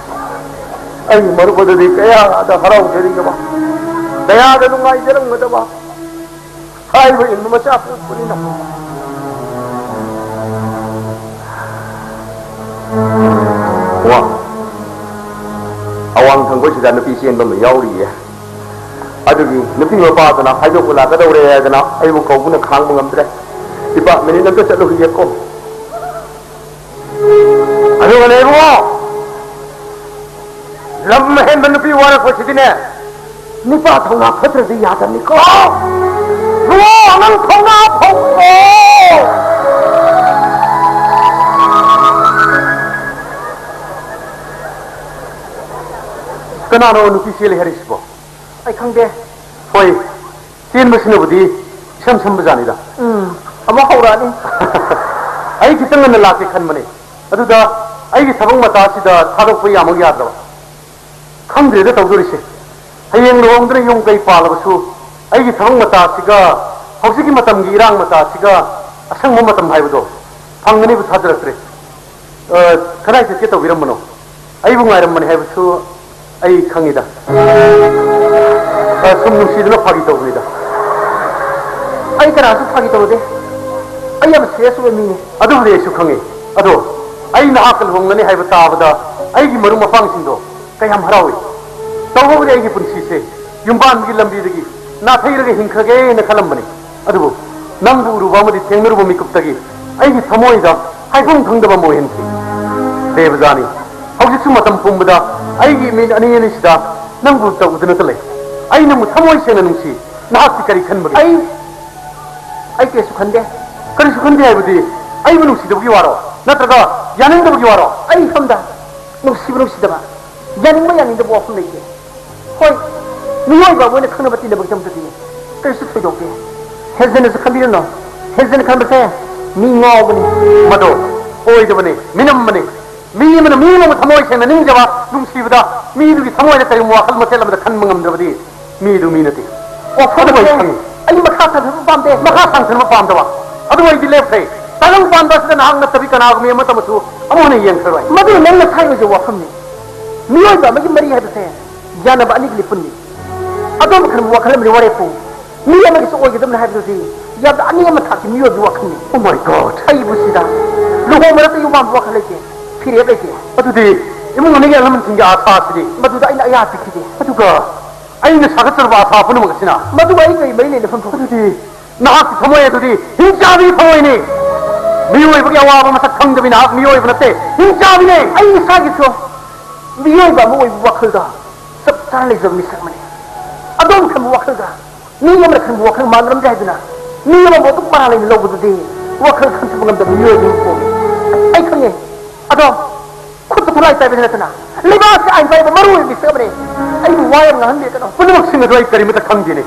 ꯑꯩ ꯃꯔꯨꯞ ꯑꯗꯨꯗꯤ ꯀꯌꯥꯗ ꯍꯔꯥꯎꯖꯔꯤꯒꯕ꯫ ꯀꯌꯥꯗ ꯅꯨꯡꯉꯥꯏꯖꯔꯝꯒꯗꯕ ꯍꯥꯏꯕ ꯏꯟꯕ ꯃꯆꯥ ꯄꯣꯛꯄꯅꯤꯅ꯫ ꯋꯥ, ꯑꯋꯥꯡ ꯊꯪꯕꯁꯤꯗ ꯅꯨꯄꯤ ꯆꯦꯟꯕ ꯑꯃ ꯌꯥꯎꯔꯤꯌꯦ꯫ ꯑꯗꯨꯒꯤ ꯅꯨꯄꯤ ꯃꯄꯥꯗꯨꯅ ꯍꯥꯏꯗꯣꯛꯄ ꯂꯥꯛꯀꯗꯧꯔꯦ ꯍꯥꯏꯗꯅ ꯑꯩꯕꯨ ꯀꯧꯕꯅ ꯈꯥꯡꯕ ꯉꯝꯗ꯭ꯔꯦ꯫ ꯏꯄꯥ, ꯃꯤꯅꯤꯠ ꯑꯝꯇ ꯆꯠꯂꯨꯈꯤꯒꯦꯀꯣ꯫ ꯑꯗꯨꯒꯅꯦ ꯏꯕꯨꯡꯉꯣ, ꯂꯝ ꯑꯍꯦꯟꯕ ꯅꯨꯄꯤ ꯋꯥꯔꯛꯄꯁꯤꯗꯤꯅꯦ, ꯅꯨꯄꯥ ꯊꯧꯅꯥ ꯐꯠꯇ꯭ꯔꯗꯤ ꯌꯥꯗꯕꯅꯤꯀꯣ꯫ ꯏꯕꯨꯡꯉꯣ, ꯅꯪ ꯊꯧꯅꯥ ꯐꯧꯀꯣ꯫ ꯀꯅꯥꯅꯣ ꯅꯨꯄꯤ ꯆꯦꯜꯂꯦ ꯍꯥꯏꯔꯤꯁꯤꯕꯣ? ꯑꯩ ꯈꯪꯗꯦ꯫ ꯍꯣꯏ, ꯆꯦꯟꯕꯁꯤꯅꯕꯨꯗꯤ ꯏꯁꯝ ꯁꯝꯕꯖꯥꯠꯅꯤꯗ꯫ ꯎꯝ, ꯑꯃꯨꯛ ꯍꯧꯔꯛꯑꯅꯤ꯫ ꯑꯩ ꯈꯤꯇꯪ ꯉꯟꯅ ꯂꯥꯛꯀꯦ ꯈꯟꯕꯅꯦ, ꯑꯗꯨꯗ ꯑꯩꯒꯤ ꯊꯕꯛ ꯃꯇꯥꯁꯤꯗ ꯊꯥꯗꯣꯛꯄ ꯌꯥꯃꯛ ꯌꯥꯗ꯭ꯔꯕ꯫ ꯈꯪꯗ꯭ꯔꯦꯗ ꯇꯧꯗꯣꯔꯤꯁꯦ꯫ ꯍꯌꯦꯡ ꯂꯨꯍꯣꯡꯗꯨꯅ ꯌꯨꯝ ꯀꯩ ꯄꯥꯜꯂꯕꯁꯨ ꯑꯩꯒꯤ ꯊꯕꯛ ꯃꯇꯥꯁꯤꯒ ꯍꯧꯖꯤꯛꯀꯤ ꯃꯇꯝꯒꯤ ꯏꯔꯥꯡ ꯃꯇꯥꯁꯤꯒ ꯑꯁꯪꯕ ꯃꯇꯝ ꯍꯥꯏꯕꯗꯣ ꯐꯪꯒꯅꯤꯕꯨ ꯊꯥꯖꯔꯛꯇ꯭ꯔꯦ꯫ ꯑ, ꯀꯗꯥꯏ ꯆꯠꯀꯦ ꯇꯧꯕꯤꯔꯝꯕꯅꯣ? ꯑꯩꯕꯨ ꯉꯥꯏꯔꯝꯕꯅꯤ ꯍꯥꯏꯕꯁꯨ ꯑꯩ ꯈꯪꯉꯤꯗ꯫ ꯑ, ꯁꯨꯝ ꯅꯨꯡꯁꯤꯗꯨꯅ ꯐꯥꯒꯤ ꯇꯧꯕꯅꯤꯗ꯫ ꯑꯩ ꯀꯅꯥꯁꯨ ꯐꯥꯒꯤ ꯇꯧꯗꯦ꯫ ꯑꯩ ꯌꯥꯝ serious ꯑꯣꯏꯕ ꯃꯤꯅꯤ꯫ ꯑꯗꯨꯕꯨꯗꯤ ꯑꯩꯁꯨ ꯈꯪꯉꯤ꯫ ꯑꯗꯣ ꯑꯩ ꯅꯍꯥꯛꯀ ꯂꯨꯍꯣꯡꯒꯅꯤ ꯍꯥꯏꯕ ꯇꯥꯕꯗ ꯑꯩꯒꯤ ꯃꯔꯨꯞ ꯃꯄꯥꯡꯁꯤꯡꯗꯣ ꯀꯌꯥꯝ ꯍꯔꯥꯎꯏ꯫ ꯇꯧꯕꯕꯨꯗꯤ ꯑꯩꯒꯤ ꯄꯨꯟꯁꯤꯁꯦ ꯌꯨꯝꯕꯥꯟꯒꯤ ꯂꯝꯕꯤꯗꯒꯤ ꯅꯥꯊꯩꯔꯒ ꯍꯤꯡꯈ꯭ꯔꯒꯦꯅ ꯈꯜꯂꯝꯕꯅꯤ꯫ ꯑꯗꯨꯕꯨ ꯅꯪꯕꯨ ꯎꯔꯨꯕ ꯑꯃꯗꯤ ꯊꯦꯡꯅꯔꯨꯕ ꯃꯤꯀꯨꯞꯇꯒꯤ ꯑꯩꯒꯤ ꯊꯃꯣꯏꯗ ꯍꯥꯏꯐꯝ ꯈꯪꯗꯕ ꯑꯃ ꯑꯣꯏꯍꯟꯈꯤ꯫ ꯗꯦꯕꯖꯥꯅꯤ, ꯍꯧꯖꯤꯛꯁꯨ ꯃꯇꯝ ꯄꯨꯝꯕꯗ ꯑꯩꯒꯤ ꯏꯃꯤꯠ ꯑꯅꯤ ꯑꯅꯤꯁꯤꯗ ꯅꯪꯕꯨ ꯇꯧꯗꯨꯅꯇ ꯂꯩ꯫ ꯑꯩ ꯅꯪꯕꯨ ꯊꯃꯣꯏ ꯁꯦꯡꯅ ꯅꯨꯡꯁꯤ꯫ ꯅꯍꯥꯛꯇꯤ ꯀꯔꯤ ꯈꯟꯕꯒꯦ? ꯑꯩ, ꯑꯩ ꯀꯔꯤꯁꯨ ꯈꯟꯗꯦ꯫ ꯀꯔꯤꯁꯨ ꯈꯟꯗꯦ ꯍꯥꯏꯕꯗꯤ ꯑꯩꯕꯨ ꯅꯨꯡꯁꯤꯗꯕꯒꯤ ꯋꯥꯔꯣ? ꯅꯠꯇ꯭ꯔꯒ ꯌꯥꯅꯤꯡꯗꯕꯒꯤ ꯋꯥꯔꯣ? ꯑꯩ ꯁꯣꯝꯗ ꯅꯨꯡꯁꯤꯕ ꯅꯨꯡꯁꯤꯗꯕ, ꯌꯥꯅꯤꯡꯕ ꯌꯥꯅꯤꯡꯗꯕ ꯋꯥꯐꯝ ꯂꯩꯇꯦ꯫ ꯍꯣꯏ, ꯃꯤꯑꯣꯏꯕ ꯑꯃ ꯑꯣꯏꯅ ꯈꯪꯅꯕ ꯇꯤꯟꯅꯕꯒꯤꯗꯃꯛꯇꯗꯤ ꯀꯔꯤꯁꯨ ꯊꯣꯏꯗꯣꯛꯇꯦ꯫ ꯍꯦꯟꯖꯟꯅꯁꯨ ꯈꯟꯕꯤꯔꯨꯅꯨ꯫ ꯍꯦꯟꯖꯟꯅ ꯈꯟꯕꯁꯦ ꯃꯤ ꯉꯥꯎꯕꯅꯤ꯫ ꯃꯗꯣ ꯑꯣꯏꯗꯕꯅꯤ, ꯃꯤꯅꯝꯕꯅꯤ꯫ ꯃꯤ ꯑꯃꯅ ꯃꯤ ꯑꯃꯕꯨ ꯊꯃꯣꯏ ꯁꯦꯡꯅ ꯅꯤꯡꯖꯕ, ꯅꯨꯡꯁꯤꯕꯗ ꯃꯤꯗꯨꯒꯤ ꯊꯃꯣꯏꯗ ꯀꯔꯤꯒꯨꯝꯕ ꯋꯥꯈꯜ ꯃꯆꯦꯠ ꯑꯃꯗ ꯈꯟꯕ ꯉꯝꯗ꯭ꯔꯕꯗꯤ ꯃꯤꯗꯨ ꯃꯤ ꯅꯠꯇꯦ꯫ ꯑꯣ, ꯑꯗꯨꯕꯨ ꯑꯩ ꯈꯪꯉꯤ꯫ ꯑꯩ ꯃꯈꯥ ꯁꯥꯡꯊꯕ ꯄꯥꯝꯗꯦ꯫ ꯃꯈꯥ ꯁꯥꯡꯊꯕ ꯄꯥꯝꯗꯕ? ꯑꯗꯨ ꯑꯩꯗꯤ ꯂꯦꯞꯈ꯭ꯔꯦ꯫ ꯇꯥꯏꯕꯪ ꯄꯥꯟꯕ ꯑꯁꯤꯗ ꯅꯍꯥꯛ ꯅꯠꯇꯕꯤ ꯀꯅꯥꯒꯨꯝꯕꯤ ꯑꯃꯠꯇ ꯑꯃꯁꯨ ꯑꯃꯨꯛ ꯍꯟꯅ ꯌꯦꯡꯈ꯭ꯔꯔꯣꯏ꯫ ꯃꯗꯨ ꯅꯪ ꯅꯁꯥꯒꯤ ꯑꯣꯏꯖꯕ ꯋꯥꯐꯝꯅꯤ꯫ ꯃꯤꯑꯣꯏꯕ ꯑꯃꯒꯤ ꯃꯔꯤ ꯍꯥꯏꯕꯁꯦ ꯌꯥꯅꯕ ꯑꯅꯤꯒꯤ ꯂꯤꯄꯨꯟꯅꯤ꯫ ꯑꯗꯣꯝ ꯈꯟꯕ ꯋꯥꯈꯜ ꯑꯃꯗꯤ ꯋꯥꯔꯦꯞꯄꯨ꯫ ꯃꯤ ꯑꯃꯒꯤꯁꯨ ꯑꯣꯏꯒꯗꯕꯅꯤ ꯍꯥꯏꯕꯗꯨꯗꯤ ꯌꯥꯝꯅ ꯑꯅꯦꯝꯕ ꯊꯥꯛꯀꯤ ꯃꯤꯑꯣꯏꯕꯒꯤ ꯋꯥꯈꯜꯅꯤ꯫ Oh my God! ꯑꯩꯕꯨ ꯁꯤꯗ ꯂꯨꯍꯣꯡꯕ ꯅꯠꯇ ꯌꯨꯝ ꯄꯥꯟꯕ ꯋꯥꯈꯜ ꯂꯩꯇꯦ, ꯐꯤꯔꯦꯞ ꯂꯩꯇꯦ꯫ ꯑꯗꯨꯗꯤ ꯏꯃꯨꯡ ꯃꯅꯨꯡꯒꯤ ꯑꯍꯜ ꯂꯃꯟꯁꯤꯡꯒꯤ ꯑꯥꯁꯥꯁꯤꯗꯤ? ꯃꯗꯨꯗ ꯑꯩꯅ ꯑꯌꯥ ꯄꯤꯈꯤꯗꯦ꯫ ꯑꯗꯨꯒ ꯑꯩꯅ ꯁꯥꯒꯠꯆꯔꯕ ꯑꯥꯁꯥ ꯄꯨꯝꯅꯃꯛ ꯑꯁꯤꯅ? ꯃꯗꯨꯒ ꯑꯩ ꯀꯔꯤ ꯃꯔꯤ ꯂꯩꯅꯐꯝ ꯊꯣꯛ? ꯑꯗꯨꯗꯤ ꯅꯍꯥꯛꯀꯤ ꯊꯃꯣꯏ ꯑꯗꯨꯗꯤ ꯍꯤꯡꯆꯥꯕꯤꯒꯤ ꯊꯃꯣꯏꯅꯤ꯫ ꯃꯤꯑꯣꯏꯕꯒꯤ ꯑꯋꯥꯕ ꯃꯁꯛ ꯈꯪꯗꯕꯤ ꯅꯍꯥꯛ ꯃꯤꯑꯣꯏꯕ ꯅꯠꯇꯦ, ꯍꯤꯡꯆꯥꯕꯤꯅꯦ꯫ ꯑꯩ ꯏꯁꯥꯒꯤꯁꯨ ꯃꯤꯑꯣꯏꯕ ꯑꯃ ꯑꯣꯏꯕ ꯋꯥꯈꯜꯗ ꯆꯞ ꯆꯥꯅ ꯂꯩꯖꯕ ꯃꯤꯁꯛ ꯑꯃꯅꯤ꯫ ꯑꯗꯣꯝ ꯈꯟꯕ ꯋꯥꯈꯜꯒ ꯃꯤ ꯑꯃꯅ ꯈꯟꯕ ꯋꯥꯈꯜ ꯃꯥꯟꯅꯔꯝꯗꯦ ꯍꯥꯏꯗꯨꯅ ꯃꯤ ꯑꯃꯕꯨ ꯑꯗꯨꯛ ꯃꯔꯥ ꯂꯩꯅ ꯂꯧꯕꯗꯨꯗꯤ ꯋꯥꯈꯜ ꯈꯟꯊꯕ ꯉꯝꯗꯕ ꯃꯤꯑꯣꯏ ꯑꯃ ꯄꯣꯛꯏ꯫ ꯑꯩ ꯈꯪꯉꯦ꯫ ꯑꯗꯣ ꯈꯨꯠꯇ ꯈꯨꯠꯂꯥꯏ ꯄꯥꯏꯕꯗ ꯅꯠꯇꯅ ꯂꯩꯕꯥꯛꯀꯤ ꯑꯥꯏꯟ ꯄꯥꯏꯕ ꯃꯔꯨ ꯑꯣꯏꯕ ꯃꯤꯁꯛ ꯑꯃꯅꯤ꯫ ꯑꯩꯕꯨ ꯋꯥ ꯌꯥꯝ ꯉꯥꯡꯍꯟꯕꯤꯔꯛꯀꯅꯨ꯫ ꯄꯨꯝꯅꯃꯛꯁꯤꯡ ꯑꯗꯨ ꯑꯩ ꯀꯔꯤꯃꯠꯇ ꯈꯪꯗꯦꯅꯦ꯫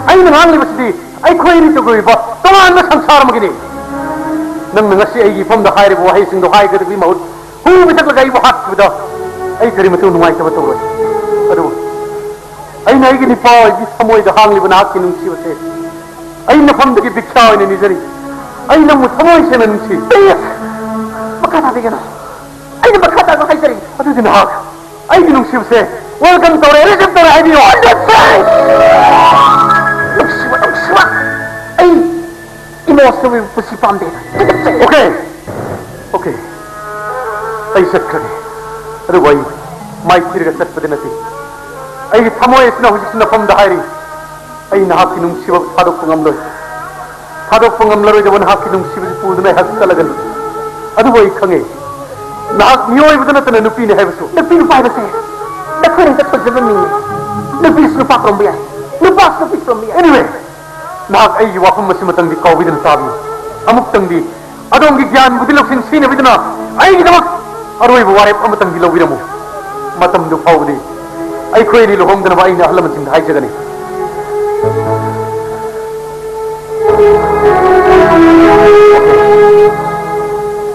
ꯑꯩꯅ ꯉꯥꯡꯂꯤꯕꯁꯤꯗꯤ ꯑꯩꯈꯣꯏ ꯑꯅꯤꯇꯒꯤ ꯑꯣꯏꯕ ꯇꯣꯉꯥꯟꯕ ꯁꯪꯁꯥꯔ ꯑꯃꯒꯤꯅꯤ꯫ ꯅꯪꯅ ꯉꯁꯤ ꯑꯩꯒꯤ ꯏꯐꯝꯗ ꯍꯥꯏꯔꯤꯕ ꯋꯥꯍꯩꯁꯤꯡꯗꯣ ꯍꯥꯏꯒꯗꯕꯒꯤ ꯃꯍꯨꯠ ꯍꯨ ꯄꯤꯊꯛꯂꯒ ꯑꯩꯕꯨ ꯍꯥꯠꯈꯤꯕꯗ ꯑꯩ ꯀꯔꯤꯃꯠꯇ ꯅꯨꯡꯉꯥꯏꯇꯕ ꯇꯧꯔꯣꯏ꯫ ꯑꯗꯨꯕꯨ ꯑꯩꯅ ꯑꯩꯒꯤ ꯅꯨꯄꯥ ꯑꯣꯏꯕꯤ ꯊꯃꯣꯏꯗ ꯍꯥꯡꯂꯤꯕ ꯅꯍꯥꯛꯀꯤ ꯅꯨꯡꯁꯤꯕꯁꯦ ꯑꯩ ꯅꯐꯝꯗꯒꯤ ꯚꯤꯛꯁꯥ ꯑꯣꯏꯅ ꯅꯤꯖꯔꯤ꯫ ꯑꯩ ꯅꯪꯕꯨ ꯊꯃꯣꯏ ꯁꯦꯡꯅ ꯅꯨꯡꯁꯤ꯫ Please! ꯃꯈꯥ ꯇꯥꯕꯤꯒꯅꯨ꯫ ꯑꯩꯅ ꯃꯈꯥ ꯇꯥꯕ ꯍꯥꯏꯖꯔꯤ꯫ ꯑꯗꯨꯗꯤ ꯅꯍꯥꯛ ꯑꯩꯒꯤ ꯅꯨꯡꯁꯤꯕꯁꯦ welcome ꯇꯧꯔꯦ, receive ꯇꯧꯔꯦ ꯍꯥꯏꯕꯤꯌꯨ꯫ Understand? ꯅꯨꯡꯁꯤꯕ, ꯅꯨꯡꯁꯤꯕ꯫ ꯑꯩ emotional ꯑꯣꯏꯕ ꯄꯨꯟꯁꯤ ꯄꯥꯝꯗꯦ꯫ ꯇꯨꯀꯠꯆꯩ꯫ Okay. Okay. ꯑꯩ ꯆꯠꯈ꯭ꯔꯒꯦ꯫ ꯑꯗꯨꯕꯨ ꯑꯩ ꯃꯥꯏꯊꯤꯔꯒ ꯆꯠꯄꯗꯤ ꯅꯠꯇꯦ꯫ ꯑꯩꯒꯤ ꯊꯃꯣꯏ ꯑꯁꯤꯅ ꯍꯧꯖꯤꯛꯁꯨ ꯅꯐꯝꯗ ꯍꯥꯏꯔꯤ꯫ ꯑꯩ ꯅꯍꯥꯛꯀꯤ ꯅꯨꯡꯁꯤꯕ ꯊꯥꯗꯣꯛꯄ ꯉꯝꯂꯣꯏ꯫ ꯊꯥꯗꯣꯛꯄ ꯉꯝꯂꯔꯣꯏꯗꯕ ꯅꯍꯥꯛꯀꯤ ꯅꯨꯡꯁꯤꯕꯁꯤ ꯄꯨꯗꯨꯅ ꯑꯩꯍꯥꯛ ꯆꯠꯂꯒꯅꯤ꯫ ꯑꯗꯨꯕꯨ ꯑꯩ ꯈꯪꯉꯦ, ꯅꯍꯥꯛ ꯃꯤꯑꯣꯏꯕꯗ ꯅꯠꯇꯅ ꯅꯨꯄꯤꯅꯤ ꯍꯥꯏꯕꯁꯨ꯫ ꯅꯨꯄꯤ ꯅꯨꯄꯥ ꯍꯥꯏꯕꯁꯦ ꯅꯈꯣꯏꯅ ꯍꯦꯛꯇ ꯊꯣꯟꯖꯕ ꯃꯤꯅꯤ꯫ ꯅꯨꯄꯤꯁꯨ ꯅꯨꯄꯥ ꯄꯨꯔꯝꯕ ꯌꯥꯏ, ꯅꯨꯄꯥꯁꯨ ꯅꯨꯄꯤ ꯄꯨꯔꯝꯕ ꯌꯥꯏ꯫ Anyway, ꯅꯍꯥꯛ ꯑꯩꯒꯤ ꯋꯥꯐꯝ ꯑꯁꯤꯃꯇꯪꯗꯤ ꯀꯥꯎꯕꯤꯗꯅ ꯇꯥꯕꯤꯌꯨ꯫ ꯑꯃꯨꯛꯇꯪꯗꯤ ꯑꯗꯣꯝꯒꯤ ꯒ꯭ꯌꯥꯟꯕꯨꯗꯤ ꯂꯧꯁꯤꯡ ꯁꯤꯖꯤꯟꯅꯕꯤꯗꯨꯅ ꯑꯩꯒꯤꯗꯃꯛ ꯑꯔꯣꯏꯕ ꯋꯥꯔꯦꯞ ꯑꯃꯇꯪꯗꯤ ꯂꯧꯕꯤꯔꯝꯃꯨ꯫ ꯃꯇꯝꯗꯨ ꯐꯥꯎꯕꯗꯤ ꯑꯩꯈꯣꯏ ꯑꯅꯤ ꯂꯨꯍꯣꯡꯗꯅꯕ ꯑꯩꯅ ꯑꯍꯜ ꯂꯃꯟꯁꯤꯡꯗ ꯍꯥꯏꯖꯒꯅꯤ꯫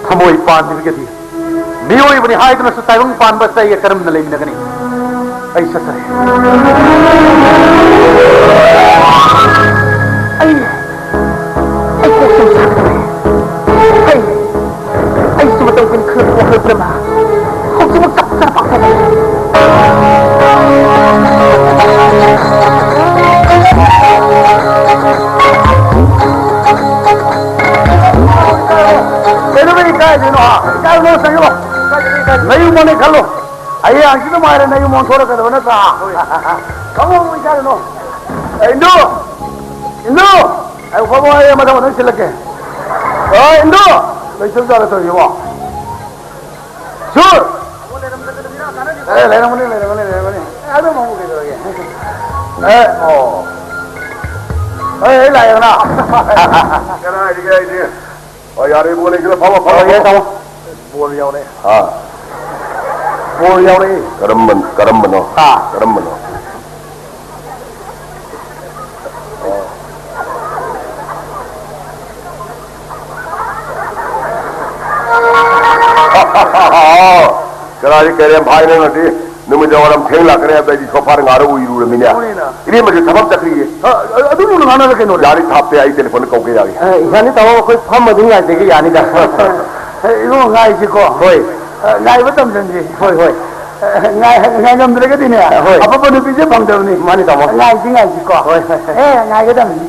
ꯊꯃꯣꯏ ꯄꯥꯟꯗ꯭ꯔꯒꯗꯤ ꯃꯤꯑꯣꯏꯕꯅꯤ ꯍꯥꯏꯗꯨꯅꯁꯨ ꯇꯥꯏꯕꯪ ꯄꯥꯟꯕ ꯑꯁꯤꯗ ꯑꯩꯒ ꯀꯔꯝꯅ ꯂꯩꯃꯤꯟꯅꯒꯅꯤ? ꯑꯩ ꯆꯠꯆꯔꯦ꯫ ꯑꯩ, ꯑꯩ ꯀꯣꯛ ꯁꯨꯝ ꯁꯥꯒꯠꯂꯦ꯫ ꯑꯩ, ꯑꯩꯁꯨ ꯃꯇꯝ ꯀꯨꯏꯅ ꯈꯜꯂꯛꯄ ꯋꯥꯈꯜ ꯄꯨꯝꯅꯃꯛ ꯍꯧꯖꯤꯛꯃꯛ ꯆꯞ ꯆꯥꯅ ꯄꯥꯛꯊꯣꯛꯂꯦ꯫ ꯌꯨꯝ ꯑꯣꯟꯅꯤ ꯈꯜꯂꯣ꯫ ꯍꯌꯦꯡ ꯍꯪꯆꯤꯠ ꯑꯗꯨꯝ ꯍꯥꯏꯔꯦ, ꯅꯪ ꯌꯨꯝ ꯑꯣꯟꯊꯣꯔꯛꯀꯗꯕ ꯅꯠꯇ꯭ꯔꯥ? ꯈꯪꯉꯣ, ꯏꯆꯥ ꯀꯩꯅꯣ꯫ ꯑꯦ, ꯏꯟꯗꯨ! ꯏꯟꯗꯨ! ꯑꯩ ꯐꯕ ꯋꯥꯔꯤ ꯑꯃ ꯊꯕꯛ ꯅꯪ ꯁꯤꯜꯂꯛꯀꯦ꯫ ꯑꯦ, ꯏꯟꯗꯨ! ꯂꯩꯇꯕ ꯖꯥꯠꯂ ꯇꯧꯔꯤꯁꯤꯕꯣ? ꯁꯨꯔ! ꯑꯦ, ꯂꯩꯔꯝꯒꯅꯤ, ꯂꯩꯔꯝꯒꯅꯤ, ꯂꯩꯔꯝꯒꯅꯤ꯫ ꯑꯦ, ꯑꯗꯨꯝ ꯑꯃꯨꯛ ꯀꯩꯗꯧꯔꯒꯦ? ꯑꯦ, ꯑꯣ꯫ ꯑꯦ, ꯑꯩ ꯂꯥꯛꯑꯦꯗꯅ꯫ ꯀꯗꯥꯏꯗꯒꯤ ꯑꯩꯗꯤ? ꯑꯣ, ꯌꯥꯔꯦ, ꯏꯕꯨꯡꯉꯣ, ꯂꯩꯈ꯭ꯔꯦ, ꯐꯝꯃꯣ, ꯐꯝꯃꯣ, ꯍꯣꯏ, ꯐꯝꯃꯣ꯫ ꯇꯥꯃꯣ꯫ ꯕꯣꯜ ꯌꯥꯎꯔꯦ꯫ ꯑꯥ꯫ ꯕꯣꯜ ꯌꯥꯎꯔꯛꯏ꯫ ꯀꯔꯝꯕ-, ꯀꯔꯝꯕꯅꯣ? ꯍꯥ? ꯀꯔꯝꯕꯅꯣ? ꯑꯣ꯫ ꯀꯅꯥꯒꯤ ꯀꯔꯦꯝ ꯍꯥꯏꯅꯣ ꯅꯪꯗꯤ? ꯅꯨꯃꯤꯗꯥꯡ ꯋꯥꯏꯔꯝ ꯊꯦꯡ ꯂꯥꯛꯀꯅꯤ ꯍꯥꯏꯕꯗ ꯑꯩꯗꯤ ꯁꯣꯐꯥꯗ ꯉꯥꯔ ꯎꯏꯔꯨꯔꯃꯤꯅꯦ꯫ ꯍꯣꯏꯅꯦ꯫ ꯏꯕꯦꯝꯃꯁꯨ ꯊꯕꯛ ꯆꯠꯈ꯭ꯔꯤꯌꯦ꯫ ꯑ, ꯑ, ꯑꯗꯨ ꯅꯪꯅ ꯉꯥꯡꯅꯔ ꯀꯩꯅꯣꯅꯦ? ꯌꯥꯅꯤ, ꯊꯥꯞꯄꯦ, ꯑꯩ ꯇꯦꯂꯤꯐꯣꯟꯗ ꯀꯧꯒꯦ, ꯌꯥꯅꯤ꯫ ꯑ, ꯌꯥꯅꯤ ꯇꯥꯃꯣ, ꯑꯩꯈꯣꯏ ꯐꯝꯃ ꯑꯗꯨꯝ ꯉꯥꯏꯖꯒꯦ, ꯌꯥꯅꯤꯗ꯫ ꯑ, ꯏꯕꯨꯡꯉꯣ, ꯉꯥꯏꯁꯤꯀꯣ꯫ ꯍꯣꯏ꯫ ꯑ, ꯉꯥꯏꯕ ꯇꯝꯖꯟꯁꯤ꯫ ꯍꯣꯏ, ꯍꯣꯏ꯫ ꯑ, ꯉꯥꯏ-, ꯉꯥꯏꯉꯝꯗ꯭ꯔꯒꯗꯤꯅꯦ, ꯍꯣꯏ꯫ ꯑꯐꯕ ꯅꯨꯄꯤꯁꯦ ꯐꯪꯗꯕꯅꯤ꯫ ꯃꯥꯅꯤ ꯇꯥꯃꯣ꯫ ꯉꯥꯏꯁꯤ, ꯉꯥꯏꯁꯤꯀꯣ꯫ ꯍꯣꯏ, ꯍꯣꯏ꯫ ꯑꯦ, ꯉꯥꯏꯒꯗꯕꯅꯤ꯫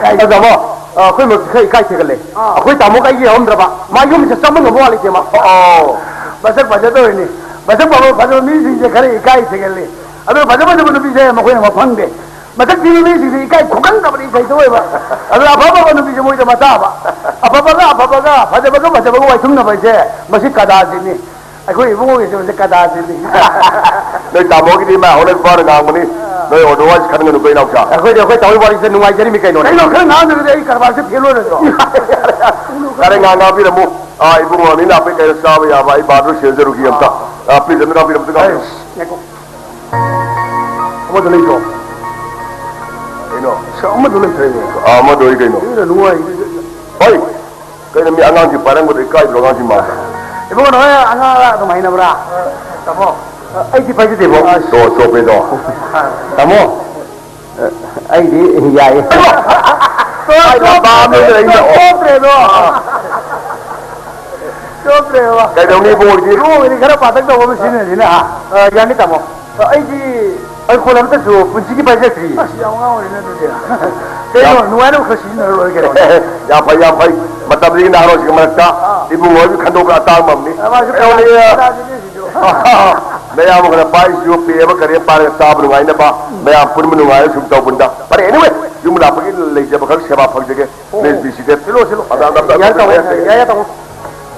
ꯉꯥꯏꯁꯤ꯫ ꯑ, ꯇꯥꯃꯣ, ꯑ, ꯑꯩꯈꯣꯏ ꯃꯔꯛꯇ ꯈꯔ ꯏꯀꯥꯏ ꯊꯤꯒꯠꯂꯦ꯫ ꯑꯥ꯫ ꯑꯩꯈꯣꯏ ꯇꯥꯃꯣꯒ ꯑꯩꯒ ꯌꯥꯎꯔꯝꯗ꯭ꯔꯕ ꯃꯥ ꯌꯨꯝꯁꯦ ꯆꯪꯕ ꯉꯝꯕ ꯋꯥꯠꯂꯤꯁꯦ ꯃꯥ꯫ ꯑꯣ꯫ ꯃꯁꯛ ꯐꯖꯗꯧꯔꯤꯅꯤ꯫ ꯃꯁꯛ ꯐꯕ, ꯐꯖꯕ ꯃꯤꯁꯤꯡꯁꯦ ꯈꯔ ꯏꯀꯥꯏ ꯊꯤꯒꯜꯂꯤ꯫ ꯑꯗꯨ ꯐꯖ ꯐꯖꯕ ꯅꯨꯄꯤꯁꯦ ꯃꯈꯣꯏꯅ ꯃꯐꯪꯗꯦ꯫ ꯃꯁꯛ ꯊꯤꯕ ꯃꯤꯁꯤꯡꯁꯦ ꯏꯀꯥꯏ ꯈꯨꯝꯒꯟꯗꯕꯅꯤ, ꯏꯁꯩꯗ ꯑꯣꯏꯕ꯫ ꯑꯗꯨꯅ ꯑꯐ ꯑꯐꯕ ꯅꯨꯄꯤꯁꯦ ꯃꯣꯏꯗ ꯃꯆꯥꯕ꯫ ꯑꯐꯕꯒ ꯑꯐꯕꯒ, ꯐꯖꯕꯒ ꯐꯖꯕꯒ ꯋꯥꯏꯊꯨꯡꯅꯕ ꯍꯥꯏꯁꯦ ꯃꯁꯤ ꯀꯗꯥꯖꯤꯠꯅꯤ꯫ ꯑꯩꯈꯣꯏ ꯏꯕꯨꯡꯉꯣꯒꯤꯁꯦ ꯃꯁꯤ ꯀꯗꯥꯖꯤꯠꯅꯤ꯫ ꯅꯣꯏ ꯇꯥꯃꯣꯒꯤꯗꯤ ꯏꯃꯥ ꯍꯣꯏꯅ ꯅꯨꯄꯥꯅ ꯉꯥꯡꯕꯅꯤ꯫ ꯅꯣꯏ otherwise ꯈꯟꯒꯅꯨꯀꯣ, ꯏꯅꯥꯎꯆꯥ꯫ ꯑꯩꯈꯣꯏꯗꯤ ꯑꯩꯈꯣꯏ ꯇꯥꯃꯣꯒꯤ ꯋꯥꯔꯤꯁꯤꯗ ꯅꯨꯡꯉꯥꯏꯖꯔꯤꯃꯤ ꯀꯩꯅꯣꯅꯦ꯫ ꯀꯩꯅꯣ ꯈꯔ ꯉꯥꯡꯗ꯭ꯔꯒꯗꯤ ꯑꯩ ꯀꯔꯕꯥꯔꯁꯦ ꯐꯦꯜ ꯑꯣꯏꯔꯗ꯭ꯔꯣ? ꯌꯥꯔꯦ, ꯉꯥꯡ-, ꯉꯥꯡꯕꯤꯔꯝꯃꯨ꯫ ꯑꯥ, ꯏꯕꯨꯡꯉꯣ, ꯃꯤ ꯂꯥꯛꯄꯩ ꯀꯩꯅꯣ ꯆꯥꯕ ꯌꯥꯕ ꯑꯩ ꯕꯥꯔꯗꯨ ꯁꯦꯝꯖꯔꯨꯈꯤ ꯑꯝꯇ꯫ ꯑꯥ, please, ꯑꯝꯇ ꯉꯥꯡꯕꯤꯔꯝꯃꯨ, ꯑꯝꯇ ꯉꯥꯡꯕꯤꯔꯝꯃꯨ꯫ ꯑꯩꯁ, ꯉꯥꯏꯈꯣ꯫ ꯑꯃꯗꯣ ꯂꯩꯇ꯭ꯔꯣ? ꯀꯩꯅꯣ? ꯁꯤ ꯑꯃꯗꯣ ꯂꯩꯇ꯭ꯔꯦꯅꯦ꯫ ꯑꯥ, ꯑꯃꯗꯣ ꯑꯩ ꯀꯩꯅꯣ? ꯁꯤꯅ ꯅꯨꯡꯉꯥꯏ-, ꯍꯣꯏ! ꯀꯩꯅꯣ ꯃꯤ ꯑꯉꯥꯡꯁꯤ ꯄꯥꯏꯔꯝꯕꯗꯣ ꯏꯀꯥꯏꯗ꯭ꯔꯣ ꯑꯉꯥꯡꯁꯤ ꯃꯥꯡꯗ? ꯏꯕꯨꯡꯉꯣ, ꯅꯣꯏ ꯑꯉꯥꯡ ꯑꯗꯨꯝ ꯍꯩꯅꯕ꯭ꯔꯥ? ꯇꯥꯃꯣ꯫ ꯑꯩꯗꯤ ꯄꯥꯏꯖꯗꯦꯕꯣ꯫ ꯇꯣ, ꯆꯣꯞꯄꯦꯗꯣ꯫ ꯇꯥꯃꯣ꯫ ꯑꯩꯗꯤ ꯌꯥꯏꯌꯦ꯫ ꯍꯥꯏꯗ ꯄꯥꯝꯃꯦ ꯑꯩꯅ꯫ ꯆꯣꯞꯇ꯭ꯔꯦꯗꯣ꯫ ꯆꯣꯞꯇ꯭ꯔꯦꯕ꯫ ꯀꯩꯗꯧꯅꯤ ꯏꯕꯨꯡꯉꯣꯗꯤ? ꯏꯕꯨꯡꯉꯣꯗꯤ ꯈꯔ ꯄꯥꯇꯛ ꯇꯧꯕ ꯑꯃ ꯁꯤꯖꯤꯟꯅꯁꯤꯅꯦ, ꯍꯥ? ꯑ, ꯌꯥꯅꯤ, ꯇꯥꯃꯣ꯫ ꯑ, ꯑꯩꯗꯤ ꯑꯜꯀꯣꯍꯣꯜ ꯑꯃꯇꯁꯨ ꯄꯨꯟꯁꯤꯒꯤ ꯄꯥꯏꯖꯗ꯭ꯔꯤ꯫ ꯑꯁ, ꯌꯥꯝ ꯑꯉꯥꯡ ꯑꯣꯏꯔꯤꯅꯦ ꯑꯗꯨꯗꯤ꯫ ꯀꯩꯅꯣ, ꯌꯥꯝ ꯅꯨꯡꯉꯥꯏꯅꯕ ꯈꯔ ꯁꯤꯖꯤꯟꯅꯔ ꯂꯣꯏꯔꯦ ꯀꯩꯅꯣ꯫ ꯌꯥꯝ ꯐꯩ, ꯌꯥꯝ ꯐꯩ꯫ ꯃꯇꯝꯁꯤꯒꯤ ꯅꯍꯥꯔꯣꯜꯁꯤꯡꯒꯤ ꯃꯔꯛꯇ ꯑꯥ꯫ ꯏꯕꯨꯡꯉꯣ ꯑꯣꯏꯕ ꯈꯟꯗꯣꯛꯄ ꯑꯇꯥꯡꯕ ꯑꯃꯅꯤ꯫ ꯑ, ꯃꯥꯁꯨ ꯀꯩꯅꯣꯅꯦ, ꯀꯅꯥ-, ꯀꯅꯥꯒꯤꯅꯦ ꯁꯤꯁꯨ? ꯃꯌꯥꯝ ꯑꯃꯅ ꯄꯥꯏꯁꯤꯁꯨ ꯄꯦ ꯑꯃ ꯀꯔꯤ ꯑꯃ ꯄꯥꯏꯔꯒ ꯆꯥꯕ ꯅꯨꯡꯉꯥꯏꯅꯕ, ꯃꯌꯥꯝ ꯄꯨꯟꯕ ꯅꯨꯡꯉꯥꯏꯅ ꯁꯨꯝ ꯇꯧꯕꯅꯤꯗ꯫ ꯐꯔꯦ, anyway, ꯌꯨꯝ ꯂꯥꯛꯄꯒꯤ ꯂꯩꯖꯕ ꯈꯔ ꯁꯦꯕꯥ ꯐꯪꯖꯒꯦ꯫ ꯑꯣ, ꯃꯤꯁ ꯕꯤ ꯁꯤꯗ꯫ ꯁꯤꯜꯂꯣ, ꯁꯤꯜꯂꯣ꯫ ꯑꯗ, ꯑꯗ, ꯑꯗ, ꯌꯥꯏ, ꯇꯥꯃꯣ, ꯌꯥꯏ, ꯌꯥꯏ, ꯌꯥꯏ, ꯇꯥꯃꯣ꯫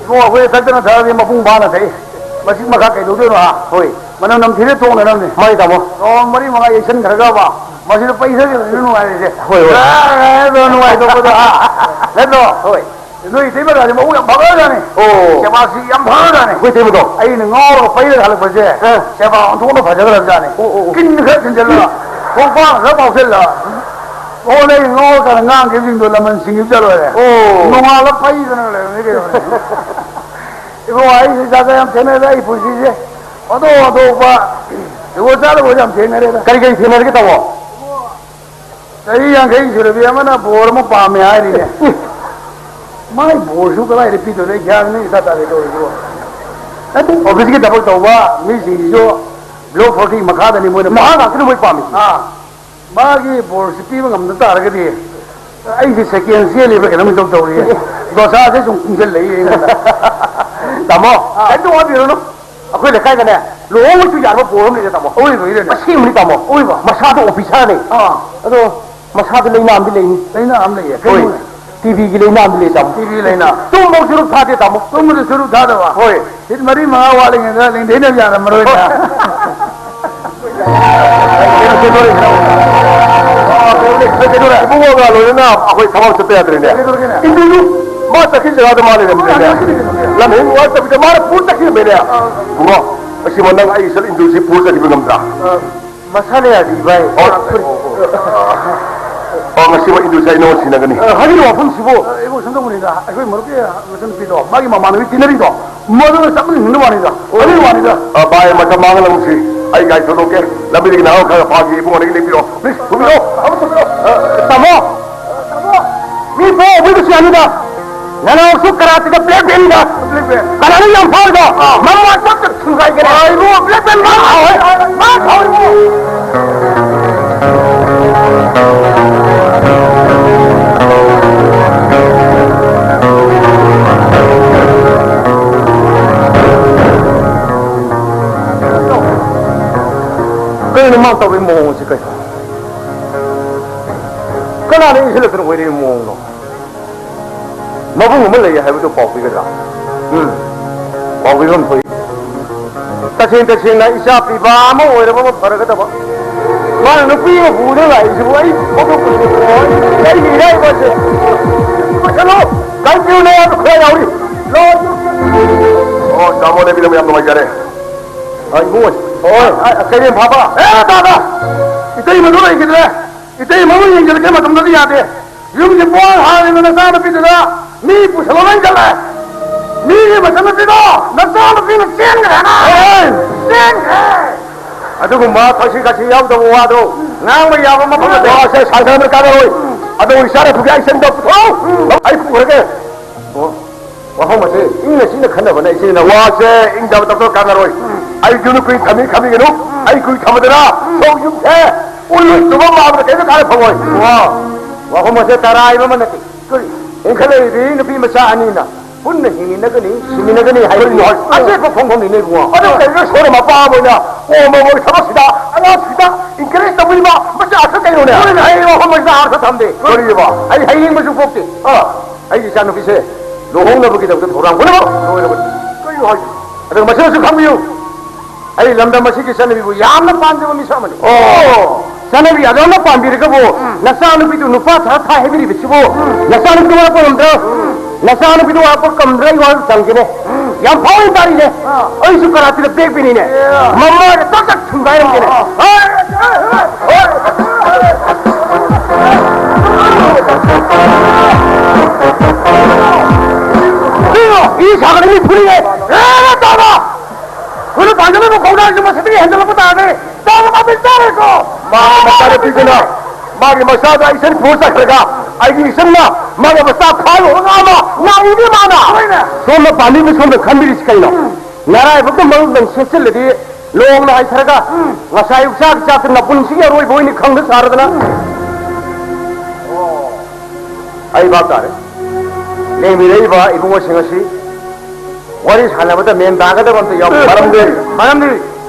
ꯏꯕꯨꯡꯉꯣ, ꯑꯩꯈꯣꯏ ꯊꯛꯇꯅ ꯊꯛꯑꯗꯤ ꯃꯄꯨꯡ ꯐꯥꯅ ꯊꯛꯏ꯫ ꯃꯆꯤꯠ ꯃꯈꯥ ꯀꯩꯗꯧꯗꯣꯏꯅꯣ, ꯍꯥ? ꯍꯣꯏ꯫ ꯃꯅꯝ ꯅꯝꯊꯤꯔꯦ ꯇꯣꯛꯅꯅꯕꯅꯤ꯫ ꯃꯥꯅꯤ, ꯇꯥꯃꯣ꯫ ꯔꯥꯎꯟ ꯃꯔꯤ ꯃꯉꯥ ꯌꯩꯁꯟꯈ꯭ꯔꯒꯕ, ꯃꯁꯤꯗ ꯄꯩꯊꯈꯤꯕꯅꯤꯅ ꯅꯨꯡꯉꯥꯏꯔꯤꯁꯦ꯫ ꯍꯣꯏ, ꯍꯣꯏ꯫ ꯑꯥ, ꯑꯗꯣ ꯅꯨꯡꯉꯥꯏꯊꯣꯛꯄꯗꯣ, ꯍꯥ? ꯅꯠꯇ꯭ꯔꯣ? ꯍꯣꯏ꯫ ꯅꯣꯏ ꯏꯇꯩꯃꯒꯗꯤ ꯃꯕꯨꯛ ꯌꯥꯝ ꯐꯈ꯭ꯔꯖꯥꯠꯅꯤ꯫ ꯑꯣ꯫ ꯁꯦꯕꯥꯁꯤ ꯌꯥꯝ ꯐꯈ꯭ꯔꯖꯥꯠꯅꯤ꯫ ꯑꯩꯈꯣꯏ ꯏꯇꯩꯃꯗꯣ? ꯑꯩꯅ ꯉꯥꯎꯔꯒ ꯄꯩꯔꯒ ꯍꯜꯂꯛꯄꯁꯦ, ꯑ꯫ ꯁꯦꯕꯥ ꯑꯣꯟꯊꯣꯛꯅ ꯐꯖꯈ꯭ꯔꯕꯖꯥꯠꯅꯤ꯫ ꯑꯣ, ꯑꯣ, ꯑꯣ꯫ ꯀꯤꯟ ꯈꯔ ꯊꯤꯟꯖꯜꯂ, ꯈꯣꯡꯄꯥꯛ ꯈꯔ ꯄꯥꯎꯁꯜꯂ, ꯑꯣ, ꯅꯪ ꯉꯥꯎꯔꯀꯥꯟꯗ ꯉꯥꯡꯈꯤꯕꯁꯤꯡꯗꯣ ꯂꯃꯟ ꯁꯤꯡꯈꯤꯕ ꯆꯠꯂꯣꯏꯔꯦ꯫ ꯑꯣ꯫ ꯅꯣꯡꯉꯥꯜꯂ ꯄꯩꯗꯅ ꯂꯩꯔꯝꯅꯤ ꯀꯩꯅꯣꯅꯦ꯫ ꯏꯕꯨꯡꯉꯣ, ꯑꯩ ꯁꯤ ꯖꯥꯠ ꯖꯥꯠ ꯌꯥꯝ ꯊꯦꯡꯅꯔꯦꯗ ꯑꯩ ꯄꯨꯟꯁꯤꯁꯦ꯫ ꯑꯣꯟꯊꯣꯛ ꯑꯣꯟꯊꯣꯛꯄ ꯖꯨꯒꯣꯠ ꯆꯥꯗꯕ ꯌꯥꯝ ꯊꯦꯡꯅꯔꯦꯗ꯫ ꯀꯔꯤ ꯀꯔꯤ ꯊꯦꯡꯅꯔꯒꯦ, ꯇꯥꯃꯣ? ꯆꯍꯤ ꯌꯥꯡꯈꯩ ꯁꯨꯔꯕꯤ ꯑꯃꯅ ꯕꯣꯔ ꯑꯃ ꯄꯥꯝꯃꯦ ꯍꯥꯏꯔꯤꯅꯦ꯫ ꯃꯥꯏ ꯕꯣꯔꯁꯨ ꯀꯗꯥꯏꯗ ꯄꯤꯗꯣꯏꯅꯣ? ꯑꯩ ꯒ꯭ꯌꯥꯟ ꯃꯦꯟ ꯏꯇꯥ ꯇꯥꯗꯦ ꯇꯧꯔꯤꯁꯤꯕꯣ꯫ ꯅꯠꯇꯦ, ꯑꯣꯐꯤꯁꯀꯤ ꯊꯕꯛ ꯇꯧꯕ ꯃꯤꯁꯤꯡꯁꯤꯁꯨ below forty ꯃꯈꯥꯗꯅꯤ ꯃꯣꯏꯅ ꯅꯍꯥ ꯄꯥꯝꯃꯤꯁꯦ꯫ ꯉꯥꯛꯇꯅꯤ ꯃꯣꯏ ꯄꯥꯝꯃꯤꯁꯦ꯫ ꯑꯥ, ꯃꯥꯒꯤ ꯕꯣꯔꯁꯤ ꯄꯤꯕ ꯉꯝꯗ ꯇꯥꯔꯒꯗꯤ ꯑꯩꯁꯦ ꯁꯦꯀꯦꯟ ꯆꯦꯜꯂꯤꯕ꯭ꯔꯥ ꯀꯩꯅꯣꯝ ꯏꯇꯧ ꯇꯧꯔꯤꯌꯦ꯫ ꯗꯣꯁꯥꯁꯦ ꯁꯨꯝ ꯀꯨꯡꯁꯤꯜꯂꯛꯏ ꯑꯩꯉꯣꯟꯗ꯫ ꯇꯥꯃꯣ, ꯑꯥ꯫ ꯀꯩꯝꯇ ꯋꯥꯕꯤꯔꯨꯅꯨ꯫ ꯑꯩꯈꯣꯏ ꯂꯩꯀꯥꯏꯗꯅꯦ, ꯂꯨꯍꯣꯡꯕꯁꯨ ꯌꯥꯔꯕ ꯕꯣꯔ ꯑꯃ ꯂꯩꯔꯦ, ꯇꯥꯃꯣ꯫ ꯑꯣꯏꯕꯒꯤꯔꯅꯦ? ꯑꯁꯦꯡꯕꯅꯤ, ꯇꯥꯃꯣ꯫ ꯑꯣꯏꯕ? ꯃꯁꯥꯗꯣ ꯑꯣꯐꯤꯁꯥꯔꯅꯦ꯫ ꯑꯥ꯫ ꯑꯗꯣ ꯃꯁꯥꯗꯣ ꯂꯩꯅꯥ ꯑꯃꯗꯤ ꯂꯩꯅꯤ꯫ ꯂꯩꯅꯥ ꯑꯃ ꯂꯩꯌꯦ? ꯍꯣꯏ꯫ ꯀꯩꯅꯣꯅꯦ? ꯇꯤ ꯕꯤꯒꯤ ꯂꯩꯅꯥ ꯑꯃꯗꯤ ꯂꯩ, ꯇꯥꯃꯣ꯫ ꯇꯤ ꯕꯤ ꯂꯩꯅꯥ? ꯇꯨꯝꯕ ꯁꯔꯨꯛ ꯊꯥꯗꯦ, ꯇꯥꯃꯣ꯫ ꯇꯨꯝꯕꯗ ꯁꯔꯨꯛ ꯊꯥꯗꯕ? ꯍꯣꯏ꯫ ꯁꯤꯠ ꯃꯔꯤ ꯃꯉꯥ ꯋꯥꯠꯂꯤꯉꯩꯗ ꯂꯦꯡꯊꯩꯅꯕ ꯌꯥꯔꯝꯃꯔꯣꯏꯅꯦ꯫ ꯍꯣꯏ꯫ ꯏꯕꯨꯡꯉꯣꯒ ꯂꯣꯏꯅꯅ ꯑꯩꯈꯣꯏ ꯊꯕꯛ ꯆꯠꯄ ꯌꯥꯗ꯭ꯔꯦꯅꯦ꯫ ꯀꯩꯗꯧꯔꯒꯦꯅꯦ? ꯏꯟꯗꯨꯁꯨ ꯃꯥ ꯆꯠꯈꯤ ꯖꯒꯥꯗ ꯃꯥ ꯂꯩꯔꯝꯗ꯭ꯔꯦꯅꯦ꯫ ꯂꯝꯍꯦꯟ ꯅꯨꯡꯉꯥꯏꯇꯕꯤꯗ ꯃꯥꯅ ꯄꯨꯔ ꯆꯠꯈꯤꯔꯝꯃꯦꯅꯦ꯫ ꯏꯕꯨꯡꯉꯣ, ꯑꯁꯤꯃ ꯅꯪ ꯑꯩ ꯏꯆꯜ ꯏꯟꯗꯨꯁꯤ ꯄꯨꯔ ꯆꯠꯈꯤꯕ ꯉꯝꯗ꯭ꯔꯥ? ꯃꯁꯥꯅ ꯌꯥꯗꯦ, ꯏꯕꯥꯏ꯫ ꯑꯣ꯫ ꯑꯣ, ꯉꯁꯤꯃꯛ ꯏꯟꯗꯨꯁꯦ ꯑꯩ ꯅꯉꯣꯟ ꯁꯤꯟꯅꯒꯅꯤ꯫ ꯑ, ꯍꯥꯏꯔꯤꯕ ꯋꯥꯐꯝꯁꯤꯕꯨ? ꯑ, ꯏꯕꯨꯡ, ꯁꯨꯝ ꯇꯧꯕꯅꯤꯗ, ꯑꯩꯈꯣꯏ ꯃꯔꯨꯞꯀꯤ ꯃꯆꯟꯅꯨꯄꯤꯗꯣ, ꯃꯥꯒꯤ ꯃꯃꯥꯟꯅꯕꯤ ꯇꯤꯟꯅꯔꯤꯗꯣ, ꯃꯗꯨꯒ ꯆꯞ ꯃꯥꯟꯅ ꯍꯤꯡꯅꯕ ꯋꯥꯅꯤꯗ꯫ ꯑꯣ꯫ ꯑꯗꯨꯒꯤ ꯋꯥꯅꯤꯗ꯫ ꯑ, ꯚꯥꯏ, ꯃꯇꯝ ꯃꯥꯡꯍꯜꯂꯒꯨꯝꯁꯤ꯫ ꯑꯩ ꯒꯥꯔꯤ ꯊꯧꯗꯣꯛꯀꯦ꯫ ꯂꯝꯕꯤꯗꯒꯤ ꯅꯍꯥ ꯈꯔ ꯐꯥꯈꯤ, ꯏꯕꯨꯡ ꯑꯅꯤꯒꯤ ꯂꯦꯡꯕꯤꯔꯣ꯫ ꯄ꯭ꯂꯤꯖ, ꯊꯨꯕꯤꯔꯣ꯫ ꯑ, ꯇꯥꯃꯣ! ꯃꯤ ꯄꯣ ꯍꯧꯕꯤꯕꯁꯨ ꯌꯥꯅꯤꯗ꯫ ꯅꯅꯥꯎꯁꯨ ꯀꯔꯥꯇꯤꯗ ꯕ꯭ꯂꯦꯛ ꯕꯦꯜꯠꯅꯤꯗ꯫ Black belt. ꯀꯅꯥꯅꯣ ꯌꯥꯝ ꯐꯥꯎꯔꯤꯗꯣ? ꯑꯥ꯫ ꯃꯃꯥ ꯆꯞ ꯆꯞ ꯊꯨꯒꯥꯏꯒꯦꯔꯥ? ꯑꯥ, ꯏꯕꯨꯡꯉꯣ, ꯕ꯭ꯂꯦꯛ ꯕꯦꯜꯠ ꯃꯥ ꯐꯥꯎꯔꯦ꯫ ꯃꯥ ꯐꯥꯎꯔꯦ, ꯏꯕꯨꯡꯉꯣ꯫ ꯀꯩꯅꯣ ꯃꯥ ꯇꯧꯔꯤꯕ ꯃꯑꯣꯡ ꯑꯁꯤ ꯀꯩꯅꯣ? ꯀꯅꯥꯅ ꯏꯟꯁꯤꯜꯂꯛꯇꯅ ꯑꯣꯏꯔꯤꯕ ꯃꯑꯣꯡꯅꯣ? ꯃꯕꯨꯡ ꯑꯃ ꯂꯩ ꯍꯥꯏꯕꯗꯨ ꯄꯥꯎ ꯄꯤꯒꯗ꯭ꯔꯥ? ꯎꯝ, ꯄꯥꯎ ꯄꯤꯐꯝ ꯊꯣꯛꯏ꯫ ꯇꯁꯦꯡ ꯇꯁꯦꯡꯅ ꯏꯆꯥ ꯄꯤꯕ ꯑꯃ ꯑꯣꯏꯔꯕ ꯑꯃ ꯐꯔꯒꯗꯕ꯫ ꯃꯥꯅ ꯅꯨꯄꯤ ꯑꯃ ꯄꯨꯗꯨꯅ ꯂꯥꯛꯏꯁꯤꯕꯨ ꯑꯩ ꯐꯥꯎꯗꯣꯛꯄꯁꯤꯕꯨ ꯑꯩꯒꯤ ꯏꯔꯥꯏꯕꯁꯦ꯫ ꯂꯣꯏꯁꯜꯂꯨ! ꯀꯥꯏꯄꯤꯌꯨꯅꯦ ꯍꯥꯏꯕ ꯈꯔ ꯌꯥꯎꯔꯤ꯫ ꯂꯣꯏ-, ꯑꯣ, ꯇꯥꯃꯣ ꯂꯩꯕꯤꯔꯕ ꯌꯥꯝ ꯅꯨꯡꯉꯥꯏꯖꯔꯦ꯫ ꯑ, ꯏꯕꯨꯡꯉꯣ꯫ ꯍꯣꯏ꯫ ꯑ, ꯑ, ꯀꯩꯔꯦꯝ ꯐꯥꯕ꯫ ꯑꯦ, ꯇꯥꯗ! ꯏꯇꯩꯃꯗꯨ ꯂꯩꯈꯤꯗ꯭ꯔꯦ꯫ ꯏꯇꯩꯃꯕꯨ ꯌꯦꯡꯁꯤꯜꯂꯛꯀꯦ ꯃꯇꯝꯗꯗꯤ ꯌꯥꯗꯦ꯫ ꯌꯨꯝꯒꯤ ꯄꯣꯠ ꯍꯥꯜꯂꯤꯕ ꯅꯆꯥꯅꯨꯄꯤꯗꯨꯗ ꯃꯤ ꯄꯨꯁꯜꯂꯣ ꯂꯩ ꯆꯠꯂꯦ꯫ ꯃꯤꯒꯤ ꯃꯆꯟꯅꯨꯄꯤꯗꯣ ꯅꯆꯥꯅꯨꯄꯤꯅ ꯆꯦꯟꯈ꯭ꯔꯦꯅ꯫ ꯍꯣꯏ꯫ ꯆꯦꯟꯈ꯭ꯔꯦ꯫ ꯑꯗꯨꯒꯨꯝꯕ ꯊꯛꯁꯤ ꯈꯥꯁꯤ ꯌꯥꯎꯗꯕ ꯋꯥꯗꯣ ꯉꯥꯡꯕ ꯌꯥꯕ ꯃꯐꯝ ꯅꯠꯇꯦ꯫ ꯋꯥꯁꯦ ꯁꯥꯟꯅꯕ ꯀꯥꯟꯅꯔꯣꯏ꯫ ꯑꯗꯣ ꯏꯆꯥꯅ ꯄꯨꯒꯦ ꯑꯩ ꯁꯦꯝꯗꯣꯛ ꯄꯨꯊꯣꯛꯑꯣ꯫ ꯑꯩ ꯄꯨꯈ꯭ꯔꯒꯦ꯫ ꯑꯣ, ꯋꯥꯐꯝ ꯑꯁꯦ ꯏꯪꯅ ꯆꯤꯛꯅ ꯈꯟꯅꯕꯅ ꯏꯆꯤꯟ ꯏꯅꯥꯎ꯫ ꯋꯥꯁꯦ ꯏꯪꯗꯕ ꯇꯞꯇꯞ ꯀꯥꯟꯅꯔꯣꯏ꯫ ꯑꯩꯁꯨ ꯅꯨꯄꯤ ꯊꯝꯃꯤ ꯈꯝꯃꯤꯒꯅꯨ꯫ ꯑꯩ ꯀꯨꯏ ꯊꯝꯃꯗꯅ ꯁꯣꯝ ꯌꯨꯝꯁꯦ ꯎꯜꯂꯣꯏ ꯇꯨꯝꯕ ꯃꯥꯟꯕꯗ ꯀꯩꯝꯇ ꯀꯥꯟꯅ ꯐꯪꯉꯣꯏ꯫ ꯋꯥ, ꯋꯥꯐꯝ ꯑꯁꯦ ꯇꯔꯥꯏꯕ ꯑꯃ ꯅꯠꯇꯦ꯫ ꯀꯔꯤ? ꯏꯟꯈꯠꯂꯛꯏꯕꯤ ꯅꯨꯄꯤ ꯃꯆꯥ ꯑꯅꯤꯅ ꯄꯨꯟꯅ ꯍꯤꯡꯃꯤꯟꯅꯒꯅꯤ, ꯁꯤꯃꯤꯟꯅꯒꯅꯤ ꯍꯥꯏꯕꯒꯤ ꯀꯔꯤꯅꯣ ꯍꯥꯏꯁꯤꯕꯣ? ꯑꯆꯦꯠꯄ ꯈꯣꯡꯐꯝꯅꯤꯅꯦ ꯏꯕꯨꯡꯉꯣ꯫ ꯑꯗꯨ ꯀꯩꯅꯣ ꯁꯣꯝꯅ ꯃꯄꯥ ꯑꯃ ꯑꯣꯏꯅ ꯑꯣ ꯃꯃꯣꯏ ꯊꯕꯛꯁꯤꯗ ꯑꯉꯥꯡꯁꯤꯗ encourage ꯇꯧꯕꯤꯕ ꯃꯆꯥ ꯑꯁꯨꯛ ꯀꯩꯅꯣꯅꯦ? ꯑꯗꯨꯅ ꯑꯩ ꯋꯥꯐꯝ ꯑꯁꯤꯗ ꯑꯥꯔꯊ ꯊꯝꯗꯦ꯫ ꯀꯔꯤꯕ? ꯑꯩ ꯍꯌꯦꯡꯕꯁꯨ ꯄꯣꯛꯇꯦ꯫ ꯑꯥ꯫ ꯑꯩꯒꯤ ꯏꯆꯥꯅꯨꯄꯤꯁꯦ ꯂꯨꯍꯣꯡꯅꯕꯒꯤꯗꯕꯗ ꯊꯧꯔꯥꯡ ꯄꯨꯝꯅꯃꯛ ꯂꯣꯏꯔꯕꯅꯤ꯫ ꯀꯔꯤꯅꯣ ꯍꯥꯏꯁꯤꯕꯣ? ꯑꯗꯨꯒ ꯃꯁꯤꯃꯁꯨ ꯈꯪꯕꯤꯌꯨ, ꯑꯩ ꯂꯝꯗꯝ ꯑꯁꯤꯒꯤ ꯆꯠꯅꯕꯤꯕꯨ ꯌꯥꯝꯅ ꯄꯥꯝꯖꯕ ꯃꯤꯁꯛ ꯑꯃꯅꯤ꯫ ꯑꯣ, ꯆꯠꯅꯕꯤ ꯑꯗꯨꯝꯅ ꯄꯥꯝꯕꯤꯔꯒꯕꯨ ꯅꯆꯥꯅꯨꯄꯤꯗꯨ ꯅꯨꯄꯥ ꯊꯥ ꯊꯥ ꯍꯥꯏꯕꯤꯔꯤꯕꯁꯤꯕꯨ ꯅꯆꯥꯅꯨꯄꯤꯗꯨ ꯋꯥꯔꯛꯄ ꯉꯝꯗ꯭ꯔꯣ? ꯅꯆꯥꯅꯨꯄꯤꯗꯨ ꯋꯥꯔꯛꯄ ꯉꯝꯗ꯭ꯔꯥ? ꯑꯩ ꯋꯥꯔꯛ ꯆꯪꯒꯦꯅꯦ꯫ ꯌꯥꯝ ꯐꯥꯎꯔꯦ ꯇꯥꯔꯤꯅꯦ꯫ ꯑꯩꯁꯨ ꯀꯔꯥꯇꯤꯗ ꯄꯦꯛꯄꯤꯅꯤꯅꯦ꯫ ꯃꯃꯥꯏꯗ ꯇꯛ ꯇꯛ ꯊꯨꯒꯥꯏꯔꯝꯒꯦꯅꯦ꯫ ꯀꯩꯅꯣ? ꯏ ꯁꯥꯒꯠꯂꯤ, ꯃꯤ ꯐꯨꯔꯤꯌꯦ꯫ ꯑꯦ, ꯇꯥꯕ! ꯈꯨꯟꯅ ꯄꯥꯟꯖꯅꯕ ꯈꯣꯡꯗꯥꯡꯁꯤ ꯃꯁꯤꯗꯒꯤ ꯍꯦꯟꯖꯜꯂꯛꯄ ꯇꯥꯔꯗꯤ ꯇꯥꯕ ꯃꯥꯄꯤ ꯆꯥꯔꯣꯏꯀꯣ! ꯃꯥꯒꯤ ꯃꯆꯥꯅꯨꯄꯤꯗꯨꯅ ꯃꯥꯒꯤ ꯃꯆꯥꯗ ꯏꯆꯟ ꯄꯨꯔ ꯆꯠꯈ꯭ꯔꯒ ꯑꯩꯒꯤ ꯏꯆꯟꯅ ꯃꯥꯒꯤ ꯃꯆꯥ ꯐꯥꯔꯨꯔꯒ ꯑꯃ ꯉꯥꯡꯉꯤꯅꯦ ꯃꯥꯅ! ꯍꯣꯏꯅꯦ꯫ ꯁꯣꯝꯅ ꯄꯥꯝꯕꯤꯕ ꯁꯣꯝꯅ ꯈꯟꯕꯤꯔꯤꯁꯤ ꯀꯩꯅꯣ? ꯅꯔꯥꯏꯕꯛꯇ ꯃꯔꯨꯞ ꯅꯪ ꯁꯦꯠꯆꯜꯂꯗꯤ ꯂꯣꯡꯅ ꯍꯥꯏꯊꯔꯒ ꯉꯁꯥꯏ ꯑꯌꯨꯛ ꯆꯥꯛ ꯆꯥꯛꯇ ꯅꯄꯨꯟꯁꯤꯒꯤ ꯑꯔꯣꯏꯕ ꯑꯣꯏꯅ ꯈꯪꯗ ꯁꯥꯔꯗꯅ꯫ ꯑꯩ ꯚꯥꯞ ꯇꯥꯔꯦ꯫ ꯂꯦꯡꯕꯤꯔꯛꯏꯕ ꯏꯕꯨꯡꯉꯣꯁꯤꯡ ꯑꯁꯤ ꯋꯥꯔꯤ ꯁꯥꯟꯅꯕꯗ ꯃꯦꯟ ꯇꯥꯒꯗꯕ ꯑꯝꯇ ꯌꯥꯎꯗꯦ꯫ ꯃꯔꯝꯗꯤ? ꯃꯔꯝꯗꯤ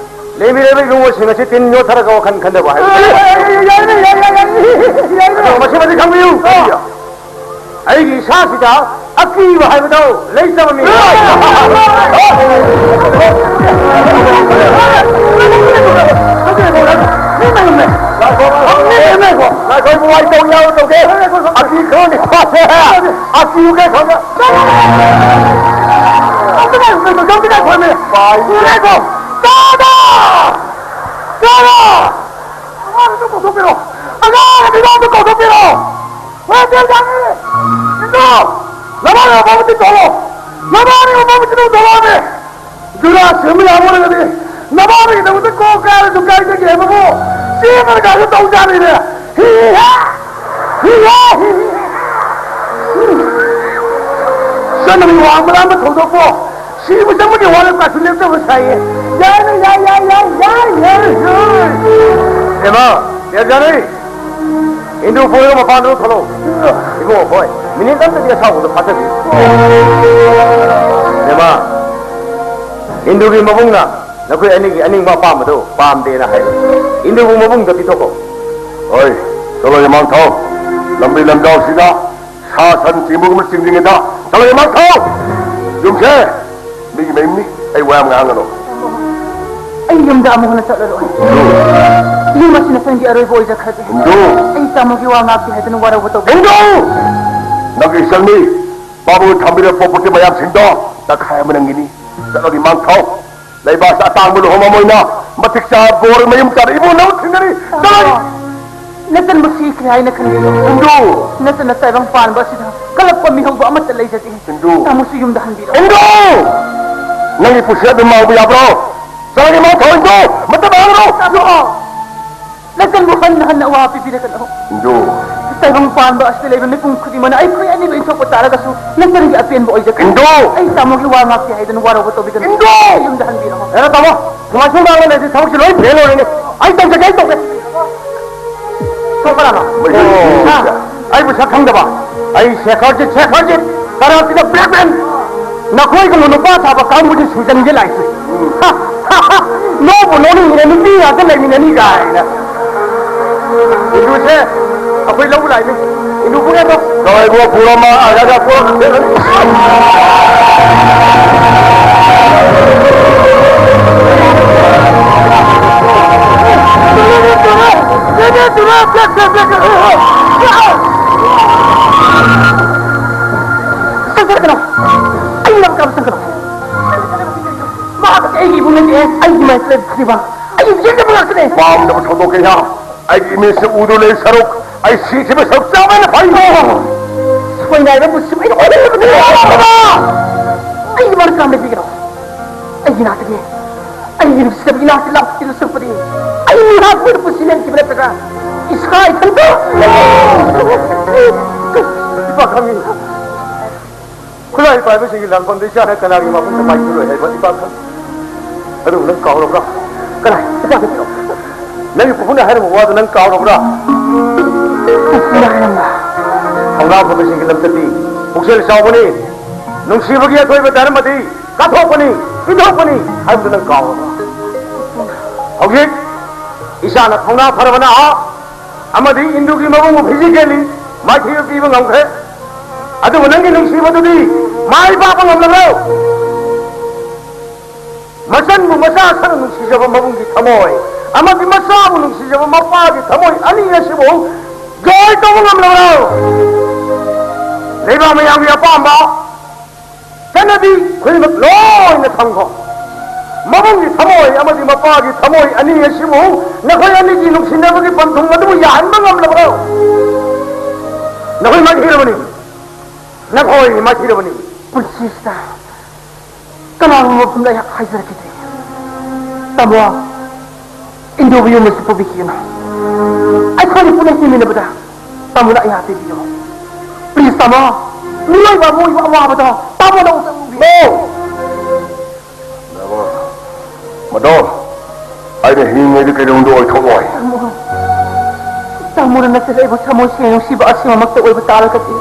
ꯂꯩꯕꯤꯔꯤꯕ ꯏꯕꯨꯡꯉꯣꯁꯤꯡ ꯑꯁꯤ ꯇꯤꯟ ꯌꯣꯠꯊꯔꯒ ꯋꯥꯈꯜ ꯈꯟꯗꯕ ꯍꯥꯏꯕ꯫ ꯌꯥꯏꯅꯦ, ꯌꯥꯏꯅꯦ, ꯌꯥꯏꯅꯦ, ꯌꯥꯏꯅꯦ꯫ ꯑꯗꯣ ꯃꯁꯤꯃꯗꯤ ꯈꯪꯕꯤꯌꯨ꯫ ꯑꯥ꯫ ꯑꯩꯒꯤ ꯏꯁꯥꯁꯤꯗ ꯑꯀꯤꯕ ꯍꯥꯏꯕꯗꯣ ꯂꯩꯇꯕ ꯃꯤ꯫ ꯉꯥꯏꯈꯣ, ꯉꯥꯏꯈꯣ, ꯉꯥꯏꯈꯣ꯫ ꯉꯥꯏꯈꯣ, ꯏꯕꯨꯡꯉꯣ, ꯑꯩ ꯇꯧ ꯌꯥꯔꯣꯏ, ꯇꯧꯒꯦ꯫ ꯑꯀꯤ ꯈꯪꯗꯦ꯫ ꯑꯀꯤꯕ ꯀꯩ ꯈꯪꯗꯦ꯫ ꯉꯥꯏꯈꯣ꯫ ꯇꯥꯗ! ꯇꯥꯗ! ꯑꯉꯥꯡ ꯑꯗꯨ ꯀꯧꯊꯣꯛꯄꯤꯔꯣ! ꯑꯉꯥꯡ ꯑꯗꯨ ꯀꯧꯊꯣꯛꯄꯤꯔꯣ! ꯍꯣꯏ, ꯆꯦ ꯆꯥꯡꯉꯦ! ꯏꯟꯗꯣ! ꯅꯃꯥꯅ ꯃꯐꯝ ꯑꯃꯗ ꯊꯣꯛꯂꯣ! ꯅꯃꯥꯅ ꯃꯐꯝ ꯑꯃꯗ ꯊꯣꯛꯂꯛꯑꯣꯅꯦ! ꯖꯨꯔꯥ ꯁꯦꯝꯕ ꯌꯥꯕ ꯑꯣꯏꯔꯒꯗꯤ ꯅꯃꯥꯅꯒꯤꯗꯃꯛꯇ ꯀꯣꯛ ꯀꯥꯏꯔꯁꯨ ꯀꯥꯏꯖꯒꯦ ꯍꯥꯏꯕꯕꯨ ꯆꯦꯟꯕꯅ ꯀꯥꯏꯁꯨ ꯇꯧꯖꯥꯅꯤꯅꯦ! ꯍꯤ ꯍꯥ! ꯍꯤ ꯍꯥ! ꯍꯤ ꯍꯥ! ꯆꯠꯅꯕꯤ ꯋꯥꯡꯃ ꯂꯥꯟꯕ ꯊꯧꯗꯣꯛꯄꯨ ꯁꯤꯕ ꯆꯪꯕꯒꯤ ꯋꯥꯔꯦꯞ ꯀꯥꯁꯨ ꯂꯦꯞꯇꯕ ꯁꯥꯏꯌꯦ꯫ ꯌꯥꯏꯅꯦ, ꯌꯥꯏ, ꯌꯥꯏ, ꯌꯥꯏ, ꯌꯥꯏ, ꯌꯥꯏ, ꯌꯥꯏ꯫ ꯏꯃꯥ, ꯌꯥꯖꯔꯤ꯫ ꯏꯟꯗꯨ ꯄꯨꯔꯒ ꯃꯄꯥꯟꯗ ꯊꯣꯛꯂꯛꯎ꯫ ꯏꯕꯨꯡꯉꯣ, ꯍꯣꯏ꯫ ꯃꯤꯅꯤꯠ ꯑꯃꯗꯗꯤ ꯑꯁꯥꯎꯕꯗꯣ ꯐꯥꯖꯕꯤꯌꯨ꯫ ꯏꯃꯥ, ꯏꯟꯗꯨꯒꯤ ꯃꯕꯨꯡꯅ ꯅꯈꯣꯏ ꯑꯅꯤꯒꯤ ꯑꯅꯤꯡꯕ ꯑꯄꯥꯝꯕꯗꯨ ꯄꯥꯝꯗꯦꯅ ꯍꯥꯏꯔꯦ꯫ ꯏꯟꯗꯨꯕꯨ ꯃꯕꯨꯡꯗ ꯄꯤꯊꯣꯛꯈꯣ꯫ ꯍꯣꯏ, ꯆꯠꯂꯣ, ꯏꯃꯥꯡꯊꯧ꯫ ꯂꯝꯕꯤ ꯂꯝꯖꯥꯎꯁꯤꯗ ꯁꯥ ꯁꯟ ꯆꯤꯡꯕꯒꯨꯝꯕ ꯆꯤꯡꯗ꯭ꯔꯤꯉꯩꯗ ꯆꯠꯂꯒꯦ ꯃꯥ ꯊꯧ! ꯌꯨꯝꯁꯦ ꯃꯤꯒꯤ ꯃꯌꯨꯝꯅꯤ, ꯑꯩ ꯋꯥ ꯌꯥꯝ ꯉꯥꯡꯒꯅꯨ꯫ ꯑꯩ ꯌꯨꯝꯗ ꯑꯃꯨꯛ ꯍꯟꯅ ꯆꯠꯂꯔꯣꯏ꯫ ꯌꯨꯝ ꯑꯁꯤꯅ ꯁꯪꯒꯤ ꯑꯔꯣꯏꯕ ꯑꯣꯏꯖꯈ꯭ꯔꯒꯦ꯫ ꯍꯤꯟꯗꯨ! ꯑꯩ ꯇꯥꯃꯣꯒꯤ ꯋꯥ ꯉꯥꯛꯇꯦ ꯍꯥꯏꯗꯨꯅ ꯋꯥꯔꯧꯕ ꯇꯧꯕ꯫ ꯍꯤꯟꯗꯨ! ꯅꯪꯒꯤ ꯏꯆꯟꯅꯤ, ꯄꯥꯕꯨꯡ ꯊꯝꯕꯤꯔ ꯄꯣꯄꯔꯇꯤ ꯃꯌꯥꯝꯁꯤꯡꯗꯣ ꯇꯪꯈꯥꯏ ꯑꯃ ꯅꯪꯒꯤꯅꯤ꯫ ꯆꯠꯂꯒꯦ ꯃꯥꯡꯊꯧ꯫ ꯂꯩꯕꯥꯛꯇ ꯑꯇꯥꯡꯕ ꯂꯨꯍꯣꯡꯕ ꯑꯃ ꯑꯣꯏꯅ ꯃꯇꯤꯛ ꯆꯥꯕ ꯕꯣꯔ ꯃꯌꯨꯝ ꯆꯥꯅ ꯏꯃꯨꯡ ꯅꯪ ꯊꯤꯡꯒꯅꯤ꯫ ꯆꯠꯂꯣ! ꯅꯆꯟꯕꯨ ꯁꯤꯈ꯭ꯔꯦ ꯍꯥꯏꯅ ꯈꯟꯕꯤꯔꯣ꯫ ꯍꯤꯟꯗꯨ! ꯅꯆꯟꯅ ꯇꯥꯏꯕꯪ ꯄꯥꯟꯕ ꯑꯁꯤꯗ ꯀꯜꯂꯛꯄ ꯃꯤꯍꯧꯕ ꯑꯃꯠꯇ ꯂꯩꯖꯗꯦ꯫ ꯍꯤꯟꯗꯨ! ꯇꯥꯃꯣꯁꯨ ꯌꯨꯝꯗ ꯍꯟꯕꯤꯔꯣ꯫ ꯍꯤꯟꯗꯨ! ꯅꯪꯒꯤ ꯄꯨꯟꯁꯤ ꯑꯗꯨꯝ ꯃꯥꯡꯕ ꯌꯥꯕ꯭ꯔꯣ? ꯆꯠꯂꯒꯦ ꯃꯥ ꯊꯧ ꯍꯤꯟꯗꯨ! ꯃꯇꯝ ꯃꯥꯡꯒꯅꯨ! ꯇꯥꯃꯣ! ꯅꯆꯟꯕꯨ ꯍꯟꯅ ꯍꯟꯅ ꯑꯋꯥꯕ ꯄꯤꯕꯤꯔꯒꯅꯨ꯫ ꯍꯤꯟꯗꯨ! ꯇꯥꯏꯕꯪ ꯄꯥꯟꯕ ꯑꯁꯤꯗ ꯂꯩꯕ ꯃꯤꯄꯨꯝ ꯈꯨꯗꯤꯡꯃꯛꯅ ꯑꯩꯈꯣꯏ ꯑꯅꯤꯕꯨ ꯏꯟꯊꯣꯛꯄ ꯇꯥꯔꯒꯁꯨ ꯅꯆꯟꯒꯤ ꯑꯄꯦꯟꯕ ꯑꯣꯏꯖꯒꯅꯤ꯫ ꯍꯤꯟꯗꯨ! ꯑꯩ ꯇꯥꯃꯣꯒꯤ ꯋꯥ ꯉꯥꯛꯇꯦ ꯍꯥꯏꯗꯨꯅ ꯋꯥꯔꯧꯕ ꯇꯧꯕꯤꯒꯅꯨ꯫ ꯍꯤꯟꯗꯨ! ꯌꯨꯝꯗ ꯍꯟꯕꯤꯔꯣ꯫ ꯍꯦꯔꯥ ꯇꯥꯃꯣ, ꯅꯨꯡꯉꯥꯏꯁꯤꯡ ꯂꯥꯡꯅ ꯂꯩꯔꯗꯤ ꯊꯕꯛꯁꯤ ꯂꯣꯏ ꯐꯦꯜ ꯑꯣꯏꯔꯅꯤ꯫ ꯑꯩ ꯇꯧꯖꯒꯦ, ꯑꯩ ꯇꯧꯒꯦ꯫ ꯁꯣꯛꯄ ꯂꯥꯛꯑꯣ꯫ ꯃꯩꯇꯩ ꯍꯥ? ꯑꯩ ꯃꯁꯛ ꯈꯪꯗꯕ꯫ ꯑꯩ ꯁꯦꯈꯔꯖꯤꯠ, ꯁꯦꯈꯔꯖꯤꯠ, ꯀꯔꯥꯇꯤꯗ ꯕ꯭ꯂꯦꯛ ꯃꯦꯟ꯫ ꯅꯈꯣꯏꯒꯨꯝꯕ ꯅꯨꯄꯥ ꯁꯥꯕ ꯀꯥꯡꯕꯨꯁꯤ ꯁꯨꯖꯟꯒꯦ ꯂꯥꯛꯏꯁꯦ꯫ ꯅꯣꯛꯄꯨ ꯅꯣꯛꯅꯤꯡꯉꯤꯅꯦ, ꯅꯨꯄꯤ ꯉꯥꯛꯇ ꯂꯩꯃꯤꯟꯅꯅꯤ ꯀꯥꯏꯅ꯫ ꯏꯟꯗꯨꯁꯦ ꯑꯩꯈꯣꯏ ꯂꯧꯕ ꯂꯥꯛꯏꯅꯦ꯫ ꯏꯟꯗꯨ ꯄꯨꯔꯦꯗꯣ꯫ ꯀꯋꯥꯏꯕꯣ ꯄꯨꯔꯝꯃ ꯑꯥꯒꯥꯒ ꯄꯨꯔꯝ-꯫ ꯆꯠꯊꯔꯛꯀꯅꯣ꯫ ꯑꯩ ꯂꯝ ꯀꯥꯕ ꯆꯪꯒꯅꯣ꯫ ꯃꯍꯥꯛ ꯑꯁꯤ ꯑꯩꯒꯤ ꯏꯕꯨꯡ ꯅꯠꯇꯦ, ꯑꯩꯒꯤ ꯃꯥꯏꯁꯦ ꯂꯩꯕ ꯈꯨꯗꯤꯡꯃꯛ ꯑꯩꯒꯤ ꯌꯦꯛꯅꯕ ꯉꯥꯛꯇꯅꯦ꯫ ꯄꯥꯝꯗꯕ ꯊꯧꯗꯣꯛ ꯀꯌꯥ ꯑꯩꯒꯤ ꯏꯃꯤꯠꯁꯤꯅ ꯎꯗꯨ ꯂꯩ ꯁꯔꯨꯛ ꯑꯩ ꯁꯤꯈꯤꯕ ꯁꯔꯨꯛ ꯆꯥꯕꯅ ꯐꯩ꯫ ꯁꯣꯏꯅꯥꯏꯕ ꯄꯨꯟꯁꯤ ꯑꯩꯅ ꯑꯣꯏꯍꯜꯂꯕꯅꯤ꯫ ꯑꯩꯒꯤ ꯃꯔꯛ ꯀꯥꯝꯅꯕꯤꯒꯅꯣ꯫ ꯑꯩꯒꯤ ꯅꯥꯛꯇꯒꯤ ꯑꯩꯒꯤ ꯅꯨꯡꯁꯤꯖꯕ ꯏꯅꯥꯛꯇ ꯂꯥꯛꯄꯤꯗꯨ ꯁꯔꯨꯛꯄꯨꯗꯤ ꯑꯩ ꯃꯤꯍꯥꯠ ꯑꯣꯏꯅ ꯄꯨꯟꯁꯤ ꯂꯦꯟꯈꯤꯕ ꯅꯠꯇ꯭ꯔꯒ ꯏꯁꯥ ꯏꯊꯟꯇ ꯏꯄꯥ ꯈꯪꯉꯤ꯫ ꯈꯨꯠꯂꯥꯏ ꯄꯥꯏꯕꯁꯤꯡꯒꯤ ꯂꯥꯟꯐꯝꯗ ꯏꯆꯥꯅ ꯀꯅꯥꯒꯤ ꯃꯐꯝꯗ ꯃꯥꯏꯊꯤꯔꯣꯏ ꯍꯥꯏꯕ ꯏꯄꯥ ꯈꯪ-꯫ ꯑꯗꯨꯕꯨ ꯅꯪ ꯀꯥꯎꯔꯕ꯭ꯔꯥ? ꯀꯅꯥ? ꯏꯄꯥ ꯈꯪ-꯫ ꯅꯪꯒꯤ ꯄꯨꯄꯨꯅ ꯍꯥꯏꯔꯝꯕ ꯋꯥꯗꯨ ꯅꯪ ꯀꯥꯎꯔꯕ꯭ꯔꯥ? ꯄꯨꯄꯨꯅ ꯍꯥꯏꯔꯝꯕ? ꯊꯧꯅꯥ ꯐꯕꯁꯤꯡꯒꯤ ꯂꯝꯆꯠꯇꯤ ꯄꯨꯛꯆꯦꯜ ꯆꯥꯎꯕꯅꯤ꯫ ꯅꯨꯡꯁꯤꯕꯒꯤ ꯑꯊꯣꯏꯕ ꯇꯥꯔꯝꯃꯗꯤ ꯀꯠꯊꯣꯛꯄꯅꯤ, ꯄꯤꯊꯣꯛꯄꯅꯤ ꯍꯥꯏꯕꯗꯨ ꯅꯪ ꯀꯥꯎꯔꯕ꯭ꯔꯥ? ꯍꯧꯖꯤꯛ ꯏꯆꯥꯅ ꯊꯧꯅꯥ ꯐꯔꯕ ꯅꯍꯥ ꯑꯃꯗꯤ ꯏꯟꯗꯨꯒꯤ ꯃꯕꯨꯡꯕꯨ physically ꯃꯥꯏꯊꯤꯕ ꯄꯤꯕ ꯉꯝꯈ꯭ꯔꯦ꯫ ꯑꯗꯨꯕꯨ ꯅꯪꯒꯤ ꯅꯨꯡꯁꯤꯕꯗꯨꯗꯤ ꯃꯥꯏ ꯄꯥꯛꯄ ꯉꯝꯂꯕ꯭ꯔꯣ? ꯃꯆꯟꯕꯨ ꯃꯆꯥ ꯈꯔ ꯅꯨꯡꯁꯤꯖꯕ ꯃꯕꯨꯡꯒꯤ ꯊꯃꯣꯏ ꯑꯃꯗꯤ ꯃꯆꯥꯕꯨ ꯅꯨꯡꯁꯤꯖꯕ ꯃꯄꯥꯒꯤ ꯊꯃꯣꯏ ꯑꯅꯤ ꯑꯁꯤꯕꯨ ꯖꯣꯏ ꯇꯧꯕ ꯉꯝꯂꯕ꯭ꯔꯣ? ꯂꯩꯕꯥꯛ ꯃꯌꯥꯝꯒꯤ ꯑꯄꯥꯝꯕ ꯆꯠꯅꯕꯤ ꯈꯨꯗꯤꯡꯃꯛ ꯂꯣꯏꯅ ꯊꯝꯈꯣ꯫ ꯃꯕꯨꯡꯒꯤ ꯊꯃꯣꯏ ꯑꯃꯗꯤ ꯃꯄꯥꯒꯤ ꯊꯃꯣꯏ ꯑꯅꯤ ꯑꯁꯤꯕꯨ ꯅꯈꯣꯏ ꯑꯅꯤꯒꯤ ꯅꯨꯡꯁꯤꯅꯕꯒꯤ ꯄꯟꯊꯨꯡ ꯑꯗꯨꯕꯨ ꯌꯥꯍꯟꯕ ꯉꯝꯂꯕ꯭ꯔꯣ? ꯅꯈꯣꯏ ꯃꯥꯏꯊꯤꯔꯕꯅꯤ꯫ ꯅꯈꯣꯏ ꯃꯥꯏꯊꯤꯔꯕꯅꯤ꯫ ꯄꯨꯟꯁꯤꯁꯤꯗ ꯀꯅꯥꯒꯨꯝꯕ ꯃꯐꯝꯗ ꯑꯩꯍꯥꯛ ꯍꯥꯏꯖꯔꯛꯈꯤꯗꯦ꯫ ꯇꯥꯃꯣ, ꯏꯟꯗꯨꯕꯨ ꯌꯨꯝ ꯑꯁꯤ ꯄꯨꯕꯤꯈꯤꯒꯅꯨ꯫ ꯑꯩꯈꯣꯏꯅ ꯄꯨꯟꯅ ꯍꯤꯡꯃꯤꯟꯅꯕꯗ ꯇꯥꯃꯣꯅ ꯑꯩꯍꯥꯛ ꯄꯤꯕꯤꯌꯨ꯫ Please, ꯇꯥꯃꯣ꯫ ꯃꯤꯑꯣꯏꯕ ꯑꯃ ꯑꯣꯏꯕ ꯑꯋꯥꯕꯗꯣ ꯇꯥꯃꯣꯅ ꯑꯃꯨꯛꯇꯪ ꯎꯕꯤꯌꯨ꯫ ꯃꯗꯣ ꯑꯩꯅ ꯍꯤꯡꯉꯩꯗ ꯀꯩꯗꯧꯅꯨꯡꯗ ꯑꯣꯏꯊꯣꯛꯂꯣꯏ꯫ ꯇꯥꯃꯣ, ꯇꯥꯃꯣꯅ ꯅꯠꯇ꯭ꯔꯒ ꯑꯩꯕꯨ ꯊꯃꯣꯏ ꯁꯦꯡꯅ ꯅꯨꯡꯁꯤꯕ ꯑꯁꯤꯃꯛꯇ ꯑꯣꯏꯕ ꯇꯥꯔꯒꯗꯤ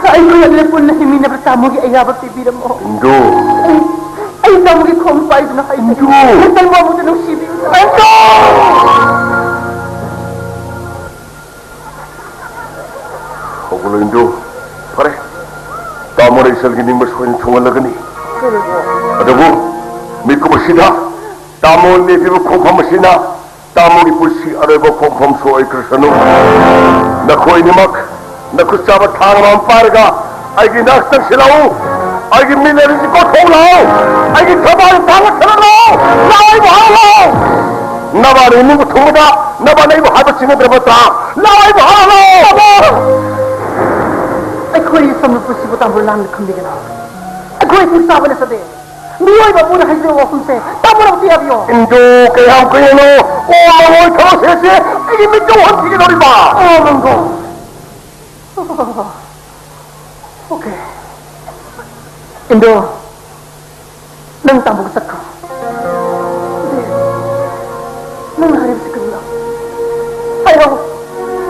ꯑꯩꯈꯣꯏ ꯑꯅꯤ ꯄꯨꯟꯅ ꯍꯤꯡꯃꯤꯟꯅꯕ ꯇꯥꯃꯣꯒꯤ ꯑꯌꯥꯕ ꯄꯤꯕꯤꯔꯝꯃꯣ꯫ ꯏꯟꯗꯨ꯫ ꯑꯩ, ꯑꯩ ꯇꯥꯃꯣꯒꯤ ꯈꯣꯡ ꯄꯥꯏꯗꯨꯅ ꯍꯥꯏꯖꯔꯤ꯫ ꯏꯟꯗꯨ꯫ ꯅꯇꯟꯕꯨ ꯑꯃꯨꯛꯇ ꯅꯨꯡꯁꯤꯕꯤꯌꯨ꯫ ꯏꯟꯗꯨ! ꯍꯧꯒꯠꯂꯣ, ꯏꯟꯗꯨ꯫ ꯐꯔꯦ꯫ ꯇꯥꯃꯣꯅ ꯏꯆꯜꯒꯤ ꯅꯤꯡꯕ ꯁꯣꯏꯅ ꯊꯨꯡꯍꯜꯂꯒꯅꯤ꯫ ꯑꯗꯨꯕꯨ ꯃꯤꯀꯨꯞ ꯑꯁꯤꯗ ꯇꯥꯃꯣꯅ ꯂꯦꯞꯄꯤꯕ ꯈꯣꯡꯐꯝ ꯑꯁꯤꯅ ꯇꯥꯃꯣꯒꯤ ꯄꯨꯟꯁꯤ ꯑꯔꯣꯏꯕ ꯈꯣꯡꯐꯝꯁꯨ ꯑꯣꯏꯈ꯭ꯔꯁꯅꯨ꯫ ꯅꯈꯣꯏꯅꯤꯃꯛ ꯅꯈꯨꯠ ꯆꯥꯕ ꯊꯥꯡ ꯑꯃ ꯄꯥꯏꯔꯒ ꯑꯩꯒꯤ ꯅꯥꯛꯇ ꯆꯪꯁꯤꯜꯂꯛꯎ꯫ ꯑꯩꯒꯤ ꯃꯤꯠ ꯑꯅꯤꯁꯤ ꯀꯣꯊꯣꯛꯂꯛꯎ꯫ ꯑꯩꯒꯤ ꯊꯕꯥꯛ ꯊꯥꯡꯒꯠ ꯊꯥꯡꯒꯠꯂꯛꯎ꯫ ꯂꯥꯛꯑꯣ, ꯑꯩꯕꯨ ꯍꯥꯠꯂꯣ꯫ ꯅꯕꯥꯅꯤ ꯏꯃꯨꯡꯕꯨ ꯊꯨꯡꯕꯗ ꯅꯕꯥꯅꯤ ꯑꯩꯕꯨ ꯍꯥꯠꯄ ꯆꯤꯡꯅꯗ꯭ꯔꯕ ꯅꯠꯇ꯭ꯔꯥ? ꯂꯥꯛꯑꯣ, ꯑꯩꯕꯨ ꯍꯥꯠꯂꯣ꯫ ꯑꯩꯈꯣꯏ ꯁꯝꯅ ꯄꯨꯟꯁꯤꯕꯨ ꯇꯥꯃꯣ ꯂꯥꯟꯅ ꯈꯟꯕꯤꯒꯅꯨ꯫ ꯑꯩꯈꯣꯏ ꯏꯁꯤꯡ ꯆꯥꯕ ꯅꯠꯆꯗꯦ꯫ ꯃꯤꯑꯣꯏꯕ ꯑꯃꯅ ꯍꯥꯏꯖꯔꯤꯕ ꯋꯥꯐꯝꯁꯦ ꯇꯥꯃꯣꯅ ꯑꯃꯨꯛꯇ ꯌꯥꯕꯤꯌꯣ꯫ ꯏꯟꯗꯣ, ꯀꯌꯥꯝ ꯀꯨꯏꯔꯅꯣ? ꯑꯣ, ꯃꯉꯣꯟ ꯊꯕꯛ ꯁꯦꯁꯦ ꯑꯩꯒꯤ ꯃꯤꯠꯇ ꯎꯍꯟꯈꯤꯒꯗꯧꯔꯤꯕ꯫ ꯑꯣ, ꯃꯪꯒꯣ꯫ ꯑꯣꯀꯦ꯫ ꯏꯟꯗꯣ, ꯅꯪ ꯇꯥꯃꯣꯒ ꯆꯠꯈ꯭ꯔꯣ꯫ ꯅꯪꯅ ꯍꯥꯏꯔꯤꯕꯁꯤ ꯀꯔꯤꯅꯣ? ꯍꯥꯏꯔꯣ꯫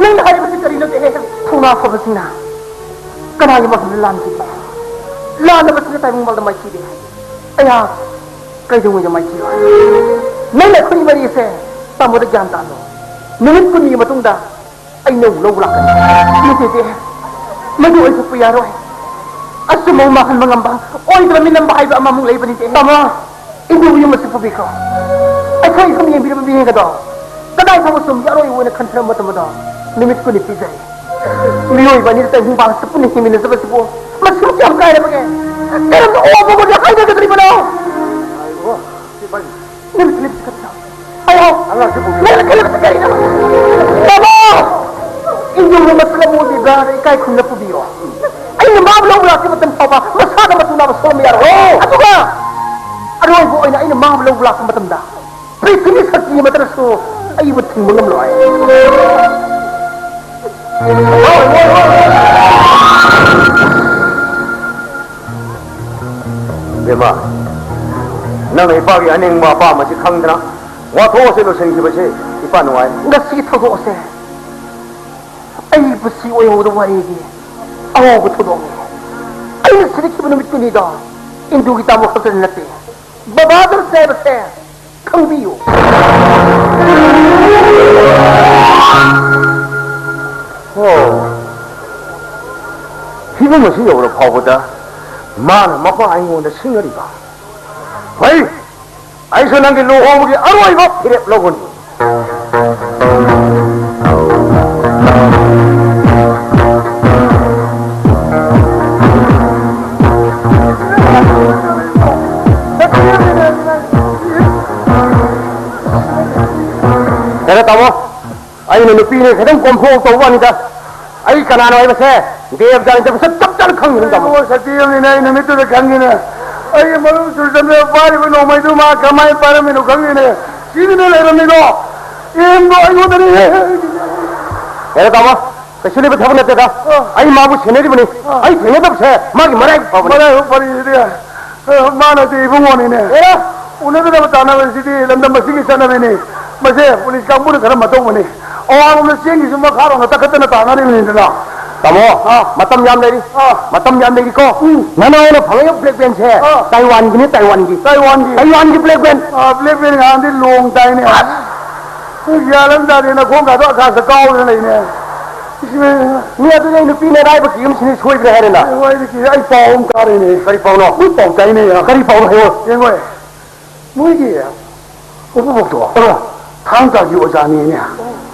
ꯅꯪꯅ ꯍꯥꯏꯔꯤꯕꯁꯤ ꯀꯔꯤꯅꯣ, ꯗꯦꯍꯦ? ꯊꯧꯅꯥ ꯐꯕꯁꯤꯡꯅ ꯀꯅꯥꯒꯤ ꯃꯐꯝꯗ ꯂꯥꯟꯈꯤꯒꯦ? ꯂꯥꯟꯗꯕꯁꯤꯡꯅ ꯇꯥꯏꯕꯪ ꯃꯥꯡꯗ ꯃꯥꯏꯊꯤꯔꯦ꯫ ꯑꯩꯍꯥꯛ ꯀꯩꯗꯧꯉꯩꯗ ꯃꯥꯏꯊꯤꯔꯣꯏ? ꯅꯪꯅ ꯑꯩꯈꯣꯏ ꯃꯔꯤꯁꯦ ꯇꯥꯃꯣꯗ ꯒ꯭ꯌꯥꯟ ꯇꯥꯍꯜꯂꯣ꯫ ꯅꯨꯃꯤꯠ ꯀꯨꯟꯅꯤꯒꯤ ꯃꯇꯨꯡꯗ ꯑꯩ ꯅꯧ ꯂꯧꯕ ꯂꯥꯛꯀꯅꯤ꯫ ꯅꯠꯇꯦꯗꯤ, ꯃꯗꯨ ꯑꯣꯏꯊꯣꯛꯄ ꯌꯥꯔꯣꯏ꯫ ꯑꯆꯨꯝꯕ ꯃꯥꯡꯍꯟꯕ ꯉꯝꯕ, ꯑꯣꯏꯗꯕ ꯃꯤꯅꯝꯕ ꯍꯥꯏꯕ ꯑꯃꯃꯨꯛ ꯂꯩꯕꯅꯤꯗꯤ꯫ ꯇꯥꯃꯣ, ꯏꯟꯗꯨꯕꯨ ꯌꯨꯝ ꯑꯁꯤ ꯄꯨꯕꯤꯈ꯭ꯔꯣ꯫ ꯑꯩꯈꯣꯏ ꯏꯐꯝ ꯌꯦꯡꯕꯤꯔꯝꯕ ꯃꯤꯍꯦꯟꯒꯗꯣ ꯀꯗꯥꯏ ꯐꯥꯎꯕ ꯆꯨꯝꯒꯦ ꯑꯔꯣꯏꯕ ꯑꯣꯏꯅ ꯈꯟꯊꯔꯝꯕ ꯃꯇꯝ ꯑꯗꯣ ꯅꯨꯃꯤꯠ ꯀꯨꯟꯅꯤ ꯄꯤꯖꯩ꯫ ꯃꯤꯑꯣꯏꯕ ꯑꯅꯤꯗ ꯇꯩꯍꯨꯝ ꯄꯥꯜꯂꯁꯤ ꯄꯨꯟꯅ ꯍꯤꯡꯃꯤꯟꯅꯖꯕꯁꯤꯕꯨ ꯃꯁꯤꯃꯨꯛ ꯀꯌꯥꯝ ꯀꯥꯏꯔꯕꯒꯦ? ꯀꯔꯝꯅ ꯑꯣꯕ ꯑꯣꯏꯅ ꯍꯥꯏꯅꯒꯗꯧꯔꯤꯕꯅꯣ? ꯅꯨꯃꯤꯠ ꯀꯨꯟꯅꯤ ꯄꯤꯖꯈ꯭ꯔꯣ꯫ ꯑꯌꯥ! ꯑꯉꯥꯡꯁꯤꯕꯨ ꯅꯪꯅ ꯈꯜꯂꯤꯕꯁꯤ ꯀꯔꯤꯅꯣ? ꯇꯥꯃꯣ! ꯏꯟꯗꯨꯕꯨ ꯃꯁꯛ ꯑꯃ ꯎꯗ꯭ꯔꯤꯕ꯭ꯔꯥ? ꯏꯀꯥꯏ ꯈꯨꯝꯅ ꯄꯨꯕꯤꯌꯣ꯫ ꯑꯩꯅ ꯃꯥꯕꯨ ꯂꯧꯕ ꯂꯥꯛꯄ ꯃꯇꯝ ꯐꯥꯎꯕ ꯃꯁꯥꯗ ꯃꯇꯨ ꯅꯥꯕ ꯁꯣꯛꯍꯟꯕ ꯌꯥꯔꯣꯏ꯫ ꯑꯣ! ꯑꯗꯨꯒ ꯑꯔꯣꯏꯕ ꯑꯣꯏꯅ ꯑꯩꯅ ꯃꯥꯕꯨ ꯂꯧꯕ ꯂꯥꯛꯄ ꯃꯇꯝꯗ ꯄ꯭ꯔꯤꯊꯤꯕꯤ ꯁꯛꯇꯤ ꯑꯃꯠꯇꯅꯁꯨ ꯑꯩꯕꯨ ꯊꯤꯡꯕ ꯉꯝꯂꯣꯏ꯫ ꯕꯦꯝꯃ, ꯅꯪꯅ ꯏꯄꯥꯒꯤ ꯑꯅꯤꯡꯕ ꯑꯄꯥꯝꯕꯁꯤ ꯈꯪꯗꯅ ꯋꯥꯊꯣꯛ ꯑꯁꯤ ꯂꯣꯏꯁꯤꯟꯈꯤꯕꯁꯤ ꯏꯄꯥ ꯅꯨꯡꯉꯥꯏ꯫ ꯉꯁꯤꯒꯤ ꯊꯧꯗꯣꯛ ꯑꯁꯦ ꯑꯩ ꯄꯨꯟꯁꯤ ꯑꯣꯏꯍꯧꯗꯕ ꯋꯥꯔꯤꯒꯤ ꯑꯉꯥꯎꯕ ꯊꯧꯗꯣꯛꯅꯤ꯫ ꯑꯩꯅ ꯁꯤꯔꯛꯈꯤꯕ ꯅꯨꯃꯤꯠꯇꯨꯅꯤꯗꯣ꯫ ꯏꯟꯗꯨꯒꯤ ꯇꯥꯃꯣ ꯈꯛꯇꯗ ꯅꯠꯇꯦ, ꯕꯕꯥꯗꯨꯅ ꯆꯩꯕꯁꯦ ꯈꯪꯕꯤꯌꯨ꯫ ꯑꯣ, ꯐꯤꯕꯝ ꯑꯁꯤ ꯌꯧꯔ ꯐꯥꯎꯕꯗ ꯃꯥꯅ ꯃꯄꯥ ꯑꯩꯉꯣꯟꯗ ꯁꯤꯡꯅꯔꯤꯕ? ꯍꯣꯏ, ꯑꯩꯁꯨ ꯅꯪꯒꯤ ꯂꯨꯍꯣꯡꯕꯒꯤ ꯑꯔꯣꯏꯕ ꯐꯤꯔꯦꯞ ꯂꯧꯒꯅꯤ꯫ ꯌꯥꯔꯦ ꯇꯥꯃꯣ, ꯑꯩꯅ ꯅꯨꯄꯤꯅꯦ ꯈꯤꯇꯪ ꯀꯣꯝꯊꯣꯛꯑ ꯇꯧꯕ ꯋꯥꯅꯤꯗ꯫ ꯑꯩ ꯀꯅꯥꯅꯣ ꯍꯥꯏꯕꯁꯦ ꯗꯦꯕꯖꯥꯅꯤꯗ ꯃꯁꯛ ꯆꯞ ꯆꯥꯅ ꯈꯪꯉꯤꯅꯦ ꯇꯥꯃꯣ꯫ ꯑꯣ, ꯁꯇꯤ ꯑꯃꯅꯤꯅꯦ, ꯑꯩ ꯅꯨꯃꯤꯠꯇꯨꯗ ꯈꯪꯉꯤꯅꯦ꯫ ꯑꯩꯒꯤ ꯃꯔꯨꯞ ꯁꯨꯔꯆꯟꯗ꯭ꯔ ꯄꯥꯏꯔꯤꯕ ꯅꯣꯡꯃꯩꯗꯨ ꯃꯥ ꯀꯃꯥꯏꯅ ꯄꯥꯏꯔꯝꯃꯤꯅꯣ ꯈꯪꯉꯤꯅꯦ꯫ ꯁꯤꯗꯅꯦ ꯂꯩꯔꯝꯃꯤꯗꯣ꯫ ꯑꯦꯝꯗꯣ ꯑꯩꯉꯣꯟꯗꯅꯦ꯫ ꯌꯥꯔꯦ ꯇꯥꯃꯣ, ꯀꯩꯁꯨ ꯂꯩꯕ ꯊꯕꯛ ꯅꯠꯇꯦꯗ꯫ ꯑ꯫ ꯑꯩ ꯃꯥꯕꯨ ꯁꯦꯟꯅꯔꯤꯕꯅꯤ꯫ ꯑ꯫ ꯑꯩ ꯊꯦꯡꯅꯗꯕꯁꯦ ꯃꯥꯒꯤ ꯃꯔꯥꯏꯕꯛ ꯐꯕꯅꯤ꯫ ꯃꯔꯥꯏꯕꯛ ꯐꯔꯤꯁꯤꯗꯤ꯫ ꯑ, ꯃꯥꯅꯗꯤ ꯏꯕꯨꯡꯉꯣꯅꯤꯅꯦ꯫ ꯑꯦꯔꯥ! ꯎꯅꯗꯅꯕ ꯇꯥꯟꯅꯕꯁꯤꯗꯤ ꯂꯝꯗꯝ ꯑꯁꯤꯒꯤ ꯆꯠꯅꯕꯤꯅꯤ꯫ ꯃꯁꯦ ꯄꯨꯂꯤꯁ ꯀꯥꯡꯕꯨꯅ ꯈꯔ ꯃꯇꯧꯕꯅꯤ꯫ ꯑꯋꯥꯡꯂꯣꯝꯗ ꯆꯦꯟꯈꯤꯁꯨ ꯃꯈꯥꯔꯣꯝꯗ ꯇꯛꯈꯠꯇꯅ ꯇꯥꯟꯅꯔꯤꯕꯅꯤꯗꯅ꯫ ꯇꯥꯃꯣ, ꯑꯥ꯫ ꯃꯇꯝ ꯌꯥꯝ ꯂꯩꯔꯤ꯫ ꯑꯥ꯫ ꯃꯇꯝ ꯌꯥꯝ ꯂꯩꯔꯤꯀꯣ꯫ ꯎꯝ꯫ ꯅꯅꯥꯎꯅ ꯐꯪꯉꯛꯏꯕ ꯕ꯭ꯂꯦꯛ ꯄꯦꯟꯁꯦ ꯑꯥ꯫ ꯇꯥꯏꯋꯥꯟꯒꯤꯅꯤ, ꯇꯥꯏꯋꯥꯟꯒꯤ꯫ ꯇꯥꯏꯋꯥꯟꯒꯤ꯫ ꯇꯥꯏꯋꯥꯟꯒꯤ ꯕ꯭ꯂꯦꯛ ꯄꯦꯟ꯫ ꯑꯥ, ꯕ꯭ꯂꯦꯛ ꯄꯦꯟ ꯉꯍꯥꯟꯗꯤ ꯂꯣꯡ ꯇꯥꯏꯅꯦ꯫ ꯑꯁ! ꯒ꯭ꯌꯥꯟ ꯑꯃ ꯇꯥꯗꯦ, ꯅꯈꯣꯡ ꯀꯥꯗꯣ ꯑꯀꯥꯁꯇ ꯀꯥꯎꯗꯅ ꯂꯩꯅꯦ꯫ ꯃꯤ ꯑꯗꯨꯗꯤ ꯑꯩ ꯅꯨꯄꯤꯅ ꯑꯔꯥꯏꯕ ꯀꯤ ꯑꯃ ꯁꯤꯅꯤ ꯁꯣꯏꯗ꯭ꯔꯦ ꯍꯥꯏꯔꯦꯅ꯫ ꯑꯩ ꯋꯥꯏꯗ ꯀꯤ-, ꯑꯩ ꯄꯥꯎ ꯑꯃ ꯇꯥꯔꯦꯅꯦ꯫ ꯀꯔꯤ ꯄꯥꯎꯅꯣ? ꯃꯣꯏ ꯄꯥꯎ ꯇꯥꯏꯅꯦ꯫ ꯀꯔꯤ ꯄꯥꯎꯅꯣ ꯍꯥꯏꯌꯣ? ꯌꯦꯡꯉꯣꯏ꯫ ꯃꯣꯏꯒꯤ ꯎꯄꯨꯕꯣꯛꯇꯣ ꯑꯥ꯫ ꯊꯥꯡ ꯇꯥꯒꯤ ꯑꯣꯖꯥꯅꯤꯅꯦ꯫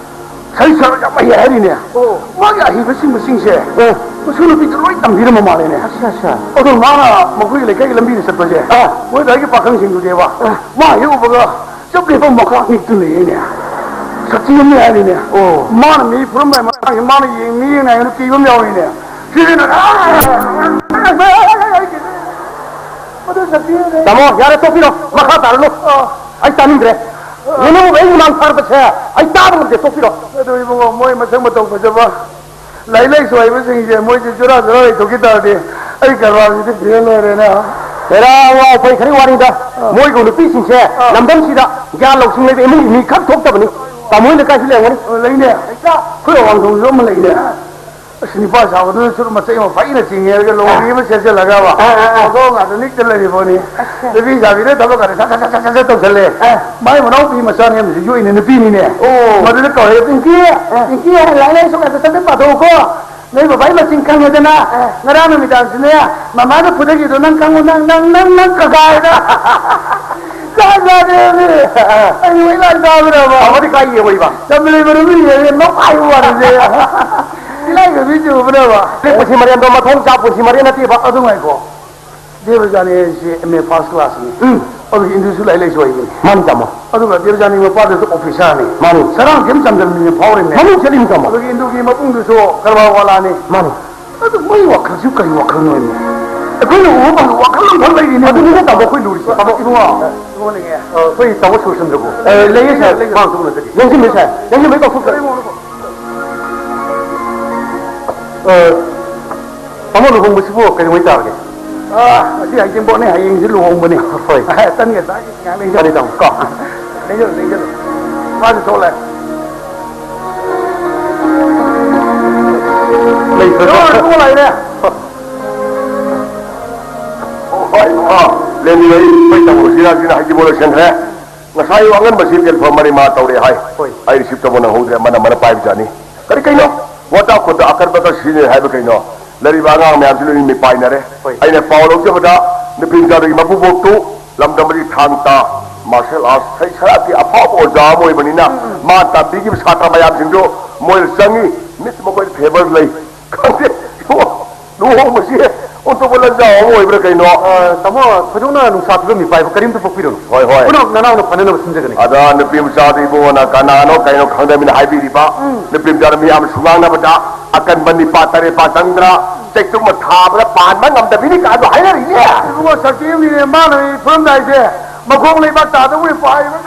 ꯁꯔꯤ ꯁꯔꯥ ꯌꯥꯝ ꯍꯩ ꯍꯥꯏꯔꯤꯅꯦ꯫ ꯑꯣ꯫ ꯃꯥꯒꯤ ꯑꯍꯩꯕꯁꯤꯡꯕꯁꯤꯡꯁꯦ ꯑꯥ꯫ ꯃꯁꯨ ꯅꯨꯄꯤꯗ ꯂꯣꯏ ꯇꯝꯕꯤꯔꯝꯕ ꯃꯥꯜꯂꯦꯅꯦ꯫ ꯑꯠꯁꯥ, ꯑꯠꯁꯥ꯫ ꯑꯗꯣ ꯃꯥꯅ ꯃꯈꯣꯏꯒꯤ ꯂꯩꯀꯥꯏꯒꯤ ꯂꯝꯕꯤꯗ ꯆꯠꯄꯁꯦ ꯑꯥ꯫ ꯃꯣꯏ ꯑꯗꯨꯋꯥꯏꯒꯤ ꯄꯥꯈꯪꯁꯤꯡꯗꯨꯅꯦꯕ꯫ ꯑꯥ꯫ ꯃꯥ ꯍꯦꯛ ꯎꯕꯒ ꯆꯞ ꯂꯦꯞꯄ ꯃꯈꯥ ꯅꯤꯛꯇꯨ ꯂꯩꯌꯦꯅꯦ꯫ ꯁꯛꯊꯤ ꯑꯃꯅꯤ ꯍꯥꯏꯔꯤꯅꯦ꯫ ꯑꯣ꯫ ꯃꯥꯅ ꯃꯤ ꯐꯨꯔꯝꯗꯥꯏ ꯃꯇꯥꯡꯁꯤ ꯃꯥꯅ ꯌꯦꯡ-, ꯃꯤ ꯌꯦꯡꯅ ꯍꯥꯏꯅ ꯀꯤꯕ ꯑꯃ ꯌꯥꯎꯔꯤꯅꯦ꯫ ꯁꯤꯁꯤꯅ ꯃꯗꯨ ꯁꯛꯊꯤ ꯑꯃꯅꯤ꯫ ꯇꯥꯃꯣ, ꯌꯥꯔꯦ, ꯇꯣꯛꯄꯤꯔꯣ꯫ ꯃꯈꯥ ꯇꯥꯔꯅꯨ꯫ ꯑꯥ꯫ ꯑꯩ ꯇꯥꯅꯤꯡꯗ꯭ꯔꯦ꯫ ꯑꯥ꯫ ꯅꯪꯕꯨ ꯑꯩ ꯍꯨꯃꯥꯡ ꯊꯥꯔꯛꯄꯁꯦ ꯑꯩ ꯇꯥꯕ ꯉꯝꯗꯦ, ꯇꯣꯛꯄꯤꯔꯣ꯫ ꯑꯗꯨ ꯏꯕꯨꯡꯉꯣ, ꯃꯣꯏ ꯃꯁꯛ ꯃꯇꯧ ꯐꯖꯕ ꯂꯥꯏꯔꯤꯛ ꯂꯥꯏꯁꯨ ꯍꯩꯕꯁꯤꯡꯁꯦ ꯃꯣꯏꯁꯦ ꯖꯨꯔꯥ ꯖꯨꯔꯥ ꯂꯩꯊꯣꯛꯈꯤ ꯇꯥꯔꯗꯤ ꯑꯩ ꯀꯔꯕꯥꯔꯁꯤꯗꯤ ꯐꯦꯜ ꯑꯣꯏꯔꯦꯅꯦ꯫ ꯍꯦꯔꯥ, ꯑꯉꯥꯎ ꯑꯐꯩ ꯈꯔ ꯋꯥꯔꯤꯗ꯫ ꯑꯥ꯫ ꯃꯣꯏꯒꯨꯝꯕ ꯅꯨꯄꯤꯁꯤꯡꯁꯦ ꯑꯥ꯫ ꯂꯝꯗꯝꯁꯤꯗ ꯒ꯭ꯌꯥꯟ ꯂꯧꯁꯤꯡ ꯂꯩꯕ ꯏꯃꯨꯡꯒꯤ ꯃꯤ ꯈꯛ ꯊꯣꯛꯇꯕꯅꯤ꯫ ꯇꯥꯃꯣ ꯍꯣꯏ ꯂꯩꯀꯥꯏꯁꯤ ꯂꯩꯔꯝꯒꯅꯤ꯫ ꯑꯣ, ꯂꯩꯅꯦ꯫ ꯑꯩꯈꯣꯏ ꯑꯋꯥꯡꯊꯣꯡꯁꯨ ꯑꯃ ꯂꯩꯅꯦ꯫ ꯑꯁ, ꯅꯨꯄꯥ ꯁꯥꯕꯗꯨꯅ ꯁꯨꯔꯨꯞ ꯃꯆꯩ ꯑꯃ ꯐꯩꯅ ꯆꯤꯡꯉꯦ, ꯍꯥꯏꯔꯒ ꯂꯣꯡꯒꯤ ꯑꯃ ꯁꯦꯠꯆꯜꯂꯒ ꯕ꯫ ꯑꯥ, ꯑꯥ, ꯑꯥ꯫ ꯊꯣꯡ ꯉꯥꯗ ꯅꯤꯛꯇ ꯂꯩꯔꯤꯕꯣꯅꯤ꯫ ꯑꯁ꯫ ꯅꯨꯄꯤ ꯁꯥꯕꯤꯅ ꯊꯕꯛ ꯀꯥꯟꯗ ꯁꯠ ꯁꯠ ꯁꯠ ꯁꯠ ꯁꯠ ꯇꯧꯁꯜꯂꯦ꯫ ꯑꯥ꯫ ꯃꯥꯏ ꯃꯅꯥꯎꯄꯤ ꯃꯆꯥꯅꯦ ꯑꯃꯁꯨ ꯌꯣꯛꯏꯅꯦ, ꯅꯨꯄꯤꯅꯤꯅꯦ꯫ ꯑꯣ꯫ ꯃꯗꯨꯗ ꯀꯧꯔꯦ, "ꯄꯤꯡꯀꯤ, ꯑꯥ꯫ ꯄꯤꯡꯀꯤ, ꯂꯥꯏꯔꯤꯛ ꯂꯥꯏꯁꯨ ꯀꯥꯟꯗ ꯁꯠ ꯁꯠ ꯄꯥꯊꯣꯛꯎꯀꯣ꯫ ꯅꯣꯏ ꯕꯕꯥꯒꯤ ꯃꯆꯤꯟ ꯈꯪꯉꯦꯗꯅ, ꯑꯥ꯫ ꯉꯔꯥꯡ ꯅꯨꯃꯤꯗꯥꯡꯁꯨꯅꯦ, ꯃꯃꯥꯅ ꯐꯨꯗꯈꯤꯗꯣ ꯅꯪ ꯈꯪꯉꯨ, ꯅꯪ, ꯅꯪ, ꯅꯪ, ꯅꯪ ꯀꯀꯥ ꯍꯥꯏꯗ꯫" ꯆꯥꯛ ꯆꯥꯗꯦ꯫ ꯑꯩ ꯂꯣꯏ ꯂꯥꯏ ꯆꯥꯕ꯭ꯔꯕ? ꯑꯃꯗꯤ ꯀꯥꯏ ꯌꯦꯡꯉꯣꯏꯕ? ꯆꯝꯂꯩ ꯃꯔꯨ ꯌꯦꯡꯉꯦ, ꯅꯣꯛꯈꯥꯏꯕ ꯋꯥꯅꯤꯁꯦ꯫ ꯏꯂꯥꯏ ꯀꯕꯤ ꯆꯨꯕꯅꯦꯕ꯫ ꯁꯤ ꯄꯨꯟꯁꯤ ꯃꯔꯦꯟꯗꯣ ꯃꯊꯣꯡ ꯆꯥ ꯄꯨꯟꯁꯤ ꯃꯔꯦꯟ ꯅꯠꯇꯦꯕ꯫ ꯑꯗꯨ ꯉꯥꯏꯈꯣ꯫ ꯗꯦꯕꯖꯥꯅꯤ ꯍꯥꯏꯁꯤ M A first class ꯅꯤ꯫ ꯎꯝ꯫ ꯑꯗꯨꯒꯤ ꯏꯟꯗꯨꯁꯨ ꯂꯥꯏꯔꯤꯛ ꯂꯥꯏꯁꯨ ꯍꯩꯕꯅꯤ꯫ ꯃꯥꯅꯤ, ꯇꯥꯃꯣ꯫ ꯑꯗꯨꯒ ꯗꯦꯕꯖꯥꯅꯤ ꯃꯄꯥꯗꯨꯁꯨ officer ꯅꯤ꯫ ꯃꯥꯅꯤ꯫ ꯁꯔꯥꯡꯊꯦꯝ ꯆꯟꯗ꯭ꯔꯅꯤꯅ ꯐꯥꯎꯔꯤꯅꯦ꯫ ꯃꯃꯤꯡ ꯆꯠꯂꯤꯅꯤ, ꯇꯥꯃꯣ꯫ ꯑꯗꯨꯒꯤ ꯏꯟꯗꯨꯒꯤ ꯃꯕꯨꯡꯗꯨꯁꯨ ꯀꯔꯕꯥꯔ ꯋꯥꯂꯥꯅꯤ꯫ ꯃꯥꯅꯤ꯫ ꯑꯗꯨ ꯃꯣꯏ ꯋꯥꯈꯜꯁꯨ ꯀꯔꯤ ꯋꯥꯈꯜꯅꯣꯅꯦ? ꯑꯩꯈꯣꯏꯅ ꯎꯕ ꯐꯪꯕ ꯋꯥꯈꯜ ꯑꯃꯈꯛ ꯂꯩꯔꯤꯅꯦ꯫ ꯑꯗꯨꯅꯤꯅꯦ, ꯇꯥꯃꯣ, ꯑꯩꯈꯣꯏ ꯂꯨꯔꯤꯁꯦ꯫ ꯇꯥꯃꯣ, ꯏꯕꯨꯡꯉꯣ꯫ ꯏꯕꯨꯡꯉꯣ ꯂꯩꯉꯦ꯫ ꯑ, ꯑꯩꯈꯣꯏ ꯇꯥꯃꯣ ꯁꯨꯔꯆꯟꯗ꯭ꯔꯕꯨ? ꯑ, ꯂꯩꯌꯦ, ꯁꯥꯔ꯫ ꯃꯥ ꯍꯧꯖꯤꯛ ꯎꯅꯗ꯭ꯔꯤ꯫ ꯂꯦꯡꯁꯤꯟꯕꯤꯌꯨ, ꯁꯥꯔ꯫ ꯂꯦꯡꯁꯤꯟꯕꯤꯌꯨ, ꯀꯧꯊꯣꯛꯆꯔꯤ꯫ ꯑ, ꯇꯥꯃꯣ, ꯂꯨꯍꯣꯡꯕꯁꯤꯕꯨ ꯀꯩꯗꯧꯉꯩ ꯇꯥꯔꯒꯦ? ꯑ, ꯉꯁꯤ ꯍꯩꯖꯤꯡꯄꯣꯠꯅꯤ, ꯍꯌꯦꯡꯁꯤ ꯂꯨꯍꯣꯡꯕꯅꯤ꯫ ꯍꯣꯏ꯫ ꯇꯟꯒ ꯆꯥꯒꯦ, ꯉꯥꯏꯍꯥꯛ ꯂꯩꯖꯔꯣ꯫ ꯐꯅꯤ, ꯇꯥꯃꯣ, ꯀꯣ꯫ ꯂꯩꯖꯔꯣ, ꯂꯩꯖꯔꯣ꯫ ꯃꯥꯁꯨ ꯊꯣꯛꯂꯛꯑꯦ꯫ ꯂꯩꯈ꯭ꯔꯣ꯫ ꯂꯣꯏ ꯊꯣꯛꯂꯛꯑꯦꯅꯦ꯫ ꯍꯣꯏ, ꯏꯕꯨꯡꯉꯣ, ꯂꯦꯟꯕꯤꯌꯨ, ꯑꯩ ꯇꯧꯔꯁꯤꯔꯥ ꯁꯤꯅ ꯍꯩꯖꯤꯡꯄꯣꯠ ꯂꯣꯏꯁꯟꯈ꯭ꯔꯦ꯫ ꯉꯁꯥꯏ ꯑꯉꯟꯕꯁꯤ ꯇꯦꯂꯤꯐꯣꯟ ꯃꯔꯤ ꯃꯉꯥ ꯇꯧꯔꯛꯑꯦ ꯍꯥꯏ꯫ ꯍꯣꯏ꯫ ꯑꯩ receive ꯇꯧꯕ ꯅꯪꯍꯧꯗ꯭ꯔꯦ, ꯑꯃꯅ ꯑꯃꯅ ꯄꯥꯏꯕꯖꯥꯠꯅꯤ꯫ ꯀꯔꯤ ꯀꯩꯅꯣ? ꯋꯥꯇꯥ ꯈꯨꯠꯇ ꯑꯀꯟꯕꯒ ꯁꯤꯖꯤꯟꯅꯩ ꯍꯥꯏꯕ ꯀꯩꯅꯣ? ꯂꯩꯔꯤꯕ ꯑꯉꯥꯡ ꯃꯌꯥꯝꯁꯤ ꯂꯣꯏꯅ ꯃꯤꯄꯥꯏꯅꯔꯦ꯫ ꯍꯣꯏ꯫ ꯑꯩꯅ ꯄꯥꯎ ꯂꯧꯖꯕꯗ ꯅꯨꯄꯤ ꯃꯆꯥꯗꯨꯒꯤ ꯃꯄꯨꯕꯣꯛꯇꯨ ꯂꯝꯗꯝ ꯑꯁꯤ ꯊꯥꯡ ꯇꯥ martial arts ꯍꯩ ꯁꯔꯥꯛꯀꯤ ꯑꯐꯥꯎꯕ ꯑꯣꯖꯥ ꯑꯃ ꯑꯣꯏꯕꯅꯤꯅ, ꯎꯝ, ꯎꯝ꯫ ꯃꯥꯅ ꯇꯝꯕꯤꯈꯤꯕ ꯁꯥꯇ꯭ꯔ ꯃꯌꯥꯝꯁꯤꯡꯗꯨ ꯃꯣꯏꯗ ꯆꯪꯉꯤ, ꯃꯤꯠ ꯃꯈꯣꯏꯗ favour ꯂꯩ꯫ ꯈꯪꯗꯦ꯫ ꯂꯨꯍꯣꯡꯕꯁꯤ ꯑꯣꯟꯊꯣꯛꯄ ꯂꯟꯖꯥꯎ ꯑꯃ ꯑꯣꯏꯕ꯭ꯔꯥ ꯀꯩꯅꯣ? ꯑ, ꯇꯥꯃꯣ, ꯊꯣꯏꯗꯣꯛꯅ ꯅꯨꯡꯁꯥ ꯐꯤꯕꯝ ꯃꯤꯄꯥꯏꯕ ꯀꯔꯤꯝꯇ ꯄꯣꯛꯄꯤꯔꯨꯅꯨ꯫ ꯍꯣꯏ, ꯍꯣꯏ꯫ ꯄꯨꯝꯅꯃꯛ ꯅꯅꯥꯎꯅ ꯐꯅꯅꯕ ꯁꯤꯟꯖꯒꯅꯤ꯫ ꯑꯗ ꯅꯨꯄꯤ ꯃꯆꯥꯗꯨ ꯏꯕꯨꯡꯉꯣꯅ ꯀꯅꯥꯅꯣ ꯀꯩꯅꯣ ꯈꯪꯗꯕꯅꯤꯅ ꯍꯥꯏꯕꯤꯔꯤꯕ꯫ ꯎꯝ꯫ ꯅꯨꯄꯤ ꯃꯆꯥꯗꯨ ꯃꯤꯌꯥꯝ ꯁꯨꯃꯥꯡꯅꯕꯗ ꯑꯀꯟꯕ ꯅꯤꯄꯥ ꯇꯔꯦꯠ ꯄꯥ ꯆꯪꯗ꯭ꯔꯥ ꯆꯩꯇꯨꯝ ꯑꯃ ꯊꯥꯕꯗ ꯄꯥꯟꯕ ꯉꯝꯗꯕꯤꯅꯤ ꯀꯥꯏꯗꯣ ꯍꯥꯏꯅꯔꯤꯅꯦ꯫ ꯏꯕꯨꯡꯉꯣ, ꯁꯛꯇꯤ ꯑꯃꯅꯤꯅꯦ, ꯃꯥꯅ ꯐꯨꯔꯝꯗꯥꯏꯁꯦ ꯃꯈꯣꯡ ꯂꯩꯕꯥꯛ ꯇꯥꯗꯧꯕꯩ ꯄꯥꯏꯕ꯫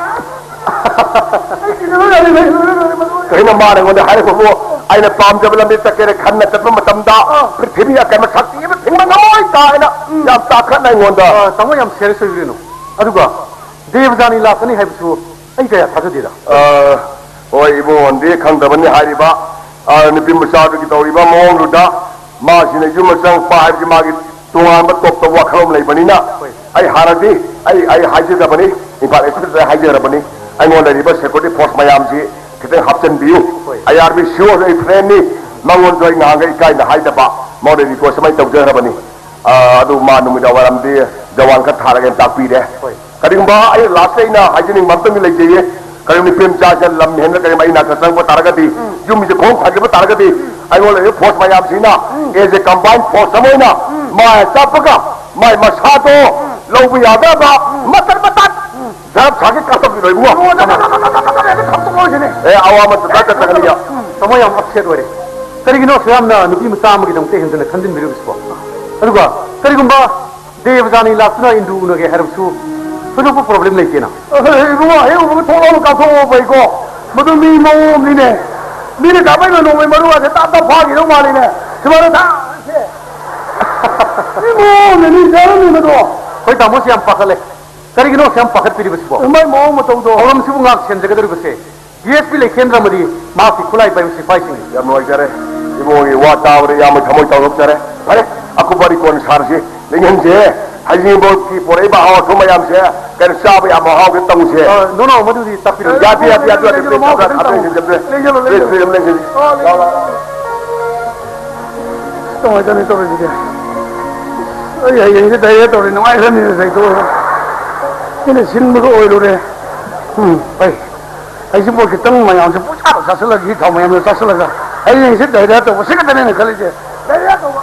ꯀꯩꯅꯣ ꯃꯥꯅ ꯑꯩꯉꯣꯟꯗ ꯍꯥꯏꯔꯛꯄꯕꯨ, ꯑꯩꯅ ꯄꯥꯝꯖꯕ ꯂꯝꯕꯤ ꯆꯠꯀꯦꯅ ꯈꯟꯅ ꯆꯠꯄ ꯃꯇꯝꯗ ꯑꯥ꯫ ꯄ꯭ꯔꯤꯊꯤꯕꯤ ꯑꯀꯟꯕ ꯁꯛꯇꯤ ꯑꯃ ꯊꯤꯡꯕ ꯉꯝꯃꯣꯏ ꯀꯥꯏꯅ ꯎꯝ꯫ ꯌꯥꯝ ꯇꯥꯈꯠꯅ ꯑꯩꯉꯣꯟꯗ꯫ ꯑꯥ, ꯇꯥꯃꯣ, ꯌꯥꯝ serious ꯑꯣꯏꯕꯤꯔꯨꯅꯨ꯫ ꯑꯗꯨꯒ ꯗꯦꯕꯖꯥꯅꯤ ꯂꯥꯛꯀꯅꯤ ꯍꯥꯏꯕꯁꯨ ꯑꯩ ꯀꯌꯥ ꯊꯥꯖꯗꯦꯗ꯫ ꯑꯥ, ꯍꯣꯏ, ꯏꯕꯨꯡꯉꯣꯗꯤ ꯈꯪꯗꯕꯅꯤ ꯍꯥꯏꯔꯤꯕ꯫ ꯑ, ꯅꯨꯄꯤ ꯃꯆꯥꯗꯨꯒꯤ ꯇꯧꯔꯤꯕ ꯃꯑꯣꯡꯗꯨꯗ ꯃꯥꯁꯤꯅ ꯌꯨꯝ ꯑꯃ ꯆꯪꯉꯛꯄ ꯍꯥꯏꯕꯁꯤ ꯃꯥꯒꯤ ꯇꯣꯉꯥꯟꯕ ꯇꯣꯞ ꯇꯣꯞꯄ ꯋꯥꯈꯜꯂꯣꯟ ꯂꯩꯕꯅꯤꯅ, ꯍꯣꯏ꯫ ꯑꯩ ꯍꯥꯟꯅꯗꯤ ꯑꯩ, ꯑꯩ ꯍꯥꯏꯖꯗꯕꯅꯤ, ꯏꯝꯐꯥꯜ ꯑꯦꯛꯁꯄ꯭ꯔꯦꯁꯇ ꯍꯥꯏꯖꯔꯕꯅꯤ, ꯑꯩꯉꯣꯟꯗ ꯂꯩꯔꯤꯕ ꯁꯦꯀ꯭ꯌꯨꯔꯤꯇꯤ ꯐꯣꯔꯁ ꯃꯌꯥꯝꯁꯤ ꯈꯤꯇꯪ ꯍꯥꯞꯆꯤꯟꯕꯤꯌꯨ꯫ ꯍꯣꯏ꯫ ꯑꯥꯏ ꯑꯥꯔ ꯕꯤ ꯁꯤ ꯑꯣ ꯑꯩ ꯐ꯭ꯔꯦꯟꯅꯤ, ꯃꯉꯣꯟꯁꯨ ꯑꯩ ꯉꯍꯥꯟꯒꯩ ꯏꯀꯥꯏꯅ ꯍꯥꯏꯗꯕ, ꯃꯉꯣꯟꯗ ꯔꯤꯀ꯭ꯋꯦꯁ ꯑꯃ ꯑꯩ ꯇꯧꯖꯈ꯭ꯔꯕꯅꯤ꯫ ꯑ, ꯑꯗꯨ ꯃꯥ ꯅꯨꯃꯤꯗꯥꯡ ꯋꯥꯏꯔꯝꯗꯤ ꯖꯋꯥꯟ ꯈꯔ ꯊꯥꯔꯒꯦꯅ ꯇꯥꯛꯄꯤꯔꯦ꯫ ꯍꯣꯏ꯫ ꯀꯔꯤꯒꯨꯝꯕ ꯑꯩ ꯂꯥꯁꯇ ꯑꯩꯅ ꯍꯥꯏꯖꯅꯤꯡꯕ ꯑꯝꯇꯪꯗꯤ ꯂꯩꯖꯩꯌꯦ꯫ ꯀꯔꯤꯒꯨꯝꯕ ꯅꯨꯄꯤ ꯃꯆꯥꯁꯦ ꯂꯝ ꯍꯦꯟꯅ ꯀꯔꯤꯒꯨꯝꯕ ꯑꯩ ꯅꯥꯛꯇ ꯆꯪꯕ ꯇꯥꯔꯒꯗꯤ, ꯎꯝ꯫ ꯌꯨꯝꯁꯦ ꯈꯣꯡ ꯊꯥꯖꯤꯟꯕ ꯇꯥꯔꯒꯗꯤ, ꯎꯝ꯫ ꯑꯩꯉꯣꯟꯗ ꯂꯩꯔꯤꯕ ꯐꯣꯔꯁ ꯃꯌꯥꯝꯁꯤꯅ, ꯎꯝ꯫ ꯑꯦꯁ ꯑꯦ ꯀꯝꯕꯥꯏꯟ ꯐꯣꯔꯁ ꯑꯃ ꯑꯣꯏꯅ, ꯎꯝ꯫ ꯃꯥ ꯆꯠꯄꯒ ꯃꯥꯏ ꯃꯁꯥꯗꯣ, ꯎꯝ꯫ ꯂꯧꯕ ꯌꯥꯗꯅꯕ, ꯎꯝ꯫ ꯃꯇꯠ ꯃꯇꯠ, ꯎꯝ꯫ ꯙꯔꯞ ꯁꯥꯒꯤ ꯀꯥꯞꯊꯣꯛꯄꯤꯔꯣ ꯏꯕꯨꯡꯉꯣ꯫ ꯈꯞꯇꯣꯛꯑꯣꯁꯤꯅꯦ꯫ ꯑꯦ, ꯑꯋꯥ ꯑꯃ ꯆꯠꯄ ꯆꯠꯇ꯭ꯔꯒꯅꯤ꯫ ꯎꯝ꯫ ꯇꯥꯃꯣ ꯌꯥꯝ ꯑꯞꯁꯦꯠ ꯑꯣꯏꯔꯦ꯫ ꯀꯔꯤꯒꯤꯅꯣ ꯑꯁꯨꯛ ꯌꯥꯝꯅ ꯅꯨꯄꯤ ꯃꯆꯥ ꯑꯃꯒꯤꯗꯃꯛꯇ ꯍꯦꯟꯖꯤꯟꯅ ꯈꯟꯖꯤꯟꯕꯤꯔꯤꯕꯁꯤꯕꯣ? ꯑꯗꯨꯒ ꯀꯔꯤꯒꯨꯝꯕ ꯗꯦꯕꯖꯥꯅꯤ ꯂꯥꯛꯇꯨꯅ ꯏꯟꯗꯨ ꯎꯅꯒꯦ ꯍꯥꯏꯔꯕꯁꯨ ꯊꯣꯏꯗꯣꯛꯄ ꯄ꯭ꯔꯣꯕ꯭ꯂꯦꯝ ꯂꯩꯇꯦꯅ꯫ ꯑꯦ, ꯏꯕꯨꯡꯉꯣ, ꯍꯦꯛ ꯎꯕꯒ ꯊꯣꯛꯂꯛꯑꯒ ꯀꯥꯞꯊꯣꯛꯑꯣ ꯐꯩꯀꯣ꯫ ꯃꯗꯨ ꯃꯤ ꯃꯑꯣꯡ ꯑꯃꯅꯤꯅꯦ꯫ ꯃꯤꯅ ꯀꯥꯞꯄꯩꯅ ꯅꯣꯡꯃꯩ ꯃꯔꯨ ꯑꯁꯦ ꯇꯥꯞ ꯇꯥꯞ ꯐꯥꯈꯤꯗꯧ ꯃꯥꯜꯂꯤꯅꯦ꯫ ꯁꯨꯃꯥꯏꯅ ꯊꯥꯁꯦ꯫ ꯃꯤ ꯃꯑꯣꯡ ꯑꯃꯅꯤ, ꯃꯤ ꯃꯗꯣ꯫ ꯑꯩꯈꯣꯏ ꯇꯥꯃꯣꯁꯤ ꯌꯥꯝ ꯄꯥꯈꯠꯂꯦ꯫ ꯀꯔꯤꯒꯤꯅꯣ ꯑꯁꯨꯛ ꯌꯥꯝ ꯄꯥꯈꯠꯄꯤꯔꯤꯕꯁꯤꯕꯣ? ꯃꯥꯏ ꯃꯑꯣꯡ ꯃꯇꯧꯗꯣ꯫ ꯊꯧꯔꯝꯁꯤꯕꯨ ꯉꯥꯛ ꯁꯦꯟꯖꯒꯗꯧꯔꯤꯕꯁꯦ ꯗꯤ ꯑꯦꯁ ꯄꯤ ꯂꯩꯈꯦꯟꯗ꯭ꯔꯃꯗꯤ ꯃꯍꯥꯛꯀꯤ ꯈꯨꯠꯂꯥꯏ ꯄꯥꯏꯕ ꯁꯤꯐꯥꯏꯁꯤꯡꯅꯤ꯫ ꯌꯥꯝ ꯅꯨꯡꯉꯥꯏꯖꯔꯦ꯫ ꯏꯕꯨꯡꯉꯣꯒꯤ ꯋꯥ ꯇꯥꯕꯗ ꯏꯌꯥꯝꯕ ꯊꯃꯣꯏ ꯇꯥꯎꯊꯣꯛꯆꯔꯦ꯫ ꯐꯔꯦ, ꯑꯀꯨꯞꯄ ꯋꯥꯔꯤ ꯀꯣꯟꯅ ꯁꯥꯔꯁꯤ꯫ ꯅꯤꯡꯍꯟꯁꯦ, ꯍꯩꯖꯤꯡꯄꯣꯠꯀꯤ ꯄꯣꯔꯛꯏꯕ ꯑꯍꯥꯎ ꯑꯊꯨꯝ ꯃꯌꯥꯝꯁꯦ ꯀꯩꯅꯣ ꯆꯥꯕ ꯌꯥꯕ ꯃꯍꯥꯎꯁꯦ ꯇꯧꯁꯦ꯫ ꯑ, no, no, ꯃꯗꯨꯗꯤ ꯇꯥꯛꯄꯤꯔꯣꯏ꯫ ꯌꯥꯗꯦ, ꯌꯥꯗꯦ, ꯌꯥꯗꯦ, ꯌꯥꯗꯦ꯫ ꯂꯩꯖꯔꯣ, ꯃꯍꯥꯎ ꯈꯤꯇꯪ ꯇꯝꯃꯨ꯫ ꯂꯩꯖꯔꯣ, ꯂꯩꯖꯔꯣ꯫ Please, please, please, please꯫ ꯂꯥꯎ, ꯂꯥꯎ, ꯂꯥꯎ꯫ ꯀꯃꯥꯏꯅ ꯇꯧꯅꯤ ꯇꯧꯔꯤꯁꯤꯗꯤ? ꯑꯩ ꯍꯌꯦꯡꯁꯦ ꯗꯥꯏꯔꯤꯌꯥ ꯇꯧꯔꯦ, ꯅꯨꯡꯉꯥꯏꯈ꯭ꯔꯅꯤ ꯉꯁꯥꯏ ꯊꯣꯛꯑꯒ꯫ ꯑꯩꯅ ꯁꯤꯟꯕꯒ ꯑꯣꯏꯔꯨꯔꯦ꯫ ꯎꯝ, ꯐꯩ꯫ ꯑꯩꯁꯤꯕꯨ ꯈꯤꯇꯪ ꯃꯌꯥꯝꯁꯦ ꯄꯨꯡꯆꯥꯗ ꯆꯥꯁꯤꯜꯂꯒ, ꯊꯥꯎ ꯃꯌꯥꯝꯗꯣ ꯆꯥꯁꯤꯜꯂꯒ꯫ ꯍꯌꯦꯡꯁꯦ ꯗꯥꯏꯔꯤꯌꯥ ꯇꯧꯕ ꯁꯤ ꯈꯛꯇꯅꯦ ꯑꯩꯅ ꯈꯜꯂꯤꯁꯦ꯫ ꯗꯥꯏꯔꯤꯌꯥ ꯇꯧꯕ꯫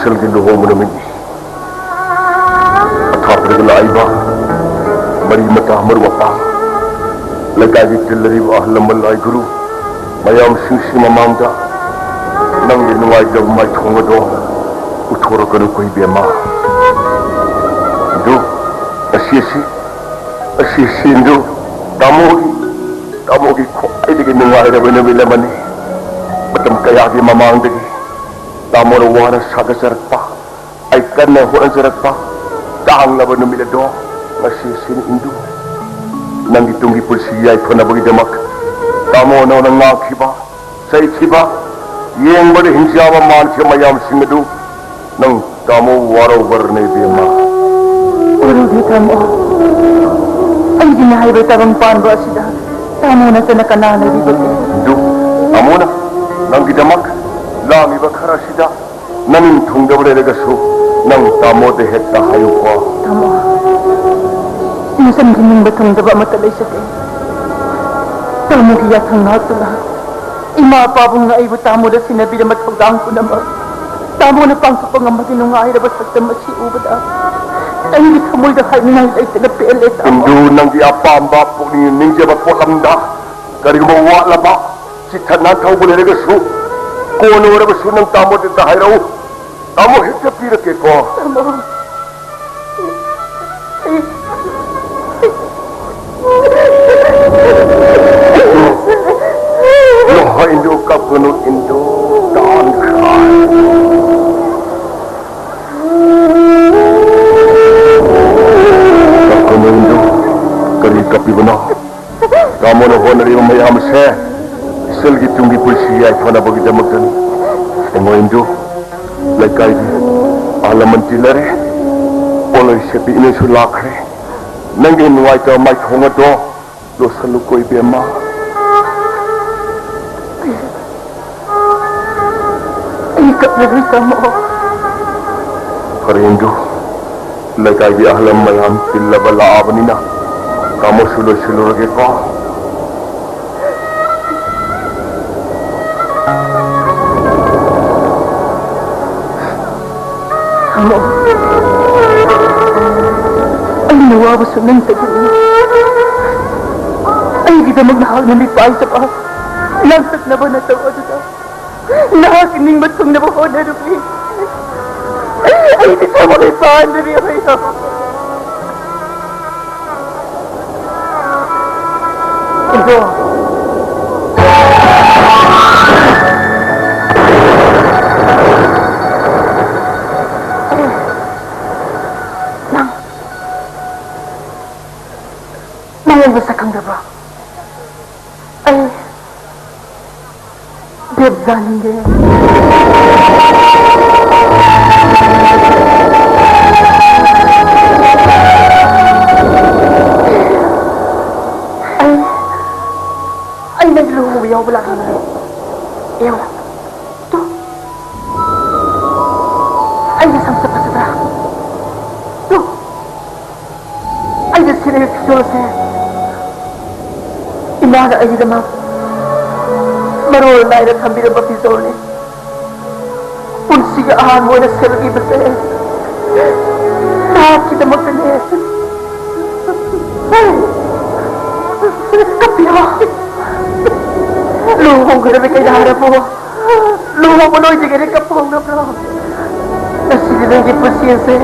ꯏꯆꯜꯒꯤ ꯂꯨꯍꯣꯡꯕ ꯅꯨꯃꯤꯠꯅꯤ꯫ ꯑꯊꯥꯞꯄꯗꯒꯤ ꯂꯥꯛꯏꯕ ꯃꯔꯤ ꯃꯇꯥ, ꯃꯔꯨꯞ ꯃꯄꯥꯡ, ꯂꯩꯀꯥꯏꯒꯤ ꯇꯤꯜꯂꯔꯤꯕ ꯑꯍꯜ ꯂꯃꯟ, ꯂꯥꯏ ꯒꯨꯔꯨ ꯃꯌꯥꯝꯁꯤꯡꯁꯤ ꯃꯃꯥꯡꯗ ꯅꯪꯒꯤ ꯅꯨꯡꯉꯥꯏꯇꯕ ꯃꯥꯏꯊꯣꯡ ꯑꯗꯣ ꯎꯠꯊꯣꯔꯛꯀꯅꯨꯀꯣ ꯏꯕꯦꯝꯃ꯫ ꯑꯗꯨ ꯑꯁꯤ ꯑꯁꯤ ꯑꯁꯤ ꯁꯤꯟꯗꯨ ꯇꯥꯃꯣꯒꯤ, ꯇꯥꯃꯣꯒꯤ ꯈ꯭ꯋꯥꯏꯗꯒꯤ ꯅꯨꯡꯉꯥꯏꯔꯕ ꯅꯨꯃꯤꯠ ꯑꯃꯅꯤ꯫ ꯃꯇꯝ ꯀꯌꯥꯒꯤ ꯃꯃꯥꯡꯗꯒꯤ ꯇꯥꯃꯣꯅ ꯋꯥꯅ ꯁꯥꯒꯠꯆꯔꯛꯄ, ꯑꯩ ꯀꯟꯅ ꯍꯣꯠꯅꯖꯔꯛꯄ ꯇꯥꯡꯂꯕ ꯅꯨꯃꯤꯠ ꯑꯗꯣ ꯉꯁꯤ ꯁꯤꯟ ꯏꯟꯗꯨ꯫ ꯅꯪꯒꯤ ꯇꯨꯡꯒꯤ ꯄꯨꯟꯁꯤ ꯌꯥꯏꯐꯅꯕꯒꯤꯗꯃꯛ ꯇꯥꯃꯣ ꯅꯪꯅ ꯉꯥꯡꯈꯤꯕ, ꯆꯩꯈꯤꯕ, ꯌꯦꯡꯕꯗ ꯍꯤꯡꯆꯥꯕ ꯃꯥꯟꯈꯤꯕ ꯃꯌꯥꯝꯁꯤꯡ ꯑꯗꯨ ꯅꯪ ꯇꯥꯃꯣ ꯋꯥꯔꯧꯕꯔꯅꯦ ꯏꯕꯦꯝꯃ꯫ ꯋꯥꯔꯧꯗꯦ ꯇꯥꯃꯣ꯫ ꯑꯩꯒꯤꯅ ꯍꯥꯏꯕ ꯇꯥꯕꯪ ꯄꯥꯟꯕ ꯑꯁꯤꯗ ꯇꯥꯃꯣ ꯅꯠꯇꯅ ꯀꯅꯥ ꯂꯩꯔꯤꯕꯒꯦ? ꯑꯗꯨ ꯇꯥꯃꯣꯅ ꯅꯪꯒꯤꯗꯃꯛ ꯂꯥꯡꯂꯤꯕ ꯈꯔ ꯑꯁꯤꯗ ꯅꯅꯤꯡ ꯊꯨꯡꯗꯕ ꯂꯩꯔꯒꯁꯨ ꯅꯪ ꯇꯥꯃꯣꯗ ꯍꯦꯛꯇ ꯍꯥꯏꯌꯨꯀꯣ꯫ ꯇꯥꯃꯣ, ꯅꯆꯟꯒꯤ ꯅꯤꯡꯕ ꯊꯨꯡꯗꯕ ꯑꯃꯠꯇ ꯂꯩꯖꯗꯦ꯫ ꯇꯥꯃꯣꯒꯤ ꯌꯥꯊꯪ ꯉꯥꯛꯇꯨꯅ ꯏꯃꯥ ꯄꯥꯕꯨꯡꯅ ꯑꯩꯕꯨ ꯇꯥꯃꯣꯗ ꯁꯤꯟꯅꯕꯤꯔꯝꯕ ꯊꯧꯗꯥꯡ ꯄꯨꯝꯅꯃꯛ ꯇꯥꯃꯣꯅ ꯄꯥꯡꯊꯣꯛꯄ ꯉꯝꯕꯒꯤ ꯅꯨꯡꯉꯥꯏꯔꯕ ꯁꯛꯇꯝ ꯑꯁꯤ ꯎꯕꯗ ꯑꯩꯒꯤ ꯊꯃꯣꯏꯗ ꯍꯥꯏꯅꯤꯡꯉꯥꯏ ꯂꯩꯇꯅ ꯄꯦꯜꯂꯦ ꯇꯥꯃꯣ꯫ ꯏꯟꯗꯨ, ꯅꯪꯒꯤ ꯑꯄꯥꯝꯕ ꯄꯨꯛꯅꯤꯡ ꯅꯤꯡꯖꯕ ꯄꯣꯠꯂꯝꯗ ꯀꯔꯤꯒꯨꯝꯕ ꯋꯥꯠꯂꯕ, ꯆꯤꯊ ꯅꯥꯟꯊꯧꯕ ꯂꯩꯔꯒꯁꯨ ꯀꯣꯟꯅ ꯑꯣꯏꯔꯕꯁꯨ ꯅꯪ ꯇꯥꯃꯣꯗ ꯍꯦꯛꯇ ꯍꯥꯏꯔꯛꯎ꯫ ꯇꯥꯃꯣ ꯍꯦꯛꯇ ꯄꯤꯔꯛꯀꯦꯀꯣ꯫ ꯇꯥꯃꯣ꯫ ꯅꯣ, ꯏꯟꯗꯨ, ꯀꯞꯀꯅꯨ, ꯏꯟꯗꯨ, don't cry. ꯀꯞꯀꯅꯨ, ꯏꯟꯗꯨ, ꯀꯔꯤ ꯀꯞꯄꯤꯕꯅꯣ? ꯇꯥꯃꯣꯅ ꯍꯣꯠꯅꯔꯤꯕ ꯃꯌꯥꯝ ꯑꯁꯦ ꯏꯆꯜꯒꯤ ꯇꯨꯡꯒꯤ ꯄꯨꯟꯁꯤ ꯌꯥꯏꯐꯅꯕꯒꯤꯗꯃꯛꯇꯅꯤ꯫ ꯌꯦꯡꯉꯣ, ꯏꯟꯗꯨ, ꯂꯩꯀꯥꯏꯒꯤ ꯑꯍꯜ ꯂꯃꯟ ꯇꯤꯟꯅꯔꯦ, ꯄꯣꯠꯂꯣꯏ ꯁꯦꯠꯄꯤ ꯏꯅꯦꯁꯨ ꯂꯥꯛꯈ꯭ꯔꯦ꯫ ꯅꯪꯒꯤ ꯅꯨꯡꯉꯥꯏꯇꯕ ꯃꯥꯏꯊꯣꯡ ꯑꯗꯣ ꯂꯣꯠꯁꯜꯂꯨꯀꯣ, ꯏꯕꯦꯝꯃ꯫ ꯑꯩ ꯀꯞꯂꯔꯣꯏ, ꯇꯥꯃꯣ꯫ ꯐꯔꯦ, ꯏꯟꯗꯨ, ꯂꯩꯀꯥꯏꯒꯤ ꯑꯍꯜ ꯃꯌꯥꯝ ꯇꯤꯜꯂꯕ ꯂꯥꯛꯑꯕꯅꯤꯅ ꯇꯥꯃꯣꯁꯨ ꯂꯣꯏꯁꯤꯜꯂꯨꯔꯒꯦꯀꯣ꯫ ꯈꯪꯂꯛꯎ, ꯑꯩꯅ ꯋꯥꯕꯁꯨ ꯅꯪꯇꯒꯤꯅꯤ꯫ ꯑꯩꯒꯤꯗꯃꯛ ꯅꯍꯥꯛꯅ ꯃꯤꯄꯥꯏꯖꯕ ꯂꯥꯡꯇꯛꯅꯕ ꯅꯇꯧ ꯑꯗꯨꯗ ꯅꯍꯥꯛꯀꯤ ꯅꯤꯡꯕ ꯊꯨꯡꯅꯕ ꯍꯣꯠꯅꯔꯨꯏ꯫ ꯑꯩꯗꯤ ꯊꯃꯣꯏ ꯄꯥꯟꯗ꯭ꯔꯦ, ꯑꯩ꯫ ꯏꯕꯣ꯫ ꯅꯪ, ꯅꯪ ꯑꯩ ꯃꯁꯛ ꯈꯪꯗꯕ꯭ꯔꯣ? ꯑꯩ ꯗꯦꯕꯖꯥꯅꯤꯅꯦ꯫ ꯑꯩ, ꯑꯩ ꯅꯪꯒꯤ ꯂꯨꯍꯣꯡꯕ ꯌꯥꯎꯕ ꯂꯥꯛꯅꯤꯡꯕꯅꯦ꯫ ꯌꯦꯡꯉꯣ, ꯇꯨ, ꯑꯩꯒꯤ ꯁꯝꯁꯦ ꯐꯖꯗ꯭ꯔꯥ? ꯇꯨ, ꯑꯩꯅ ꯁꯦꯠꯂꯤꯕ ꯐꯤꯖꯣꯜꯁꯦ ꯏꯃꯥꯅ ꯑꯩꯒꯤꯗꯃꯛ ꯃꯔꯣꯜ ꯅꯥꯏꯅ ꯊꯝꯕꯤꯔꯝꯕ ꯐꯤꯖꯣꯜꯅꯤ꯫ ꯄꯨꯟꯁꯤꯒꯤ ꯑꯍꯥꯟꯕ ꯑꯣꯏꯅ ꯁꯦꯠꯂꯛꯂꯤꯕꯁꯦ ꯅꯍꯥꯛꯀꯤꯗꯃꯛꯇꯅꯦ꯫ ꯀꯞꯄꯤꯔꯣ꯫ ꯂꯨꯍꯣꯡꯒꯗꯕ ꯀꯩꯅ ꯍꯥꯏꯔꯕꯣ? ꯂꯨꯍꯣꯡꯕ ꯂꯣꯏꯗ꯭ꯔꯤꯉꯩꯗ ꯀꯞꯄ ꯍꯧꯅꯕ꯭ꯔꯣ? ꯉꯁꯤꯗꯤ ꯅꯪꯒꯤ ꯄꯨꯟꯁꯤ ꯑꯁꯦ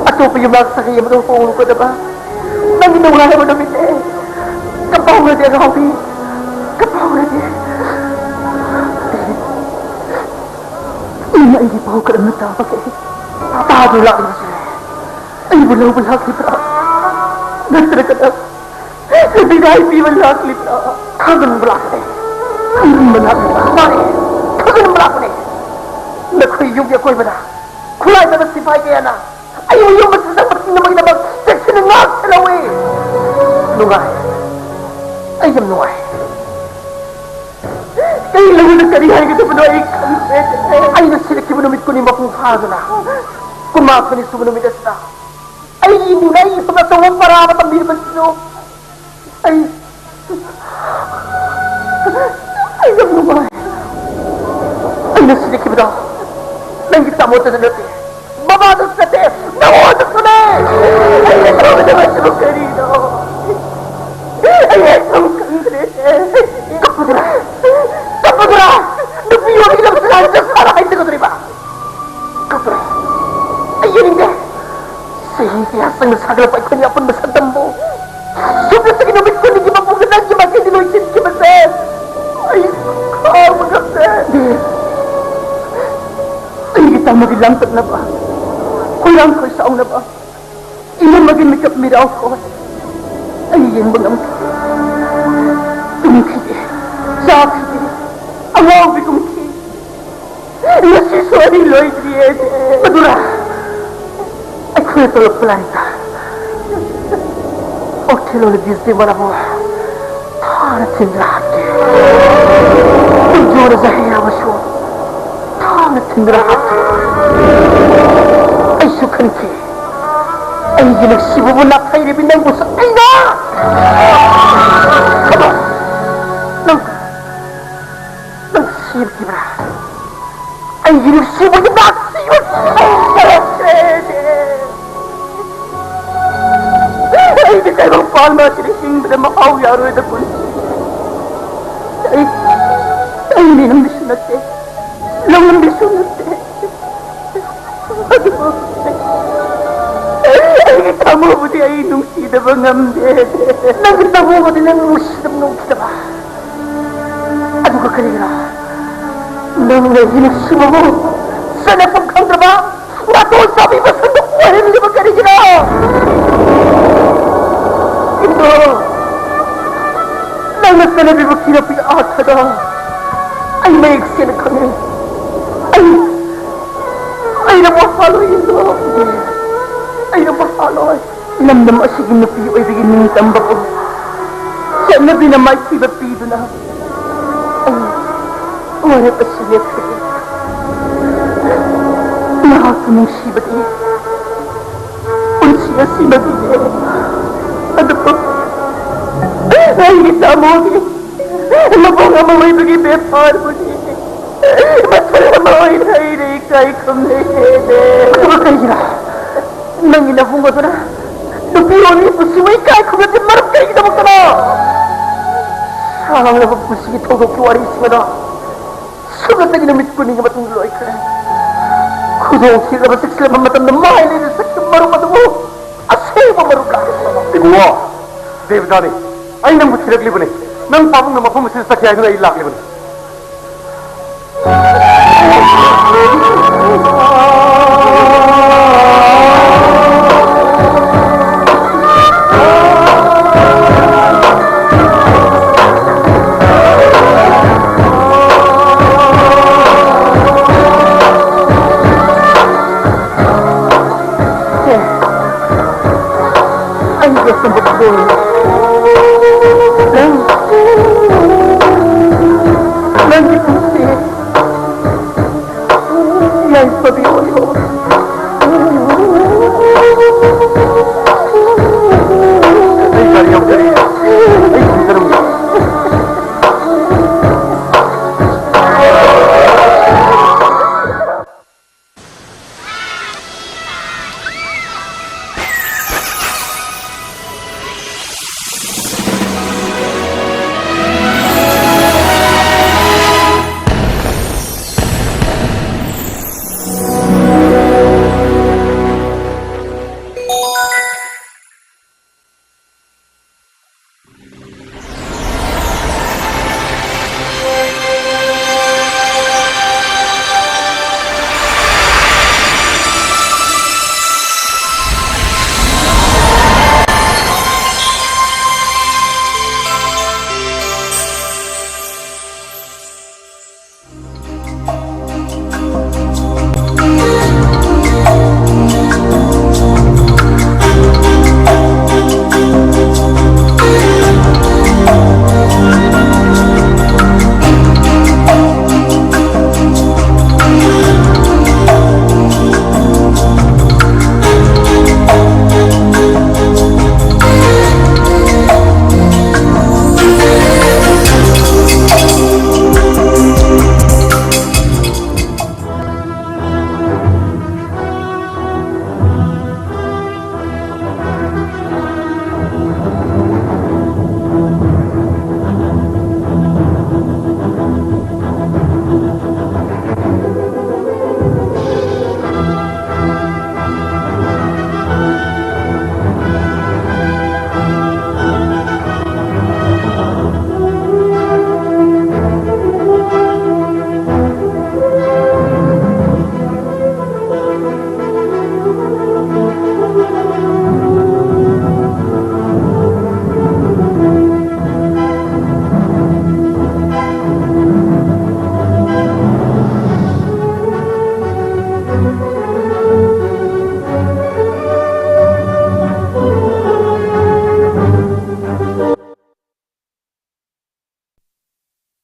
ꯑꯇꯣꯞꯄ ꯌꯨꯝꯂꯛ ꯁꯥꯒꯩ ꯑꯃꯗ ꯍꯣꯡꯂꯨꯒꯗꯕ ꯅꯪꯒꯤ ꯅꯨꯡꯉꯥꯏꯔꯕ ꯅꯨꯃꯤꯠꯅꯦ꯫ ꯀꯞꯄ ꯍꯧꯔꯗꯤ ꯑꯉꯥꯎꯕꯤ, ꯀꯞꯄ ꯍꯧꯔꯗꯤ꯫ ꯅꯪ ꯑꯩꯒꯤ ꯄꯥꯎ ꯀꯔꯝꯅ ꯇꯥꯕꯒꯦ? ꯇꯥꯗꯨ ꯂꯥꯛꯂꯤꯕꯁꯦ ꯑꯩꯕꯨ ꯂꯧꯕ ꯂꯥꯛꯂꯤꯕ꯭ꯔꯥ? ꯅꯠꯇ꯭ꯔꯒꯅ ꯕꯤꯗꯥꯏ ꯄꯤꯕ ꯂꯥꯛꯂꯤꯕ꯭ꯔꯥ? ꯊꯥꯖꯤꯟꯕ ꯂꯥꯛꯄꯅꯦ꯫ ꯊꯥꯖꯤꯟꯕ ꯂꯥꯛꯂꯤꯕ꯭ꯔꯥ? ꯃꯥꯅꯦ, ꯊꯥꯖꯤꯟꯕ ꯂꯥꯛꯄꯅꯦ꯫ ꯅꯈꯣꯏ ꯌꯨꯝꯒꯤ ꯑꯀꯣꯏꯕꯗ ꯈꯨꯠꯂꯥꯏ ꯄꯥꯏꯕ ꯁꯤꯐꯥꯏ ꯀꯌꯥꯅ ꯑꯩꯕꯨ ꯌꯨꯝ ꯑꯁꯤꯗ ꯆꯪꯕ ꯊꯤꯡꯅꯕꯒꯤꯗꯃꯛ ꯆꯦꯛꯁꯤꯟꯅ ꯉꯥꯛ ꯁꯦꯜꯍꯧꯏ꯫ ꯅꯨꯡꯉꯥꯏ, ꯑꯩ ꯌꯥꯝ ꯅꯨꯡꯉꯥꯏ꯫ ꯑꯩ ꯅꯉꯣꯟꯗ ꯀꯔꯤ ꯍꯥꯏꯒꯗꯕꯅꯣ ꯑꯩ ꯈꯪꯗ꯭ꯔꯦ꯫ ꯑꯩꯅ ꯁꯤꯔꯛꯈꯤꯕ ꯅꯨꯃꯤꯠ ꯀꯨꯟꯅꯤ ꯃꯄꯨꯡ ꯐꯥꯗꯨꯅ ꯀꯨꯟꯃꯥꯊꯣꯏꯅꯤ ꯁꯨꯕ ꯅꯨꯃꯤꯠ ꯑꯁꯤꯗ ꯑꯩꯒꯤ ꯏꯃꯨꯡꯗ ꯑꯩꯒꯤ ꯏꯐꯝ ꯑꯆꯧꯕ ꯄꯔꯥ ꯑꯃ ꯇꯝꯕꯤꯔꯕꯁꯤꯅꯣ? ꯑꯩ, ꯑꯩ ꯌꯥꯝ ꯅꯨꯡꯉꯥꯏ꯫ ꯑꯩꯅ ꯁꯤꯔꯛꯈꯤꯕꯗꯣ ꯅꯪꯒꯤ ꯇꯥꯃꯣꯇꯗ ꯅꯠꯇꯦ, ꯇꯧꯒꯗꯕꯁꯤꯕꯨ ꯀꯔꯤꯅꯣ? ꯑꯩ ꯍꯦꯛ ꯈꯪꯗ꯭ꯔꯦ꯫ ꯀꯞꯄꯗꯨꯔꯥ? ꯀꯞꯄꯗꯨꯔꯥ? ꯅꯨꯄꯤ ꯑꯣꯏꯕꯒꯤ ꯂꯝꯆꯠ ꯁꯥꯖꯠ ꯁꯥꯔ ꯍꯥꯏꯖꯒꯗꯧꯔꯤꯕ? ꯀꯞꯄ꯭ꯔꯥ? ꯑꯩ ꯌꯦꯡꯅꯤꯡꯗꯦ꯫ ꯆꯍꯤ ꯀꯌꯥ ꯆꯪꯅ ꯁꯥꯒꯠꯂꯛꯄ ꯑꯩꯈꯣꯏꯒꯤ ꯑꯄꯨꯟꯕ ꯁꯛꯇꯝꯕꯨ ꯁꯨꯞꯅꯇꯒꯤ ꯅꯨꯃꯤꯠ ꯀꯨꯟꯅꯤꯒꯤ ꯃꯄꯨꯡꯗ ꯅꯪꯒꯤ ꯃꯥꯏꯀꯩꯗ ꯂꯣꯏꯁꯤꯟꯈꯤꯕꯁꯦ ꯑꯩ ꯈꯥꯡꯕ ꯉꯝꯗꯦ꯫ ꯑꯩꯒꯤ ꯇꯥꯃꯣꯒꯤ ꯂꯥꯡꯇꯛꯅꯕ, ꯈꯣꯏꯔꯥꯡ ꯈꯣꯏꯁꯥꯎꯅꯕ, ꯏꯅꯝꯃꯒꯤ ꯃꯤꯀꯞ ꯃꯤꯔꯥꯎ ꯀꯣꯟ ꯑꯩ ꯌꯦꯡꯕ ꯉꯝꯈꯤ꯫ ꯇꯨꯝꯈꯤꯗꯦ, ꯆꯥꯈꯤꯗꯦ, ꯑꯉꯥꯎꯕꯤꯒꯨꯝꯈꯤ꯫ ꯉꯁꯤꯁꯨ ꯑꯩ ꯂꯣꯏꯗ꯭ꯔꯤꯌꯦ꯫ ꯃꯗꯨꯔꯥ, ꯑꯩꯈꯣꯏꯅ ꯇꯧꯔꯛꯄ ꯂꯥꯏꯔꯤꯛꯇ ꯑꯣꯊꯦꯂꯣꯅ ꯗꯤꯁꯇꯦꯝꯕꯔ ꯑꯃ ꯊꯥꯅ ꯊꯤꯟꯗꯨꯅ ꯍꯥꯠꯈꯤ꯫ ꯇꯨꯡꯖꯣꯔ ꯖꯍꯦꯔꯥ ꯑꯃꯁꯨ ꯊꯥꯅ ꯊꯤꯟꯗꯨꯅ ꯍꯥꯠꯈꯤ꯫ ꯑꯩꯁꯨ ꯈꯟꯈꯤ, ꯑꯩꯒꯤ ꯅꯨꯡꯁꯤꯕꯕꯨ ꯅꯥꯊꯩꯔꯤꯕꯤ ꯅꯪꯕꯨꯁꯨ ꯑꯩꯅ꯫ ꯅꯪ, ꯅꯪ ꯁꯤꯈꯤꯕ꯭ꯔꯥ? ꯑꯩꯒꯤ ꯅꯨꯡꯁꯤꯕꯒꯤ ꯅꯥꯊꯩꯕ ꯑꯩꯒꯤ ꯇꯥꯏꯕꯪꯄꯥꯟ ꯑꯁꯤꯗ ꯍꯤꯡꯕꯗ ꯃꯍꯥꯎ ꯌꯥꯔꯣꯏꯗ ꯄꯨꯟꯁꯤ꯫ ꯑꯩ, ꯑꯩ ꯃꯤꯅꯝꯕꯤꯁꯨ ꯅꯠꯇꯦ, ꯂꯧꯅꯝꯕꯤꯁꯨ ꯅꯠꯇꯦ꯫ ꯑꯗꯨꯕꯨ ꯑꯩꯒꯤ ꯊꯃꯣꯏꯕꯨꯗꯤ ꯑꯩ ꯅꯨꯡꯁꯤꯗꯕ ꯉꯝꯗꯦ꯫ ꯅꯪꯒꯤ ꯊꯃꯣꯏꯕꯨꯗꯤ ꯅꯪ ꯅꯨꯡꯁꯤꯗꯕ ꯉꯝꯈꯤꯗꯕ꯫ ꯑꯗꯨꯒ ꯀꯔꯤꯒꯤꯔꯥ? ꯅꯪꯅ ꯑꯩꯒꯤ ꯅꯨꯡꯁꯤꯕꯕꯨ ꯆꯠꯅꯐꯝ ꯈꯪꯗ꯭ꯔꯕ ꯅꯥꯇꯣꯟ ꯆꯥꯕꯤ ꯃꯁꯛꯇ ꯑꯣꯏꯍꯜꯂꯤꯕ ꯀꯔꯤꯒꯤꯔꯥ? ꯏꯕꯨꯡꯉꯣ, ꯅꯪꯅ ꯆꯠꯅꯕꯤꯕꯨ ꯊꯤꯔꯛꯄꯒꯤ ꯑꯥꯔꯊꯗꯣ ꯑꯩ ꯃꯌꯦꯛ ꯁꯦꯡꯅ ꯈꯪꯉꯤ꯫ ꯑꯩ, ꯑꯩꯅ ꯃꯍꯥꯂꯣꯏ ꯏꯕꯨꯡꯉꯣ꯫ ꯑꯩꯅ ꯃꯍꯥꯂꯣꯏ꯫ ꯂꯝꯗꯝ ꯑꯁꯤꯒꯤ ꯅꯨꯄꯤ ꯑꯣꯏꯕꯒꯤ ꯅꯤꯡꯇꯝꯕꯕꯨ ꯆꯠꯅꯕꯤꯅ ꯃꯥꯏꯊꯤꯕ ꯄꯤꯗꯨꯅ ꯑꯩ ꯋꯥꯔꯦꯞ ꯑꯁꯤ ꯂꯦꯞꯈ꯭ꯔꯦ꯫ ꯅꯍꯥꯛꯄꯨ ꯅꯨꯡꯁꯤꯕꯗꯤ ꯄꯨꯟꯁꯤ ꯑꯁꯤꯃꯛꯅꯤ꯫ ꯑꯗꯨꯕꯨ ꯑꯩꯒꯤ ꯇꯥꯃꯣꯒꯤ ꯃꯕꯨꯡ ꯑꯃ ꯑꯣꯏꯕꯒꯤ ꯕꯦꯐꯥꯔꯕꯨꯗꯤ ꯃꯊꯜ ꯑꯃ ꯑꯣꯏꯅ ꯑꯩꯅ ꯏꯀꯥꯏ ꯈꯨꯝꯅꯩ꯫ ꯑꯗꯨꯒ ꯀꯩꯒꯤꯅꯣ ꯅꯪꯒꯤ ꯅꯕꯨꯡ ꯑꯗꯨꯅ ꯅꯨꯄꯤꯔꯣꯜꯒꯤ ꯄꯨꯟꯁꯤꯕꯨ ꯏꯀꯥꯏ ꯈꯨꯝꯅꯗꯦ꯫ ꯃꯔꯝ ꯀꯔꯤꯒꯤꯗꯃꯛꯇꯅꯣ? ꯁꯥꯡꯂꯕ ꯄꯨꯟꯁꯤꯒꯤ ꯊꯧꯗꯣꯛꯀꯤ ꯋꯥꯔꯤꯁꯤꯡ ꯑꯗꯣ ꯁꯨꯞꯅꯇꯒꯤ ꯅꯨꯃꯤꯠ ꯀꯨꯟꯅꯤꯒꯤ ꯃꯇꯨꯡꯗ ꯂꯣꯏꯈ꯭ꯔꯦ꯫ ꯈꯨꯗꯣꯡ ꯊꯤꯔꯕ ꯆꯤꯛꯁꯤꯜꯂꯕ ꯃꯇꯝꯗ ꯃꯥꯏ ꯂꯩꯅ ꯆꯠꯈꯤꯕ ꯃꯔꯨꯞ ꯑꯗꯨꯕꯨ ꯑꯁꯦꯡꯕ ꯃꯔꯨꯞ ꯂꯥꯛꯂꯦ꯫ ꯏꯕꯨꯡꯉꯣ, ꯗꯦꯕꯗꯥꯅꯤ, ꯑꯩ ꯅꯪꯕꯨ ꯊꯤꯔꯛꯂꯤꯕꯅꯤ꯫ ꯅꯪ ꯄꯥꯕꯨꯡꯅ ꯃꯐꯝ ꯑꯁꯤꯗ ꯆꯠꯈꯤ ꯍꯥꯏꯗꯨꯅ ꯑꯩ ꯂꯥꯛꯂꯤꯕꯅꯤ꯫